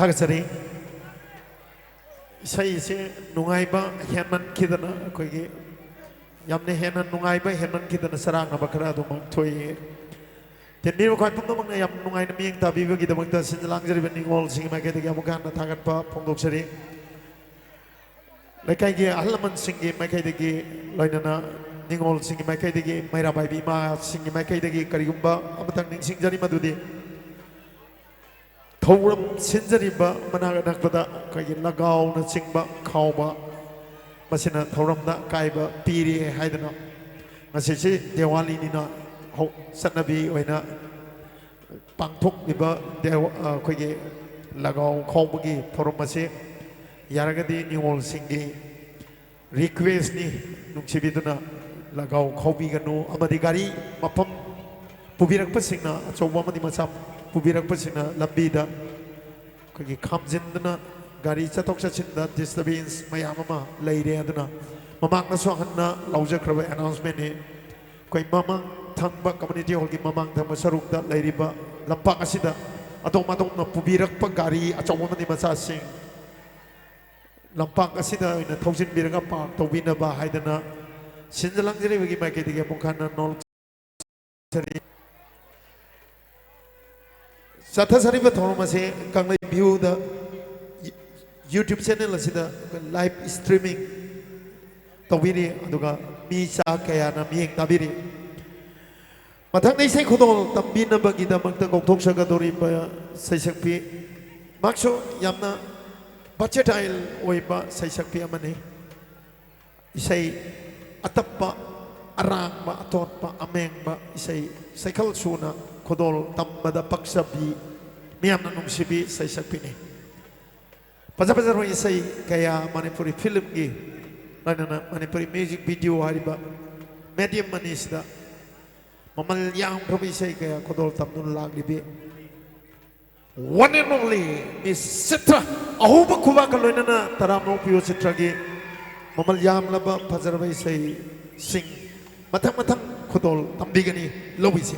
ꯊꯥꯒꯠꯆꯔꯤ꯫ ꯏꯁꯩꯁꯦ ꯅꯨꯡꯉꯥꯏꯕ ꯍꯦꯟꯃꯟꯈꯤꯗꯅ, ꯑꯩꯈꯣꯏꯒꯤ ꯌꯥꯝꯅ ꯍꯦꯟꯅ ꯅꯨꯡꯉꯥꯏꯕ ꯍꯦꯟꯃꯟꯈꯤꯗꯅ ꯆꯔꯥꯡꯅꯕ ꯈꯔ ꯑꯗꯨꯃꯛ ꯊꯣꯛꯏ꯫ ꯇꯤꯟꯕꯤꯔꯤꯕ ꯈ꯭ꯋꯥꯏ ꯄꯨꯝꯅꯃꯛꯅ ꯌꯥꯝ ꯅꯨꯡꯉꯥꯏꯅ ꯃꯤꯠꯌꯦꯡ ꯇꯥꯕꯤꯕꯒꯤꯗꯃꯛꯇ ꯁꯤꯟ ꯂꯥꯡꯖꯔꯤꯕ ꯅꯤꯉꯣꯜꯁꯤꯡꯒꯤ ꯃꯥꯏꯀꯩꯗꯒꯤ ꯑꯃꯨꯛ ꯍꯟꯅ ꯊꯥꯒꯠꯄ ꯐꯣꯡꯗꯣꯛꯆꯔꯤ꯫ ꯂꯩꯀꯥꯏꯒꯤ ꯑꯍꯜ ꯂꯃꯟꯁꯤꯡꯒꯤ ꯃꯥꯏꯀꯩꯗꯒꯤ, ꯂꯣꯏꯅꯅ ꯅꯤꯉꯣꯜꯁꯤꯡꯒꯤ ꯃꯥꯏꯀꯩꯗꯒꯤ, ꯃꯩꯔꯥ ꯄꯥꯏꯕꯤ ꯏꯃꯥꯁꯤꯡꯒꯤ ꯃꯥꯏꯀꯩꯗꯒꯤ ꯀꯔꯤꯒꯨꯝꯕ ꯑꯃꯇꯪ ꯅꯤꯡꯁꯤꯡꯖꯔꯤ, ꯃꯗꯨꯗꯤ ꯊꯧꯔꯝ ꯁꯤꯟꯖꯔꯤꯕ ꯃꯅꯥꯛ ꯅꯛꯄꯗ ꯑꯩꯈꯣꯏꯒꯤ ꯂꯒꯥꯎꯅꯆꯤꯡꯕ ꯈꯥꯎꯕ, ꯃꯁꯤꯅ ꯊꯧꯔꯝꯗ ꯑꯀꯥꯏꯕ ꯄꯤꯔꯤ ꯍꯥꯏꯗꯅ, ꯉꯁꯤꯁꯤ ꯗꯤꯋꯥꯂꯤꯅꯤꯅ ꯍꯧ-, ꯆꯠꯅꯕꯤ ꯑꯣꯏꯅ ꯄꯥꯡꯊꯣꯛꯂꯤꯕ ꯗꯦꯋꯥ-, ꯑ, ꯑꯩꯈꯣꯏꯒꯤ ꯂꯒꯥꯎ ꯈꯥꯎꯕꯒꯤ ꯊꯧꯔꯝ ꯑꯁꯤ ꯌꯥꯔꯒꯗꯤ ꯅꯤꯉꯣꯜꯁꯤꯡꯒꯤ ꯔꯤꯀ꯭ꯋꯦꯁꯅꯤ, ꯅꯨꯡꯁꯤꯕꯤꯗꯨꯅ ꯂꯒꯥꯎ ꯈꯥꯎꯕꯤꯒꯅꯨ ꯑꯃꯗꯤ ꯒꯥꯔꯤ ꯃꯐꯝ ꯄꯨꯕꯤꯔꯛꯄꯁꯤꯡꯅ, ꯑꯆꯧꯕ ꯑꯃꯗꯤ ꯃꯆꯥ ꯄꯨꯕꯤꯔꯛꯄꯁꯤꯡꯅ ꯂꯝꯕꯤꯗ ꯑꯩꯈꯣꯏꯒꯤ ꯈꯥꯝꯖꯤꯟꯗꯨꯅ ꯒꯥꯔꯤ ꯆꯠꯊꯣꯛ ꯆꯠꯁꯤꯟꯗ disturbance ꯃꯌꯥꯝ ꯑꯃ ꯂꯩꯔꯦ꯫ ꯑꯗꯨꯅ ꯃꯃꯥꯡꯗꯁꯨ ꯍꯟꯅ ꯂꯥꯎꯖꯈ꯭ꯔꯕ announcement ꯅꯤ꯫ ꯑꯩꯈꯣꯏ ꯃꯃꯥꯡ ꯊꯪꯕ community hall ꯒꯤ ꯃꯃꯥꯡ ꯊꯪꯕ ꯁꯔꯨꯛꯇ ꯂꯩꯔꯤꯕ ꯂꯝꯄꯥꯛ ꯑꯁꯤꯗ ꯑꯗꯣꯝ ꯑꯗꯣꯝꯅ ꯄꯨꯕꯤꯔꯛꯄ ꯒꯥꯔꯤ ꯑꯆꯧꯕ ꯑꯃꯗꯤ ꯃꯆꯥꯁꯤꯡ ꯂꯝꯄꯥꯛ ꯑꯁꯤꯗ ꯑꯣꯏꯅ ꯊꯧꯖꯤꯟꯕꯤꯔꯒ park ꯇꯧꯕꯤꯅꯕ ꯍꯥꯏꯗꯅ ꯁꯤꯟꯖ ꯂꯥꯡꯖꯔꯤꯕꯒꯤ ꯃꯥꯏꯀꯩꯗꯒꯤ ꯑꯃꯨꯛ ꯍꯟꯅ ꯅꯣꯜꯖꯔꯤ꯫ ꯆꯠꯊꯖꯔꯤꯕ ꯊꯧꯔꯝ ꯑꯁꯤ ꯀꯪꯂꯩ view ꯗ YouTube channel ꯑꯁꯤꯗ live streaming ꯇꯧꯕꯤꯔꯤ, ꯑꯗꯨꯒ ꯃꯤ ꯆꯥ ꯀꯌꯥꯅ ꯃꯤꯠꯌꯦꯡ ꯇꯥꯕꯤꯔꯤ꯫ ꯃꯊꯪꯗ ꯏꯁꯩ ꯈꯨꯗꯣꯜ ꯇꯝꯕꯤꯅꯕꯒꯤꯗꯃꯛꯇ ꯀꯧꯊꯣꯛꯆꯒꯗꯧꯔꯤꯕ ꯁꯩꯁꯛꯄꯤ, ꯃꯍꯥꯛꯁꯨ ꯌꯥꯝꯅ versatile ꯑꯣꯏꯕ ꯁꯩꯁꯛꯄꯤ ꯑꯃꯅꯤ꯫ ꯏꯁꯩ ꯑꯇꯞꯄ, ꯑꯔꯥꯡꯕ, ꯑꯇꯣꯟꯕ, ꯑꯃꯦꯡꯕ ꯏꯁꯩ ꯁꯩꯈꯜ ꯁꯨꯅ ꯈꯨꯗꯣꯜ ꯇꯝꯕꯗ ꯄꯛꯆꯕꯤ, ꯃꯤꯌꯥꯝꯅ ꯅꯨꯡꯁꯤꯕꯤ ꯁꯩꯁꯛꯄꯤꯅꯤ꯫ ꯐꯖ ꯐꯖꯔꯕ ꯏꯁꯩ ꯀꯌꯥ ꯃꯅꯤꯄꯨꯔꯤ film ꯒꯤ, ꯂꯣꯏꯅꯅ ꯃꯅꯤꯄꯨꯔꯤ music video ꯍꯥꯏꯔꯤꯕ medium ꯑꯅꯤꯁꯤꯗ ꯃꯃꯜ ꯌꯥꯝꯈ꯭ꯔꯕ ꯏꯁꯩ ꯀꯌꯥ ꯈꯨꯗꯣꯜ ꯇꯝꯗꯨꯅ ꯂꯥꯛꯂꯤꯕꯤ one and only Miss ꯆꯤꯇ꯭ꯔ, ꯑꯍꯧꯕ ꯈꯨꯕꯥꯛꯀ ꯂꯣꯏꯅꯅ ꯇꯔꯥꯝꯅ ꯑꯣꯛꯄꯤꯌꯨ꯫ ꯆꯤꯇ꯭ꯔꯒꯤ ꯃꯃꯜ ꯌꯥꯝꯂꯕ ꯐꯖꯔꯕ ꯏꯁꯩꯁꯤꯡ ꯃꯊꯪ ꯃꯊꯪ ꯈꯨꯗꯣꯜ ꯇꯝꯕꯤꯒꯅꯤ꯫ ꯂꯧꯕꯤꯁꯤ꯫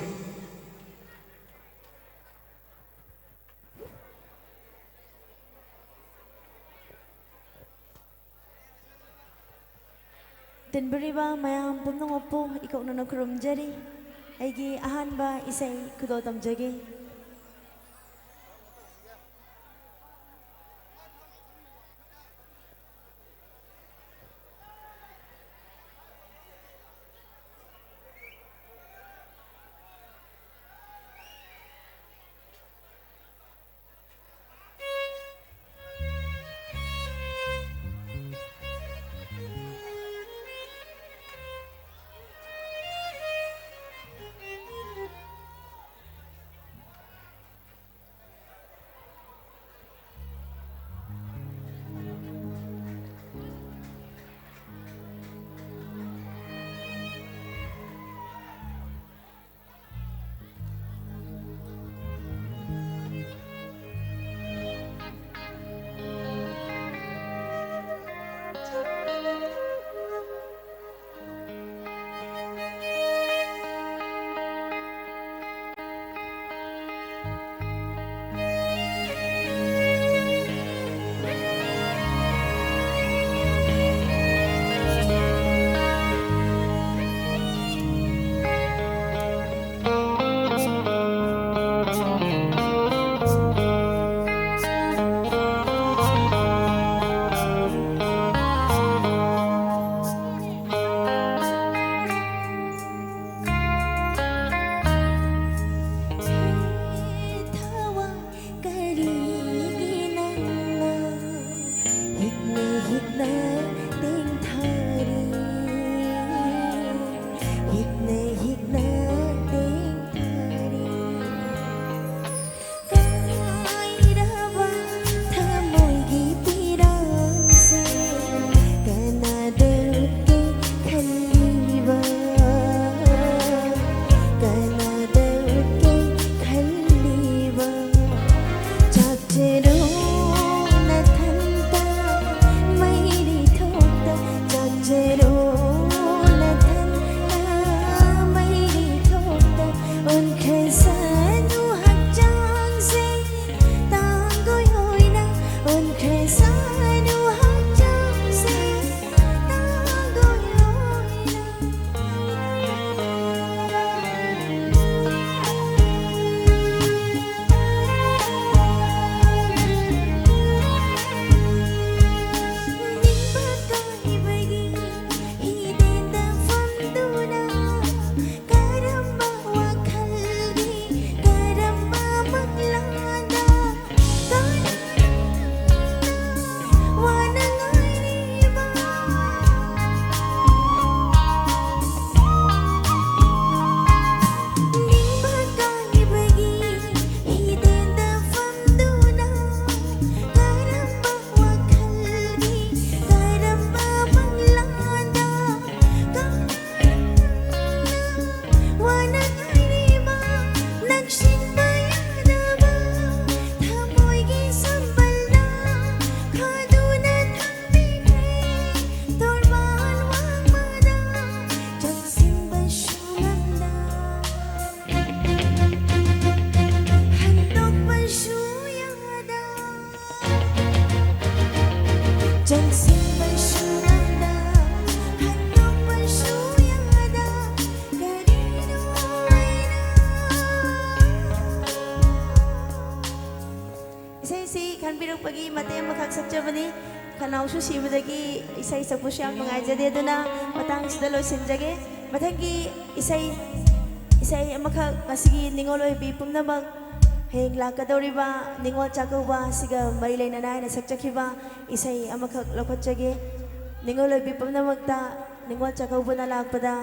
ꯇꯤꯟꯕꯤꯔꯤꯕ ꯃꯌꯥꯝ ꯄꯨꯝꯅꯃꯛꯄꯨ ꯏꯀꯣꯛꯅꯅ ꯈꯨꯔꯨꯝꯖꯔꯤ꯫ ꯑꯩꯒꯤ ꯑꯍꯥꯟꯕ ꯏꯁꯩ ꯈꯨꯗꯣꯜ ꯇꯝꯖꯒꯦ꯫ ꯁꯤꯕꯗꯒꯤ ꯏꯁꯩ ꯁꯛꯄꯁꯨ ꯌꯥꯝ ꯅꯨꯡꯉꯥꯏꯖꯗꯦ꯫ ꯑꯗꯨꯅ ꯃꯇꯥꯡꯁꯤꯗ ꯂꯣꯏꯁꯤꯟꯖꯒꯦ꯫ ꯃꯊꯪꯒꯤ ꯏꯁꯩ, ꯏꯁꯩ ꯑꯃꯈꯛ ꯉꯁꯤꯒꯤ ꯅꯤꯉꯣꯜ ꯑꯣꯏꯕꯤ ꯄꯨꯝꯅꯃꯛ ꯍꯌꯦꯡ ꯂꯥꯛꯀꯗꯧꯔꯤꯕ ꯅꯤꯉꯣꯜ ꯆꯥꯛꯀꯧꯕ ꯑꯁꯤꯒ ꯃꯔꯤ ꯂꯩꯅꯅ ꯑꯩꯅ ꯁꯛꯆꯈꯤꯕ ꯏꯁꯩ ꯑꯃꯈꯛ ꯂꯧꯈꯠꯆꯒꯦ꯫ ꯅꯤꯉꯣꯜ ꯑꯣꯏꯕꯤ ꯄꯨꯝꯅꯃꯛꯇ ꯅꯤꯉꯣꯜ ꯆꯥꯛꯀꯧꯕꯅ ꯂꯥꯛꯄꯗ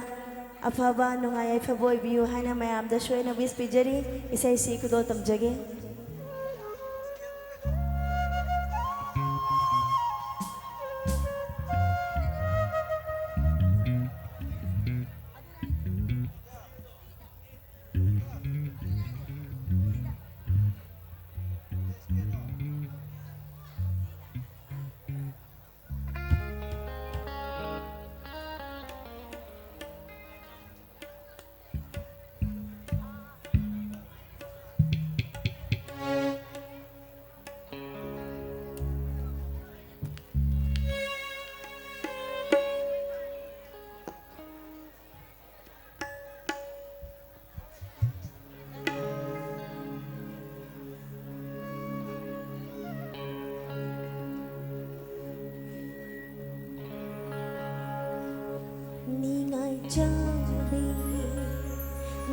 ꯑꯐꯕ ꯅꯨꯡꯉꯥꯏ ꯌꯥꯏꯐꯕ ꯑꯣꯏꯕꯤꯌꯨ ꯍꯥꯏꯅ ꯃꯌꯥꯝꯗꯁꯨ ꯑꯩꯅ wish ꯄꯤꯖꯔꯤ꯫ ꯏꯁꯩꯁꯤ ꯈꯨꯗꯣꯜ ꯇꯝꯖꯒꯦ꯫ ꯅꯤꯡꯉꯥꯏ ꯆꯥꯎꯕꯤ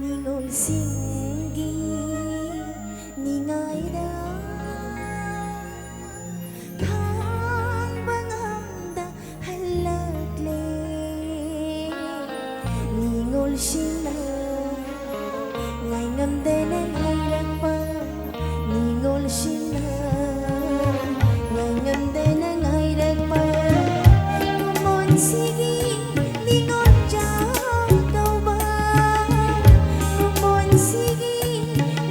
ꯅꯤꯉꯣꯜꯁꯤꯡꯒꯤ ꯅꯤꯡꯉꯥꯏꯗ ꯈꯥꯡꯕ ꯉꯝꯗ ꯍꯜꯂꯛꯂꯦ꯫ ꯅꯤꯉꯣꯜꯁꯤꯡꯅ ꯉꯥꯏꯉꯝꯗꯅ ꯉꯥꯏꯔꯛꯄ, ꯅꯤꯉꯣꯜꯁꯤꯡꯅ ꯉꯥꯏꯉꯝꯗꯅ ꯉꯥꯏꯔꯛꯄ ꯀꯨꯝꯑꯣꯟꯁꯤꯒꯤ ꯅꯤꯉꯣꯜ ꯆꯥꯛꯀꯧꯕ, ꯀꯨꯝꯑꯣꯟꯁꯤꯒꯤ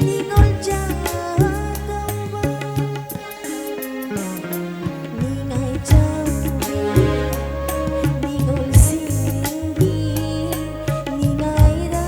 ꯅꯤꯉꯣꯜ ꯆꯥꯛꯀꯧꯕ꯫ ꯅꯤꯡꯉꯥꯏ ꯆꯥꯎꯕꯤ ꯅꯤꯉꯣꯜꯁꯤꯡꯒꯤ ꯅꯤꯡꯉꯥꯏꯗ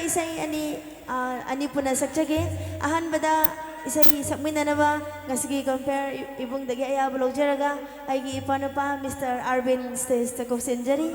ꯏꯁꯩ ꯑꯅꯤ, ꯑ, ꯑꯅꯤ ꯄꯨꯟꯅ ꯁꯛꯆꯒꯦ꯫ ꯑꯍꯥꯟꯕꯗ ꯏꯁꯩ ꯁꯛꯃꯤꯟꯅꯅꯕ ꯉꯁꯤꯒꯤ compere ꯏ-, ꯏꯕꯨꯡꯗꯒꯤ ꯑꯌꯥꯕ ꯂꯧꯖꯔꯒ ꯑꯩꯒꯤ ꯏꯄꯥꯅꯨꯄꯥ Mister Arvin stageꯇ ꯀꯧꯁꯤꯟꯖꯔꯤ꯫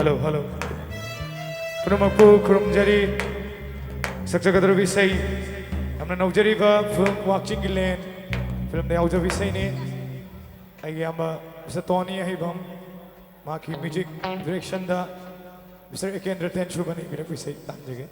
Hello, hello. ꯄꯨꯝꯅꯃꯛꯄꯨ ꯈꯨꯔꯨꯝꯖꯔꯤ꯫ ꯁꯛꯆꯒꯗꯧꯔꯤꯕ ꯏꯁꯩ ꯌꯥꯝꯅ ꯅꯧꯖꯔꯤꯕ film ꯋꯥꯛꯆꯤꯡꯒꯤ ꯂꯦꯟ filmꯗ ꯌꯥꯎꯖꯕ ꯏꯁꯩꯅꯤ꯫ ꯑꯩꯒꯤ ꯏꯌꯥꯝꯕ Mister Tony ꯑꯍꯩꯕꯝ, ꯃꯍꯥꯛꯀꯤ music directionꯗ Mister ꯑꯦꯀꯦꯟꯗ꯭ꯔ ꯇꯦꯟꯁꯨꯕꯅ ꯏꯕꯤꯔꯛꯄ ꯏꯁꯩ ꯇꯥꯟꯖꯒꯦ꯫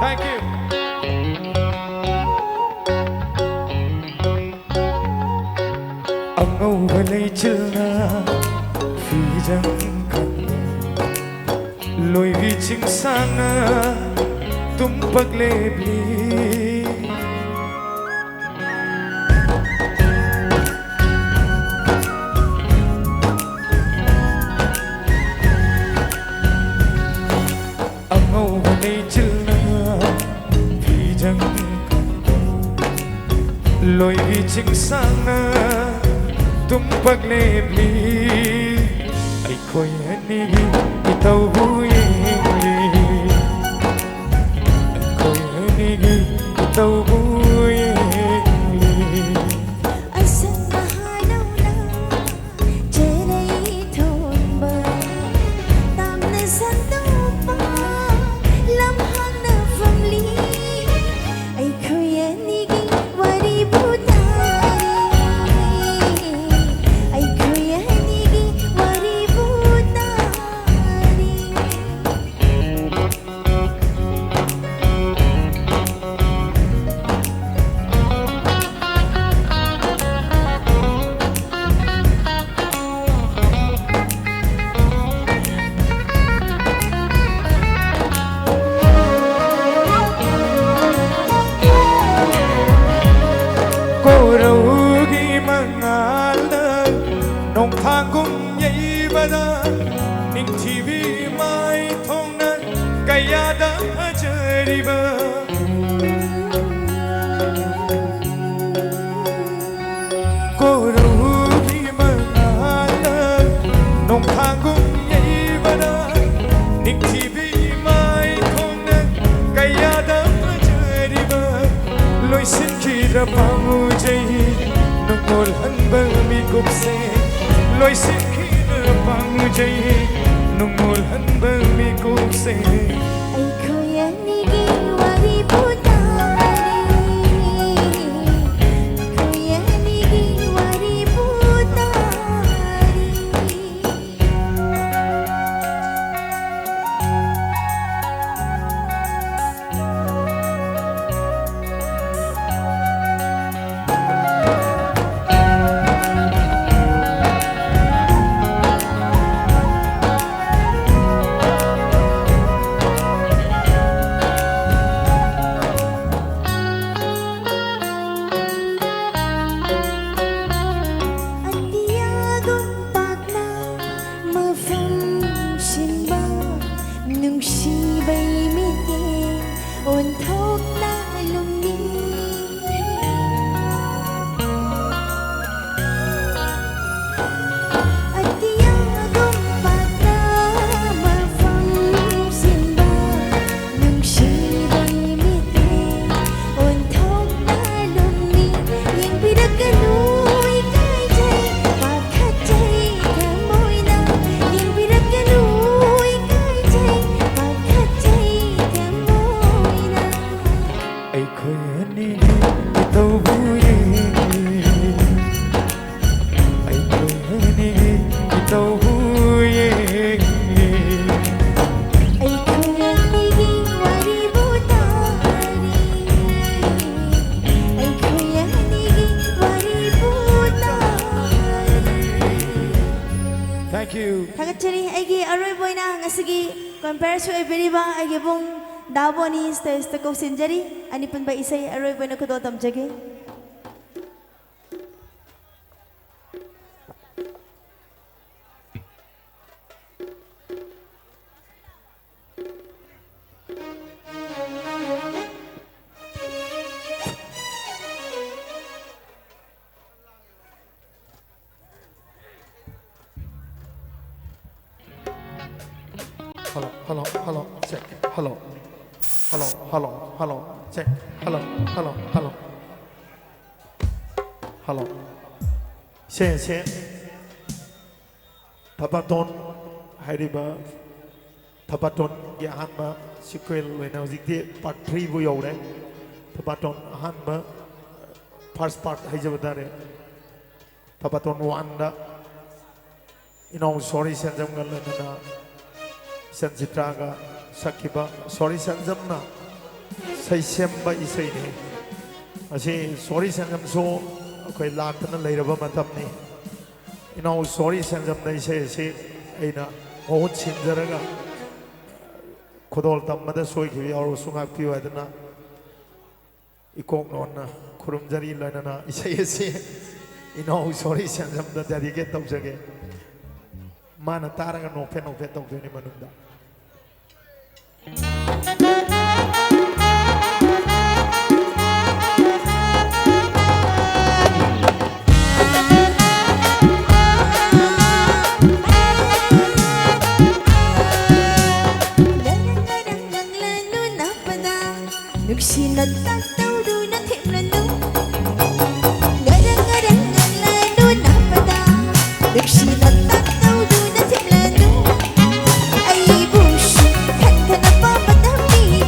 Thank you. ꯑꯉꯧꯕ ꯂꯩꯆꯤꯜꯅ ꯐꯤꯖꯪ ꯈꯟ, ꯂꯣꯏꯕꯤ ꯆꯤꯡꯁꯥꯡꯅ ꯇꯨꯝꯄꯛ ꯂꯦꯞꯂꯤ꯫ ꯑꯉꯧꯕ ꯂꯩꯆꯤꯜꯅ ꯐꯤꯖꯪ ꯈꯟ, ꯂꯣꯏꯕꯤ ꯆꯤꯡꯁꯥꯡꯅ ꯇꯨꯝꯄꯛ ꯂꯦꯞꯂꯤ꯫ ꯑꯩꯈꯣꯏ ꯑꯅꯤꯒꯤ ꯏꯇꯧꯕꯨ ꯌꯦꯡꯂꯤ꯫ ꯑꯩꯈꯣꯏ ꯑꯅꯤꯒꯤ ꯇꯧꯕꯨꯌꯦ꯫ ꯑꯁꯪ ꯑꯍꯥꯟ ꯅꯧꯅ ꯆꯦꯔꯩ ꯊꯣꯟꯕ, ꯇꯥꯝꯅ ꯁꯟꯗꯣꯛꯄ, ꯂꯝꯍꯥꯡꯅ ꯐꯝꯂꯤ꯫ ꯑꯩꯈꯣꯏ ꯑꯅꯤꯒꯤ ꯋꯥꯔꯤꯕꯨ ꯇꯥꯔꯤ꯫ ꯑꯩꯈꯣꯏ ꯑꯅꯤꯒꯤ ꯋꯥꯔꯤꯕꯨ ꯇꯥꯔꯤ꯫ ꯀꯣꯔꯧꯒꯤ ꯃꯉꯥꯜꯅ ꯅꯣꯡꯊꯥꯡꯒꯨꯝ ꯌꯩꯕꯗ, ꯅꯤꯡꯊꯤꯕꯤ ꯃꯥꯏꯊꯣꯡꯅ ꯀꯌꯥꯗ ꯐꯖꯔꯤꯕ꯫ ꯀꯣꯔꯧꯒꯤ ꯃꯉꯥꯜꯅ ꯅꯣꯡꯊꯥꯡꯒꯨꯝ ꯌꯩꯕꯗ, ꯅꯤꯡꯊꯤꯕꯤ ꯃꯥꯏꯊꯣꯡꯅ ꯀꯌꯥꯗ ꯐꯖꯔꯤꯕ꯫ ꯂꯣꯏꯁꯤꯟꯈꯤꯔ ꯄꯥꯝꯃꯨꯖꯩ ꯅꯨꯡꯉꯣꯜꯍꯟꯕ ꯃꯤꯀꯨꯞꯁꯦ꯫ ꯂꯣꯏꯁꯤꯟꯈꯤꯔ ꯄꯥꯝꯃꯨꯖꯩ ꯅꯨꯡꯉꯣꯜꯍꯟꯕ ꯃꯤꯀꯨꯞꯁꯦ꯫ ꯑꯩꯈꯣꯏ ꯑꯅꯤꯒꯤ ꯋꯥꯔꯤꯕꯨ ꯇꯥꯔꯤ꯫ ꯑꯩꯈꯣꯏ ꯑꯅꯤꯒꯤ ꯋꯥꯔꯤꯕꯨ ꯇꯥꯔꯤ꯫ ꯊꯥꯒꯠꯆꯔꯤ꯫ ꯑꯩꯒꯤ ꯑꯔꯣꯏꯕ ꯑꯣꯏꯅ ꯉꯁꯤꯒꯤ ꯀꯣꯝꯄꯤꯌꯔꯁꯨ ꯑꯣꯏꯕꯤꯔꯤꯕ ꯑꯩꯒꯤ ꯏꯕꯨꯡ ꯗꯥ ꯕꯣꯅꯤ ꯁ꯭ꯇꯦꯖꯇ ꯀꯧꯁꯤꯟꯖꯔꯤ꯫ ꯑꯅꯤꯄꯨꯟꯕ ꯏꯁꯩ ꯑꯔꯣꯏꯕ ꯑꯣꯏꯅ ꯈꯨꯗꯣꯜ ꯇꯝꯖꯒꯦ꯫ Hello, hello, hello, check. Hello. Hello, hello, hello, check. Hello, hello, hello. Hello. ꯁꯦ, ꯁꯦ꯫ ꯊꯕꯥꯇꯣꯟ ꯍꯥꯏꯔꯤꯕ ꯊꯕꯥꯇꯣꯟꯒꯤ ꯑꯍꯥꯟꯕ sequel ꯑꯣꯏꯅ ꯍꯧꯖꯤꯛꯇꯤ part threeꯕꯨ ꯌꯧꯔꯦ꯫ ꯊꯕꯥꯇꯣꯟ ꯑꯍꯥꯟꯕ first part ꯍꯥꯏꯖꯕ ꯇꯥꯔꯦ꯫ ꯊꯕꯥꯇꯣꯟ oneꯗ ꯏꯅꯥꯎ ꯁꯣꯔꯤ ꯁꯦꯟꯖꯝꯒ ꯂꯣꯏꯅꯅ ꯁꯟꯖꯤꯇꯥꯒ ꯁꯛꯈꯤꯕ ꯁꯣꯔꯤ ꯁꯦꯟꯖꯝꯅ ꯁꯩꯁꯦꯝꯕ ꯏꯁꯩꯅꯤ꯫ ꯑꯁꯤ ꯁꯣꯔꯤ ꯁꯦꯟꯖꯝꯁꯨ ꯑꯩꯈꯣꯏ ꯂꯥꯛꯇꯅ ꯂꯩꯔꯕ ꯃꯇꯝꯅꯤ꯫ ꯏꯅꯥꯎ ꯁꯣꯔꯤ ꯁꯦꯟꯖꯝꯅ ꯏꯁꯩ ꯑꯁꯤ ꯑꯩꯅ ꯃꯍꯨꯠ ꯁꯤꯟꯖꯔꯒ ꯈꯨꯗꯣꯜ ꯇꯝꯕꯗ ꯁꯣꯏꯈꯤꯕ ꯌꯥꯎꯔꯕꯁꯨ ꯉꯥꯛꯄꯤꯌꯨ ꯍꯥꯏꯗꯅ ꯏꯀꯣꯛ ꯅꯣꯟꯅ ꯈꯨꯔꯨꯝꯖꯔꯤ꯫ ꯂꯣꯏꯅꯅ ꯏꯁꯩ ꯑꯁꯤ ꯏꯅꯥꯎ ꯁꯣꯔꯤ ꯁꯦꯟꯖꯝꯗ dedicate ꯇꯧꯖꯒꯦ꯫ ꯃꯥꯅ ꯇꯥꯔꯒ ꯅꯣꯛꯐꯦꯠ ꯅꯣꯛꯐꯦꯠ ꯇꯧꯗꯣꯏꯅꯤ ꯃꯅꯨꯡꯗ꯫ ꯅꯨꯡꯁꯤꯅ ꯇꯥꯛꯇꯧꯗꯨꯅ ꯊꯦꯝꯂꯅꯨ꯫ ꯉꯔꯪ ꯉꯔꯪ ꯉꯪꯂꯅꯨ ꯅꯥꯄꯗ꯫ ꯅꯨꯡꯁꯤꯅ ꯇꯥꯛꯇꯧꯗꯨꯅ ꯊꯦꯝꯂꯅꯨ꯫ ꯑꯩꯕꯨꯁꯨ ꯈꯟꯊꯅ ꯄꯥꯝꯕ ꯇꯝꯕꯤ꯫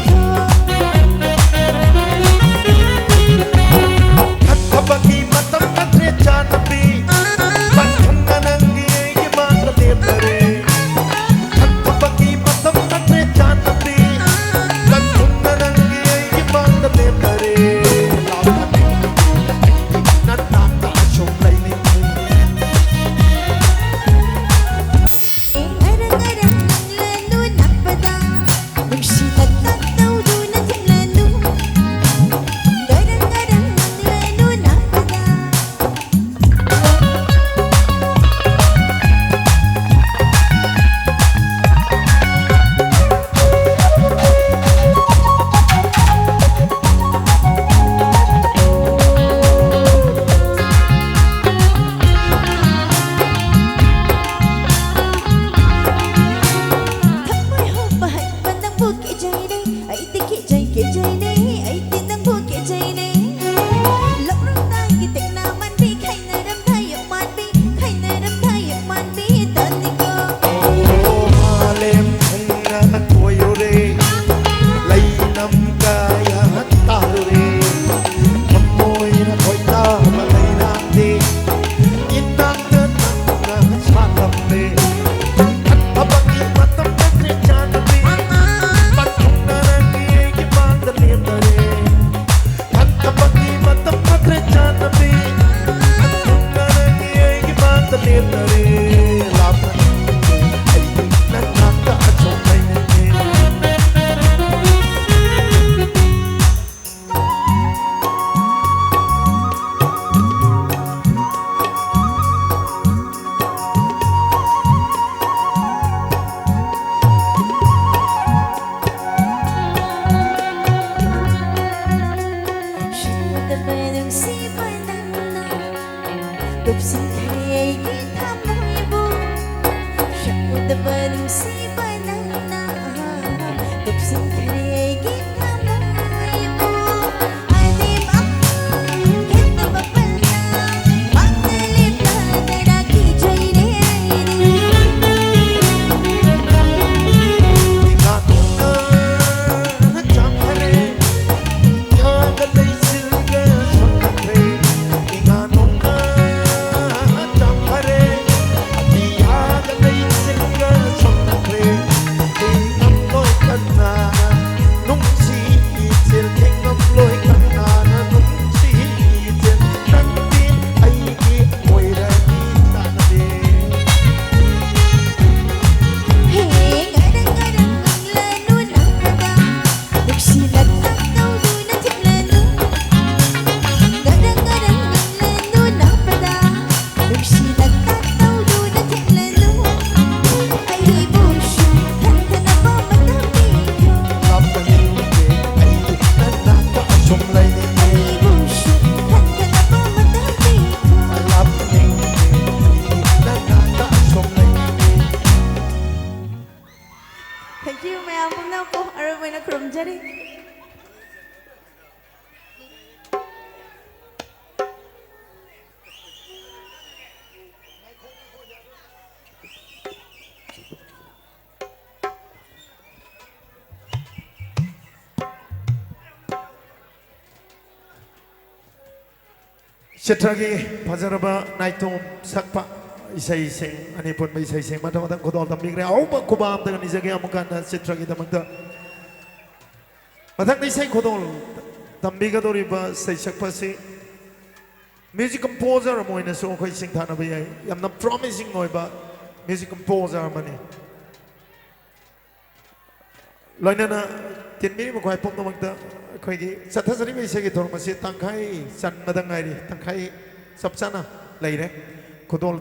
ꯂꯨꯞꯁꯤꯟꯈ꯭ꯔꯦ ꯑꯩꯒꯤ ꯊꯃꯣꯏꯕꯨ, ꯁꯛ ꯎꯗꯕ ꯅꯨꯡꯁꯤꯕ ꯅꯪꯅ꯫ ꯂꯨꯞꯁꯤꯟꯈ꯭ꯔꯦ ꯑꯩꯒꯤ ꯊꯃꯣꯏꯕꯨ, ꯑꯅꯤꯃꯛ ꯈꯦꯠꯅꯕ ꯄꯜꯅ ꯃꯥꯡꯗ ꯂꯦꯞꯂꯗꯅ ꯀꯤꯖꯩꯔꯦ ꯑꯩꯗꯤ꯫ ꯏꯃꯥ ꯅꯣꯡꯅ ꯆꯥꯝꯊꯔꯦ, ꯌꯥꯒ ꯂꯩꯆꯤꯜꯒ ꯁꯣꯟꯅꯈ꯭ꯔꯦ꯫ ꯏꯉꯥ ꯅꯣꯡꯅ ꯆꯥꯝꯊꯔꯦ, ꯑꯇꯤꯌꯥꯗ ꯂꯩꯆꯤꯜꯒ ꯁꯣꯟꯅꯈ꯭ꯔꯦ꯫ ꯊꯦꯡꯉꯝꯂꯣꯏ ꯀꯅꯥꯅ ꯅꯨꯡꯁꯤ ꯏꯆꯦꯜ, ꯊꯦꯡꯉꯝꯂꯣꯏ ꯀꯅꯥꯅ ꯅꯨꯡꯁꯤ ꯏꯆꯦꯜ꯫ ꯅꯪꯗꯤ ꯑꯩꯒꯤ ꯑꯣꯏꯔꯅꯤ ꯇꯥꯅꯗꯦ꯫ ꯍꯦ, ꯉꯔꯪ ꯉꯔꯪ ꯉꯪꯂꯅꯨ ꯅꯥꯄꯗ, ꯅꯨꯡꯁꯤꯅ ꯇꯥꯛꯇꯧꯗꯨꯅ ꯊꯤꯠꯂꯅꯨ꯫ ꯉꯔꯪ ꯉꯔꯪ ꯉꯪꯂꯅꯨ ꯅꯥꯄꯗ, ꯅꯨꯡꯁꯤꯅ ꯇꯥꯛꯇꯧꯗꯨꯅ ꯊꯤꯠꯂꯅꯨ꯫ ꯑꯩꯕꯨꯁꯨ ꯈꯟꯊꯅꯕ ꯃꯇꯝ ꯄꯤꯌꯨ꯫ ꯂꯥꯞꯅ ꯂꯩꯔꯦ ꯑꯩꯗꯤ ꯅꯅꯥꯛꯇ ꯑꯁꯨꯝ ꯂꯩꯅꯤꯡꯉꯦ꯫ ꯑꯩꯕꯨꯁꯨ ꯈꯟꯊꯅꯕ ꯃꯇꯝ ꯄꯤꯌꯨ꯫ ꯂꯥꯞꯅ ꯂꯩꯔꯦ ꯑꯩꯗꯤ ꯅꯅꯥꯛꯇ ꯑꯁꯨꯝ ꯂꯩꯅꯤꯡꯉꯦ꯫ Thank you, ꯃꯌꯥꯝ ꯄꯨꯝꯅꯃꯛꯄꯨ ꯑꯔꯣꯏꯕ ꯑꯣꯏꯅ ꯈꯨꯔꯨꯝꯖꯔꯤ꯫ ꯆꯤꯇ꯭ꯔꯒꯤ ꯐꯖꯔꯕ ꯅꯥꯏꯇꯣꯝ ꯁꯛꯄ ꯏꯁꯩꯁꯤꯡ, ꯑꯅꯤ ꯄꯨꯟꯕ ꯏꯁꯩꯁꯤꯡ ꯃꯊꯪ ꯃꯊꯪ ꯈꯨꯗꯣꯜ ꯇꯝꯕꯤꯈ꯭ꯔꯦ꯫ ꯑꯍꯧꯕ ꯈꯨꯕꯥꯛ ꯑꯝꯇꯒ ꯅꯤꯖꯒꯦ ꯑꯃꯨꯛ ꯍꯟꯅ ꯆꯤꯇ꯭ꯔꯒꯤꯗꯃꯛꯇ꯫ ꯃꯊꯪꯗ ꯏꯁꯩ ꯈꯨꯗꯣꯜ ꯇꯝꯕꯤꯒꯗꯧꯔꯤꯕ ꯏꯁꯩ ꯁꯛꯄ ꯑꯁꯤ music composer ꯑꯃ ꯑꯣꯏꯅꯁꯨ ꯑꯩꯈꯣꯏ ꯁꯤꯡꯊꯥꯅꯕ ꯌꯥꯏ꯫ ꯌꯥꯝꯅ promising ꯑꯣꯏꯕ music composer ꯑꯃꯅꯤ꯫ ꯂꯣꯏꯅꯅ ꯇꯤꯟꯕꯤꯔꯤꯕ ꯈ꯭ꯋꯥꯏ ꯄꯨꯝꯅꯃꯛꯇ ꯑꯩꯈꯣꯏꯒꯤ ꯆꯠꯊꯖꯔꯤꯕ ꯏꯁꯩꯒꯤ ꯊꯧꯔꯝ ꯑꯁꯤ ꯇꯪꯈꯥꯏ ꯆꯟꯕꯗ ꯉꯥꯏꯔꯤ, ꯇꯪꯈꯥꯏ ꯆꯞ ꯆꯥꯅ ꯂꯩꯔꯦ꯫ ꯈꯨꯗꯣꯜ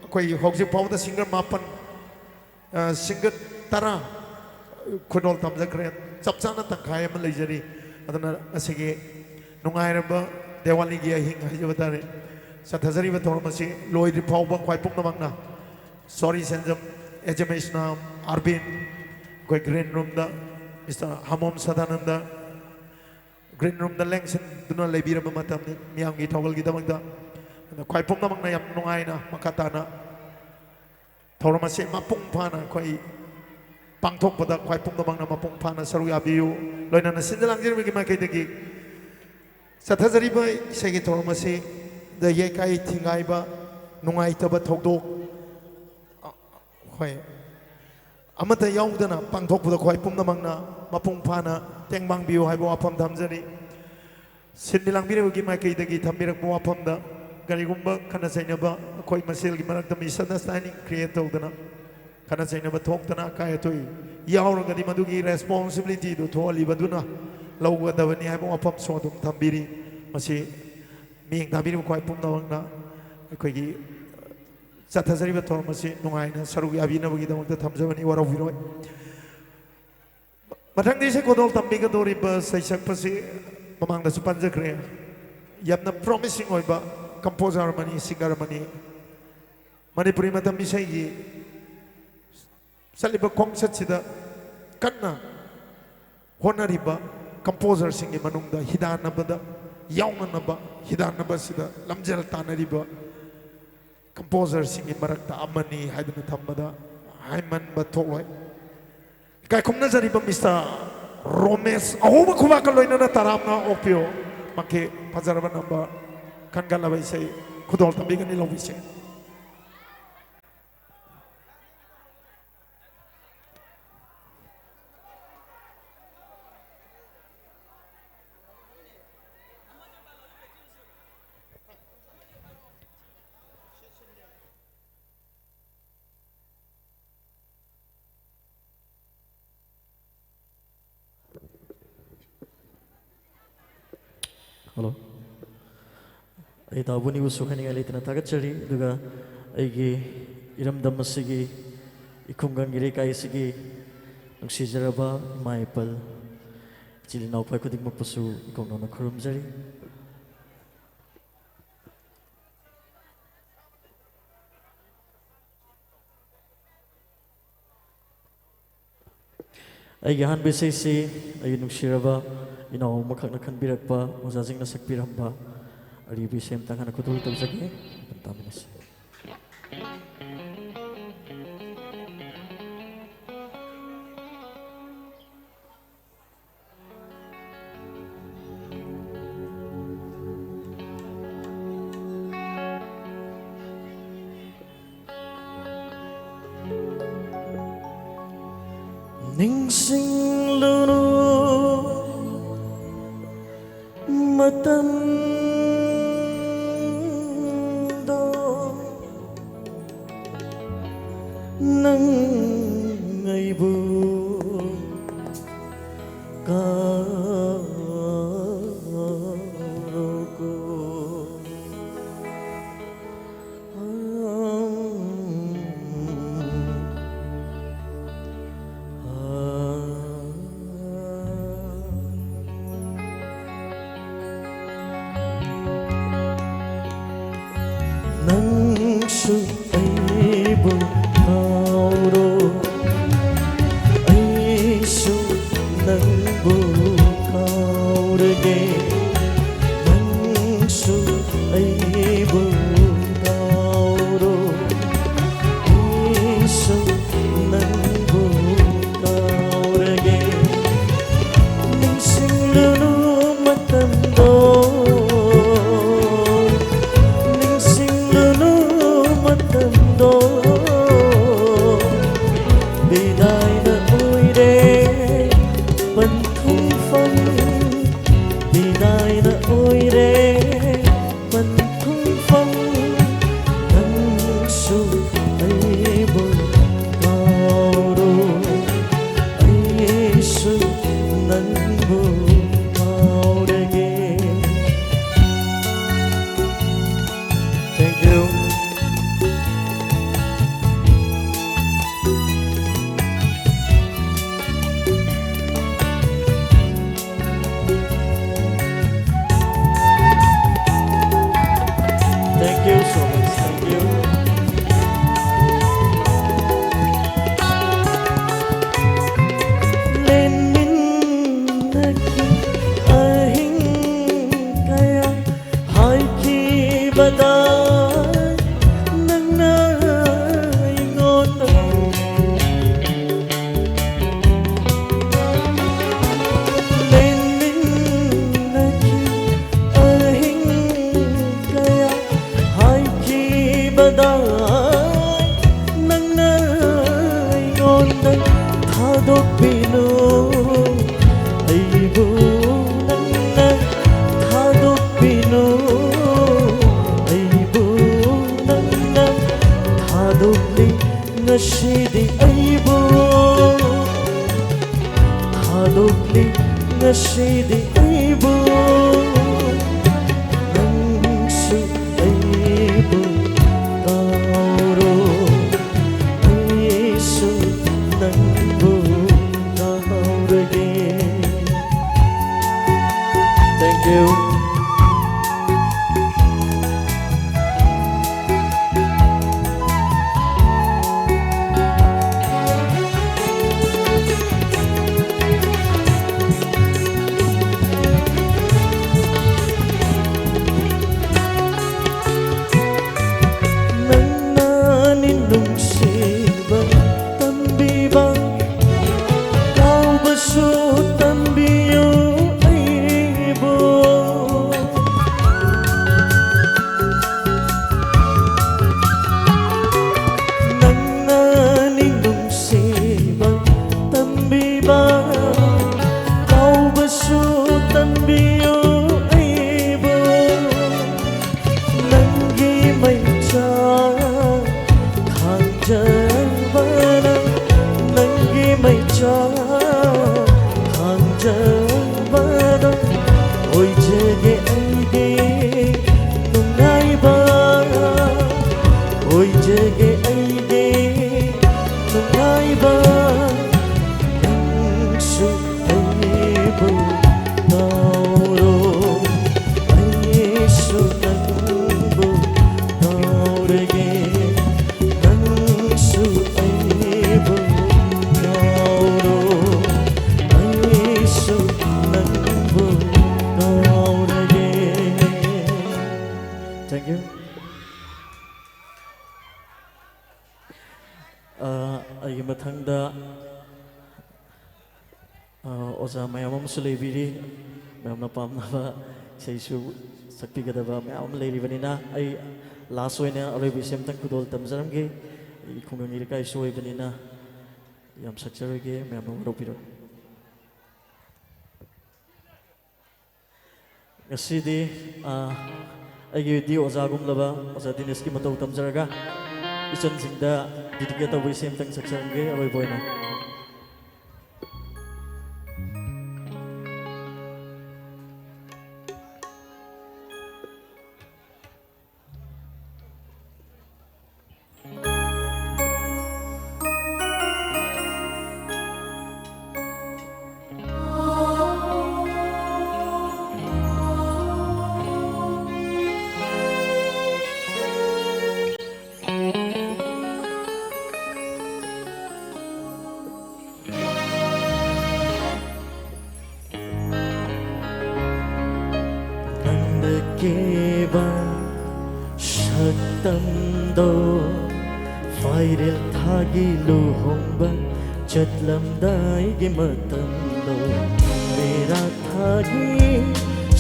ꯑꯩꯈꯣꯏ ꯍꯧꯖꯤꯛ ꯐꯥꯎꯕꯗ singer ꯃꯥꯄꯟ, ꯑ, singer ꯇꯔꯥ ꯈꯨꯗꯣꯜ ꯇꯝꯖꯈ꯭ꯔꯦ, ꯆꯞ ꯆꯥꯅ ꯇꯪꯈꯥꯏ ꯑꯃ ꯂꯩꯖꯔꯤ꯫ ꯑꯗꯨꯅ ꯉꯁꯤꯒꯤ ꯅꯨꯡꯉꯥꯏꯔꯕ ꯗꯤꯋꯥꯂꯤꯒꯤ ꯑꯍꯤꯡ ꯍꯥꯏꯖꯕ ꯇꯥꯔꯦ꯫ ꯆꯠꯊꯖꯔꯤꯕ ꯊꯧꯔꯝ ꯑꯁꯤ ꯂꯣꯏꯗ꯭ꯔꯤ ꯐꯥꯎꯕ ꯈ꯭ꯋꯥꯏ ꯄꯨꯝꯅꯃꯛꯅ ꯁꯣꯔꯤ ꯁꯦꯟꯖꯝ, ꯑꯦꯖꯃꯦꯁꯅꯥꯝ, ꯑꯥꯔꯕꯤꯟ, ꯑꯩꯈꯣꯏ ꯒ꯭ꯔꯤꯟ ꯔꯨꯝꯗ ꯃꯤꯁꯇꯔ ꯍꯥꯃꯣꯝ ꯁꯗꯥꯅꯟꯗ ꯒ꯭ꯔꯤꯟ ꯔꯨꯝꯗ ꯂꯦꯡꯁꯤꯟꯗꯨꯅ ꯂꯩꯕꯤꯔꯕ ꯃꯇꯝꯅꯤ꯫ ꯃꯤꯌꯥꯝꯒꯤ ꯊꯧꯒꯜꯒꯤꯗꯃꯛꯇ ꯑꯗꯨꯅ ꯈ꯭ꯋꯥꯏ ꯄꯨꯝꯅꯃꯛꯅ ꯌꯥꯝ ꯅꯨꯡꯉꯥꯏꯅ ꯃꯈꯥ ꯇꯥꯅ ꯊꯧꯔꯝ ꯑꯁꯤ ꯃꯄꯨꯡ ꯐꯥꯅ ꯑꯩꯈꯣꯏ ꯄꯥꯡꯊꯣꯛꯄꯗ ꯈ꯭ꯋꯥꯏ ꯄꯨꯝꯅꯃꯛꯅ ꯃꯄꯨꯡ ꯐꯥꯅ ꯁꯔꯨꯛ ꯌꯥꯕꯤꯌꯨ꯫ ꯂꯣꯏꯅꯅ ꯁꯤꯟꯖ ꯂꯥꯡꯖꯔꯤꯕꯒꯤ ꯃꯥꯏꯀꯩꯗꯒꯤ ꯆꯠꯊꯖꯔꯤꯕ ꯏꯁꯩꯒꯤ ꯊꯧꯔꯝ ꯑꯁꯤꯗ ꯌꯩꯀꯥꯏ ꯊꯤꯡꯒꯥꯏꯕ, ꯅꯨꯡꯉꯥꯏꯇꯕ ꯊꯧꯗꯣꯛ, ꯑ, ꯍꯣꯏ, ꯑꯃꯠꯇ ꯌꯥꯎꯗꯅ ꯄꯥꯡꯊꯣꯛꯄꯗ ꯈ꯭ꯋꯥꯏ ꯄꯨꯝꯅꯃꯛꯅ ꯃꯄꯨꯡ ꯐꯥꯅ ꯇꯦꯡꯕꯥꯡꯕꯤꯌꯨ ꯍꯥꯏꯕ ꯋꯥꯐꯝ ꯊꯝꯖꯔꯤ꯫ ꯁꯤꯟꯃꯤ ꯂꯥꯡꯕꯤꯔꯕꯒꯤ ꯃꯥꯏꯀꯩꯗꯒꯤ ꯊꯝꯕꯤꯔꯛꯄ ꯋꯥꯐꯝꯗ, ꯀꯔꯤꯒꯨꯝꯕ ꯈꯠꯅ ꯆꯩꯅꯕ, ꯑꯩꯈꯣꯏ ꯃꯁꯦꯜꯒꯤ ꯃꯔꯛꯇ misunderstanding create ꯇꯧꯗꯅ ꯈꯠꯅ ꯆꯩꯅꯕ ꯊꯣꯛꯇꯅ ꯑꯀꯥꯏ ꯑꯇꯣꯏ ꯌꯥꯎꯔꯒꯗꯤ, ꯃꯗꯨꯒꯤ responsibility ꯗꯨ ꯊꯣꯛꯍꯜꯂꯤꯕꯗꯨꯅ ꯂꯧꯒꯗꯕꯅꯤ ꯍꯥꯏꯕ ꯋꯥꯐꯝꯁꯨ ꯑꯗꯨꯝ ꯊꯝꯕꯤꯔꯤ꯫ ꯃꯁꯤ ꯃꯤꯠꯌꯦꯡ ꯇꯥꯕꯤꯔꯤꯕ ꯈ꯭ꯋꯥꯏ ꯄꯨꯝꯅꯃꯛꯅ ꯑꯩꯈꯣꯏꯒꯤ ꯆꯠꯊꯖꯔꯤꯕ ꯊꯧꯔꯝ ꯑꯁꯤ ꯅꯨꯡꯉꯥꯏꯅ ꯁꯔꯨꯛ ꯌꯥꯕꯤꯅꯕꯒꯤꯗꯃꯛꯇ ꯊꯝꯖꯕꯅꯤ, ꯋꯥꯔꯧꯕꯤꯔꯣꯏ꯫ ꯃꯊꯪꯗ ꯏꯁꯩ ꯈꯨꯗꯣꯜ ꯇꯝꯕꯤꯒꯗꯧꯔꯤꯕ ꯁꯩꯁꯛꯄꯁꯤ ꯃꯃꯥꯡꯗꯁꯨ ꯄꯟꯖꯈ꯭ꯔꯦ, ꯌꯥꯝꯅ promising ꯑꯣꯏꯕ composer ꯑꯃꯅꯤ, singer ꯑꯃꯅꯤ꯫ ꯃꯅꯤꯄꯨꯔꯤ ꯃꯇꯝ ꯏꯁꯩꯒꯤ ꯆꯠꯂꯤꯕ ꯈꯣꯡꯆꯠꯁꯤꯗ ꯀꯟꯅ ꯍꯣꯠꯅꯔꯤꯕ composer ꯁꯤꯡꯒꯤ ꯃꯅꯨꯡꯗ ꯍꯤꯗꯥꯟꯅꯕꯗ ꯌꯥꯎꯅꯅꯕ, ꯍꯤꯗꯥꯟꯅꯕꯁꯤꯗ ꯂꯝꯖꯦꯜ ꯇꯥꯟꯅꯔꯤꯕ composer ꯁꯤꯡꯒꯤ ꯃꯔꯛꯇ ꯑꯃꯅꯤ ꯍꯥꯏꯗꯨꯅ ꯊꯝꯕꯗ ꯍꯥꯏꯃꯟꯕ ꯊꯣꯛꯂꯣꯏ꯫ ꯏꯀꯥꯏ ꯈꯨꯝꯅꯖꯔꯤꯕ ꯃꯤꯁꯇꯔ ꯔꯣꯃꯦꯁ, ꯑꯍꯧꯕ ꯈꯨꯕꯥꯛꯀ ꯂꯣꯏꯅꯅ ꯇꯔꯥꯝꯅ ꯑꯣꯛꯄꯤꯌꯨ꯫ ꯃꯍꯥꯛꯀꯤ ꯐꯖꯔꯕ ꯅꯝꯕꯔ ꯈꯟꯒꯠꯂꯕ ꯏꯁꯩ ꯈꯨꯗꯣꯜ ꯇꯝꯕꯤꯒꯅꯤ, ꯂꯧꯕꯤꯁꯦ꯫ ꯍꯜꯂꯣ꯫ ꯑꯩ ꯇꯥꯎꯕꯨ ꯅꯤꯕꯨꯁꯨ ꯍꯥꯏꯅꯤꯡꯉꯥꯏ ꯂꯩꯇꯅ ꯊꯥꯒꯠꯆꯔꯤ꯫ ꯑꯗꯨꯒ ꯑꯩꯒꯤ ꯏꯔꯝꯗꯝ ꯑꯁꯤꯒꯤ ꯏꯈꯨꯡꯒꯪ ꯏꯔꯩꯀꯥꯏ ꯑꯁꯤꯒꯤ ꯅꯨꯡꯁꯤꯖꯔꯕ ꯏꯃꯥ ꯏꯄꯥ, ꯏꯆꯤꯜ ꯏꯅꯥꯎ ꯈ꯭ꯋꯥꯏ ꯈꯨꯗꯤꯡꯃꯛꯄꯨꯁꯨ ꯏꯀꯣꯛ ꯅꯧꯅ ꯈꯨꯔꯨꯝꯖꯔꯤ꯫ ꯑꯩꯒꯤ ꯑꯍꯥꯟꯕ ꯏꯁꯩꯁꯤ ꯑꯩꯒꯤ ꯅꯨꯡꯁꯤꯔꯕ ꯏꯅꯥꯎ ꯑꯃꯈꯛꯅ ꯈꯟꯕꯤꯔꯛꯄ ꯑꯣꯖꯥꯁꯤꯡꯅ ꯁꯛꯄꯤꯔꯝꯕ ꯑꯔꯤꯕ ꯏꯁꯩ ꯑꯃꯇꯪ ꯍꯥꯟꯅ ꯈꯨꯗꯣꯜ ꯇꯧꯖꯒꯦ꯫ ꯑꯗꯨꯝ ꯇꯥꯃꯤꯟꯅꯁꯤ꯫ ꯅꯤꯡꯁꯤꯡꯂꯨꯅꯨ ꯃꯇꯝꯗꯣ, ꯅꯪ ꯑꯩꯕꯨ ꯀꯥꯎꯔꯣꯀꯣ꯫ ꯅꯪꯁꯨ ꯑꯩꯕꯨ ꯀꯥꯎꯔꯣ, ꯑꯩꯁꯨ ꯅꯪꯕꯨ ꯀꯥꯎꯔꯒꯦ꯫ ꯅꯪꯁꯨ ꯑꯩꯕꯨ ꯀꯥꯎꯔꯣ, ꯑꯩꯁꯨ ꯅꯪꯕꯨ ꯀꯥꯎꯔꯒꯦ꯫ ꯅꯤꯡꯁꯤꯡꯂꯨꯅꯨ ꯃꯇꯝꯗꯣ, ꯅꯤꯡꯁꯤꯡꯂꯨꯅꯨ ꯃꯇꯝꯗꯣ꯫ ꯕꯤꯗꯥꯏꯅ ꯑꯣꯏꯔꯦ ꯄꯟꯊꯨꯡꯐꯝ, ꯕꯤꯗꯥꯏꯅ ꯑꯣꯏꯔꯦ ꯄꯟꯊꯨꯡꯐꯝ꯫ ꯅꯪꯁꯨ ꯑꯩꯕꯨ ꯀꯥꯎꯔꯣ, ꯑꯩꯁꯨ ꯅꯪꯕꯨ ꯀꯥꯎꯔꯒꯦ꯫ Thank you. Thank you so much. Thank you. ꯅꯪꯅ ꯑꯩꯉꯣꯟꯗ ꯊꯥꯗꯣꯛꯄꯤꯅꯨ, ꯑꯩꯕꯨ ꯅꯪꯅ ꯊꯥꯗꯣꯛꯄꯤꯅꯨ, ꯑꯩꯕꯨ ꯅꯪꯅ ꯊꯥꯗꯣꯛꯂꯤ ꯉꯁꯤꯗꯤ ꯑꯩꯕꯨ ꯊꯥꯗꯣꯛꯂꯤ ꯉꯁꯤꯗꯤ ꯑꯩꯕꯨ, ꯅꯪꯁꯨ ꯑꯩꯕꯨ ꯀꯥꯎꯔꯣ, ꯑꯩꯁꯨ ꯅꯪꯕꯨ ꯀꯥꯎꯔꯒꯦ꯫ Thank you. ꯅꯪꯅ ꯅꯨꯡꯁꯤꯕ ꯇꯝꯕꯤꯕ, ꯀꯥꯎꯕꯁꯨ ꯇꯝꯕꯤꯌꯨ ꯑꯩꯕꯨ꯫ ꯅꯪꯅ ꯅꯨꯡꯁꯤꯕ ꯇꯝꯕꯤꯕ, ꯀꯥꯎꯕꯁꯨ ꯇꯝꯕꯤꯌꯨ ꯑꯩꯕꯨ꯫ ꯅꯪꯒꯤ ꯃꯩꯆꯥꯛ ꯈꯥꯡꯖꯕꯅ, ꯅꯪꯒꯤ ꯃꯩꯆꯥꯛ ꯈꯥꯡꯖꯕꯅ ꯑꯣꯏꯖꯒꯦ ꯑꯩꯒꯤ ꯅꯨꯡꯉꯥꯏꯕ, ꯑꯣꯏꯖꯒꯦ ꯑꯩꯒꯤ ꯅꯨꯡꯉꯥꯏꯕ꯫ ꯅꯪꯁꯨ ꯑꯩꯕꯨ ꯀꯥꯎꯔꯣ, ꯑꯩꯁꯨ ꯅꯪꯕꯨ ꯀꯥꯎꯔꯒꯦ꯫ ꯅꯪꯁꯨ ꯑꯩꯕꯨ ꯀꯥꯎꯔꯣ, ꯑꯩꯁꯨ ꯅꯪꯕꯨ ꯀꯥꯎꯔꯒꯦ꯫ Thank you. ꯑ, ꯑꯩꯒꯤ ꯃꯊꯪꯗ, ꯑ, ꯑꯣꯖꯥ ꯃꯌꯥꯝ ꯑꯃꯁꯨ ꯂꯩꯕꯤꯔꯤ꯫ ꯃꯌꯥꯝꯅ ꯄꯥꯝꯅꯕ ꯏꯁꯩꯁꯨ ꯁꯛꯄꯤꯒꯗꯕ ꯃꯌꯥꯝ ꯑꯃ ꯂꯩꯔꯤꯕꯅꯤꯅ, ꯑꯩ Last ꯑꯣꯏꯅ ꯑꯔꯣꯏꯕ ꯏꯁꯩ ꯑꯃꯇꯪ ꯈꯨꯗꯣꯜ ꯇꯝꯖꯔꯝꯒꯦ꯫ ꯑꯩ ꯈꯨꯡꯒꯪꯒꯤ ꯂꯩꯀꯥꯏꯁꯨ ꯑꯣꯏꯕꯅꯤꯅ ꯌꯥꯝ ꯁꯛꯆꯔꯣꯏꯒꯦ, ꯃꯌꯥꯝꯅ ꯋꯥꯔꯧꯕꯤꯔꯣ꯫ ꯉꯁꯤꯗꯤ, ꯑ, ꯑꯩꯒꯤ ꯑꯣꯖꯥꯒꯨꯝꯂꯕ ꯑꯣꯖꯥ ꯗꯤꯅꯦꯁꯀꯤ ꯃꯇꯧ ꯇꯝꯖꯔꯒ ꯏꯆꯟꯁꯤꯡꯗ dedicate ꯇꯧꯕ ꯏꯁꯩ ꯑꯃꯇꯪ ꯁꯛꯆꯔꯝꯒꯦ ꯑꯔꯣꯏꯕ ꯑꯣꯏꯅ꯫ ꯅꯪꯅ ꯀꯦꯕ ꯁꯛꯇꯝꯗꯣ, ꯐꯥꯏꯔꯦꯜ ꯊꯥꯒꯤ ꯂꯨꯍꯣꯡꯕ ꯆꯠꯂꯝꯗꯥꯏꯒꯤ ꯃꯇꯝꯗꯣ, ꯃꯦꯔꯥ ꯊꯥꯒꯤ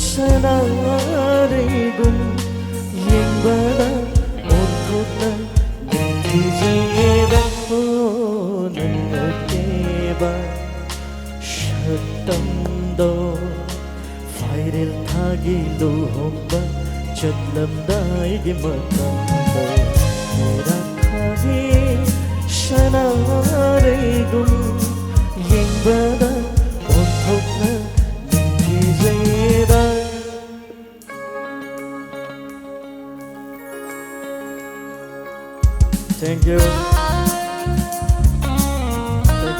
ꯁꯅꯥꯔꯩꯒꯨꯝ ꯌꯦꯡꯕꯗ ꯑꯣꯟꯊꯣꯛꯅ ꯅꯤꯡꯊꯤꯖꯩꯌꯦꯕ꯫ ꯑꯣ, ꯅꯪꯅ ꯀꯦꯕ ꯁꯛꯇꯝꯗꯣ, ꯐꯥꯏꯔꯦꯜ ꯊꯥꯒꯤ ꯂꯨꯍꯣꯡꯕ ꯆꯠꯂꯝꯗꯥꯏꯒꯤ ꯃꯇꯝꯗ, ꯃꯦꯔꯥ ꯊꯥꯒꯤ ꯁꯅꯥꯔꯩꯒꯨꯝ ꯌꯦꯡꯕꯗ ꯑꯣꯟꯊꯣꯛꯅ ꯅꯤꯡꯊꯤꯖꯩꯗ꯫ Thank you. Thank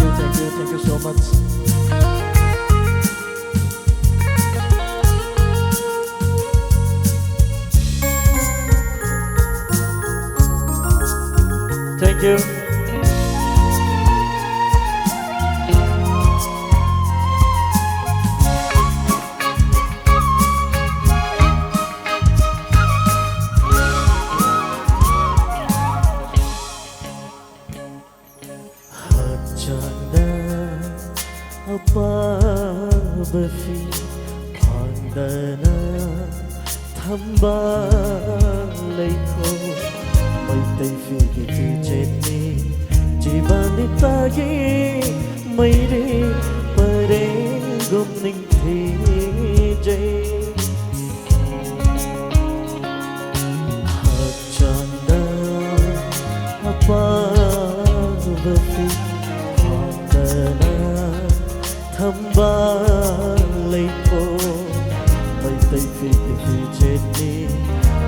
you, thank you, thank you so much. Thank you. ꯍꯛꯆꯥꯡꯗ ꯑꯄꯥꯕ ꯐꯤ ꯐꯥꯟꯗꯅ ꯊꯝꯕ ꯂꯩꯈꯣ꯫ ꯃꯩꯇꯩ ꯐꯤꯒꯤ ꯐꯤꯖꯦꯠꯅꯤ ꯖꯤꯕꯥꯅꯤꯇꯥꯒꯤ ꯃꯩꯔꯤ ꯄꯔꯦꯡꯒꯨꯝ ꯅꯤꯡꯊꯤꯖꯩ꯫ ꯍꯛꯆꯥꯡꯗ ꯑꯄꯥꯕ ꯐꯤ ꯈ꯭ꯋꯥꯡꯗꯅ ꯊꯝꯕꯥꯜ ꯂꯩꯈꯣꯛ꯫ ꯃꯩꯇꯩ ꯐꯤꯒꯤ ꯐꯤꯖꯦꯠꯅꯤ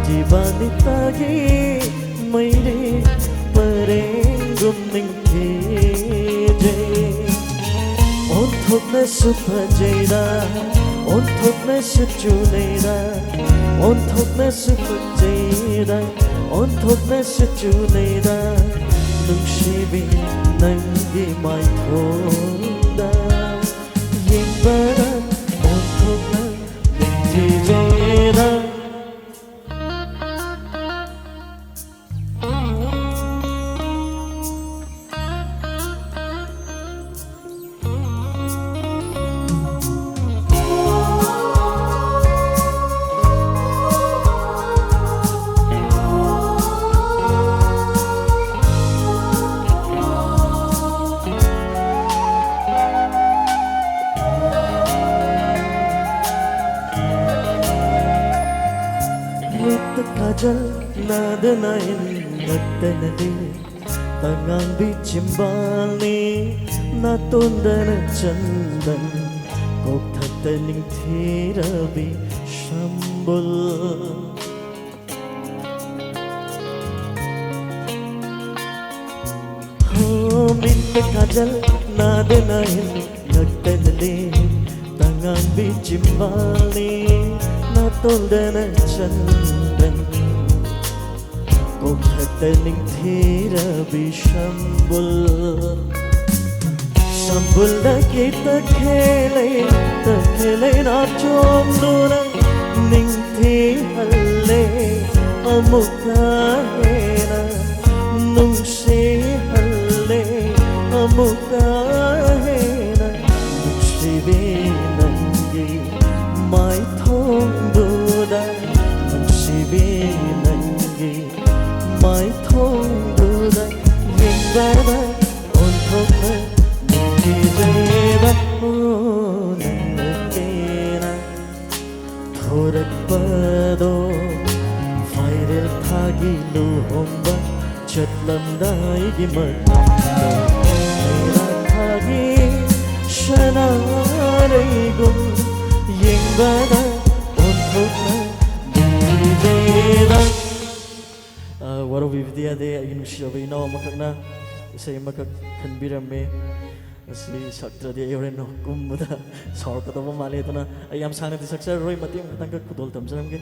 ꯖꯤꯕꯥꯅꯤꯇꯥꯒꯤ ꯃꯩꯔꯤ ꯄꯔꯦꯡꯒꯨꯝ ꯅꯤꯡꯊꯤꯖꯩ꯫ ꯑꯣꯟꯊꯣꯛꯅꯁꯨ ꯐꯖꯩꯗ, ꯑꯣꯟꯊꯣꯛꯅꯁꯨ ꯆꯨꯅꯩꯗ, ꯑꯣꯟꯊꯣꯛꯅꯁꯨ ꯐꯖꯩꯗ, ꯑꯣꯟꯊꯣꯛꯅꯁꯨ ꯆꯨꯅꯩꯗ, ꯅꯨꯡꯁꯤꯕꯤ ꯅꯪꯒꯤ ꯃꯥꯏꯊꯣꯡꯗ ꯌꯦꯡꯕꯗ ꯑꯣꯟꯊꯣꯛꯅ ꯅꯤꯡꯊꯤꯖꯩꯗ꯫ ꯃꯤꯠꯇ ꯀꯥꯖꯜ ꯅꯥꯗꯅ ꯏꯟ ꯉꯛꯇꯅꯗꯤ ꯇꯉꯥꯡꯕꯤ ꯆꯤꯝꯕꯥꯜꯅꯤ, ꯅꯥꯇꯣꯟꯗꯅ ꯆꯟꯗꯟ, ꯀꯣꯛꯊꯛꯇ ꯅꯤꯡꯊꯤꯔꯕꯤ ꯁꯝꯕꯨꯜ꯫ ꯍꯣ, ꯃꯤꯠꯇ ꯀꯥꯖꯜ ꯅꯥꯗꯅ ꯏꯟ ꯉꯛꯇꯅ ꯂꯦꯟ, ꯇꯉꯥꯡꯕꯤ ꯆꯤꯝꯕꯥꯜꯅꯤ, ꯅꯥꯇꯣꯟꯗꯅ ꯆꯟꯗꯟ, ꯀꯣꯛꯊꯛꯇ ꯅꯤꯡꯊꯤꯔꯕꯤ ꯁꯝꯕꯨꯜ꯫ ꯁꯝꯕꯨꯜꯗꯒꯤ ꯇꯈꯦꯜꯂꯩ, ꯇꯈꯦꯜꯂꯩ ꯅꯥꯆꯣꯝꯗꯨꯅ ꯅꯤꯡꯊꯤꯍꯜꯂꯦ ꯑꯃꯨꯛꯀ ꯍꯦꯟꯅ, ꯅꯨꯡꯁꯤꯍꯜꯂꯦ ꯑꯃꯨꯛꯀ ꯍꯦꯟꯅ, ꯅꯨꯡꯁꯤꯕꯤ ꯅꯪꯒꯤ ꯃꯥꯏꯊꯣꯡꯗꯨꯗ, ꯅꯨꯡꯁꯤꯕꯤ ꯅꯪꯒꯤ ꯃꯥꯏꯊꯣꯡꯗꯨꯗ ꯌꯦꯡꯕꯗ ꯑꯣꯟꯊꯣꯛꯅ ꯅꯨꯡꯁꯤꯖꯩꯕ꯫ ꯑꯣ, ꯅꯪꯅ ꯄꯦꯟꯅ ꯊꯣꯔꯛꯄꯗꯣ꯫ ꯐꯥꯏꯔꯦꯜ ꯊꯥꯒꯤ ꯂꯨꯍꯣꯡꯕ ꯆꯠꯂꯝꯗꯥꯏꯒꯤ ꯃꯇꯝꯗꯣ꯫ ꯃꯩꯔꯥ ꯊꯥꯒꯤ ꯁꯅꯥꯔꯩꯒꯨꯝ ꯌꯦꯡꯕꯗ ꯑꯣꯟꯊꯣꯛꯅ ꯅꯨꯡꯁꯤꯖꯩꯕ꯫ ꯑ, ꯋꯥꯔꯧꯕꯤꯕꯗꯤ ꯌꯥꯗꯦ, ꯑꯩꯒꯤ ꯅꯨꯡꯁꯤꯔꯕ ꯏꯅꯥꯎ ꯑꯃꯈꯛꯅ ꯏꯁꯩ ꯑꯃꯈꯛ ꯈꯟꯕꯤꯔꯝꯃꯦ꯫ ꯑꯁꯤ ꯁꯛꯇ꯭ꯔꯗꯤ ꯑꯩ ꯍꯣꯔꯦꯟ ꯀꯨꯝꯕꯗ ꯁꯥꯎꯔꯛꯀꯗꯧꯕ ꯃꯥꯜꯂꯦ꯫ ꯑꯗꯨꯅ ꯑꯩ ꯌꯥꯝ ꯁꯥꯡꯅꯗꯤ ꯁꯛꯆꯔꯔꯣꯏ, ꯃꯇꯦꯛ ꯑꯃꯈꯛꯇꯪꯈꯛ ꯈꯨꯗꯣꯜ ꯇꯝꯖꯔꯝꯒꯦ꯫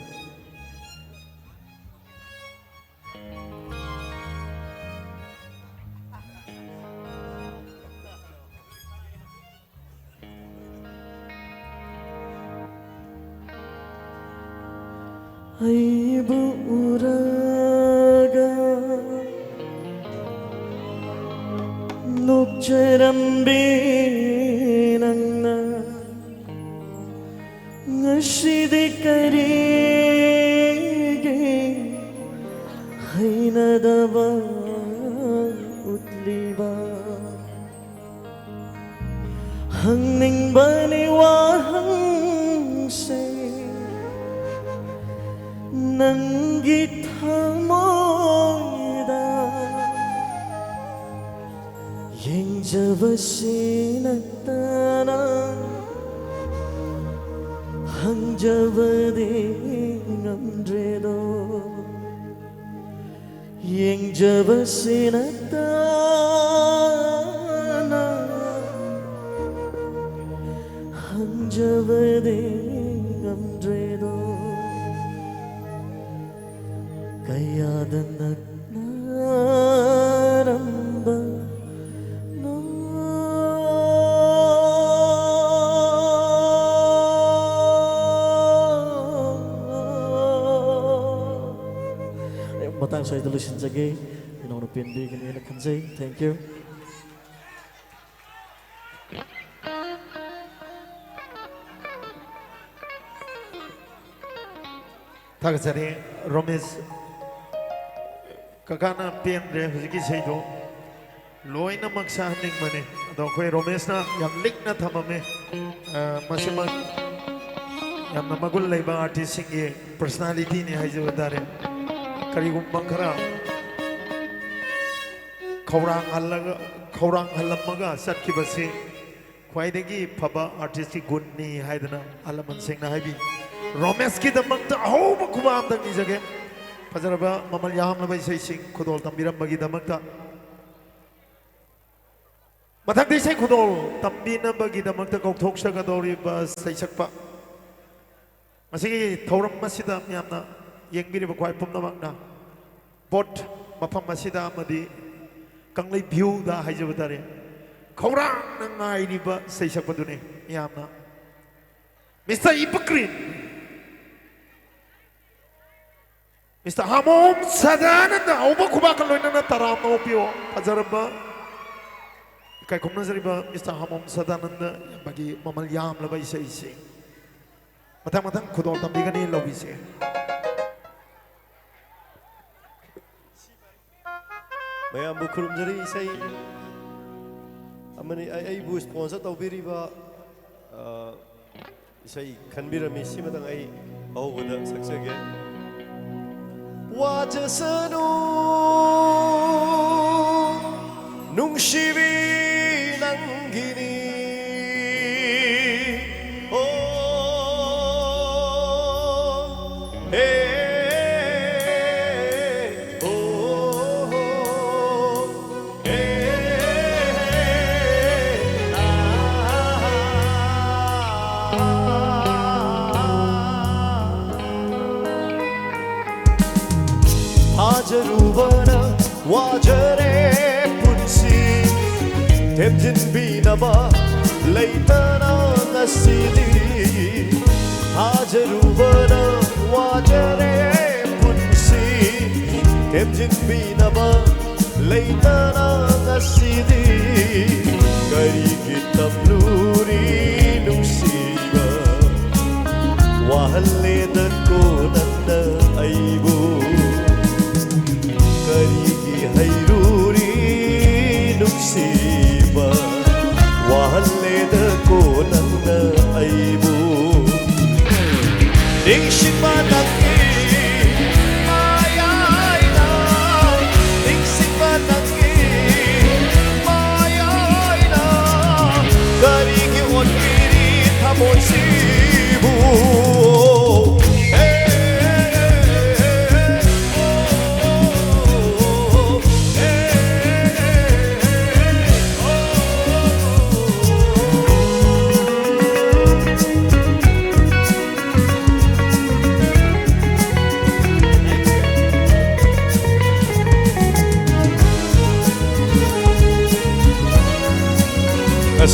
ꯑꯩꯕꯨ ꯎꯔꯒ ꯅꯣꯛꯆꯔꯝꯕꯤ ꯅꯪꯅ ꯉꯁꯤꯗꯤ ꯀꯔꯤꯒꯤ ꯍꯩꯅꯗꯕ ꯎꯠꯂꯤꯕ? ꯍꯪꯅꯤꯡꯕꯅꯤ ꯋꯥꯍꯪꯁꯦ ꯅꯪꯒꯤ ꯊꯃꯣꯏꯗ꯫ ꯌꯦꯡꯖꯕꯁꯤ ꯅꯠꯇꯅ ꯍꯪꯖꯕꯗꯤ ꯉꯝꯗ꯭ꯔꯦꯗꯣ꯫ ꯌꯦꯡꯖꯕꯁꯤ ꯅꯠꯇꯅ ꯍꯪꯖꯕꯗꯤ ꯉꯝꯗ꯭ꯔꯦꯗꯣ꯫ ꯀꯌꯥꯗ ꯅꯛꯅꯔꯝꯕ ꯑꯩ ꯃꯇꯥꯡ ꯁ꯭ꯋꯥꯏꯗ ꯂꯣꯏꯁꯤꯟꯖꯒꯦ꯫ ꯏꯅꯥꯎꯅ ꯄꯦꯟꯕꯤꯒꯅꯤꯅ ꯈꯟꯖꯩ꯫ Thank you꯫ ꯊꯥꯒꯠꯆꯔꯤ꯫ ꯔꯣꯃꯦꯁ ꯀꯀꯥꯅ ꯄꯦꯟꯗ꯭ꯔꯦ ꯍꯧꯖꯤꯛꯀꯤ ꯏꯁꯩꯗꯣ꯫ ꯂꯣꯏꯅꯃꯛ ꯁꯛꯍꯟꯅꯤꯡꯕꯅꯤ꯫ ꯑꯗꯣ ꯑꯩꯈꯣꯏ ꯔꯣꯃꯦꯁꯅ ꯌꯥꯝ ꯂꯤꯛꯅ ꯊꯝꯃꯝꯃꯦ꯫ ꯑ, ꯃꯁꯤꯃꯛ ꯌꯥꯝꯅ ꯃꯒꯨꯟ ꯂꯩꯕ ꯑꯥꯔꯇꯤꯁꯁꯤꯡꯒꯤ ꯄꯔꯁꯅꯥꯂꯤꯇꯤꯅꯤ ꯍꯥꯏꯖꯕ ꯇꯥꯔꯦ꯫ ꯀꯔꯤꯒꯨꯝꯕ ꯈꯔ ꯈꯧꯔꯥꯡꯍꯜꯂꯒ, ꯈꯧꯔꯥꯡꯍꯜꯂꯝꯃꯒ ꯆꯠꯈꯤꯕꯁꯤ ꯈ꯭ꯋꯥꯏꯗꯒꯤ ꯐꯕ ꯑꯥꯔꯇꯤꯁꯀꯤ ꯒꯨꯟꯅꯤ ꯍꯥꯏꯗꯅ ꯑꯍꯜ ꯂꯃꯟꯁꯤꯡꯅ ꯍꯥꯏꯕꯤ꯫ ꯔꯣꯃꯦꯁꯀꯤꯗꯃꯛꯇ ꯑꯍꯧꯕ ꯈꯨꯕꯥꯛ ꯑꯝꯇꯪ ꯅꯤꯖꯒꯦ꯫ ꯐꯖꯔꯕ ꯃꯃꯜ ꯌꯥꯝꯂꯕ ꯏꯁꯩꯁꯤꯡ ꯈꯨꯗꯣꯜ ꯇꯝꯕꯤꯔꯝꯕꯒꯤꯗꯃꯛꯇ꯫ ꯃꯊꯪꯗ ꯏꯁꯩ ꯈꯨꯗꯣꯜ ꯇꯝꯕꯤꯅꯕꯒꯤꯗꯃꯛꯇ ꯀꯧꯊꯣꯛꯆꯒꯗꯧꯔꯤꯕ ꯁꯩꯁꯛꯄ, ꯃꯁꯤꯒꯤ ꯊꯧꯔꯝ ꯑꯁꯤꯗ ꯃꯤꯌꯥꯝꯅ ꯌꯦꯡꯕꯤꯔꯤꯕ ꯈ꯭ꯋꯥꯏ ꯄꯨꯝꯅꯃꯛꯅ ꯕꯣꯠ ꯃꯐꯝ ꯑꯁꯤꯗ ꯑꯃꯗꯤ ꯀꯪꯂꯩ ꯚ꯭ꯌꯨꯗ ꯍꯥꯏꯖꯕ ꯇꯥꯔꯦ, ꯈꯧꯔꯥꯡꯅ ꯉꯥꯏꯔꯤꯕ ꯁꯩꯁꯛꯄꯗꯨꯅꯤ꯫ ꯃꯤꯌꯥꯝꯅ ꯃꯤꯁꯇꯔ ꯏꯄꯀ꯭ꯔꯤꯟ, ꯃꯤꯁꯇꯔ ꯍꯥꯃꯣꯝ ꯁꯗꯥꯅꯟꯗ ꯑꯍꯧꯕ ꯈꯨꯕꯥꯛꯀ ꯂꯣꯏꯅꯅ ꯇꯔꯥꯝꯅ ꯑꯣꯛꯄꯤꯌꯣ꯫ ꯐꯖꯔꯕ, ꯏꯀꯥꯏ ꯈꯨꯝꯅꯖꯔꯤꯕ ꯃꯤꯁꯇꯔ ꯍꯥꯃꯣꯝ ꯁꯗꯥꯅꯟꯗ ꯌꯥꯝꯕꯒꯤ ꯃꯃꯜ ꯌꯥꯝꯂꯕ ꯏꯁꯩꯁꯤꯡ ꯃꯊꯪ ꯃꯊꯪ ꯈꯨꯗꯣꯜ ꯇꯝꯕꯤꯒꯅꯤ꯫ ꯂꯧꯕꯤꯁꯦ꯫ ꯃꯌꯥꯝꯕꯨ ꯈꯨꯔꯨꯝꯖꯔꯤ꯫ ꯏꯁꯩ ꯑꯃꯅꯤ, ꯑꯩ-, ꯑꯩꯕꯨ ꯁ꯭ꯄꯣꯟꯁꯔ ꯇꯧꯕꯤꯔꯤꯕ, ꯑ, ꯏꯁꯩ ꯈꯟꯕꯤꯔꯝꯃꯤ꯫ ꯁꯤꯃꯇꯪ ꯑꯩ ꯑꯍꯧꯕꯗ ꯁꯛꯆꯒꯦ꯫ ꯋꯥꯖꯁꯅꯨ ꯅꯨꯡꯁꯤꯕꯤ ꯅꯪꯒꯤꯅꯤ꯫ ꯑꯣ, ꯍꯦ, ꯑꯣ, ꯍꯦ, ꯑꯥ꯫ ꯊꯥꯖꯔꯨꯕꯅ ꯋꯥꯖꯔꯦ ꯄꯨꯟꯁꯤ, ꯊꯦꯝꯖꯤꯟꯕꯤꯅꯕ ꯂꯩꯇꯅ ꯉꯁꯤꯗꯤ꯫ ꯊꯥꯖꯔꯨꯕꯅ ꯋꯥꯖꯔꯦ ꯄꯨꯟꯁꯤ, ꯊꯦꯝꯖꯤꯟꯕꯤꯅꯕ ꯂꯩꯇꯅ ꯉꯁꯤꯗꯤ꯫ ꯀꯔꯤꯒꯤ ꯇꯝꯂꯨꯔꯤ ꯅꯨꯡꯁꯤꯕ, ꯋꯥꯍꯜꯂꯦꯗꯀꯣ ꯅꯪꯅ ꯑꯩꯕꯨ꯫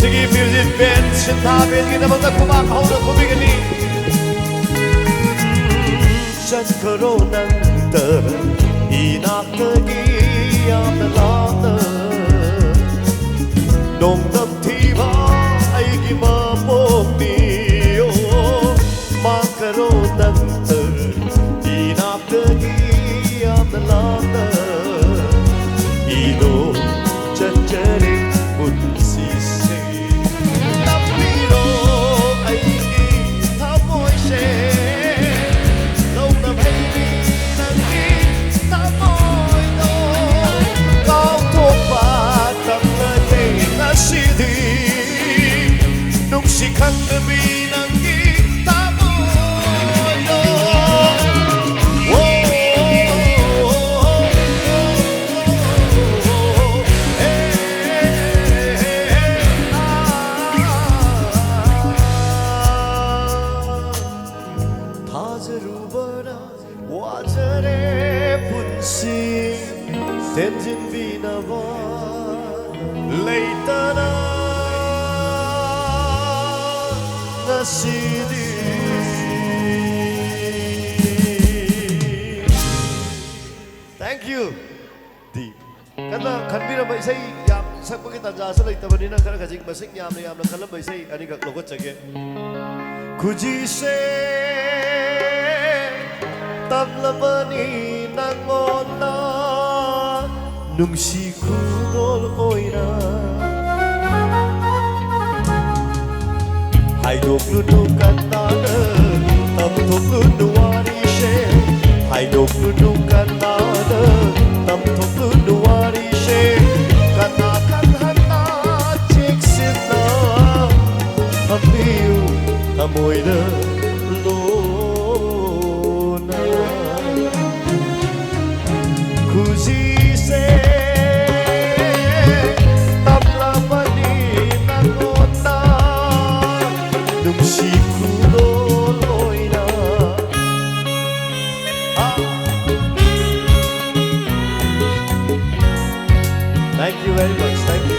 ꯁꯤꯒꯤ music band, ꯁꯤꯟꯊꯥ bandꯒꯤꯗꯃꯛꯇ ꯈꯨꯕꯥꯛ ꯍꯧꯅ ꯈꯨꯕꯤꯒꯅꯤ꯫ ꯆꯠꯈ꯭ꯔꯣ ꯅꯪꯇ ꯏꯅꯥꯛꯇꯒꯤ ꯌꯥꯝꯅ ꯂꯥꯞꯅ, ꯅꯣꯡꯗꯝ ꯊꯤꯕ ꯑꯩꯒꯤ ꯃꯄꯣꯛꯅꯤ꯫ ꯑꯣ, ꯃꯥꯡꯈ꯭ꯔꯣ ꯅꯪꯇ ꯏꯅꯥꯛꯇꯒꯤ ꯌꯥꯝꯅ ꯂꯥꯞꯅ, ꯏꯗꯣ ꯆꯠꯆꯔꯦ ꯄꯨꯟꯁꯤꯁꯦ꯫ ꯇꯝꯕꯤꯔꯣ ꯑꯩꯒꯤ ꯊꯃꯣꯏꯁꯦ, ꯂꯧꯅꯕ ꯍꯩꯕꯤ ꯅꯪꯒꯤ ꯊꯃꯣꯏꯗꯣ꯫ ꯀꯥꯎꯊꯣꯛꯄ ꯇꯝꯂꯒꯦ ꯉꯁꯤꯗꯤ, ꯅꯨꯡꯁꯤ ꯈꯪꯗꯕꯤ ꯅꯪꯒꯤ ꯊꯃꯣꯏꯗꯣ꯫ ꯊꯥꯖꯔꯨꯕꯅ ꯋꯥꯖꯔꯦ ꯄꯨꯟꯁꯤ, ꯊꯦꯝꯖꯤꯟꯕꯤꯅꯕ ꯂꯩꯇꯅ ꯉꯁꯤꯗꯤ꯫ Thank you꯫ ꯗꯤ ꯀꯟꯅ ꯈꯟꯕꯤꯔꯝꯕ ꯏꯁꯩ ꯌꯥꯝ ꯁꯛꯄꯒꯤ ꯇꯥꯟꯖꯥꯁꯨ ꯂꯩꯇꯕꯅꯤꯅ ꯈꯔ ꯈꯖꯤꯛ ꯃꯁꯤꯡ ꯌꯥꯝꯅ ꯌꯥꯝꯅ ꯈꯜꯂꯝꯕ ꯏꯁꯩ ꯑꯅꯤꯈꯛ ꯂꯧꯈꯠꯆꯒꯦ꯫ ꯈꯨꯖꯤꯁꯦ ꯇꯝꯂꯕꯅꯤ ꯅꯪꯉꯣꯟꯗ ꯅꯨꯡꯁꯤ ꯈꯨꯗꯣꯜ ꯑꯣꯏꯅ꯫ ꯍꯥꯏꯗꯣꯛꯂꯨꯅꯨ ꯀꯅꯥꯗ ꯇꯝꯊꯣꯛꯂꯨꯅꯨ ꯋꯥꯔꯤꯁꯦ꯫ ꯍꯥꯏꯗꯣꯛꯂꯨꯅꯨ ꯀꯅꯥꯗ ꯇꯝꯊꯣꯛꯂꯨꯅꯨ ꯋꯥꯔꯤꯁꯦ꯫ ꯀꯅꯥ ꯈꯪꯍꯟꯅ ꯆꯦꯛꯁꯤꯟꯅ ꯊꯝꯕꯤꯌꯨ ꯊꯃꯣꯏꯗ ꯂꯣꯟꯅ꯫ ꯈꯨꯖꯤꯁꯦ ꯇꯝꯂꯕꯅꯤ ꯅꯪꯉꯣꯟꯗ ꯅꯨꯡꯁꯤ ꯈꯨꯗꯣꯜ ꯑꯣꯏꯅ꯫ ꯑꯥ꯫ Thank you very much. Thank you.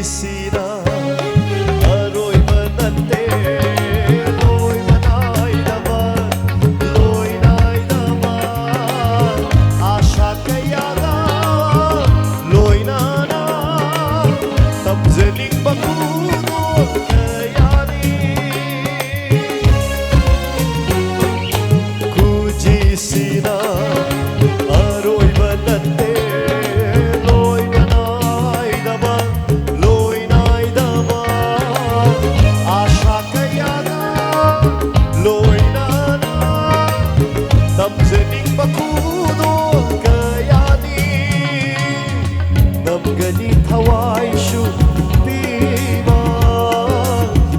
ꯁꯤꯅ ꯑꯔꯣꯏꯕ ꯅꯠꯇꯦ, ꯂꯣꯏꯕ ꯅꯥꯏꯗꯕ, ꯂꯣꯏ ꯅꯥꯏꯗꯕ ꯑꯥꯁꯥ ꯀꯌꯥꯒ ꯂꯣꯏꯅꯅ ꯇꯝꯖꯅꯤꯡꯕ ꯈꯨꯗꯣꯜ ꯀꯌꯥꯅꯤ꯫ ꯈꯨꯖꯤꯁꯤꯅ ꯑꯔꯣꯏꯕ ꯅꯠꯇꯦ, ꯂꯣꯏꯕ ꯅꯥꯏꯗꯕ, ꯂꯣꯏ ꯅꯥꯏꯗꯕ ꯑꯥꯁꯥ ꯀꯌꯥꯒ ꯂꯣꯏꯅꯅ ꯇꯝꯖꯅꯤꯡꯕ ꯈꯨꯗꯣꯜ ꯀꯌꯥꯅꯤ꯫ ꯉꯝꯒꯅꯤ ꯊꯋꯥꯏꯁꯨ ꯄꯤꯕ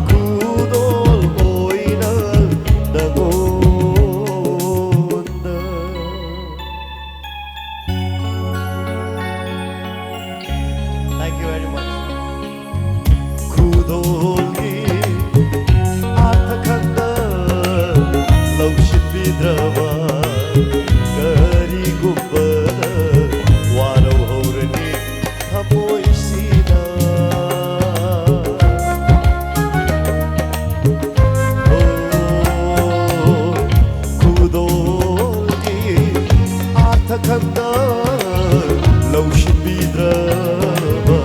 ꯈꯨꯗꯣꯜ ꯑꯣꯏꯅ ꯅꯉꯣꯟꯗ꯫ Thank you very much. ꯈꯨꯗꯣꯜꯒꯤ ꯑꯥꯔꯊ ꯈꯪꯅ ꯂꯧꯁꯤꯟꯕꯤꯗ꯭ꯔꯕ ꯀꯔꯤꯒꯨꯝꯕꯗ ꯋꯥꯔꯧꯍꯧꯔꯅꯤ ꯊꯃꯣꯏꯁꯤꯅ꯫ ꯑꯣ, ꯈꯨꯗꯣꯜꯒꯤ ꯑꯥꯔꯊ ꯈꯪꯅ ꯂꯧꯁꯤꯟꯕꯤꯗ꯭ꯔꯕ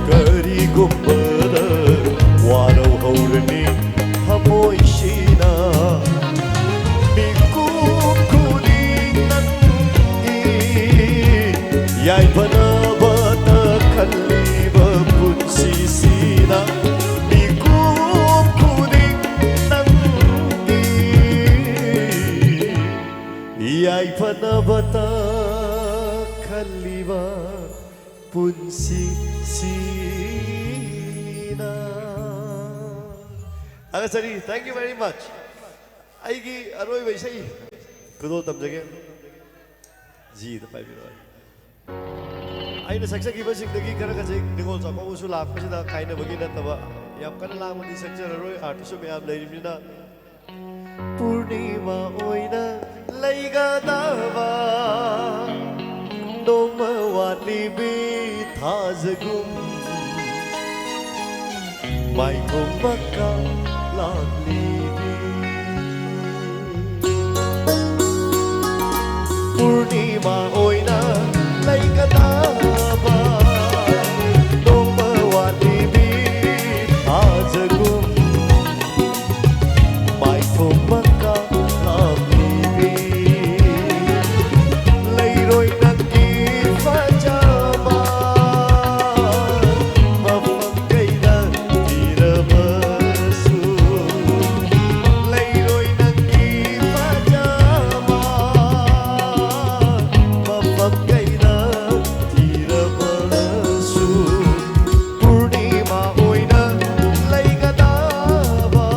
ꯀꯔꯤꯒꯨꯝꯕꯗ ꯋꯥꯔꯧꯍꯧꯔꯅꯤ ꯊꯃꯣꯏꯁꯤꯅ꯫ ꯃꯤꯀꯨꯞ ꯈꯨꯗꯤꯡ ꯅꯪꯒꯤ ꯌꯥꯏꯐꯅꯕꯇ ꯈꯜꯂꯤꯕ ꯄꯨꯟꯁꯤꯁꯤꯗ ꯃꯤꯀꯨꯞ ꯈꯨꯗꯤꯡ ꯅꯪꯒꯤ ꯌꯥꯏꯐꯅꯕꯇ ꯈꯜꯂꯤꯕ ꯄꯨꯟꯁꯤꯁꯤꯅ꯫ ꯊꯥꯒꯠꯆꯔꯤ꯫ Thank you very much꯫ ꯑꯩꯒꯤ ꯑꯔꯣꯏꯕ ꯏꯁꯩ ꯈꯨꯗꯣꯜ ꯇꯝꯖꯒꯦ꯫ ꯖꯤꯗ ꯄꯥꯏꯕꯤꯔꯛꯑꯣ꯫ ꯑꯩꯅ ꯁꯛꯆꯈꯤꯕꯁꯤꯡꯗꯒꯤ ꯈꯔ ꯈꯖꯤꯛ ꯅꯤꯉꯣꯜ ꯆꯥꯛꯀꯧꯕꯁꯨ ꯂꯥꯛꯄꯁꯤꯗ ꯀꯥꯏꯅꯕꯒꯤ ꯅꯠꯇꯕ, ꯌꯥꯝ ꯀꯟꯅ ꯂꯥꯡꯕꯗꯤ ꯁꯛꯆꯔꯔꯣꯏ, ꯑꯥꯔꯇꯤꯁꯁꯨ ꯃꯌꯥꯝ ꯂꯩꯔꯤꯕꯅꯤꯅ꯫ ꯄꯨꯔꯅꯤꯃꯥ ꯑꯣꯏꯅ ꯂꯩꯒꯗꯕ ꯅꯣꯡꯃ ꯋꯥꯠꯂꯤꯕꯤ ꯊꯥꯖꯒꯨꯝ ꯃꯥꯏꯊꯣꯡꯕ ꯀꯥꯡꯂꯥꯞꯂꯤꯕꯤ꯫ ꯄꯨꯔꯅꯤꯃꯥ ꯑꯣꯏꯅ ꯂꯩꯒꯗꯕ ꯅꯣꯡꯃ ꯋꯥꯠꯂꯤꯕꯤ ꯊꯥꯖꯒꯨꯝ꯫ ꯃꯥꯏꯊꯣꯡꯕ ꯀꯥꯡꯂꯥꯞꯂꯤꯕꯤ꯫ ꯂꯩꯔꯣꯏ ꯅꯪꯒꯤ ꯐꯖꯕ ꯃꯐꯝ ꯀꯩꯗ ꯊꯤꯔꯕꯁꯨ꯫ ꯂꯩꯔꯣꯏ ꯅꯪꯒꯤ ꯐꯖꯕ ꯃꯐꯝ ꯀꯩꯗ ꯊꯤꯔꯕꯁꯨ꯫ ꯄꯨꯔꯅꯤꯃꯥ ꯑꯣꯏꯅ ꯂꯩꯒꯗꯕ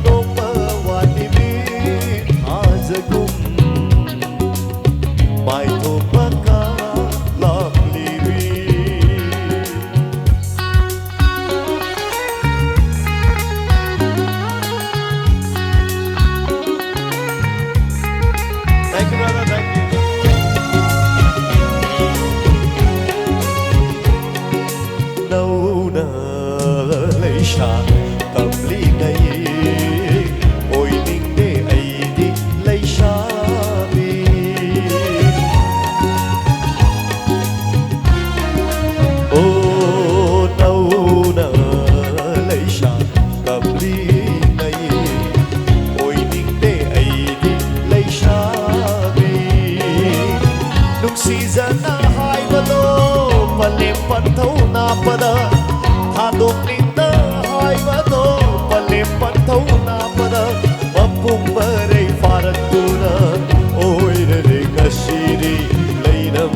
ꯅꯣꯡꯃ ꯋꯥꯠꯂꯤꯕꯤ ꯊꯥꯖꯒꯨꯝ꯫ ꯃꯥꯏꯊꯣꯡꯕ ꯀꯥꯡꯂꯥꯞꯂꯤꯕꯤ꯫ Thank you, brother. Thank you. ꯅꯧꯅ ꯂꯩꯁꯥ ꯇꯝꯂꯤꯉꯩ ꯑꯣꯏꯅꯤꯡꯗꯦ ꯑꯩꯗꯤ ꯂꯩꯁꯥꯕꯤ꯫ ꯑꯣ, ꯅꯧꯅ ꯂꯩꯁꯥ ꯇꯝꯂꯤꯉꯩ ꯑꯣꯏꯅꯤꯡꯗꯦ ꯑꯩꯗꯤ ꯂꯩꯁꯥꯕꯤ꯫ ꯅꯨꯡꯁꯤꯖꯅ ꯍꯥꯏꯕꯗꯣ ꯄꯂꯦꯝ ꯄꯟꯊꯧ ꯅꯥꯞꯄꯗ, ꯊꯥꯗꯣꯛꯅꯤꯡꯅ ꯍꯥꯏꯕꯗꯣ ꯄꯂꯦꯝ ꯄꯟꯊꯧ ꯅꯥꯞꯄꯗ, ꯃꯄꯨꯡ ꯃꯔꯩ ꯐꯥꯔꯛꯇꯨꯅ ꯑꯣꯏꯔꯔꯦ ꯉꯁꯤꯗꯤ ꯂꯩꯔꯝ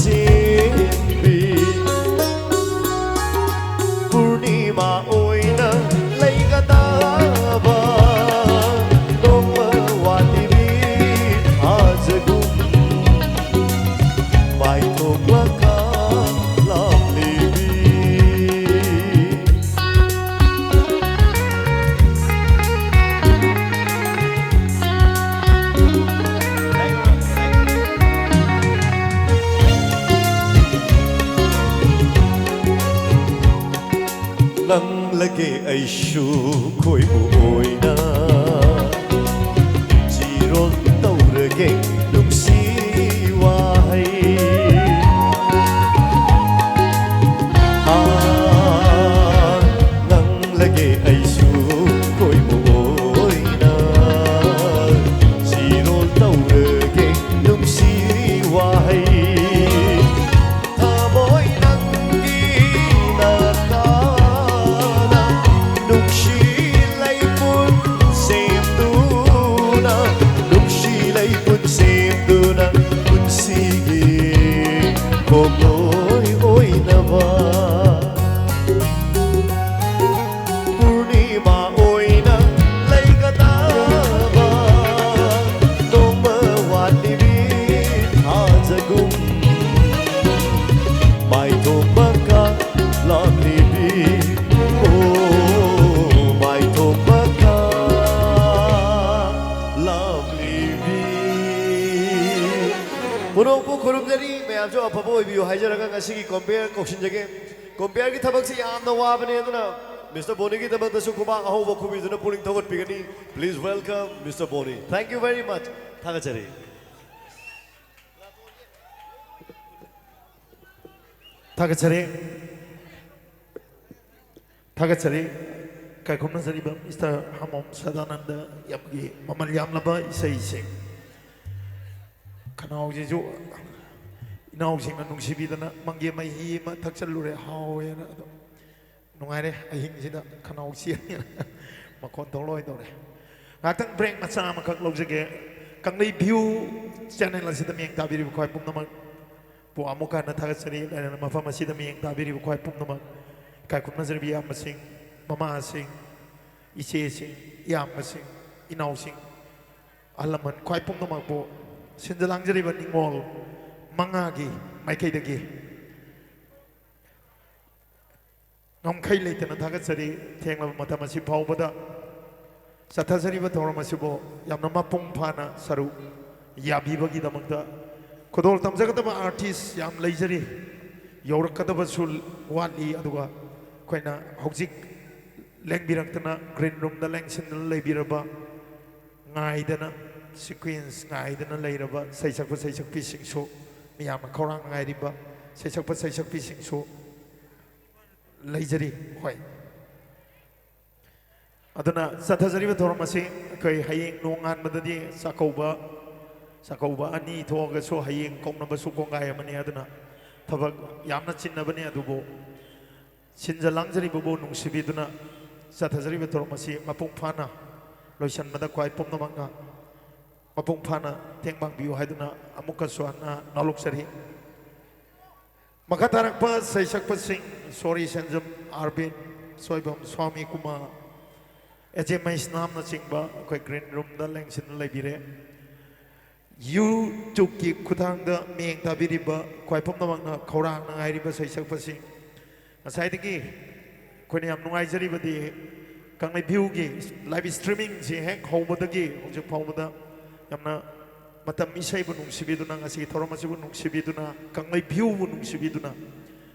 ꯆꯦꯟꯕꯤ꯫ ꯄꯨꯔꯅꯤꯃꯥ ꯑꯣꯏꯅ ꯂꯩꯒꯗꯕ ꯅꯣꯡꯃ ꯋꯥꯠꯂꯤꯕꯤ ꯊꯥꯖꯒꯨꯝ꯫ ꯃꯥꯏꯊꯣꯡꯕ ꯀꯥꯡꯂꯥꯞꯂꯤꯕꯤ꯫ ꯅꯪꯂꯒꯦ ꯑꯩꯁꯨ ꯈꯣꯏꯃꯨ ꯑꯣꯏꯅ ꯆꯤꯔꯣꯜ ꯇꯧꯔꯒꯦ ꯅꯨꯡꯁꯤ ꯋꯥꯍꯩ꯫ ꯑꯥ, ꯅꯪꯂꯒꯦ ꯑꯩꯁꯨ ꯈꯣꯏꯃꯨ ꯑꯣꯏꯅ ꯆꯤꯔꯣꯜ ꯇꯧꯔꯒꯦ ꯅꯨꯡꯁꯤ ꯋꯥꯍꯩ꯫ ꯊꯃꯣꯏ ꯅꯪꯒꯤ ꯅꯥꯛꯇꯅ ꯅꯨꯡꯁꯤ ꯂꯩꯄꯨꯟ ꯁꯦꯝꯗꯨꯅ, ꯅꯨꯡꯁꯤ ꯂꯩꯄꯨꯟ ꯁꯦꯝꯗꯨꯅ ꯄꯨꯟꯁꯤꯒꯤ ꯈꯣꯡꯂꯣꯏ ꯑꯣꯏꯅꯕ꯫ ꯄꯨꯔꯅꯤꯃꯥ ꯑꯣꯏꯅ ꯂꯩꯒꯗꯕ ꯅꯣꯡꯃ ꯋꯥꯠꯂꯤꯕꯤ ꯊꯥꯖꯒꯨꯝ꯫ ꯃꯥꯏꯊꯣꯡꯕ ꯀꯥ ꯂꯥꯛꯂꯤꯕꯤ, ꯑꯣ, ꯃꯥꯏꯊꯣꯡꯕ ꯀꯥ ꯂꯥꯛꯂꯤꯕꯤ꯫ ꯄꯨꯝꯅꯃꯛꯄꯨ ꯈꯨꯔꯨꯝꯖꯔꯤ꯫ ꯃꯌꯥꯝꯁꯨ ꯑꯐꯕ ꯑꯣꯏꯕꯤꯌꯨ ꯍꯥꯏꯖꯔꯒ ꯉꯁꯤꯒꯤ ꯀꯣꯝꯄꯤꯌꯔ ꯀꯧꯁꯤꯟꯖꯒꯦ꯫ ꯀꯣꯝꯄꯤꯌꯔꯒꯤ ꯊꯕꯛꯁꯤ ꯌꯥꯝꯅ ꯋꯥꯕꯅꯤ, ꯑꯗꯨꯅ ꯃꯤꯁꯇꯔ ꯕꯣꯅꯤꯒꯤꯗꯃꯛꯇꯁꯨ ꯈꯨꯕꯥꯛ ꯑꯍꯧꯕ ꯈꯨꯕꯤꯗꯨꯅ ꯄꯨꯛꯅꯤꯡ ꯊꯧꯒꯠꯄꯤꯒꯅꯤ꯫ Please welcome Mister Boni. Thank you very much. ꯊꯥꯒꯠꯆꯔꯤ꯫ ꯊꯥꯒꯠꯆꯔꯤ꯫ ꯊꯥꯒꯠꯆꯔꯤ꯫ ꯀꯥꯏꯈꯨꯝꯅꯖꯔꯤꯕ ꯃꯤꯁꯇꯔ ꯍꯥꯃꯣꯝ ꯁꯗꯥꯅꯟꯗ ꯌꯥꯝꯒꯤ ꯃꯃꯜ ꯌꯥꯝꯂꯕ ꯏꯁꯩꯁꯤꯡ꯫ ꯈꯅꯥꯎꯁꯤꯁꯨ ꯏꯅꯥꯎꯁꯤꯡꯅ ꯅꯨꯡꯁꯤꯕꯤꯗꯅ ꯃꯪꯒꯦ ꯃꯍꯤ ꯑꯃ ꯊꯛꯆꯜꯂꯨꯔꯦ, ꯍꯥꯎꯋꯦꯅ꯫ ꯑꯗꯣ ꯅꯨꯡꯉꯥꯏꯔꯦ, ꯑꯍꯤꯡꯁꯤꯗ ꯈꯅꯥꯎ ꯆꯦꯠꯅ ꯃꯈꯣꯟ ꯊꯣꯛꯂꯣꯏꯗꯧꯔꯦ꯫ ꯉꯥꯏꯍꯥꯛꯇꯪ ꯕ꯭ꯔꯦꯛ ꯃꯆꯥ ꯑꯃꯈꯛ ꯂꯧꯖꯒꯦ꯫ ꯀꯪꯂꯩ ꯚ꯭ꯌꯨ ꯆꯦꯅꯦꯜ ꯑꯁꯤꯗ ꯃꯤꯠꯌꯦꯡ ꯇꯥꯕꯤꯔꯤꯕ ꯈ꯭ꯋꯥꯏ ꯄꯨꯝꯅꯃꯛꯄꯨ ꯑꯃꯨꯛꯀ ꯍꯟꯅ ꯊꯥꯒꯠꯆꯔꯤ꯫ ꯂꯣꯏꯅꯅ ꯃꯐꯝ ꯑꯁꯤꯗ ꯃꯤꯠꯌꯦꯡ ꯇꯥꯕꯤꯔꯤꯕ ꯈ꯭ꯋꯥꯏ ꯄꯨꯝꯅꯃꯛ ꯏꯀꯥꯏ ꯈꯨꯝꯅꯖꯔꯤꯕ ꯏꯌꯥꯝꯕꯁꯤꯡ, ꯃꯃꯥꯁꯤꯡ, ꯏꯆꯦꯁꯤꯡ, ꯏꯌꯥꯝꯕꯁꯤꯡ, ꯏꯅꯥꯎꯁꯤꯡ, ꯑꯍꯜ ꯂꯃꯟ ꯈ꯭ꯋꯥꯏ ꯄꯨꯝꯅꯃꯛꯄꯨ ꯁꯤꯟꯖ ꯂꯥꯡꯖꯔꯤꯕ ꯅꯤꯉꯣꯜ ꯃꯉꯥꯒꯤ ꯃꯥꯏꯀꯩꯗꯒꯤ ꯉꯝꯈꯩ ꯂꯩꯇꯅ ꯊꯥꯒꯠꯆꯔꯤ꯫ ꯊꯦꯡꯂꯕ ꯃꯇꯝ ꯑꯁꯤ ꯐꯥꯎꯕꯗ ꯆꯠꯊꯖꯔꯤꯕ ꯊꯧꯔꯝ ꯑꯁꯤꯕꯨ ꯌꯥꯝꯅ ꯃꯄꯨꯡ ꯐꯥꯅ ꯁꯔꯨꯛ ꯌꯥꯕꯤꯕꯒꯤꯗꯃꯛꯇ꯫ ꯈꯨꯗꯣꯜ ꯇꯝꯖꯒꯗꯕ ꯑꯥꯔꯇꯤꯁ ꯌꯥꯝ ꯂꯩꯖꯔꯤ, ꯌꯧꯔꯛꯀꯗꯕꯁꯨ ꯋꯥꯠꯂꯤ, ꯑꯗꯨꯒ ꯑꯩꯈꯣꯏꯅ ꯍꯧꯖꯤꯛ ꯂꯦꯡꯕꯤꯔꯛꯇꯅ green roomꯗ ꯂꯦꯡꯁꯤꯟꯗꯨꯅ ꯂꯩꯕꯤꯔꯕ, ꯉꯥꯏꯗꯅ, sequence ꯉꯥꯏꯗꯅ ꯂꯩꯔꯕ ꯁꯩꯁꯛꯄ ꯁꯩꯁꯛꯄꯤꯁꯤꯡꯁꯨ, ꯃꯤꯌꯥꯝꯅ ꯈꯧꯔꯥꯡꯅ ꯉꯥꯏꯔꯤꯕ ꯁꯩꯁꯛꯄ ꯁꯩꯁꯛꯄꯤꯁꯤꯡꯁꯨ ꯂꯩꯖꯔꯤ꯫ ꯍꯣꯏ꯫ ꯑꯗꯨꯅ ꯆꯠꯊꯖꯔꯤꯕ ꯊꯧꯔꯝ ꯑꯁꯤ ꯑꯩꯈꯣꯏ ꯍꯌꯦꯡ ꯅꯣꯡꯉꯥꯟꯕꯗꯗꯤ ꯆꯥꯛꯀꯧꯕ, ꯆꯥꯛꯀꯧꯕ ꯑꯅꯤ ꯊꯣꯛꯑꯒꯁꯨ ꯍꯌꯦꯡ ꯀꯧꯅꯕꯁꯨ ꯀꯣꯡꯒꯥꯏ ꯑꯃꯅꯤ꯫ ꯑꯗꯨꯅ ꯊꯕꯛ ꯌꯥꯝꯅ ꯆꯤꯟꯅꯕꯅꯤ, ꯑꯗꯨꯕꯨ ꯁꯤꯟꯖ ꯂꯥꯡꯖꯔꯤꯕꯕꯨ ꯅꯨꯡꯁꯤꯕꯤꯗꯨꯅ ꯆꯠꯊꯖꯔꯤꯕ ꯊꯧꯔꯝ ꯑꯁꯤ ꯃꯄꯨꯡ ꯐꯥꯅ ꯂꯣꯏꯁꯤꯟꯕꯗ ꯈ꯭ꯋꯥꯏ ꯄꯨꯝꯅꯃꯛꯅ ꯃꯄꯨꯡ ꯐꯥꯅ ꯇꯦꯡ ꯄꯥꯡꯕꯤꯌꯨ ꯍꯥꯏꯗꯨꯅ ꯑꯃꯨꯛꯀꯁꯨ ꯍꯟꯅ ꯅꯥꯂꯣꯛꯆꯔꯤ꯫ ꯃꯈꯥ ꯇꯥꯔꯛꯄ ꯁꯩꯁꯛꯄꯁꯤꯡ ꯁꯣꯔꯤ ꯁꯦꯟꯖꯝ, ꯑꯥꯔꯕꯤꯟ, ꯁꯣꯏꯕꯝ, ꯁ꯭ꯋꯥꯃꯤ ꯀꯨꯃꯥꯔ, ꯑꯦꯖꯦ ꯃꯩꯁꯅꯥꯝꯅꯆꯤꯡꯕ ꯑꯩꯈꯣꯏ green roomꯗ ꯂꯦꯡꯁꯤꯟꯗꯨꯅ ꯂꯩꯕꯤꯔꯦ꯫ YouTubeꯀꯤ ꯈꯨꯠꯊꯥꯡꯗ ꯃꯤꯠꯌꯦꯡ ꯇꯥꯕꯤꯔꯤꯕ ꯈ꯭ꯋꯥꯏ ꯄꯨꯝꯅꯃꯛꯅ ꯈꯧꯔꯥꯡꯅ ꯉꯥꯏꯔꯤꯕ ꯁꯩꯁꯛꯄꯁꯤꯡ, ꯉꯁꯥꯏꯗꯒꯤ ꯑꯩꯈꯣꯏꯅ ꯌꯥꯝ ꯅꯨꯡꯉꯥꯏꯖꯔꯤꯕꯗꯤ ꯀꯪꯂꯩ ꯚ꯭ꯌꯨꯒꯤ live streamingꯁꯤ ꯍꯦꯛ ꯍꯧꯕꯗꯒꯤ ꯍꯧꯖꯤꯛ ꯐꯥꯎꯕꯗ ꯌꯥꯝꯅ ꯃꯇꯝ ꯏꯁꯩꯕꯨ ꯅꯨꯡꯁꯤꯕꯤꯗꯨꯅ, ꯉꯁꯤꯒꯤ ꯊꯧꯔꯝ ꯑꯁꯤꯕꯨ ꯅꯨꯡꯁꯤꯕꯤꯗꯨꯅ, ꯀꯪꯂꯩ ꯚ꯭ꯌꯨꯕꯨ ꯅꯨꯡꯁꯤꯕꯤꯗꯨꯅ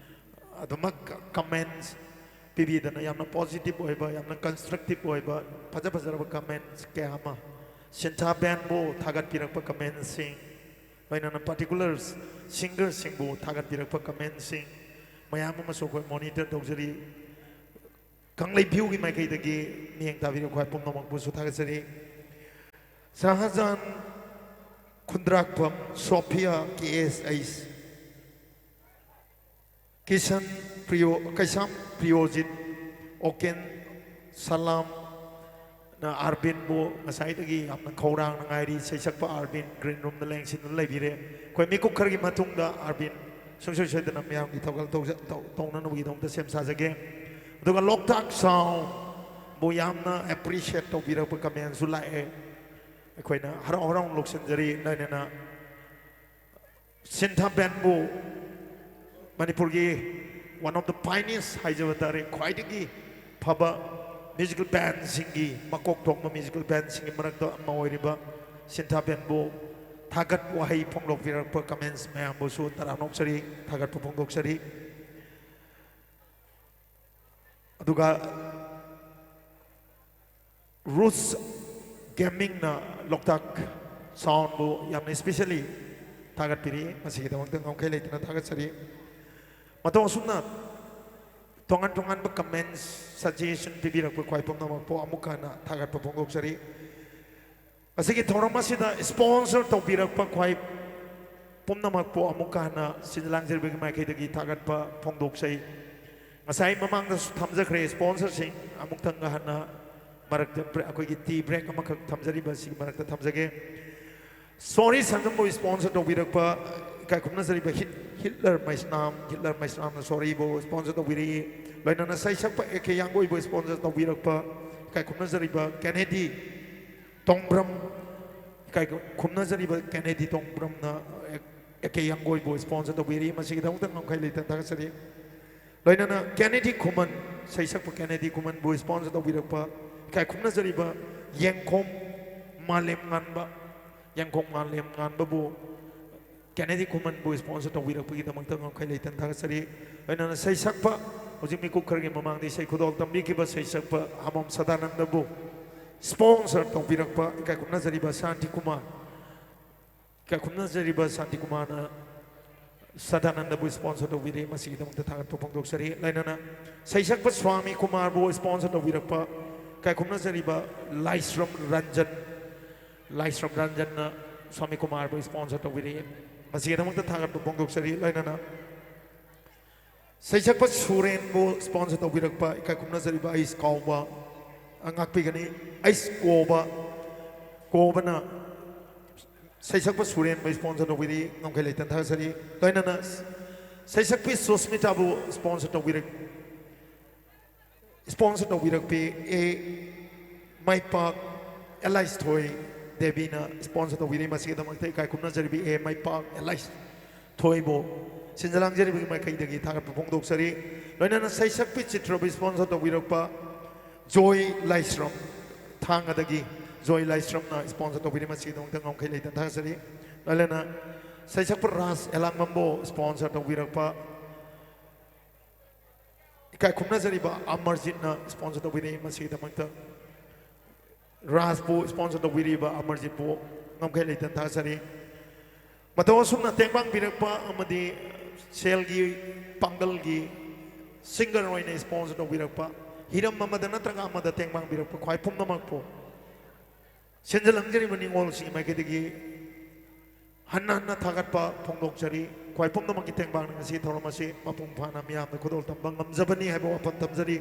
ꯑꯗꯨꯃꯛ comments ꯄꯤꯕꯤꯗꯅ, ꯌꯥꯝꯅ positive ꯑꯣꯏꯕ, ꯌꯥꯝꯅ constructive ꯑꯣꯏꯕ ꯐꯖ ꯐꯖꯔꯕ comments ꯀꯌꯥ ꯑꯃ, ꯁꯤꯟꯊꯥ ꯕꯦꯟꯕꯨ ꯊꯥꯒꯠꯄꯤꯔꯛꯄ commentsꯁꯤꯡ, ꯂꯣꯏꯅꯅ particular singerꯁꯤꯡꯕꯨ ꯊꯥꯒꯠꯄꯤꯔꯛꯄ commentsꯁꯤꯡ ꯃꯌꯥꯝ ꯑꯃꯁꯨ ꯑꯩꯈꯣꯏ monitor ꯇꯧꯖꯔꯤ꯫ ꯀꯪꯂꯩ ꯚ꯭ꯌꯨꯒꯤ ꯃꯥꯏꯀꯩꯗꯒꯤ ꯃꯤꯠꯌꯦꯡ ꯇꯥꯕꯤꯔꯤꯕ ꯈ꯭ꯋꯥꯏ ꯄꯨꯝꯅꯃꯛꯄꯨꯁꯨ ꯊꯥꯒꯠꯆꯔꯤ꯫ ꯁꯍꯥꯖꯥꯟ ꯈꯨꯟꯗ꯭ꯔꯥꯛꯄꯝ, ꯁꯣꯐꯤꯌꯥ, ꯀꯦ ꯑꯦꯁ ꯑꯩꯁ, ꯀꯤꯁꯟ ꯄ꯭ꯔꯤꯌꯣ, ꯀꯩꯁꯥꯝ ꯄ꯭ꯔꯤꯌꯣꯖꯤꯠ, ꯑꯣꯀꯦꯟ ꯁꯂꯥꯝ, ꯅ ꯑꯥꯔꯕꯤꯟꯕꯨ ꯉꯁꯥꯏꯗꯒꯤ ꯌꯥꯝꯅ ꯈꯧꯔꯥꯡꯅ ꯉꯥꯏꯔꯤ꯫ ꯁꯩꯁꯛꯄ ꯑꯥꯔꯕꯤꯟ green roomꯗ ꯂꯦꯡꯁꯤꯟꯗꯨꯅ ꯂꯩꯕꯤꯔꯦ꯫ ꯑꯩꯈꯣꯏ ꯃꯤꯀꯨꯞ ꯈꯔꯒꯤ ꯃꯇꯨꯡꯗ ꯑꯥꯔꯕꯤꯟ ꯁꯨꯡꯁꯣꯏ ꯁꯣꯏꯗꯅ ꯃꯌꯥꯝꯒꯤ ꯊꯧꯒꯜ ꯇꯧꯖ-, ꯇꯧ-, ꯇꯧꯅꯅꯕꯒꯤꯗꯃꯛꯇ ꯁꯦꯝ ꯁꯥꯖꯒꯦ꯫ ꯑꯗꯨꯒ ꯂꯣꯛꯇꯥꯛ ꯁꯥꯎꯟꯕꯨ ꯌꯥꯝꯅ appreciate ꯇꯧꯕꯤꯔꯛꯄ commentsꯁꯨ ꯂꯥꯛꯑꯦ꯫ ꯑꯩꯈꯣꯏꯅ ꯍꯔꯥꯎ ꯍꯔꯥꯎꯅ ꯂꯧꯁꯤꯟꯖꯔꯤ꯫ ꯂꯣꯏꯅꯅ ꯁꯤꯟꯊꯥ ꯕꯦꯟꯕꯨ ꯃꯅꯤꯄꯨꯔꯒꯤ one of the finest ꯍꯥꯏꯖꯕ ꯇꯥꯔꯦ, ꯈ꯭ꯋꯥꯏꯗꯒꯤ ꯐꯕ musical bandꯁꯤꯡꯒꯤ, ꯃꯀꯣꯛ ꯊꯣꯡꯕ musical bandꯁꯤꯡꯒꯤ ꯃꯔꯛꯇ ꯑꯃ ꯑꯣꯏꯔꯤꯕ ꯁꯤꯟꯊꯥ ꯕꯦꯟꯕꯨ ꯊꯥꯒꯠ ꯋꯥꯍꯩ ꯐꯣꯡꯗꯣꯛꯄꯤꯔꯛꯄ comments ꯃꯌꯥꯝꯕꯨꯁꯨ ꯇꯔꯥꯝꯅ ꯑꯣꯛꯆꯔꯤ, ꯊꯥꯒꯠꯄ ꯐꯣꯡꯗꯣꯛꯆꯔꯤ꯫ ꯑꯗꯨꯒ ꯔꯨꯠꯁ ꯒꯦꯃꯤꯡꯅ ꯂꯣꯛꯇꯥꯛ ꯁꯥꯎꯟꯕꯨ ꯌꯥꯝꯅ ꯏꯁꯄꯤꯁꯦꯜꯂꯤ ꯊꯥꯒꯠꯄꯤꯔꯤ꯫ ꯃꯁꯤꯒꯤꯗꯃꯛꯇ ꯉꯝꯈꯩ ꯂꯩꯇꯅ ꯊꯥꯒꯠꯆꯔꯤ꯫ ꯃꯇꯧ ꯑꯁꯨꯝꯅ ꯇꯣꯉꯥꯟ ꯇꯣꯉꯥꯟꯕ ꯀꯃꯦꯟꯁ, ꯁꯖꯦꯁꯟ ꯄꯤꯕꯤꯔꯛꯄ ꯈ꯭ꯋꯥꯏ ꯄꯨꯝꯅꯃꯛꯄꯨ ꯑꯃꯨꯛꯀ ꯍꯟꯅ ꯊꯥꯒꯠꯄ ꯐꯣꯡꯗꯣꯛꯆꯔꯤ꯫ ꯉꯁꯤꯒꯤ ꯊꯧꯔꯝ ꯑꯁꯤꯗ ꯏꯁꯄꯣꯟꯁꯔ ꯇꯧꯕꯤꯔꯛꯄ ꯈ꯭ꯋꯥꯏ ꯄꯨꯝꯅꯃꯛꯄꯨ ꯑꯃꯨꯛꯀ ꯍꯟꯅ ꯁꯤꯟ ꯂꯥꯡꯖꯔꯤꯕꯒꯤ ꯃꯥꯏꯀꯩꯗꯒꯤ ꯊꯥꯒꯠꯄ ꯐꯣꯡꯗꯣꯛꯆꯩ꯫ ꯉꯁꯥꯏ ꯃꯃꯥꯡꯗꯁꯨ ꯊꯝꯖꯈ꯭ꯔꯦ ꯏꯁꯄꯣꯟꯁꯔꯁꯤꯡ꯫ ꯑꯃꯨꯛꯇꯪꯒ ꯍꯟꯅ ꯃꯔꯛꯇ ꯕ꯭ꯔꯦꯛ, ꯑꯩꯈꯣꯏꯒꯤ ꯇꯤ ꯕ꯭ꯔꯦꯛ ꯑꯃꯈꯛ ꯊꯝꯖꯔꯤꯕ ꯑꯁꯤꯒꯤ ꯃꯔꯛꯇ ꯊꯝꯖꯒꯦ꯫ ꯁꯣꯔꯤ ꯁꯟꯖꯝꯕꯨ ꯏꯁꯄꯣꯟꯁꯔ ꯇꯧꯕꯤꯔꯛꯄ ꯏꯀꯥꯏ ꯈꯨꯝꯅꯖꯔꯤꯕ ꯍꯤꯠ-, ꯍꯤꯠꯂꯔ ꯃꯩꯁꯅꯥꯝ, ꯍꯤꯠꯂꯔ ꯃꯩꯁꯅꯥꯝꯅ ꯁꯣꯔꯤꯕꯨ ꯏꯁꯄꯣꯟꯁꯔ ꯇꯧꯕꯤꯔꯛꯏ꯫ ꯂꯣꯏꯅꯅ ꯁꯩꯁꯛꯄ ꯑꯦ ꯀꯦ ꯌꯥꯡꯒꯣꯏꯕꯨ ꯏꯁꯄꯣꯟꯁꯔ ꯇꯧꯕꯤꯔꯛꯄ ꯏꯀꯥꯏ ꯈꯨꯝꯅꯖꯔꯤꯕ ꯀꯦꯅꯦꯗꯤ ꯇꯣꯡꯕ꯭ꯔꯝ, ꯏꯀꯥꯏ ꯈꯨꯝꯅꯖꯔꯤꯕ ꯀꯦꯅꯦꯗꯤ ꯇꯣꯡꯕ꯭ꯔꯝꯅ ꯑꯦ ꯀꯦ ꯌꯥꯡꯒꯣꯏꯕꯨ ꯏꯁꯄꯣꯟꯁꯔ ꯇꯧꯕꯤꯔꯤ꯫ ꯃꯁꯤꯒꯤꯗꯃꯛꯇ ꯉꯝꯈꯩ ꯂꯩꯇꯅ ꯊꯥꯒꯠꯆꯔꯤ꯫ ꯂꯣꯏꯅꯅ ꯀꯦꯅꯦꯗꯤ ꯈꯨꯃꯟ, ꯁꯩꯁꯛꯄ ꯀꯦꯅꯦꯗꯤ ꯈꯨꯃꯟꯕꯨ ꯏꯁꯄꯣꯟꯁꯔ ꯇꯧꯕꯤꯔꯛꯄ ꯏꯀꯥꯏ ꯈꯨꯝꯅꯖꯔꯤꯕ ꯌꯦꯡꯈꯣꯝ ꯃꯥꯂꯦꯝ ꯉꯥꯟꯕ, ꯌꯦꯡꯈꯣꯝ ꯃꯥꯂꯦꯝ ꯉꯥꯟꯕꯕꯨ ꯀꯦꯅꯦꯗꯤ ꯈꯨꯃꯟꯕꯨ ꯏꯁꯄꯣꯟꯁꯔ ꯇꯧꯕꯤꯔꯛꯄꯒꯤꯗꯃꯛꯇ ꯉꯝꯈꯩ ꯂꯩꯇꯅ ꯊꯥꯒꯠꯆꯔꯤ꯫ ꯂꯣꯏꯅꯅ ꯁꯩꯁꯛꯄ, ꯍꯧꯖꯤꯛ ꯃꯤꯀꯨꯞ ꯈꯔꯒꯤ ꯃꯃꯥꯡꯗ ꯏꯁꯩ ꯈꯨꯗꯣꯜ ꯇꯝꯕꯤꯈꯤꯕ ꯁꯩꯁꯛꯄ ꯍꯥꯃꯣꯝ ꯁꯗꯥꯅꯟꯗꯕꯨ ꯏꯁꯄꯣꯟꯁꯔ ꯇꯧꯕꯤꯔꯛꯄ ꯏꯀꯥꯏ ꯈꯨꯝꯅꯖꯔꯤꯕ ꯁꯥꯟꯇꯤ ꯀꯨꯃꯥꯔ, ꯏꯀꯥꯏ ꯈꯨꯝꯅꯖꯔꯤꯕ ꯁꯥꯟꯇꯤ ꯀꯨꯃꯥꯔꯅ ꯁꯗꯥꯅꯟꯗꯕꯨ ꯏꯁꯄꯣꯟꯁꯔ ꯇꯧꯕꯤꯔꯦ꯫ ꯃꯁꯤꯒꯤꯗꯃꯛꯇ ꯊꯥꯒꯠꯄ ꯐꯣꯡꯗꯣꯛꯆꯔꯤ꯫ ꯂꯣꯏꯅꯅ ꯁꯩꯁꯛꯄ ꯁ꯭ꯋꯥꯃꯤ ꯀꯨꯃꯥꯔꯕꯨ ꯏꯁꯄꯣꯟꯁꯔ ꯇꯧꯕꯤꯔꯛꯄ ꯏꯀꯥꯏ ꯈꯨꯝꯅꯖꯔꯤꯕ ꯂꯥꯏꯁ꯭ꯔꯝ ꯔꯟꯖꯟ, ꯂꯥꯏꯁ꯭ꯔꯝ ꯔꯟꯖꯟꯅ ꯁ꯭ꯋꯥꯃꯤ ꯀꯨꯃꯥꯔꯕꯨ ꯏꯁꯄꯣꯟꯁꯔ ꯇꯧꯕꯤꯔꯛꯏ꯫ ꯃꯁꯤꯒꯤꯗꯃꯛꯇ ꯊꯥꯒꯠꯄ ꯐꯣꯡꯗꯣꯛꯆꯔꯤ꯫ ꯂꯣꯏꯅꯅ ꯁꯩꯁꯛꯄ ꯁꯨꯔꯦꯟꯕꯨ ꯏꯁꯄꯣꯟꯁꯔ ꯇꯧꯕꯤꯔꯛꯄ ꯏꯀꯥꯏ ꯈꯨꯝꯅꯖꯔꯤꯕ ꯑꯩꯁ ꯀꯥꯎꯕ, ꯑ, ꯉꯥꯛꯄꯤꯒꯅꯤ, ꯑꯩꯁ ꯀꯣꯕ, ꯀꯣꯕꯅ ꯁꯩꯁꯛꯄ ꯁꯨꯔꯦꯟꯕꯨ ꯏꯁꯄꯣꯟꯁꯔ ꯇꯧꯕꯤꯔꯤ꯫ ꯉꯝꯈꯩ ꯂꯩꯇꯅ ꯊꯥꯒꯠꯆꯔꯤ꯫ ꯂꯣꯏꯅꯅ ꯁꯩꯁꯛꯄꯤ ꯁꯨꯁꯃꯤꯇꯥꯕꯨ ꯏꯁꯄꯣꯟꯁꯔ ꯇꯧꯕꯤꯔꯛ-, ꯏꯁꯄꯣꯟꯁꯔ ꯇꯧꯕꯤꯔꯛꯄꯤ ꯑꯦ ꯃꯥꯏꯄꯥꯛ ꯑꯦꯂꯥꯏꯁ ꯊꯣꯏ ꯗꯦꯕꯤꯅ ꯏꯁꯄꯣꯟꯁꯔ ꯇꯧꯕꯤꯔꯤ꯫ ꯃꯁꯤꯒꯤꯗꯃꯛꯇ ꯏꯀꯥꯏ ꯈꯨꯝꯅꯖꯔꯤꯕꯤ ꯑꯦ ꯃꯥꯏꯄꯥꯛ ꯑꯦꯂꯥꯏꯁ ꯊꯣꯏꯕꯨ ꯁꯤꯟꯖ ꯂꯥꯡꯖꯔꯤꯕꯒꯤ ꯃꯥꯏꯀꯩꯗꯒꯤ ꯊꯥꯒꯠꯄ ꯐꯣꯡꯗꯣꯛꯆꯔꯤ꯫ ꯂꯣꯏꯅꯅ ꯁꯩꯁꯛꯄꯤ ꯆꯤꯇ꯭ꯔꯕꯨ ꯏꯁꯄꯣꯟꯁꯔ ꯇꯧꯕꯤꯔꯛꯄ ꯖꯣꯏ ꯂꯥꯏꯁ꯭ꯔꯝ, ꯊꯥꯡꯒꯗꯒꯤ ꯖꯣꯏ ꯂꯥꯏꯁ꯭ꯔꯝꯅ ꯏꯁꯄꯣꯟꯁꯔ ꯇꯧꯕꯤꯔꯤ꯫ ꯃꯁꯤꯒꯤꯗꯃꯛꯇ ꯉꯝꯈꯩ ꯂꯩꯇꯅ ꯊꯥꯒꯠꯆꯔꯤ꯫ ꯂꯣꯏꯅꯅ ꯁꯩꯁꯛꯄ ꯔꯥꯖ ꯑꯦꯂꯥꯡꯕꯝꯕꯨ ꯏꯁꯄꯣꯟꯁꯔ ꯇꯧꯕꯤꯔꯛꯄ ꯏꯀꯥꯏ ꯈꯨꯝꯅꯖꯔꯤꯕ ꯑꯃꯔꯖꯤꯠꯅ sponsor ꯇꯧꯕꯤꯔꯛꯏ꯫ ꯃꯁꯤꯒꯤꯗꯃꯛꯇ ꯔꯥꯖꯄꯨ sponsor ꯇꯧꯕꯤꯔꯤꯕ ꯑꯃꯔꯖꯤꯠꯄꯨ ꯉꯝꯈꯩ ꯂꯩꯇꯅ ꯊꯥꯒꯠꯆꯔꯤ꯫ ꯃꯇꯧ ꯑꯁꯨꯝꯅ ꯇꯦꯡꯕꯥꯡꯕꯤꯔꯛꯄ ꯑꯃꯗꯤ ꯁꯦꯜꯒꯤ ꯄꯥꯡꯒꯜꯒꯤ singer ꯑꯣꯏꯅ sponsor ꯇꯧꯕꯤꯔꯛꯄ, ꯍꯤꯔꯝ ꯑꯃꯗ ꯅꯠꯇ꯭ꯔꯒ ꯑꯃꯗ ꯇꯦꯡꯕꯥꯡꯕꯤꯔꯛꯄ ꯈ꯭ꯋꯥꯏ ꯄꯨꯝꯅꯃꯛꯄꯨ ꯁꯦꯟꯖ ꯂꯝꯖꯔꯤꯕ ꯅꯤꯉꯣꯜꯁꯤꯡꯒꯤ ꯃꯥꯏꯀꯩꯗꯒꯤ ꯍꯟꯅ ꯍꯟꯅ ꯊꯥꯒꯠꯄ ꯐꯣꯡꯗꯣꯛꯆꯔꯤ꯫ ꯈ꯭ꯋꯥꯏ ꯄꯨꯝꯅꯃꯛꯀꯤ ꯇꯦꯡꯕꯥꯡꯅ ꯉꯁꯤ ꯊꯧꯔꯝ ꯑꯁꯤ ꯃꯄꯨꯡ ꯐꯥꯅ ꯃꯤꯌꯥꯝꯗ ꯈꯨꯗꯣꯜ ꯇꯝꯕ ꯉꯝꯖꯕꯅꯤ ꯍꯥꯏꯕ ꯋꯥꯐꯝ ꯊꯝꯖꯔꯤ꯫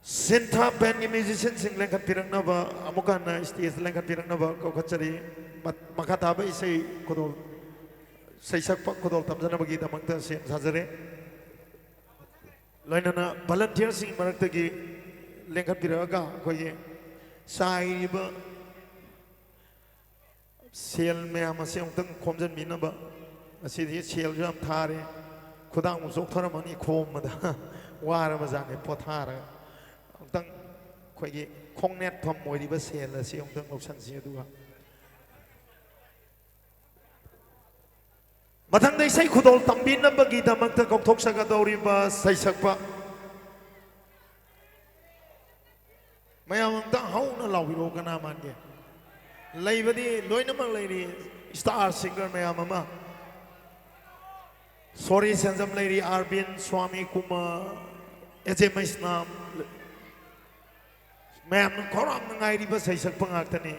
ꯁꯤꯟꯊꯥ ꯕꯦꯟꯒꯤ musicianꯁꯤꯡ ꯂꯦꯡꯈꯠꯄꯤꯔꯛꯅꯕ, ꯑꯃꯨꯛ ꯍꯟꯅ stage ꯂꯦꯡꯈꯠꯄꯤꯔꯛꯅꯕ ꯀꯧꯈꯠꯆꯔꯤ꯫ ꯃ-, ꯃꯈꯥ ꯇꯥꯕ ꯏꯁꯩ ꯈꯨꯗꯣꯜ, ꯏꯁꯩ ꯁꯛꯄ ꯈꯨꯗꯣꯜ ꯇꯝꯖꯅꯕꯒꯤꯗꯃꯛꯇ ꯁꯦꯝ ꯁꯥꯖꯔꯦ꯫ ꯂꯣꯏꯅꯅ volunteerꯁꯤꯡ ꯃꯔꯛꯇꯒꯤ ꯂꯦꯡꯈꯠꯄꯤꯔꯛꯑꯒ ꯑꯩꯈꯣꯏꯒꯤ ꯆꯥꯏꯔꯤꯕ ꯁꯦꯜ ꯃꯌꯥꯝ ꯑꯁꯤ ꯑꯃꯨꯛꯇꯪ ꯈꯣꯝꯖꯤꯟꯕꯤꯅꯕ꯫ ꯉꯁꯤꯗꯤ ꯁꯦꯜꯁꯨ ꯌꯥꯝ ꯊꯥꯔꯦ, ꯈꯨꯗꯥꯡꯕꯨ ꯆꯣꯛꯊꯔꯝꯃꯅꯤ ꯈꯣꯝꯕꯗ꯫ ꯋꯥꯔꯕ ꯖꯥꯠꯅꯤ ꯄꯣꯊꯥꯔꯒ꯫ ꯑꯃꯨꯛꯇꯪ ꯑꯩꯈꯣꯏꯒꯤ ꯈꯣꯡꯅꯦꯠꯐꯝ ꯑꯣꯏꯔꯤꯕ ꯁꯦꯜ ꯑꯁꯤ ꯑꯃꯨꯛꯇꯪ ꯂꯧꯁꯟꯁꯤ꯫ ꯑꯗꯨꯒ ꯃꯊꯪꯗ ꯏꯁꯩ ꯈꯨꯗꯣꯜ ꯇꯝꯕꯤꯅꯕꯒꯤꯗꯃꯛꯇ ꯀꯧꯊꯣꯛꯆꯒꯗꯧꯔꯤꯕ ꯁꯩꯁꯛꯄ, ꯃꯌꯥꯝ ꯑꯝꯇꯪ ꯍꯧꯅ ꯂꯥꯎꯕꯤꯔꯛꯑꯣ꯫ ꯀꯅꯥ ꯃꯥꯟꯒꯦ? ꯂꯩꯕꯗꯤ ꯂꯣꯏꯅꯃꯛ ꯂꯩꯔꯤ, star singer ꯃꯌꯥꯝ ꯑꯃ꯫ ꯁꯣꯔꯤ ꯁꯦꯟꯖꯝ ꯂꯩꯔꯤ, ꯑꯥꯔꯕꯤꯟ, ꯁ꯭ꯋꯥꯃꯤ ꯀꯨꯃꯥꯔ, ꯑꯦꯖꯦ ꯃꯩꯁꯅꯥꯝ, ꯃꯌꯥꯝꯅ ꯈꯧꯔꯥꯡꯅ ꯉꯥꯏꯔꯤꯕ ꯁꯩꯁꯛꯄ ꯉꯥꯛꯇꯅꯤ꯫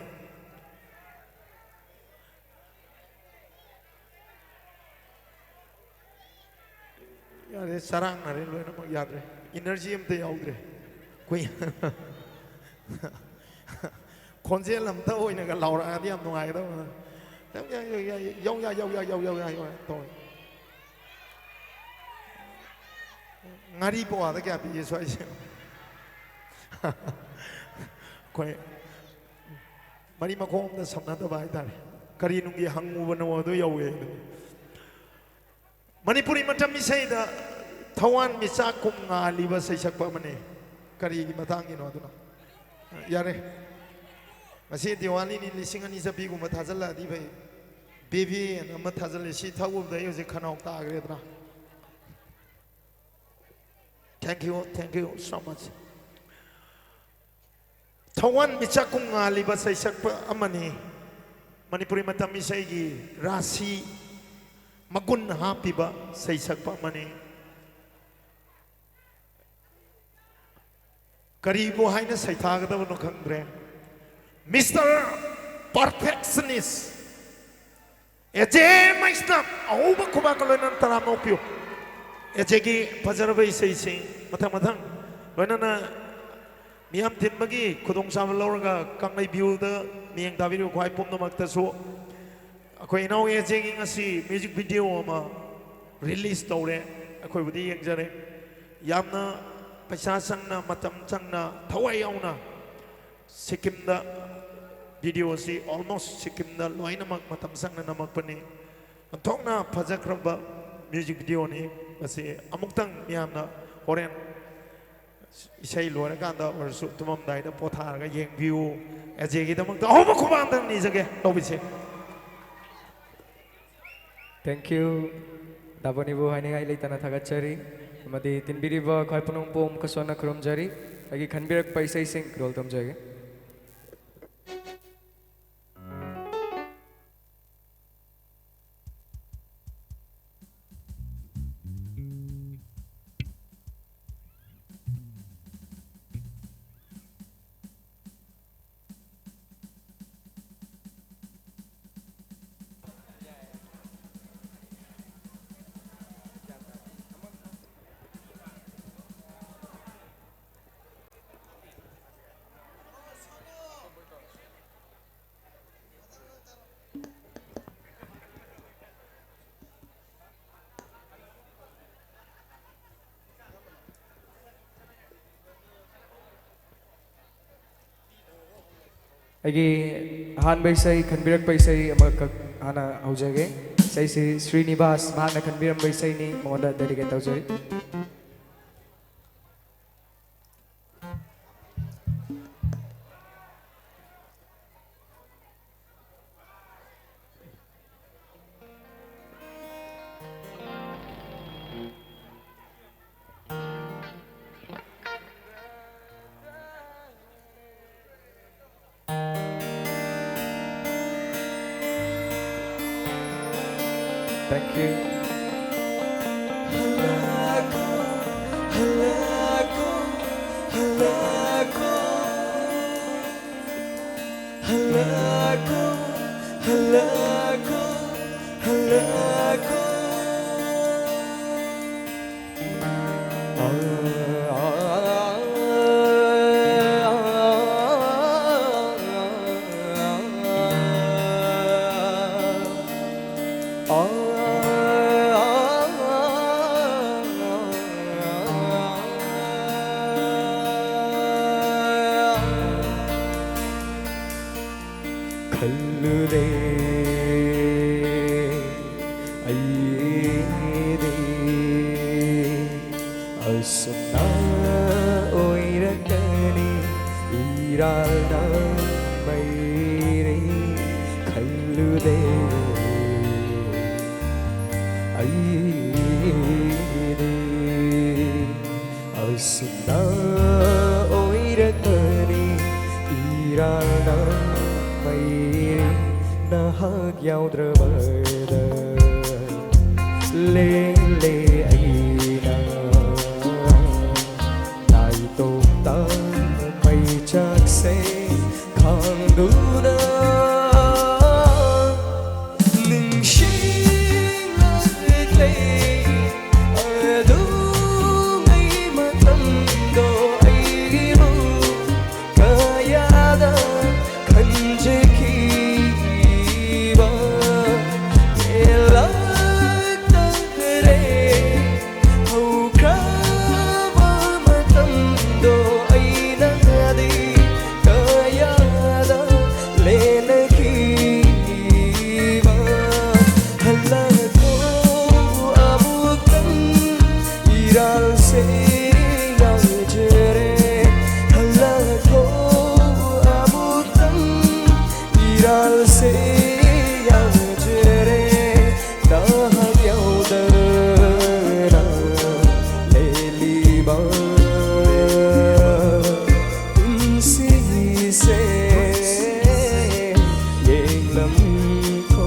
ꯌꯥꯔꯦ, ꯆꯔꯥꯡꯅꯔꯦ ꯂꯣꯏꯅꯃꯛ, ꯌꯥꯗ꯭ꯔꯦ꯫ Energy ꯑꯝꯇ ꯌꯥꯎꯗ꯭ꯔꯦ꯫ ꯑꯩꯈꯣꯏ ꯈꯣꯟꯖꯦꯜ ꯑꯝꯇ ꯑꯣꯏꯅꯒ ꯂꯥꯎꯔꯛꯑꯗꯤ ꯌꯥꯝ ꯅꯨꯡꯉꯥꯏꯒꯗꯕ꯫ ꯌꯧ ꯌꯥ, ꯌꯧ ꯌꯥ, ꯌꯧ ꯌꯥ, ꯌꯧ ꯌꯥ, ꯌꯧ ꯌꯥ, ꯌꯧ ꯌꯥ ꯇꯧꯔꯦ꯫ ꯉꯥꯔꯤ ꯄꯋꯥꯗ ꯀꯌꯥ ꯄꯤꯒꯦ ꯁ꯭ꯋꯥꯏꯁꯦ? ꯑꯩꯈꯣꯏ ꯃꯔꯤ ꯃꯈꯣꯡ ꯑꯝꯇ ꯁꯝꯅꯗꯕ ꯍꯥꯏꯇꯥꯔꯦ꯫ ꯀꯔꯤ ꯅꯨꯡꯒꯤ ꯍꯪꯉꯨꯕꯅꯣ ꯑꯗꯨ ꯌꯧꯋꯦ ꯑꯗꯨꯅꯤ꯫ ꯃꯅꯤꯄꯨꯔꯤ ꯃꯇꯝ ꯏꯁꯩꯗ ꯊꯋꯥꯟ ꯃꯤꯆꯥꯛ ꯀꯨꯝ ꯉꯥꯜꯂꯤꯕ ꯁꯩꯁꯛꯄ ꯑꯃꯅꯤ꯫ ꯀꯔꯤꯒꯤ ꯃꯇꯥꯡꯒꯤꯅꯣ ꯑꯗꯨꯅ? ꯌꯥꯔꯦ, ꯉꯁꯤ ꯗꯤꯋꯥꯂꯤꯅꯤ, ꯂꯤꯁꯤꯡ ꯑꯅꯤ ꯆꯠꯄꯤꯒꯨꯝꯕ ꯊꯥꯖꯤꯜꯂꯛꯑꯗꯤ ꯐꯩ꯫ ꯕꯦꯕꯤ ꯑꯅ ꯑꯃ ꯊꯥꯖꯤꯜꯂꯤ, ꯁꯤ ꯊꯛꯎꯕꯗ ꯑꯩ ꯍꯧꯖꯤꯛ ꯈꯅꯥꯎ ꯇꯥꯈ꯭ꯔꯦꯗꯅ꯫ Thank you, thank you so much. ꯊꯋꯥꯟ ꯃꯤꯆꯥꯛ ꯀꯨꯝ ꯉꯥꯜꯂꯤꯕ ꯁꯩꯁꯛꯄ ꯑꯃꯅꯤ꯫ ꯃꯅꯤꯄꯨꯔꯤ ꯃꯇꯝ ꯏꯁꯩꯒꯤ ꯔꯥꯁꯤ ꯃꯒꯨꯟ ꯍꯥꯞꯄꯤꯕ ꯁꯩꯁꯛꯄ ꯑꯃꯅꯤ꯫ ꯀꯔꯤꯕꯨ ꯍꯥꯏꯅ ꯁꯩꯊꯥꯒꯗꯕꯅꯣ ꯈꯪꯗ꯭ꯔꯦ꯫ Mister Perfectionist, ꯑꯦꯖꯦ ꯃꯩꯁꯅꯥꯝ, ꯑꯍꯧꯕ ꯈꯨꯕꯥꯛꯀ ꯂꯣꯏꯅꯅ ꯇꯔꯥꯝꯅ ꯑꯣꯛꯄꯤꯌꯨ꯫ ꯑꯦꯖꯦꯒꯤ ꯐꯖꯔꯕ ꯏꯁꯩꯁꯤꯡ ꯃꯊꯪ ꯃꯊꯪ ꯂꯣꯏꯅꯅ ꯃꯤꯌꯥꯝ ꯇꯤꯟꯕꯒꯤ ꯈꯨꯗꯣꯡꯆꯥꯕ ꯂꯧꯔꯒ ꯀꯪꯂꯩ ꯚ꯭ꯌꯨꯗ ꯃꯤꯠꯌꯦꯡ ꯇꯥꯕꯤꯔꯤꯕ ꯈ꯭ꯋꯥꯏ ꯄꯨꯝꯅꯃꯛꯇꯁꯨ ꯑꯩꯈꯣꯏ ꯏꯅꯥꯎ ꯑꯦꯖꯦꯒꯤ ꯉꯁꯤ ꯃ꯭ꯌꯨꯖꯤꯛ ꯚꯤꯗꯤꯑꯣ ꯑꯃ ꯔꯤꯂꯤꯁ ꯇꯧꯔꯦ꯫ ꯑꯩꯈꯣꯏꯕꯨꯗꯤ ꯌꯦꯡꯖꯔꯦ꯫ ꯌꯥꯝꯅ ꯄꯩꯁꯥ ꯆꯪꯅ, ꯃꯇꯝ ꯆꯪꯅ, ꯊꯋꯥꯏ ꯌꯥꯎꯅ ꯁꯤꯛꯀꯤꯝꯗ ꯚꯤꯗꯤꯑꯣꯁꯤ almost ꯁꯤꯛꯀꯤꯝꯗ ꯂꯣꯏꯅꯃꯛ ꯃꯇꯝ ꯆꯪꯅ ꯅꯝꯃꯛꯄꯅꯤ꯫ ꯑꯣꯟꯊꯣꯛꯅ ꯐꯖꯈ꯭ꯔꯕ ꯃ꯭ꯌꯨꯖꯤꯛ ꯚꯤꯗꯤꯑꯣꯅꯤ꯫ ꯃꯁꯤ ꯑꯃꯨꯛꯇꯪ ꯃꯤꯌꯥꯝꯅ ꯍꯣꯔꯦꯟ ꯏꯁꯩ ꯂꯣꯏꯔꯀꯥꯟꯗ ꯑꯣꯏꯔꯁꯨ ꯇꯨꯝꯃꯝꯗꯥꯏꯗ ꯄꯣꯊꯥꯔꯒ ꯌꯦꯡꯕꯤꯌꯨ꯫ ꯑꯦꯖꯦꯒꯤꯗꯃꯛꯇ ꯑꯍꯧꯕ ꯈꯨꯕꯥꯛ ꯑꯝꯇꯪ ꯅꯤꯖꯒꯦ꯫ ꯇꯧꯕꯤꯁꯦ꯫ Thank you꯫ ꯗꯥꯕꯣꯅꯤꯕꯨ ꯍꯥꯏꯅꯤꯡꯉꯥꯏ ꯂꯩꯇꯅ ꯊꯥꯒꯠꯆꯔꯤ ꯑꯃꯗꯤ ꯇꯤꯟꯕꯤꯔꯤꯕ ꯈ꯭ꯋꯥꯏ ꯄꯨꯅꯨꯡ ꯄꯣꯝ ꯀꯁꯣꯟꯅ ꯈꯨꯔꯨꯝꯖꯔꯤ꯫ ꯑꯩꯒꯤ ꯈꯟꯕꯤꯔꯛꯄ ꯏꯁꯩꯁꯤꯡ ꯈꯨꯗꯣꯜ ꯇꯝꯖꯒꯦ꯫ ꯑꯩꯒꯤ ꯑꯍꯥꯟꯕ ꯏꯁꯩ, ꯈꯟꯕꯤꯔꯛꯄ ꯏꯁꯩ ꯑꯃꯈꯛ ꯍꯥꯟꯅ ꯍꯧꯖꯒꯦ꯫ ꯏꯁꯩꯁꯤ ꯁ꯭ꯔꯤꯅꯤꯕꯥꯁ ꯃꯍꯥꯛꯅ ꯈꯟꯕꯤꯔꯝꯕ ꯏꯁꯩꯅꯤ, ꯃꯉꯣꯟꯗ dedicate ꯇꯧꯖꯔꯤ꯫ Thank you. Halako, halako, halako. Halako, halako, halako. ꯈꯜꯂꯨꯗꯦ ꯑꯩꯗꯤ ꯑꯁꯨꯝꯅ ꯑꯣꯏꯔꯛꯀꯅꯤ, ꯏꯔꯥꯜꯅ ꯃꯩꯔꯤ ꯈꯜꯂꯨꯗꯦ ꯑꯩꯗꯤ꯫ ꯑꯁꯨꯝꯅ ꯑꯣꯏꯔꯛꯀꯅꯤ, ꯏꯔꯥꯜꯅ ꯃꯩꯔꯤ ꯅꯍꯥꯛ ꯌꯥꯎꯗ꯭ꯔꯕꯗ ꯂꯦꯜꯂꯦ ꯑꯩꯅ꯫ ꯅꯥꯏꯇꯣꯝꯇ ꯃꯩꯆꯥꯛꯁꯦ ꯈꯥꯡꯗꯨꯅ ꯅꯤꯡꯁꯤꯡꯂꯛꯂꯦ ꯑꯗꯨꯉꯩ ꯃꯇꯝꯗꯣ꯫ ꯑꯩꯕꯨ ꯀꯌꯥꯗ ꯈꯟꯖꯈꯤꯕ ꯄꯦꯜꯂꯛꯇꯔꯦ꯫ ꯍꯧꯈ꯭ꯔꯕ ꯃꯇꯝꯗꯣ ꯑꯩꯅꯗꯤ ꯀꯌꯥꯗ ꯂꯦꯟꯅꯈꯤꯕ꯫ ꯍꯜꯂꯛꯈꯣ ꯑꯃꯨꯛꯇꯪ, ꯏꯔꯥꯜꯁꯦ ꯌꯥꯖꯔꯦ꯫ ꯍꯜꯂꯛꯈꯣ ꯑꯃꯨꯛꯇꯪ, ꯏꯔꯥꯜꯁꯦ ꯌꯥꯖꯔꯦ꯫ ꯅꯍꯥꯛ ꯌꯥꯎꯗꯅ ꯂꯦꯜꯂꯤꯕ ꯄꯨꯟꯁꯤꯁꯦ ꯌꯦꯡꯂꯝꯈꯣ꯫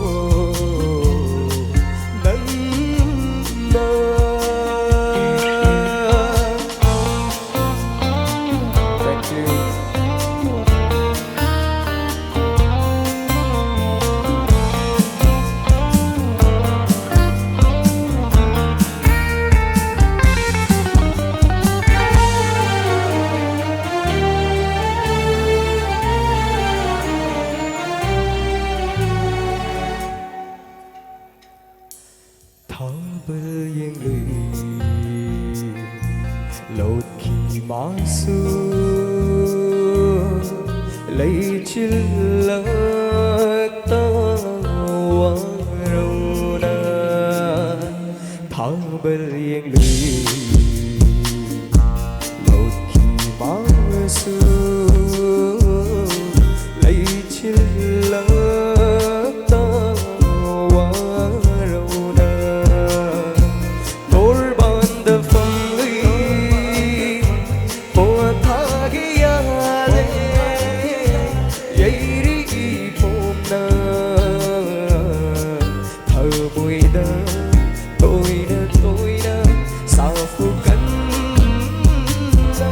ꯂꯣꯠꯈꯤ ꯃꯥꯁꯨ ꯂꯩꯆꯤꯜꯂꯛꯇ ꯋꯥꯔꯧꯅ ꯊꯥꯕꯜ ꯌꯦꯡꯂꯨꯏ꯫ ꯂꯣꯠꯈꯤ ꯃꯥꯁꯨ ꯂꯩꯆꯤꯜꯂꯛꯇ ꯋꯥꯔꯧꯅ ꯇꯣꯔꯕꯥꯟꯗ ꯐꯝꯂꯤ ꯄꯣꯊꯥꯒꯦ ꯌꯥꯗꯦ ꯌꯩꯔꯤ ꯏꯄꯣꯝꯅ ꯊꯃꯣꯏꯗ ꯇꯣꯏꯅ ꯇꯣꯏꯅ ꯁꯥꯐꯨ ꯀꯟꯅ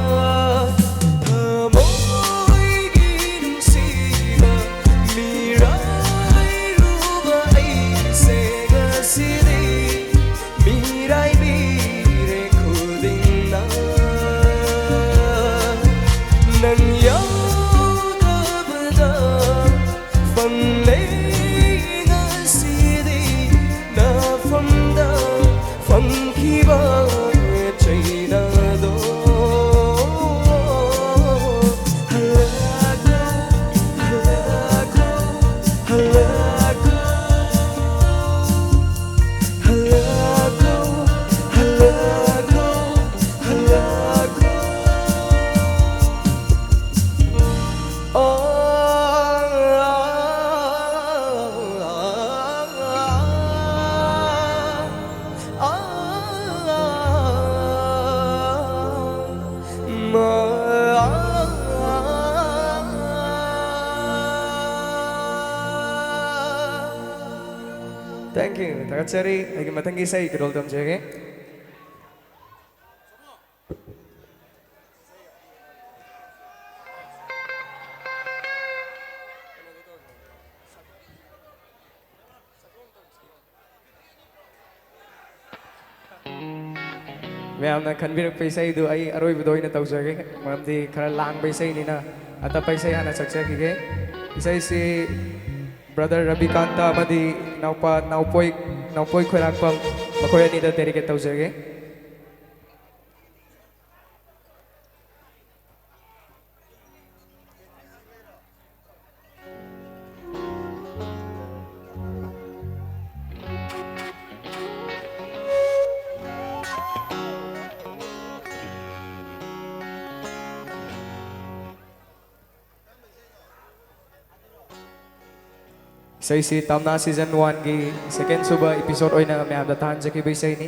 ꯊꯃꯣꯏꯒꯤ ꯅꯨꯡꯁꯤꯕ ꯃꯤꯔꯥꯏꯔꯨꯕ ꯑꯩꯁꯦ ꯉꯁꯤꯗꯤ ꯃꯤꯔꯥꯏꯕꯤꯔꯦ ꯈꯨꯗꯤꯡꯅ ꯅꯪ ꯌꯥꯎꯗꯕꯗ ꯐꯪꯂꯦ ꯉꯁꯤꯗꯤ ꯅꯐꯝꯗ ꯐꯪꯈꯤꯕ ꯆꯩꯅꯥꯗꯣ ꯍꯜꯂꯛꯂꯣ ꯍꯜꯂꯛꯂꯣ ꯍꯜꯂꯛꯂꯣ ꯍꯜꯂꯛꯂꯣ ꯍꯜꯂꯛꯂꯣ ꯍꯜꯂꯛꯂꯣ Thank you. ꯊꯥꯒꯠꯆꯔꯤ꯫ ꯑꯩꯒꯤ ꯃꯊꯪꯒꯤ ꯏꯁꯩ ꯀꯩꯅꯣ ꯇꯝꯖꯒꯦ꯫ ꯃꯌꯥꯝꯅ ꯈꯟꯕꯤꯔꯛꯄ ꯏꯁꯩꯗꯨ ꯑꯩ ꯑꯔꯣꯏꯕꯗ ꯑꯣꯏꯅ ꯇꯧꯖꯒꯦ, ꯃꯔꯝꯗꯤ ꯈꯔ ꯂꯥꯡꯕ ꯏꯁꯩꯅꯤꯅ꯫ ꯑꯇꯞꯄ ꯏꯁꯩ ꯍꯥꯟꯅ ꯁꯛꯆꯈꯤꯒꯦ꯫ ꯏꯁꯩꯁꯤ ꯕ꯭ꯔꯗꯔ ꯔꯕꯤꯀꯥꯟꯇ ꯑꯃꯗꯤ ꯏꯅꯥꯎꯄꯥ ꯅꯥꯎꯄꯣꯏ, ꯅꯥꯎꯄꯣꯏ ꯈꯣꯏꯔꯥꯛꯄꯝ, ꯃꯈꯣꯏ ꯑꯅꯤꯗ ꯗꯦꯗꯤꯀꯦꯠ ꯇꯧꯖꯒꯦ꯫ ꯏꯁꯩꯁꯤ ꯇꯝꯅꯥ season one ꯒꯤ second ꯁꯨꯕ episode ꯑꯣꯏꯅ ꯃꯌꯥꯝꯗ ꯇꯥꯍꯟꯖꯈꯤꯕ ꯏꯁꯩꯅꯤ꯫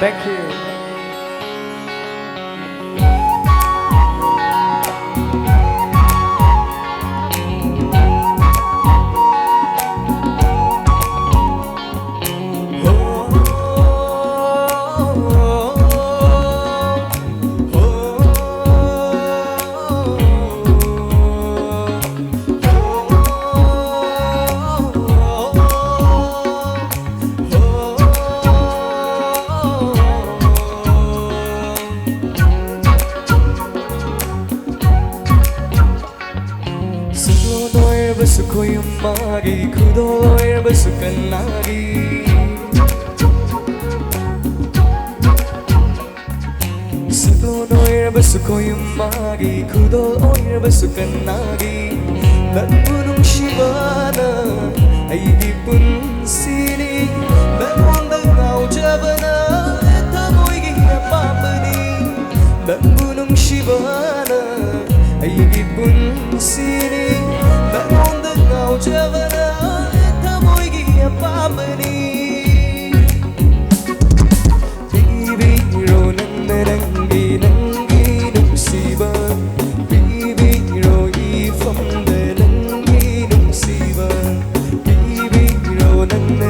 Thank you. ꯁꯛꯂꯣꯟ ꯑꯣꯏꯔꯕꯁꯨ ꯈꯣꯌꯨꯝ ꯃꯥꯒꯤ, ꯈꯨꯗꯣꯜ ꯑꯣꯏꯔꯕꯁꯨ ꯀꯅꯥꯒꯤ? ꯁꯛꯂꯣꯟ ꯑꯣꯏꯔꯕꯁꯨ ꯈꯣꯌꯨꯝ ꯃꯥꯒꯤ, ꯈꯨꯗꯣꯜ ꯑꯣꯏꯔꯕꯁꯨ ꯀꯅꯥꯒꯤ? ꯅꯪꯕꯨ ꯅꯨꯡꯁꯤꯕꯅ ꯑꯩꯒꯤ ꯄꯨꯟꯁꯤꯅꯤ, ꯅꯪꯉꯣꯟꯗ ꯉꯥꯎꯖꯕꯅ ꯊꯃꯣꯏꯒꯤ ꯑꯄꯥꯝꯕꯅꯤ꯫ ꯅꯪꯕꯨ ꯅꯨꯡꯁꯤꯕꯅ ꯑꯩꯒꯤ ꯄꯨꯟꯁꯤꯅꯤ, ꯅꯪꯉꯣꯟꯗ ꯉꯥꯎꯖꯕꯅ ꯊꯃꯣꯏꯒꯤ ꯑꯄꯥꯝꯕꯅꯤ꯫ ꯄꯤꯕꯤꯔꯣ ꯅꯪꯅ ꯅꯪꯒꯤ, ꯅꯪꯒꯤ ꯅꯨꯡꯁꯤꯕ, ꯄꯤꯕꯤꯔꯣ ꯏꯐꯝꯗ ꯅꯪꯒꯤ ꯅꯨꯡꯁꯤꯕ, ꯄꯤꯕꯤꯔꯣ ꯅꯪꯅ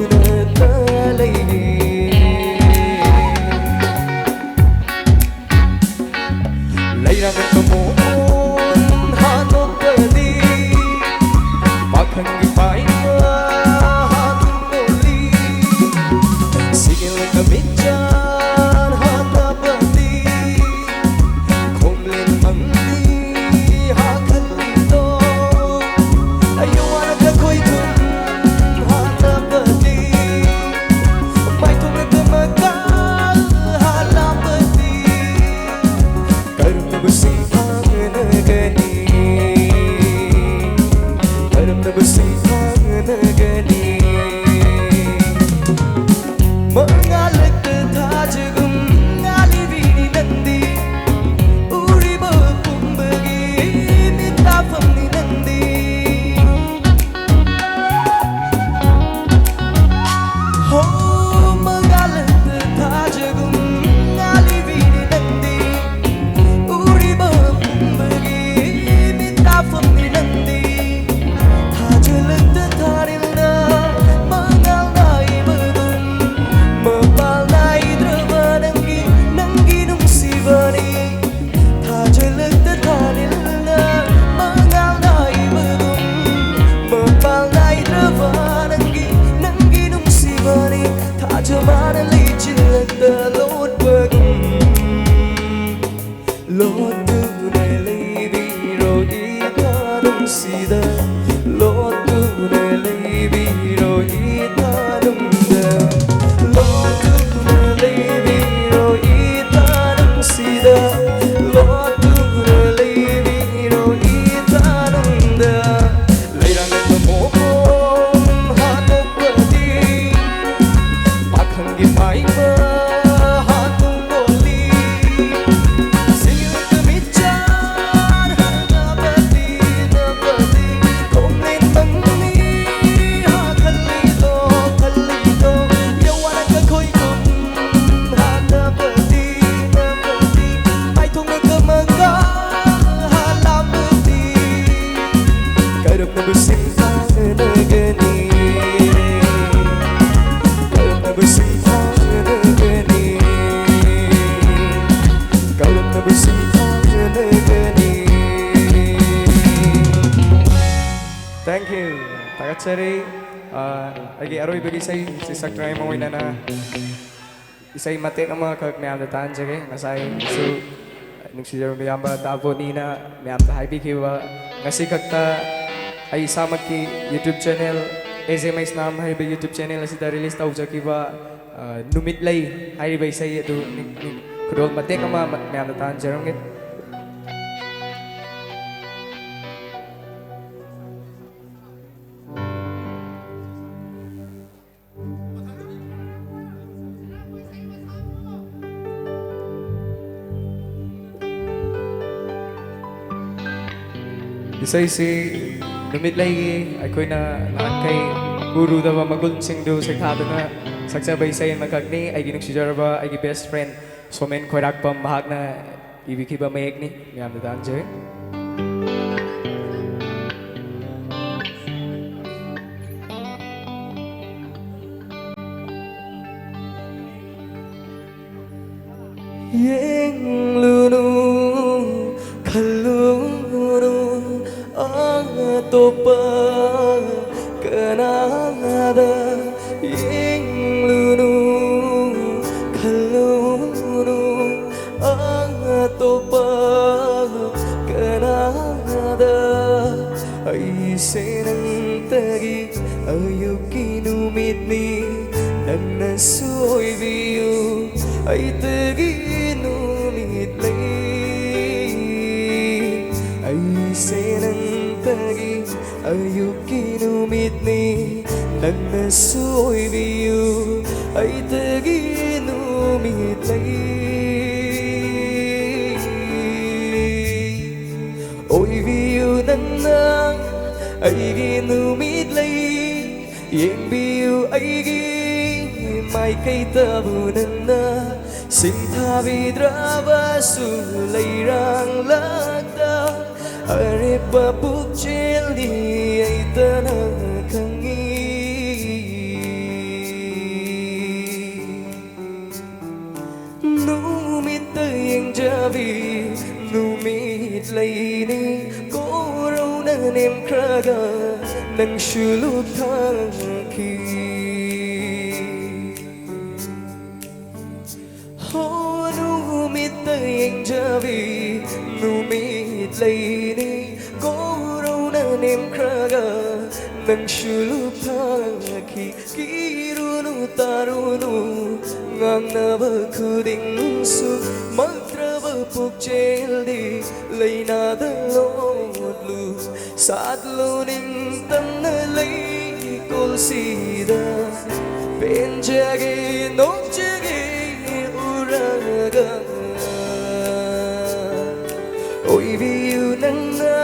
ꯃꯗꯨꯅ ꯑꯩ, ꯑ, ꯑꯩꯒꯤ ꯑꯔꯣꯏꯕꯒꯤ ꯏꯁꯩ ꯁꯤ ꯁꯛꯇ꯭ꯔꯤꯉꯩ ꯃꯃꯥꯡꯗ ꯏꯁꯩ ꯃꯇꯦꯛ ꯑꯃꯈꯛ ꯃꯌꯥꯝꯗ ꯇꯥꯍꯟꯖꯒꯦ꯫ ꯉꯁꯥꯏꯁꯨ ꯅꯨꯡꯁꯤꯖꯔꯕ ꯏꯌꯥꯝꯕ ꯇꯥꯕꯣꯅꯤꯅ ꯃꯌꯥꯝꯗ ꯍꯥꯏꯕꯤꯈꯤꯕ, ꯉꯁꯤ ꯈꯛꯇ ꯑꯩ ꯏꯁꯥꯃꯛꯀꯤ YouTube channel, ꯑꯦ ꯖꯦ ꯃꯩꯁꯅꯥꯝ ꯍꯥꯏꯔꯤꯕ YouTube channel ꯑꯁꯤꯗ release ꯇꯧꯖꯈꯤꯕ, ꯑ, ꯅꯨꯃꯤꯠ ꯂꯩ ꯍꯥꯏꯔꯤꯕ ꯏꯁꯩ ꯑꯗꯨ ꯅꯤꯡ-, ꯅꯤꯡ-, ꯈꯨꯗꯣꯜ ꯃꯇꯦꯛ ꯑꯃ ꯃ-, ꯃꯌꯥꯝꯗ ꯇꯥꯍꯟꯖꯔꯝꯒꯦ꯫ ꯏꯁꯩꯁꯤ ꯅꯨꯃꯤꯠ ꯂꯩꯒꯤ ꯑꯩꯈꯣꯏꯅ ꯅꯍꯥꯟꯈꯩ ꯎꯔꯨꯗꯕ ꯃꯒꯨꯟꯁꯤꯡꯗꯨ ꯁꯩꯊꯥꯗꯨꯅ ꯁꯛꯆꯕ ꯏꯁꯩ ꯑꯃꯈꯛꯅꯤ꯫ ꯑꯩꯒꯤ ꯅꯨꯡꯁꯤꯖꯔꯕ ꯑꯩꯒꯤ best friend ꯁꯣꯃꯦꯟ ꯈꯣꯏꯔꯥꯛꯄꯝ ꯃꯍꯥꯛꯅ ꯏꯕꯤꯈꯤꯕ ꯃꯌꯦꯛꯅꯤ꯫ ꯃꯌꯥꯝꯗ ꯇꯥꯍꯟꯖꯔꯤ꯫ ꯌꯦꯡꯂꯨꯅꯨ, ꯈꯜꯂꯨꯅꯨ ꯑꯇꯣꯞꯄ ꯀꯅꯥꯗ꯫ ꯌꯦꯡꯂꯨꯅꯨ, ꯈꯜꯂꯨꯅꯨ ꯑꯇꯣꯞꯄ ꯀꯅꯥꯗ꯫ ꯑꯩꯁꯦ ꯅꯪꯇꯒꯤ ꯑꯌꯨꯛꯀꯤ ꯅꯨꯃꯤꯠꯅꯤ, ꯅꯪꯅꯁꯨ ꯑꯣꯏꯕꯤꯌꯨ ꯑꯩꯇꯒꯤ ꯅꯨꯃꯤꯠ ꯂꯩ꯫ ꯑꯩꯁꯦ ꯅꯪꯇꯒꯤ ꯑꯌꯨꯛꯀꯤ ꯅꯨꯃꯤꯠꯅꯤ, ꯅꯪꯅꯁꯨ ꯑꯣꯏꯕꯤꯌꯨ ꯑꯩꯇꯒꯤ ꯅꯨꯃꯤꯠ ꯂꯩ꯫ ꯑꯣꯏꯕꯤꯌꯨ ꯅꯪꯅ ꯑꯩꯒꯤ ꯅꯨꯃꯤꯠ ꯂꯩ, ꯌꯦꯡꯕꯤꯌꯨ ꯑꯩꯒꯤ ꯃꯥꯏꯀꯩꯗꯕꯨ ꯅꯪꯅ ꯁꯤꯡꯊꯥꯕꯤꯗ꯭ꯔꯕꯁꯨ ꯂꯩꯔꯥꯡꯂꯛꯇ ꯑꯔꯦꯞꯄ ꯄꯨꯛꯆꯦꯜꯗꯤ ꯑꯩꯇꯅ ꯈꯪꯏ꯫ ꯅꯨꯃꯤꯠꯇ ꯌꯦꯡꯖꯕꯤ ꯅꯨꯃꯤꯠ ꯂꯩꯅꯤ, ꯀꯣꯔꯧꯅ ꯅꯦꯝꯈ꯭ꯔꯒ ꯅꯪꯁꯨ ꯂꯨꯞꯊꯈꯤ꯫ ꯍꯣ, ꯅꯨꯃꯤꯠꯇ ꯌꯦꯡꯖꯕꯤ ꯅꯨꯃꯤꯠ ꯂꯩꯅꯤ꯫ ꯀꯣꯔꯧꯅ ꯅꯦꯝꯈ꯭ꯔꯒ ꯅꯪꯁꯨ ꯂꯨꯞꯊꯈꯤ꯫ ꯀꯤꯔꯨꯅꯨ ꯇꯥꯔꯨꯅꯨ ꯉꯥꯡꯅꯕ ꯈꯨꯗꯤꯡꯁꯨ ꯃꯪꯇ꯭ꯔꯕ ꯄꯨꯛꯆꯦꯜꯗꯤ ꯂꯩꯅꯥꯗ ꯂꯣꯠꯂꯨ꯫ ꯁꯥꯠꯂꯨ ꯅꯤꯡꯇꯝꯅ ꯂꯩꯀꯣꯜꯁꯤꯗ ꯄꯦꯟꯖꯒꯦ ꯅꯣꯛꯆꯒꯦ ꯎꯔꯒ꯫ ꯑꯣꯏꯕꯤꯌꯨ ꯅꯪꯅ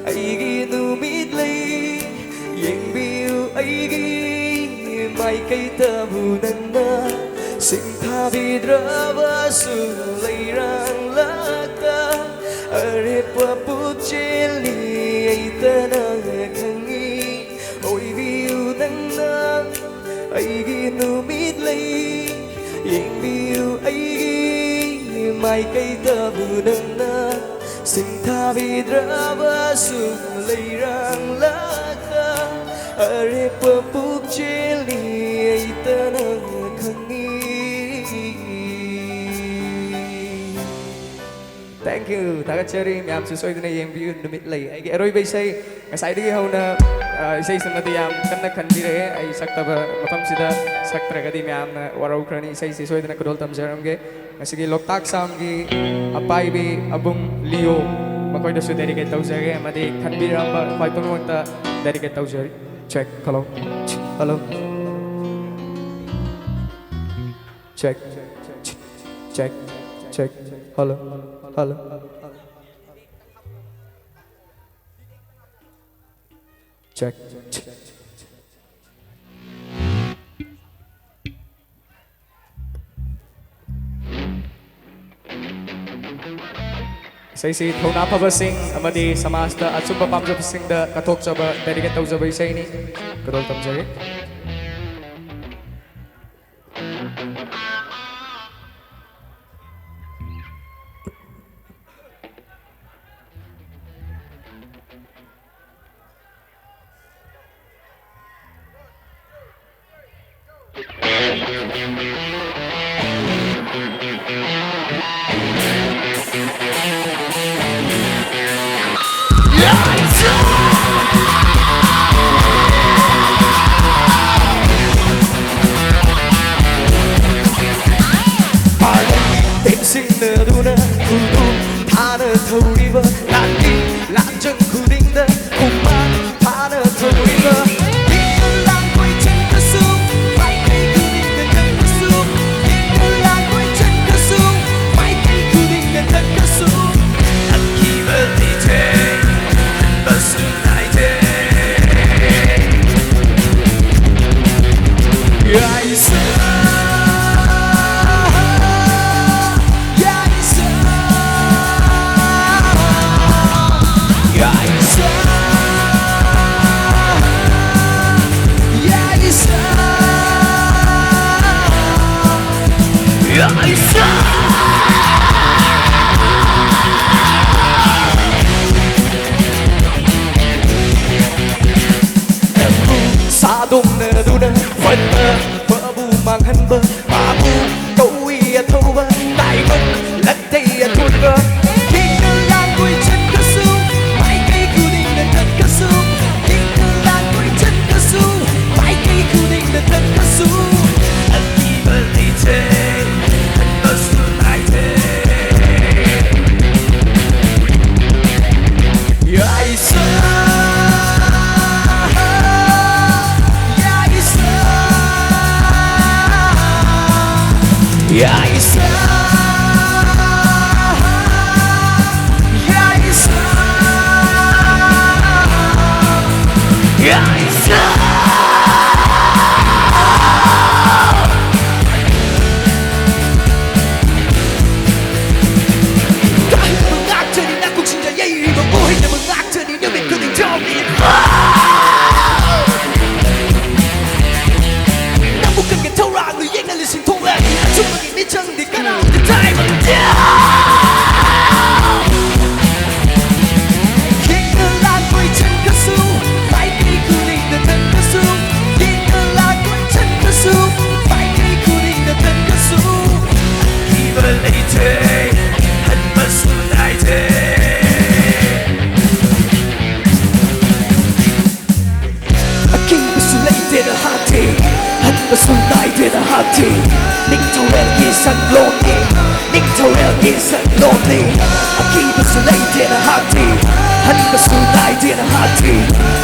ꯑꯩꯒꯤ ꯅꯨꯃꯤꯠ ꯂꯩ꯫ ꯌꯦꯡꯕꯤꯌꯨ ꯑꯩꯒꯤ ꯃꯥꯏꯀꯩꯗꯕꯨ ꯅꯪꯅ ꯁꯤꯡꯊꯥꯕꯤꯗ꯭ꯔꯕꯁꯨ ꯂꯩꯔꯥꯡꯂꯛꯇ ꯑꯔꯦꯞꯄ ꯄꯨꯛꯆꯦꯜꯅꯤ ꯑꯩꯇꯅ ꯈꯪꯉꯤ꯫ ꯑꯣꯏꯕꯤꯌꯨ ꯅꯪꯅ ꯑꯩꯒꯤ ꯅꯨꯃꯤꯠ ꯂꯩ꯫ ꯌꯦꯡꯕꯤꯌꯨ ꯑꯩꯒꯤ ꯃꯥꯏꯀꯩꯗꯕꯨ ꯅꯪꯅ ꯁꯤꯡꯊꯥꯕꯤꯗ꯭ꯔꯕꯁꯨ ꯂꯩꯔꯥꯡꯂꯛꯇ ꯑꯔꯦꯞꯄ ꯄꯨꯛꯆꯦꯜꯅꯤ ꯑꯩꯇꯅ ꯈꯪꯉꯤ꯫ Thank you. ꯊꯥꯒꯠꯆꯔꯤ꯫ ꯃꯌꯥꯝꯁꯨ ꯁꯣꯏꯗꯅ ꯌꯦꯡꯕꯤꯌꯨ ꯅꯨꯃꯤꯠ ꯂꯩ꯫ ꯑꯩꯒꯤ ꯑꯔꯣꯏꯕ ꯏꯁꯩ ꯉꯁꯥꯏꯗꯒꯤ ꯍꯧꯅ, ꯑ, ꯏꯁꯩꯁꯤꯃꯗꯤ ꯌꯥꯝ ꯀꯟꯅ ꯈꯟꯕꯤꯔꯛꯑꯦ꯫ ꯑꯩ ꯁꯛꯇꯕ ꯃꯐꯝꯁꯤꯗ ꯁꯛꯇ꯭ꯔꯒꯗꯤ ꯃꯌꯥꯝꯅ ꯋꯥꯔꯧꯈ꯭ꯔꯅꯤ꯫ ꯏꯁꯩꯁꯤ ꯁꯣꯏꯗꯅ ꯈꯨꯗꯣꯜ ꯇꯝꯖꯔꯝꯒꯦ꯫ ꯉꯁꯤꯒꯤ ꯂꯣꯛꯇꯥꯛ ꯁꯥꯝꯒꯤ ꯑꯄꯥꯏꯕꯤ ꯑꯕꯨꯡ ꯂꯤꯌꯣ, ꯃꯈꯣꯏꯗꯁꯨ dedicate ꯇꯧꯖꯒꯦ ꯑꯃꯗꯤ ꯈꯟꯕꯤꯔꯝꯕ ꯈ꯭ꯋꯥꯏ ꯄꯨꯝꯅꯃꯛꯇ dedicate ꯇꯧꯖꯔꯤ꯫ Check. Hello. Hello. Check. Check. Check. Hello. Hello. Check. ꯏꯁꯩꯁꯤ ꯊꯧꯅꯥ ꯐꯕꯁꯤꯡ ꯑꯃꯗꯤ ꯁꯃꯥꯖꯇ ꯑꯆꯨꯝꯕ ꯄꯥꯝꯖꯕꯁꯤꯡꯗ ꯀꯠꯊꯣꯛꯆꯕ, dedicate ꯇꯧꯖꯕ ꯏꯁꯩꯅꯤ꯫ ꯈꯨꯗꯣꯜ ꯇꯝꯖꯔꯤ꯫ ꯁꯤꯡꯅꯗꯨꯅ ꯈꯨꯗꯨꯝ ꯊꯥꯅ ꯊꯧꯔꯤꯕ ꯂꯥꯟꯃꯤ ꯂꯥꯟꯖꯪ ꯈꯨꯗꯤꯡꯗ ꯈꯨꯃꯥꯡ ꯊꯥꯅ ꯊꯧꯔꯤꯕ ꯃꯤꯅ ꯂꯥꯟ ꯀꯣꯏꯆꯠꯄꯁꯨ ꯃꯥꯏꯀꯩ ꯈꯨꯗꯤꯡꯗ ꯆꯠꯄꯁꯨ ꯃꯤꯅ ꯂꯥꯟ ꯀꯣꯏꯆꯠꯄꯁꯨ ꯃꯥꯏꯀꯩ ꯈꯨꯗꯤꯡꯗ ꯆꯠꯄꯁꯨ ꯑꯀꯤꯕ ꯂꯩꯇꯦ꯫ ꯁꯥꯗꯣꯡꯅꯗꯨꯅ ꯐꯠꯇꯕꯕꯨ ꯃꯥꯡꯍꯟꯕ ꯃꯥꯕꯨ ꯀꯧꯏ ꯑꯊꯧꯕ ꯇꯥꯏꯕꯪ ꯂꯟꯗꯩ ꯑꯊꯣꯟꯕ꯫ ꯌꯦꯡꯅ ꯂꯥꯟ ꯀꯣꯏꯆꯠꯄꯁꯨ ꯃꯥꯏꯀꯩ ꯈꯨꯗꯤꯡꯗ ꯆꯠꯄꯁꯨ ꯌꯦꯡꯅ ꯂꯥꯟ ꯀꯣꯏꯆꯠꯄꯁꯨ ꯃꯥꯏꯀꯩ ꯈꯨꯗꯤꯡꯗ ꯆꯠꯄꯁꯨ ꯑꯀꯤꯕ ꯂꯩꯇꯦ꯫ ꯍꯟꯕꯁꯨ ꯅꯥꯏꯗꯦ꯫ ꯌꯥꯏꯁ ꯌꯩꯔꯤꯕ ꯎꯍꯩꯅꯕ ꯉꯥꯛꯇꯅꯤ ꯅꯨꯃꯤꯠ ꯈꯨꯗꯤꯡ ꯆꯥꯎꯔꯤ꯫ ꯅꯪꯕꯨ ꯀꯟꯒꯦ ꯊꯧꯔꯥꯡꯗꯨ ꯌꯦꯡꯅ ꯂꯤꯁꯤꯡ ꯊꯣꯛꯂꯛꯏ꯫ ꯑꯆꯨꯝꯕꯒꯤ ꯃꯤꯆꯪꯗꯤ ꯀꯅꯥ ꯅꯥꯏꯗꯦꯅ ꯍꯥꯠꯇꯦ꯫ ꯅꯤꯡꯊꯧꯔꯦꯜꯒꯤ ꯁꯛꯂꯣꯟꯅꯤ꯫ ꯅꯤꯡꯊꯧꯔꯦꯜꯒꯤ ꯁꯛꯂꯣꯟꯅꯤ꯫ ꯑꯀꯤꯕꯁꯨ ꯂꯩꯇꯦꯅ ꯍꯥꯠꯇꯦ꯫ ꯍꯟꯕꯁꯨ ꯅꯥꯏꯗꯦꯅ ꯍꯥꯠꯇꯦ꯫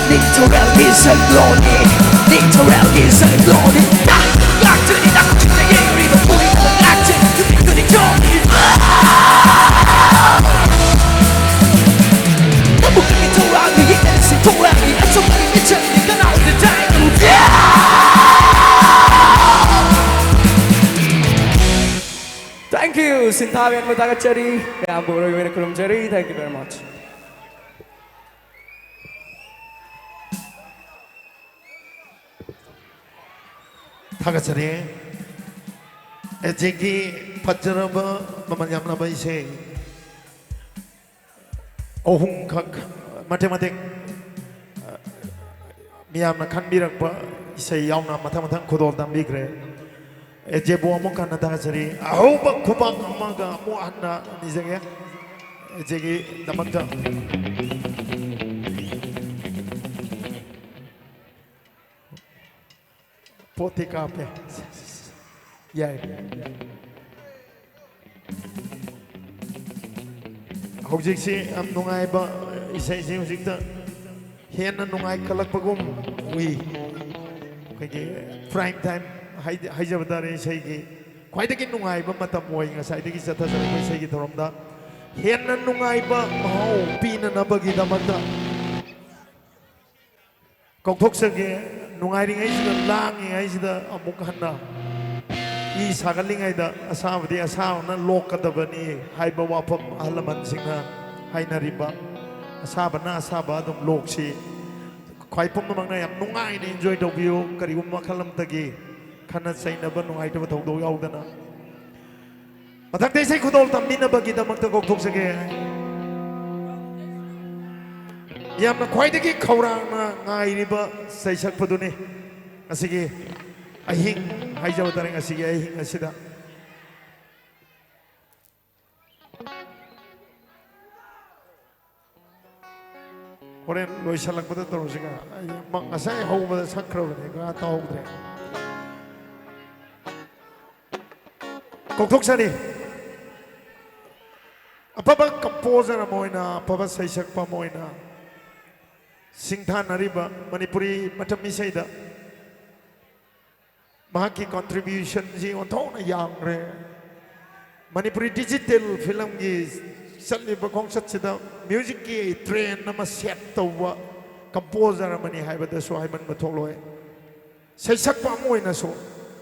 ꯅꯤꯡꯊꯧꯔꯦꯜꯒꯤ ꯁꯛꯂꯣꯟꯅꯤ꯫ ꯅꯤꯡꯊꯧꯔꯦꯜꯒꯤ ꯁꯛꯂꯣꯟꯅꯤ꯫ ꯂꯥꯛꯆꯅꯤ ꯂꯥꯛꯆꯅꯤ ꯌꯦꯡꯂꯤꯕ ꯄꯨꯝꯅꯃꯛ ꯂꯥꯛꯆꯅꯤ ꯅꯨꯃꯤꯠ ꯈꯨꯗꯤꯡ ꯆꯣꯡꯂꯤꯕ ꯅꯕꯨꯛꯇꯒꯤ ꯊꯧꯔꯥꯡꯗ ꯌꯦꯛꯅꯔꯤꯁꯤ ꯊꯧꯔꯥꯡꯒꯤ ꯑꯆꯨꯝꯕꯒꯤ ꯃꯤꯆꯪꯗꯤ ꯀꯅꯥꯗ ꯇꯥꯏ ꯎꯗꯦ꯫ Thank you. ꯁꯤꯟꯊꯥꯕꯤ ꯑꯟꯕꯨ ꯊꯥꯒꯠꯆꯔꯤ꯫ ꯃꯌꯥꯝꯕꯨ ꯑꯔꯣꯏꯕ ꯑꯣꯏꯅ ꯈꯨꯔꯨꯝꯖꯔꯤ꯫ Thank you very much. ꯊꯥꯒꯠꯆꯔꯤ꯫ ꯑꯦꯖꯦꯒꯤ ꯐꯖꯔꯕ ꯃꯃꯜ ꯌꯥꯝꯂꯕ ꯏꯁꯩ ꯑꯍꯨꯝꯈꯛ ꯃꯇꯦꯛ ꯃꯇꯦꯛ ꯃꯤꯌꯥꯝꯅ ꯈꯟꯕꯤꯔꯛꯄ ꯏꯁꯩ ꯌꯥꯎꯅ ꯃꯊꯪ ꯃꯊꯪ ꯈꯨꯗꯣꯜ ꯇꯝꯕꯤꯈ꯭ꯔꯦ꯫ ꯑꯦꯖꯦꯕꯨ ꯑꯃꯨꯛ ꯍꯟꯅ ꯊꯥꯒꯠꯆꯔꯤ꯫ ꯑꯍꯧꯕ ꯈꯨꯕꯥꯛ ꯑꯃꯒ ꯑꯃꯨꯛ ꯍꯟꯅ ꯅꯤꯖꯒꯦ꯫ ꯑꯦꯖꯦꯒꯤꯗꯃꯛꯇ꯫ ꯄꯣꯠꯇꯤ ꯀꯥꯞꯄꯦ꯫ ꯌꯥꯏ꯫ ꯍꯧꯖꯤꯛꯁꯤ ꯌꯥꯝ ꯅꯨꯡꯉꯥꯏꯕ ꯏꯁꯩꯁꯤ ꯍꯧꯖꯤꯛꯇ ꯍꯦꯟꯅ ꯅꯨꯡꯉꯥꯏꯈꯠꯂꯛꯄꯒꯨꯝ ꯎꯏ꯫ ꯑꯩꯈꯣꯏꯒꯤ prime time ꯍꯥꯏ-, ꯍꯥꯏꯖꯕ ꯇꯥꯔꯦ, ꯏꯁꯩꯒꯤ ꯈ꯭ꯋꯥꯏꯗꯒꯤ ꯅꯨꯡꯉꯥꯏꯕ ꯃꯇꯝ ꯑꯣꯏ ꯉꯁꯥꯏꯗꯒꯤ ꯆꯠꯊꯖꯔꯛꯄ ꯏꯁꯩꯒꯤ ꯊꯧꯔꯝꯗ꯫ ꯍꯦꯟꯅ ꯅꯨꯡꯉꯥꯏꯕ ꯃꯍꯥꯎ ꯄꯤꯅꯅꯕꯒꯤꯗꯃꯛꯇ ꯀꯧꯊꯣꯛꯆꯒꯦ꯫ ꯅꯨꯡꯉꯥꯏꯔꯤꯉꯩꯁꯤꯗ, ꯂꯥꯡꯉꯤꯉꯩꯁꯤꯗ ꯑꯃꯨꯛ ꯍꯟꯅ ꯏ ꯁꯥꯒꯠꯂꯤꯉꯩꯗ ꯑꯁꯥꯕꯗꯤ ꯑꯁꯥꯕꯅ ꯂꯣꯛꯀꯗꯕꯅꯤ ꯍꯥꯏꯕ ꯋꯥꯐꯝ ꯑꯍꯜ ꯂꯃꯟꯁꯤꯡꯅ ꯍꯥꯏꯅꯔꯤꯕ, ꯑꯁꯥꯕꯅ ꯑꯁꯥꯕ ꯑꯗꯨꯝ ꯂꯣꯛꯁꯤ꯫ ꯈ꯭ꯋꯥꯏ ꯄꯨꯝꯅꯃꯛꯅ ꯌꯥꯝ ꯅꯨꯡꯉꯥꯏꯅ enjoy ꯇꯧꯕꯤꯌꯨ꯫ ꯀꯔꯤꯒꯨꯝꯕ ꯃꯈꯜ ꯑꯃꯗꯒꯤ ꯈꯠꯅ ꯆꯩꯅꯕ, ꯅꯨꯡꯉꯥꯏꯇꯕ ꯊꯧꯗꯣꯛ ꯌꯥꯎꯗꯅ꯫ ꯃꯊꯪꯗ ꯏꯁꯩ ꯈꯨꯗꯣꯜ ꯇꯝꯕꯤꯅꯕꯒꯤꯗꯃꯛꯇ ꯀꯧꯊꯣꯛꯆꯒꯦ꯫ ꯌꯥꯝꯅ ꯈ꯭ꯋꯥꯏꯗꯒꯤ ꯈꯧꯔꯥꯡꯅ ꯉꯥꯏꯔꯤꯕ ꯁꯩꯁꯛꯄꯗꯨꯅꯤ ꯉꯁꯤꯒꯤ ꯑꯍꯤꯡ ꯍꯥꯏꯖꯕ ꯇꯥꯔꯦ, ꯉꯁꯤꯒꯤ ꯑꯍꯤꯡ ꯑꯁꯤꯗ꯫ ꯍꯣꯔꯦꯟ ꯂꯣꯏꯁꯤꯜꯂꯛꯄꯗ ꯇꯧꯔꯁꯤꯒ꯫ ꯑꯩ ꯃ-, ꯉꯁꯥꯏ ꯍꯧꯕꯗ ꯁꯛꯈ꯭ꯔꯕꯅꯦ, ꯀꯥ ꯇꯥꯍꯧꯗ꯭ꯔꯦ꯫ ꯀꯧꯊꯣꯛꯆꯔꯤ꯫ ꯑꯐꯕ ꯀꯝꯄꯣꯖꯔ ꯑꯃ ꯑꯣꯏꯅ, ꯑꯐꯕ ꯁꯩꯁꯛꯄ ꯑꯃ ꯑꯣꯏꯅ ꯁꯤꯡꯊꯥꯅꯔꯤꯕ ꯃꯅꯤꯄꯨꯔꯤ ꯃꯇꯝ ꯏꯁꯩꯗ ꯃꯍꯥꯛꯀꯤ ꯀꯣꯟꯇ꯭ꯔꯤꯕ꯭ꯌꯨꯁꯟꯁꯤ ꯑꯣꯟꯊꯣꯛꯅ ꯌꯥꯝꯈ꯭ꯔꯦ꯫ ꯃꯅꯤꯄꯨꯔꯤ ꯗꯤꯖꯤꯇꯦꯜ ꯐꯤꯂꯝꯒꯤ ꯆꯠꯂꯤꯕ ꯈꯣꯡꯆꯠꯁꯤꯗ ꯃ꯭ꯌꯨꯖꯤꯛꯀꯤ ꯇ꯭ꯔꯦꯟ ꯑꯃ ꯁꯦꯠ ꯇꯧꯕ ꯀꯝꯄꯣꯖꯔ ꯑꯃꯅꯤ ꯍꯥꯏꯕꯗꯁꯨ ꯍꯥꯏꯃꯟꯕ ꯊꯣꯛꯂꯣꯏ꯫ ꯁꯩꯁꯛꯄ ꯑꯃ ꯑꯣꯏꯅꯁꯨ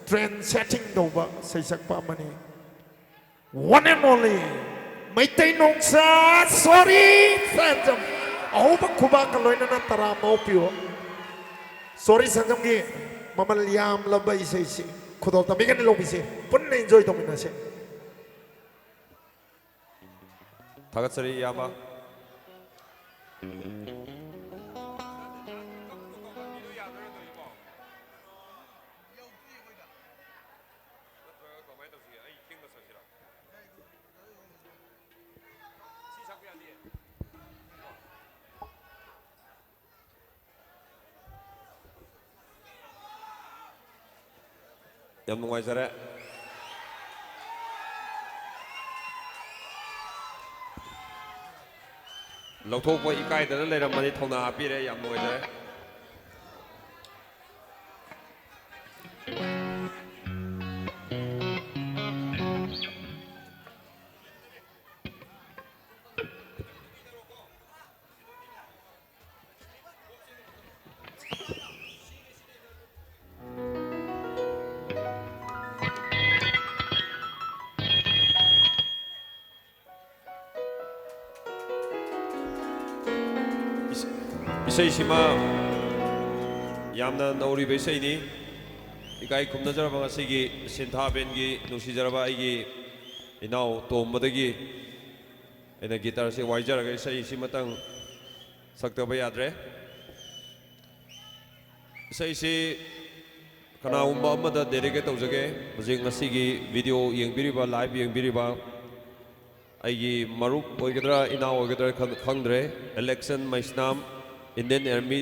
ꯇ꯭ꯔꯦꯟ ꯁꯦꯇꯤꯡ ꯇꯧꯕ ꯁꯩꯁꯛꯄ ꯑꯃꯅꯤ꯫ One and only ꯃꯩꯇꯩ ꯅꯣꯡꯁꯥ ꯁꯣꯔꯤ ꯁꯟꯖꯝ꯫ ꯑꯍꯧꯕ ꯈꯨꯕꯥꯛꯀ ꯂꯣꯏꯅꯅ ꯇꯔꯥ ꯃꯧꯄꯤꯌꯣ꯫ ꯁꯣꯔꯤ ꯁꯟꯖꯝꯒꯤ ꯃꯃꯜ ꯌꯥꯝꯂꯕ ꯏꯁꯩꯁꯤ ꯈꯨꯗꯣꯜ ꯇꯝꯕꯤꯒꯅꯤ, ꯂꯧꯕꯤꯁꯤ꯫ ꯄꯨꯟꯅ ꯏꯟꯖꯣꯏ ꯇꯧꯃꯤꯟꯅꯁꯤ꯫ ꯊꯥꯒꯠꯆꯔꯤ, ꯏꯌꯥꯝꯕ꯫ ꯌꯥꯝ ꯅꯨꯡꯉꯥꯏꯖꯔꯦ꯫ ꯂꯧꯊꯣꯛꯄ ꯏꯀꯥꯏꯗꯅ ꯂꯩꯔꯝꯃꯅꯤ, ꯊꯧꯅꯥ ꯍꯥꯞꯄꯤꯔꯦ, ꯌꯥꯝ ꯅꯨꯡꯉꯥꯏꯖꯔꯦ꯫ ꯏꯁꯩꯁꯤꯃ ꯌꯥꯝꯅ ꯅꯧꯔꯤꯕ ꯏꯁꯩꯅꯤ꯫ ꯏꯀꯥꯏ ꯈꯨꯝꯅꯖꯔꯕ ꯉꯁꯤꯒꯤ ꯁꯤꯟꯊꯥ ꯕꯦꯟꯒꯤ ꯅꯨꯡꯁꯤꯖꯔꯕ ꯑꯩꯒꯤ ꯏꯅꯥꯎ ꯇꯣꯝꯕꯗꯒꯤ ꯑꯩꯅ ꯒꯤꯇꯥꯔꯁꯦ ꯋꯥꯏꯖꯔꯒ ꯏꯁꯩꯁꯤꯃꯇꯪ ꯁꯛꯇꯕ ꯌꯥꯗ꯭ꯔꯦ꯫ ꯏꯁꯩꯁꯤ ꯀꯅꯥꯒꯨꯝꯕ ꯑꯃꯗ ꯗꯦꯗꯤꯀꯦꯠ ꯇꯧꯖꯒꯦ꯫ ꯍꯧꯖꯤꯛ ꯉꯁꯤꯒꯤ ꯚꯤꯗꯤꯑꯣ ꯌꯦꯡꯕꯤꯔꯤꯕ, ꯂꯥꯏꯚ ꯌꯦꯡꯕꯤꯔꯤꯕ ꯑꯩꯒꯤ ꯃꯔꯨꯞ ꯑꯣꯏꯒꯗ꯭ꯔꯥ, ꯏꯅꯥꯎ ꯑꯣꯏꯒꯗ꯭ꯔꯥ ꯈꯪ-, ꯈꯪꯗ꯭ꯔꯦ꯫ ꯑꯦꯂꯦꯛꯁꯟ ꯃꯩꯁꯅꯥꯝ, ꯏꯟꯗꯤꯌꯟ ꯑꯥꯔꯃꯤ,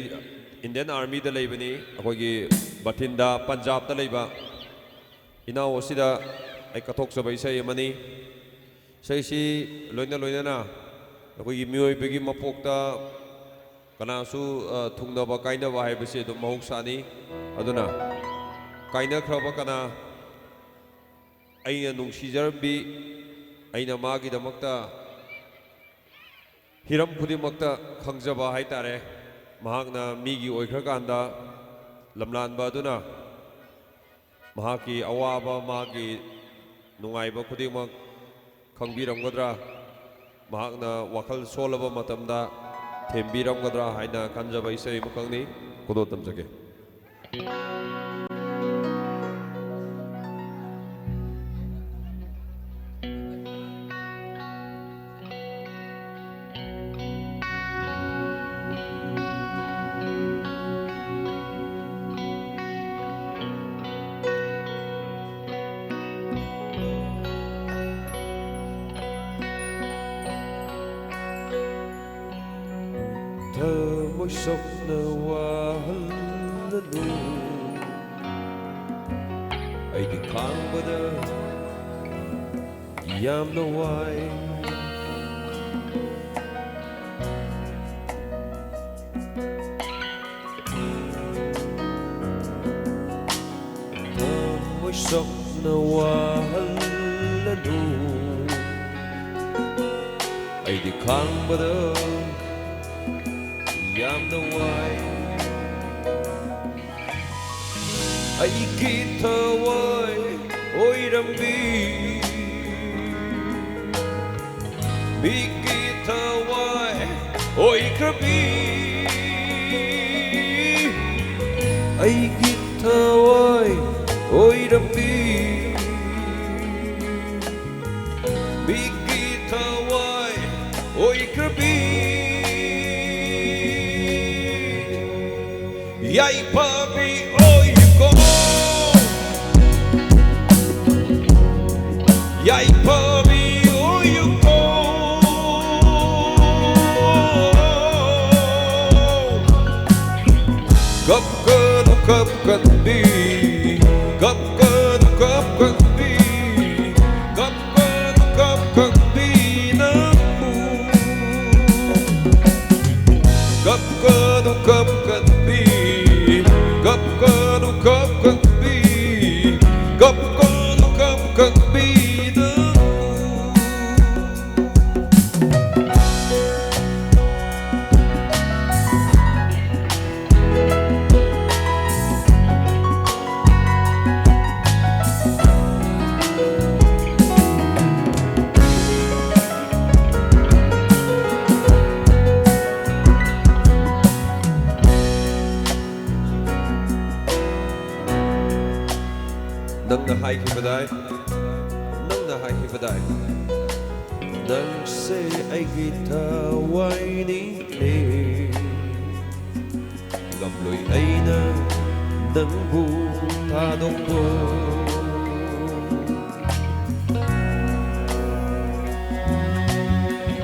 ꯏꯟꯗꯤꯌꯟ ꯑꯥꯔꯃꯤꯗ ꯂꯩꯕꯅꯤ, ꯑꯩꯈꯣꯏꯒꯤ ꯕꯊꯤꯟꯗꯥ, ꯄꯟꯖꯥꯕꯇ ꯂꯩꯕ꯫ ꯏꯅꯥꯎ ꯑꯁꯤꯗ ꯀꯠꯊꯣꯛꯆꯕ ꯏꯁꯩ ꯑꯃꯅꯤ꯫ ꯏꯁꯩꯁꯤ ꯂꯣꯏꯅ ꯂꯣꯏꯅꯅ ꯑꯩꯈꯣꯏꯒꯤ ꯃꯤꯑꯣꯏꯕꯒꯤ ꯃꯄꯣꯛꯇ ꯀꯅꯥꯁꯨ, ꯑ, ꯊꯨꯡꯅꯕ ꯀꯥꯏꯅꯕ ꯍꯥꯏꯕꯁꯤ ꯑꯗꯨꯝ ꯃꯍꯧꯁꯥꯅꯤ꯫ ꯑꯗꯨꯅ ꯀꯥꯏꯅꯈ꯭ꯔꯕ ꯀꯅꯥ, ꯑꯩꯅ ꯅꯨꯡꯁꯤꯖꯔꯝꯕꯤ, ꯑꯩꯅ ꯃꯥꯒꯤꯗꯃꯛꯇ ꯍꯤꯔꯝ ꯈꯨꯗꯤꯡꯃꯛꯇ ꯈꯪꯖꯕ ꯍꯥꯏꯇꯥꯔꯦ, ꯃꯍꯥꯛꯅ ꯃꯤꯒꯤ ꯑꯣꯏꯈ꯭ꯔꯀꯥꯟꯗ ꯂꯝꯂꯥꯟꯕ ꯑꯗꯨꯅ ꯃꯍꯥꯛꯀꯤ ꯑꯋꯥꯕ, ꯃꯥꯒꯤ ꯅꯨꯡꯉꯥꯏꯕ ꯈꯨꯗꯤꯡꯃꯛ ꯈꯪꯕꯤꯔꯝꯒꯗ꯭ꯔꯥ? ꯃꯍꯥꯛꯅ ꯋꯥꯈꯜ ꯁꯣꯜꯂꯕ ꯃꯇꯝꯗ ꯊꯦꯝꯕꯤꯔꯝꯒꯗ꯭ꯔꯥ ꯍꯥꯏꯅ ꯈꯟꯖꯕ ꯏꯁꯩ ꯑꯃꯈꯛꯅꯤ꯫ ꯈꯨꯗꯣꯜ ꯇꯝꯖꯒꯦ꯫ ꯊꯃꯣꯏ ꯁꯣꯛꯅ ꯋꯥꯍꯜꯂꯅꯨ, ꯑꯩꯗꯤ ꯈꯥꯡꯕꯗ ꯌꯥꯝꯅ ꯋꯥꯏ꯫ ꯊꯃꯣꯏ ꯁꯣꯛꯅ ꯋꯥꯍꯜꯂꯅꯨ, ꯑꯩꯗꯤ ꯈꯥꯡꯕꯗ ꯌꯥꯝꯅ ꯋꯥꯏ꯫ ꯑꯩꯒꯤ ꯊꯋꯥꯏ ꯑꯣꯏꯔꯝꯕꯤ, ꯃꯤꯒꯤ ꯊꯋꯥꯏ ꯑꯣꯏꯈ꯭ꯔꯕꯤ, ꯑꯩꯒꯤ ꯊꯋꯥꯏ ꯑꯣꯏꯔꯝꯕꯤ, ꯃꯤꯒꯤ ꯊꯋꯥꯏ ꯑꯣꯏꯈ꯭ꯔꯕꯤ꯫ ꯌꯥꯏꯐꯕꯤ ꯑꯣꯏꯌꯨꯀꯣ, ꯌꯥꯏꯐꯕꯤ ꯑꯣꯏꯌꯨꯀꯣ꯫ ꯀꯞꯀꯅꯨ ꯀꯞꯀꯟꯕꯤ, ꯀꯞꯀꯅꯨ ꯀꯞꯀꯟꯕꯤ꯫ ꯀꯞꯀꯅꯨ, ꯀꯞꯀꯟꯕꯤꯅꯨ꯫ ꯅꯪꯅ ꯍꯥꯏꯈꯤꯕꯗꯥꯏ, ꯅꯪꯅ ꯍꯥꯏꯈꯤꯕꯗꯥꯏ, ꯅꯪꯁꯦ ꯑꯩꯒꯤ ꯊꯋꯥꯏꯅꯤꯅꯦ꯫ ꯉꯝꯂꯣꯏ ꯑꯩꯅ ꯅꯪꯕꯨ ꯊꯥꯗꯣꯛꯄ꯫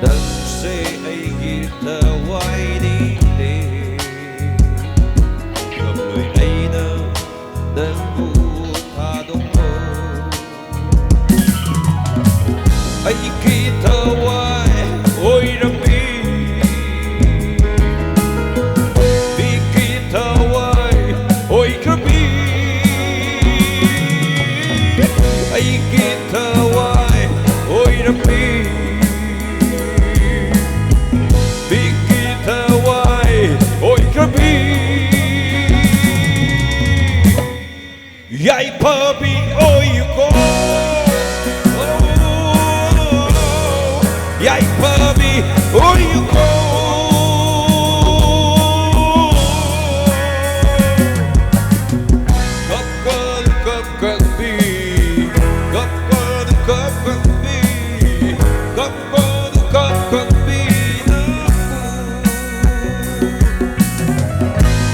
ꯅꯪꯁꯦ ꯑꯩꯒꯤ ꯊꯋꯥꯏꯅꯤꯅꯦ꯫ ꯉꯝꯂꯣꯏ ꯑꯩꯅ ꯅꯪꯕꯨ ꯊꯥꯗꯣꯛꯄ꯫ ꯑꯩꯒꯤ ꯊꯋꯥꯏ ꯑꯣꯏꯔꯝꯃꯤ, ꯃꯤꯒꯤ ꯊꯋꯥꯏ ꯑꯣꯏꯈ꯭ꯔꯕꯤ꯫ ꯑꯩꯒꯤ ꯊꯋꯥꯏ ꯑꯣꯏꯔꯝꯃꯤ, ꯃꯤꯒꯤ ꯊꯋꯥꯏ ꯑꯣꯏꯈ꯭ꯔꯕꯤ꯫ ꯌꯥꯏꯐꯕꯤ ꯑꯣꯏꯌꯨꯀꯣ, ꯌꯥꯏꯐꯕꯤ ꯑꯣꯏꯌꯨꯀꯣ꯫ ꯀꯞꯀꯅꯨ, ꯀꯞꯀꯟꯕꯤ, ꯀꯞꯀꯅꯨ, ꯀꯞꯀꯟꯕꯤ, ꯀꯞꯀꯅꯨ, ꯀꯞꯀꯟꯕꯤꯅꯨ꯫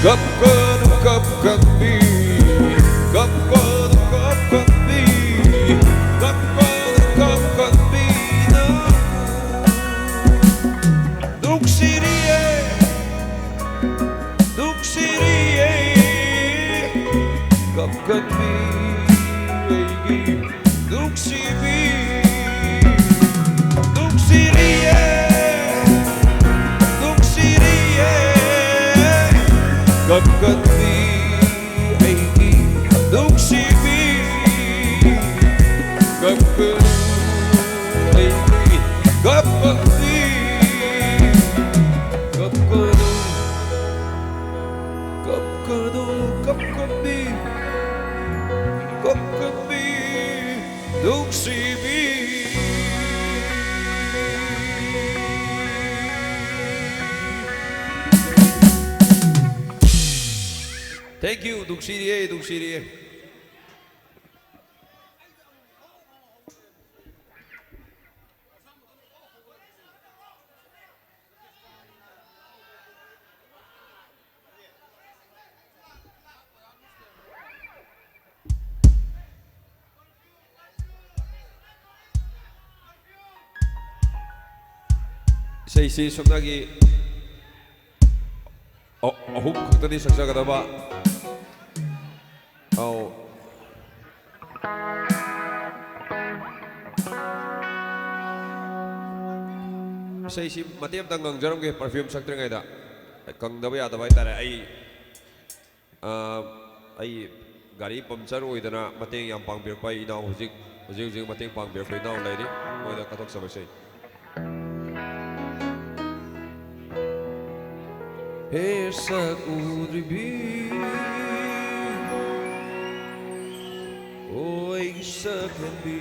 ꯀꯞꯀꯅꯨ, ꯀꯞꯀꯟꯕꯤ, ꯀꯞꯀꯅꯨ, ꯀꯞꯀꯟꯕꯤ, ꯀꯞꯀꯅꯨ, ꯀꯞꯀꯟꯕꯤꯅꯨ꯫ ꯅꯨꯡꯁꯤꯔꯤꯌꯦ, ꯅꯨꯡꯁꯤꯔꯤꯌꯦ, ꯀꯞꯀꯟꯕꯤ ꯑꯩꯒꯤ ꯅꯨꯡꯁꯤꯕꯤ, ꯅꯨꯡꯁꯤꯔꯤꯌꯦ, ꯅꯨꯡꯁꯤꯔꯤꯌꯦ, ꯀꯞꯀꯟꯕꯤ ꯑꯩꯒꯤ ꯅꯨꯡꯁꯤꯕꯤ꯫ ꯀꯞꯀꯅꯨ, ꯑꯩꯒꯤ ꯀꯞꯄꯛꯄꯤ꯫ ꯀꯞꯀꯅꯨ, ꯀꯞꯀꯅꯨ, ꯀꯞꯀꯄꯤ, ꯀꯞꯀꯄꯤ, ꯅꯨꯡꯁꯤꯕꯤ꯫ Thank you, ꯅꯨꯡꯁꯤꯔꯤꯌꯦ, ꯅꯨꯡꯁꯤꯔꯤꯌꯦ꯫ ꯏꯁꯩꯁꯤ ꯁꯨꯞꯅꯒꯤ ꯑ-, ꯑꯍꯨꯝ ꯈꯛꯇꯅꯤ ꯁꯛꯆꯒꯗꯕ꯫ ꯑꯧ꯫ ꯏꯁꯩꯁꯤ ꯃꯇꯦꯛ ꯑꯃꯇꯪ ꯉꯪꯖꯔꯝꯒꯦ, perfume ꯁꯛꯇ꯭ꯔꯤꯉꯩꯗ꯫ ꯀꯪꯗꯕ ꯌꯥꯗꯕ ꯍꯥꯏꯇꯥꯔꯦ꯫ ꯑꯩ, ꯑ, ꯑꯩ ꯒꯥꯔꯤ puncture ꯑꯣꯏꯗꯅ ꯃꯇꯦꯡ ꯌꯥꯝ ꯄꯥꯡꯕꯤꯔꯛꯄ ꯑꯩ ꯏꯅꯥꯎ ꯍꯧꯖꯤꯛ, ꯍꯧꯖꯤꯛ ꯍꯧꯖꯤꯛ ꯃꯇꯦꯡ ꯄꯥꯡꯕꯤꯔꯛꯄ ꯏꯅꯥꯎ ꯂꯩꯔꯤ꯫ ꯃꯣꯏꯗ ꯀꯠꯊꯣꯛꯆꯕ ꯏꯁꯩ꯫ ꯍꯦ ꯁꯛ ꯎꯗ꯭ꯔꯤꯕꯤ, ꯑꯣ ꯑꯩꯒꯤ ꯁꯛꯍꯦꯟꯕꯤ꯫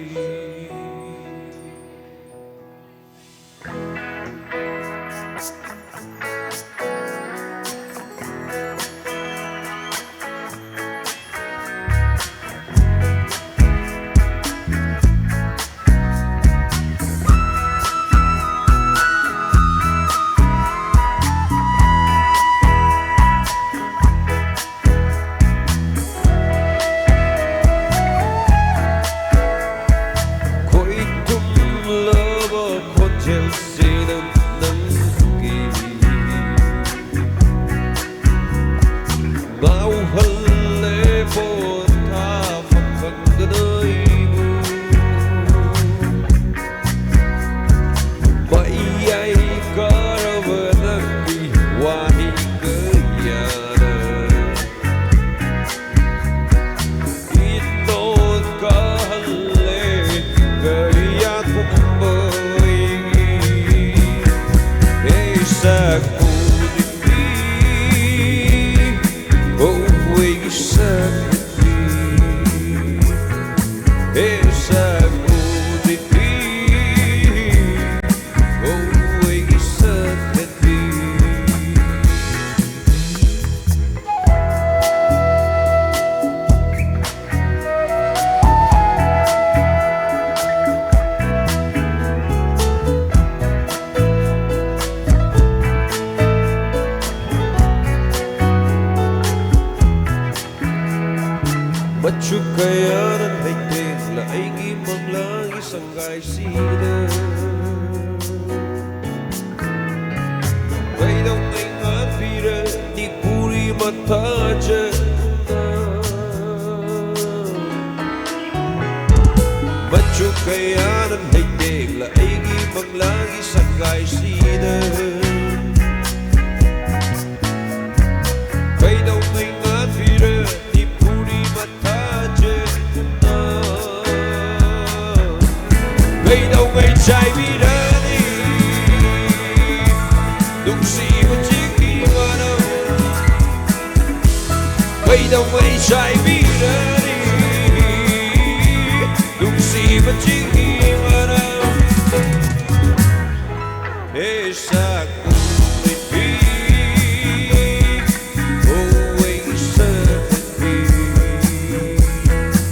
ꯈꯣꯏ ꯍꯦ ꯁꯛ ꯎꯗ꯭ꯔꯤꯕꯤ, ꯍꯣ ꯑꯩꯒꯤ ꯁꯛ ꯍꯦꯟꯕꯤ꯫ ꯃꯆꯨ ꯀꯌꯥꯅ ꯂꯩꯇꯦꯡꯂ ꯑꯩꯒꯤ ꯃꯪꯂꯥꯒꯤ ꯁꯪꯒꯥꯏꯁꯤꯗ꯫ ꯀꯩꯗꯧꯉꯩ ꯉꯥꯟꯕꯤꯔꯅꯤ ꯄꯨꯔꯅꯤꯃꯥ ꯊꯥꯖꯒꯨꯝꯅ꯫ ꯃꯆꯨ ꯀꯌꯥꯅ ꯂꯩꯇꯦꯡꯂ ꯑꯩꯒꯤ ꯃꯪꯂꯥꯒꯤ ꯁꯪꯒꯥꯏꯁꯤꯗ꯫ ꯀꯩꯗꯧꯉꯩ ꯉꯥꯟꯕꯤꯔꯅꯤ ꯄꯨꯔꯅꯤꯃꯥ ꯊꯥꯖꯒꯨꯝꯅ꯫ ꯀꯩꯗꯧꯉꯩ ꯆꯥꯏꯕꯤꯔꯅꯤ ꯅꯨꯡꯁꯤꯕ ꯆꯤꯡꯒꯤ ꯃꯅꯝ꯫ ꯀꯩꯗꯧꯉꯩ ꯆꯥꯏꯕꯤꯔꯅꯤ